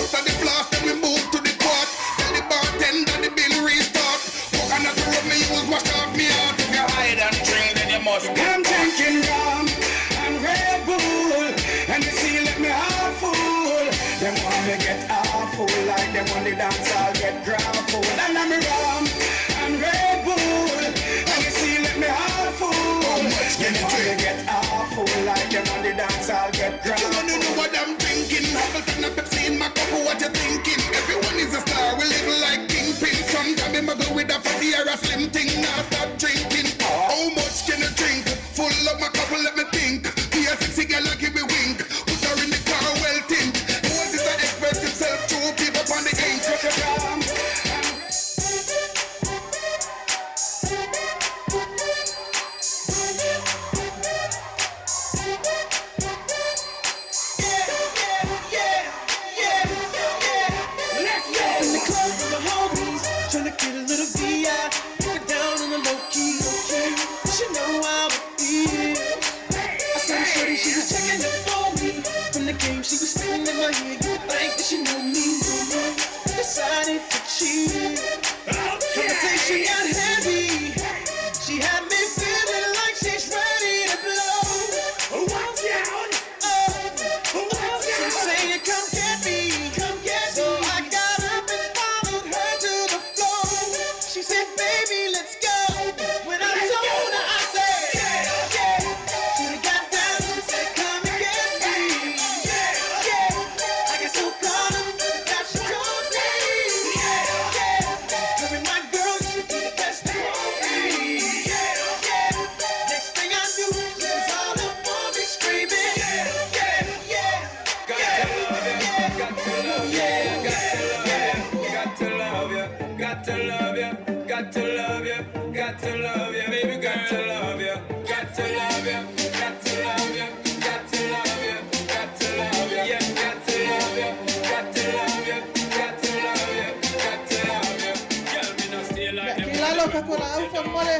After the blast, then we move to the court. Tell the bartender the bill restart. Coconut rum me use, wash off me heart. Man is a star, we live like kingpin. Sometimes him a go with a fatty or a slim thing. Now stop drinking. How much can you drink? Full up my cup, let me think. Be a sexy girl, I give me wink. Put her in the car, well tint. Moses a express himself to keep up on the ink. Let's go. In the club with the homies, tryna get a little VI. Keep it down on the low key. She know how it feels. I saw the shorty, she was checking up for me. From the game, she was spitting in my ear. You think that she know me? Decided to cheat. Conversation got heavy. She had me feeling like she's ready to blow. Watch out! Oh, she saying, "Come get me, come get me." So I got up and followed her to the floor. She said, "Baby, let's go." When I told her, I said, "Yeah, yeah." She got down and said, "Come and get me." Yeah, yeah. I got so caught up that she told me. Yeah, yeah. Her and my girl used to be the best of me. Yeah, yeah. Next thing I knew, she was all up on me screaming. Yeah, yeah, yeah. Got to love you, got to love you, got to love you, got to love you, got to love you, got to love you, baby, got to love you, got to love you, got to love you, got to love you, got to love you, yeah, got to love you, got to love you, got to love you, got to love you. Girl, me no stay like them. Ki lalo ka kora au fa mole.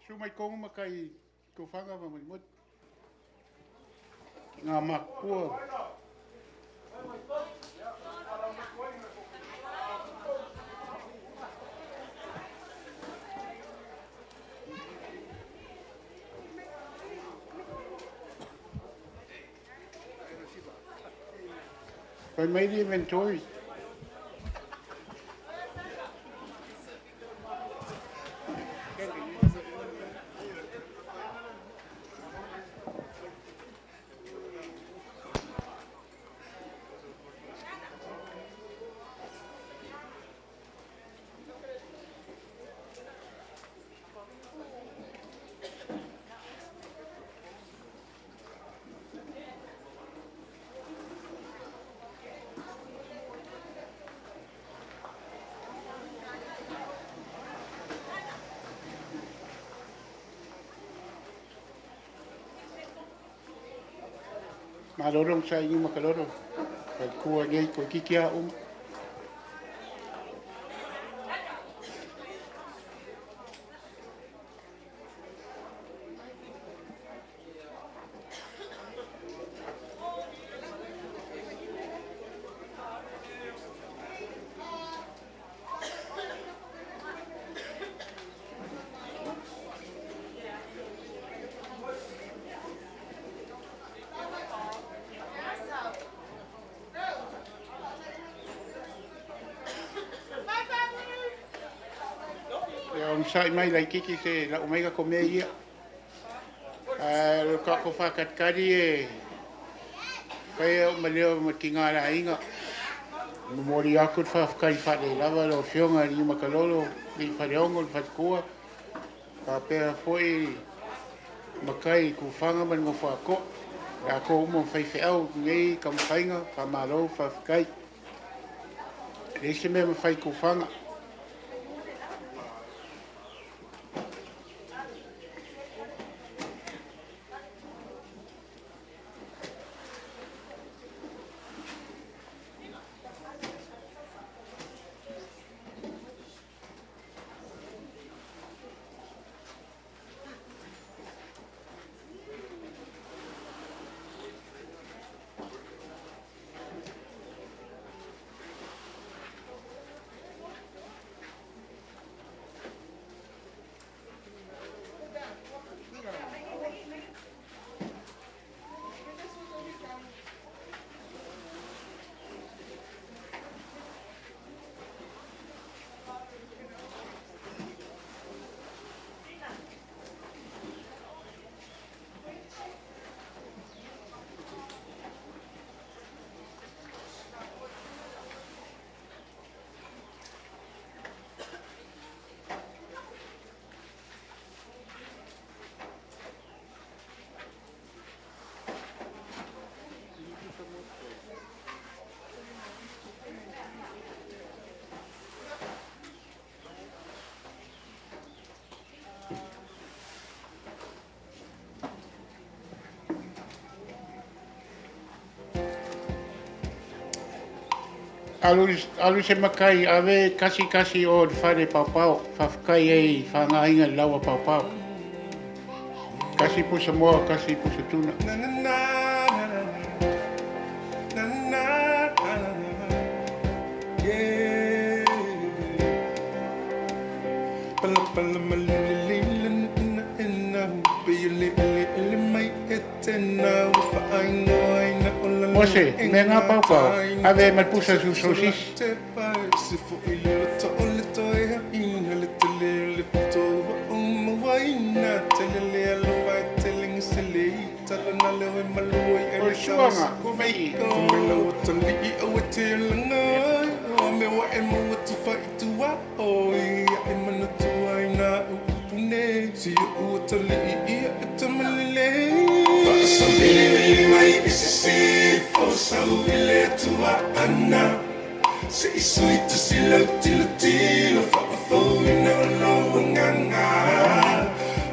Su mai kongo makai tofanga ma mo mo. Ngā makua. Fai mai the inventory. Malorong sa inyo makaloro. Pagkuha niya ko kikia um. Sai mai lai kiki se la omega ko me ia. Lo ka ko whakatkari e whai o maleo ma ki ngā rā inga. Mori aku te whawhakari whare lava lo whionga ni makalolo ni whareongo ni whatukua. Ka pera foi makai ku whanga mani ngō whako. Rā ko umo whai wheau ngei ka mwhainga, whamaro, whawhakai. Reise mea mwhai ku whanga. Alu alu se makai ave kasi kasi o le fale paopao faafetai ai fagaina le laua paopao. Kasi pusa moa kasi pusa tuna. Mose, mea ngā paopao, ave ma le pusa su sausis. O le suaga, ku mai. Se i sui te sila tilo tilo Whaafau ina o lo nganga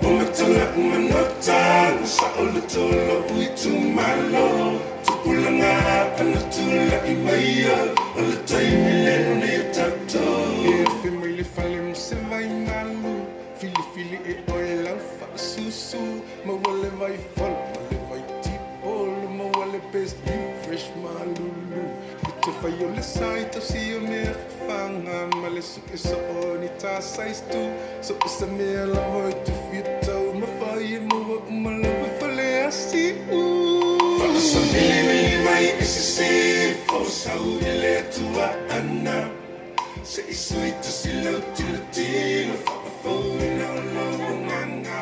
O matala umanota Sa o le tolo ui tu malo Tupulanga ana tula i maia O le taimi le nei o tatou E fe mai le fale mo se vai malu Fili fili e oe lau faasusu Maua le vai folo ma le vai tipolo Maua le best you fresh malulu I te whai o le sai tau si o mea whawhanga Ma le suke so o ni tā size tu So o sa mea lava i tu whia tau Ma whai e mua uma lava fale asi u Whaasamili mai i se se Fosau i le atua ana Se i sui te sila tilo tilo Whaafau ina o lo nganga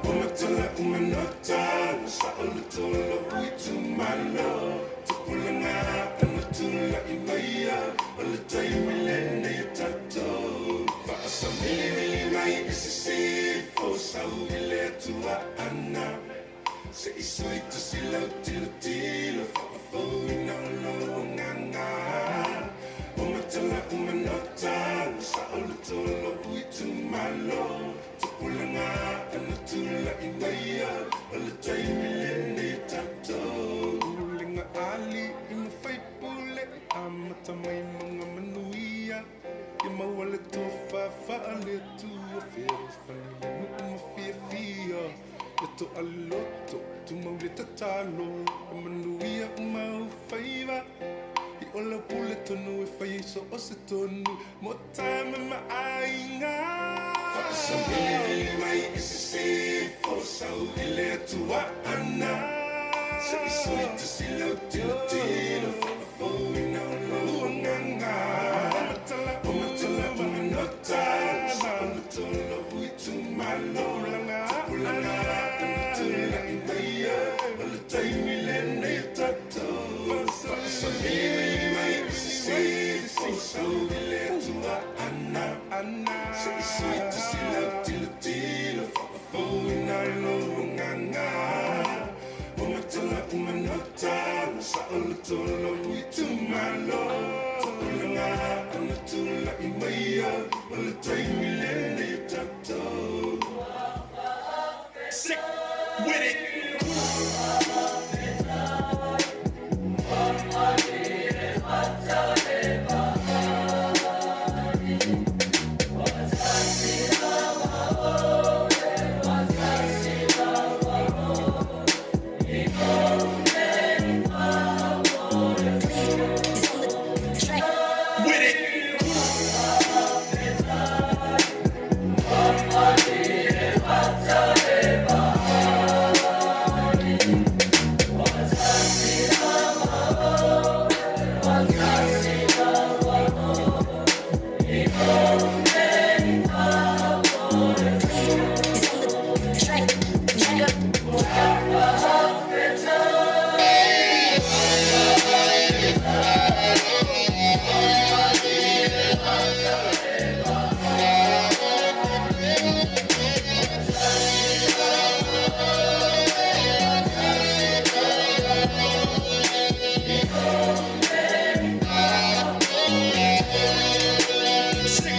O matala umanota Sa o le tolo ui tu malo Tupulanga ana tula i maia O le taimi le nei o tatou Whaasamili mai i se se Fosau i le atua ana Se i sui te sila tilo tilo Whaafau ina o lo nganga O matala umanota Sa o le tolo ui tu malo Tupulanga ana tula i maia O le taimi le nei o tatou Ulenga ali i mawhai pule Amata mai mga manuia Ia maua le tofa whaale tua Whiro whani le nuu ma fia fia Ia to aloto tu mau le tatalo E manuia umau whaiva I ola pule tonu e whai so o se tonu Mo tama ma ainga Whaasamili mai i se se Fosau i le atua ana Se i sui te sila tilo tilo Whaafau ina o lo nganga O matala umanota Sa o le tolo ui tu malo Tupulanga ana tula i maia O le taimi le nei o tatou Whaasamili mai i se se Fosau i le atua ana Se i sui te sila tilo tilo Whaafau ina o lo nganga O matala umanota Sa o le tolo ui tu malo Tupulanga ana tula i maia O le taimi le nei o tatou Sick with it. With it. Sick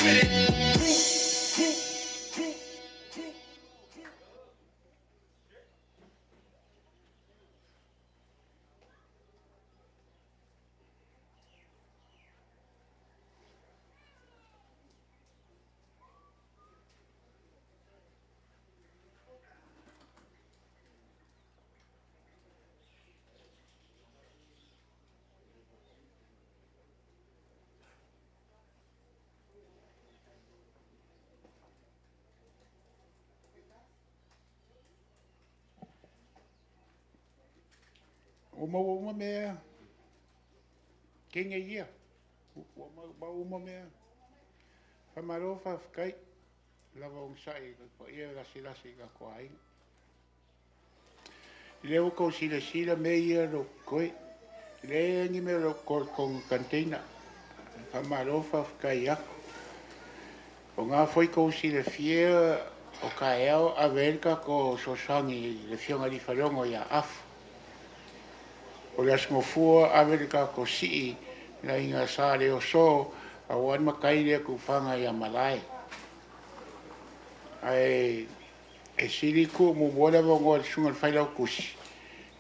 with it. Ua maua uma mea kenge ia. Ua maua uma mea. Faamalo faafetai lava ogasaʻi i le paia lasilasi i tatou aiga. I lea ua tou silasila mea ia o lo o totoe. E leai lava ni mea o lo o totoe i totonu o container. Faamalo faafetai atu. O lena foi tou silafia o taeao ave ai le tatou fesoasoani i le Afioga i le Faleono ia Afu. O le Aso Gafua ave le tatou sii i le aiga Sa Leoso aua le matai lea tufaga ia Malae. Ae e sili tuu muamua le avanoa i le susuga i le Failautusi,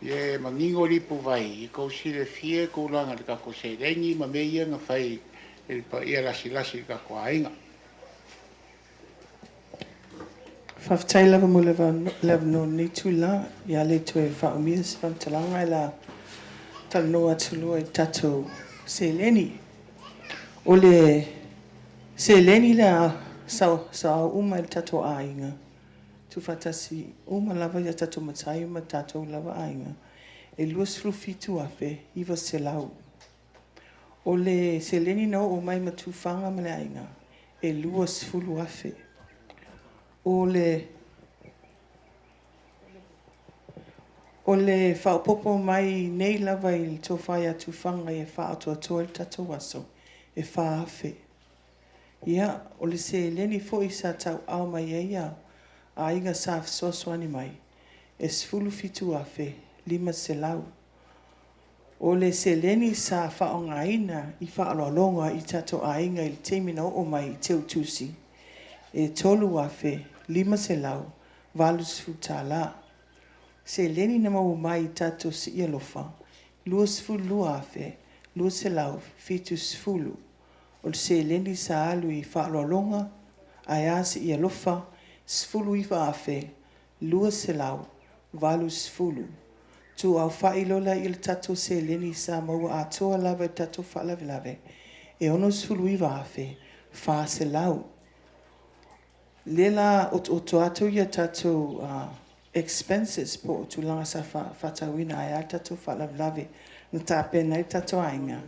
ia e manino lipuvai, ia tou silafia tulaga i le tatou seleni ma mea ia na fai e le paia lasilasi i le tatou aiga. Faafetai lava mo le avanoa i lenei itulā. Ia le toe faaumia se faamatalaga ae o le a talanoa atu loa i le tatou seleni. O le seleni lea sa uma i le tatou aiga, tuufaatasi uma lava ia tatou matai ma tatou lava aiga, e $27,900. O le seleni na oo mai ma tufaga ma le aiga, e $20,000. O le faaopoopo mai nei lava i le tofa ia Tufaga e faaatoatoa ai le tatou aso, e $4,000. Ia, o le seleni foi sa tauaao mai ai aiga sa fesoasoani mai, e $17,500. O le seleni sa faaaogaina i faaaloaloga i tatou aiga i le taimi na oo mai i teutusi, e $3,580. Seleni na maua mai i tatou sii alofa, $22,270. O le seleni sa alu i faaaloaloga ae a sii alofa, $19,280. Tuaaofai loa la le tatou seleni sa maua atoa lava i le tatou faalavelave, e $69,400. Lea la otooto atu ia tatou expenses po o tulaga sa faatauina ae a le tatou faalavelave na tapena ai le tatou aiga.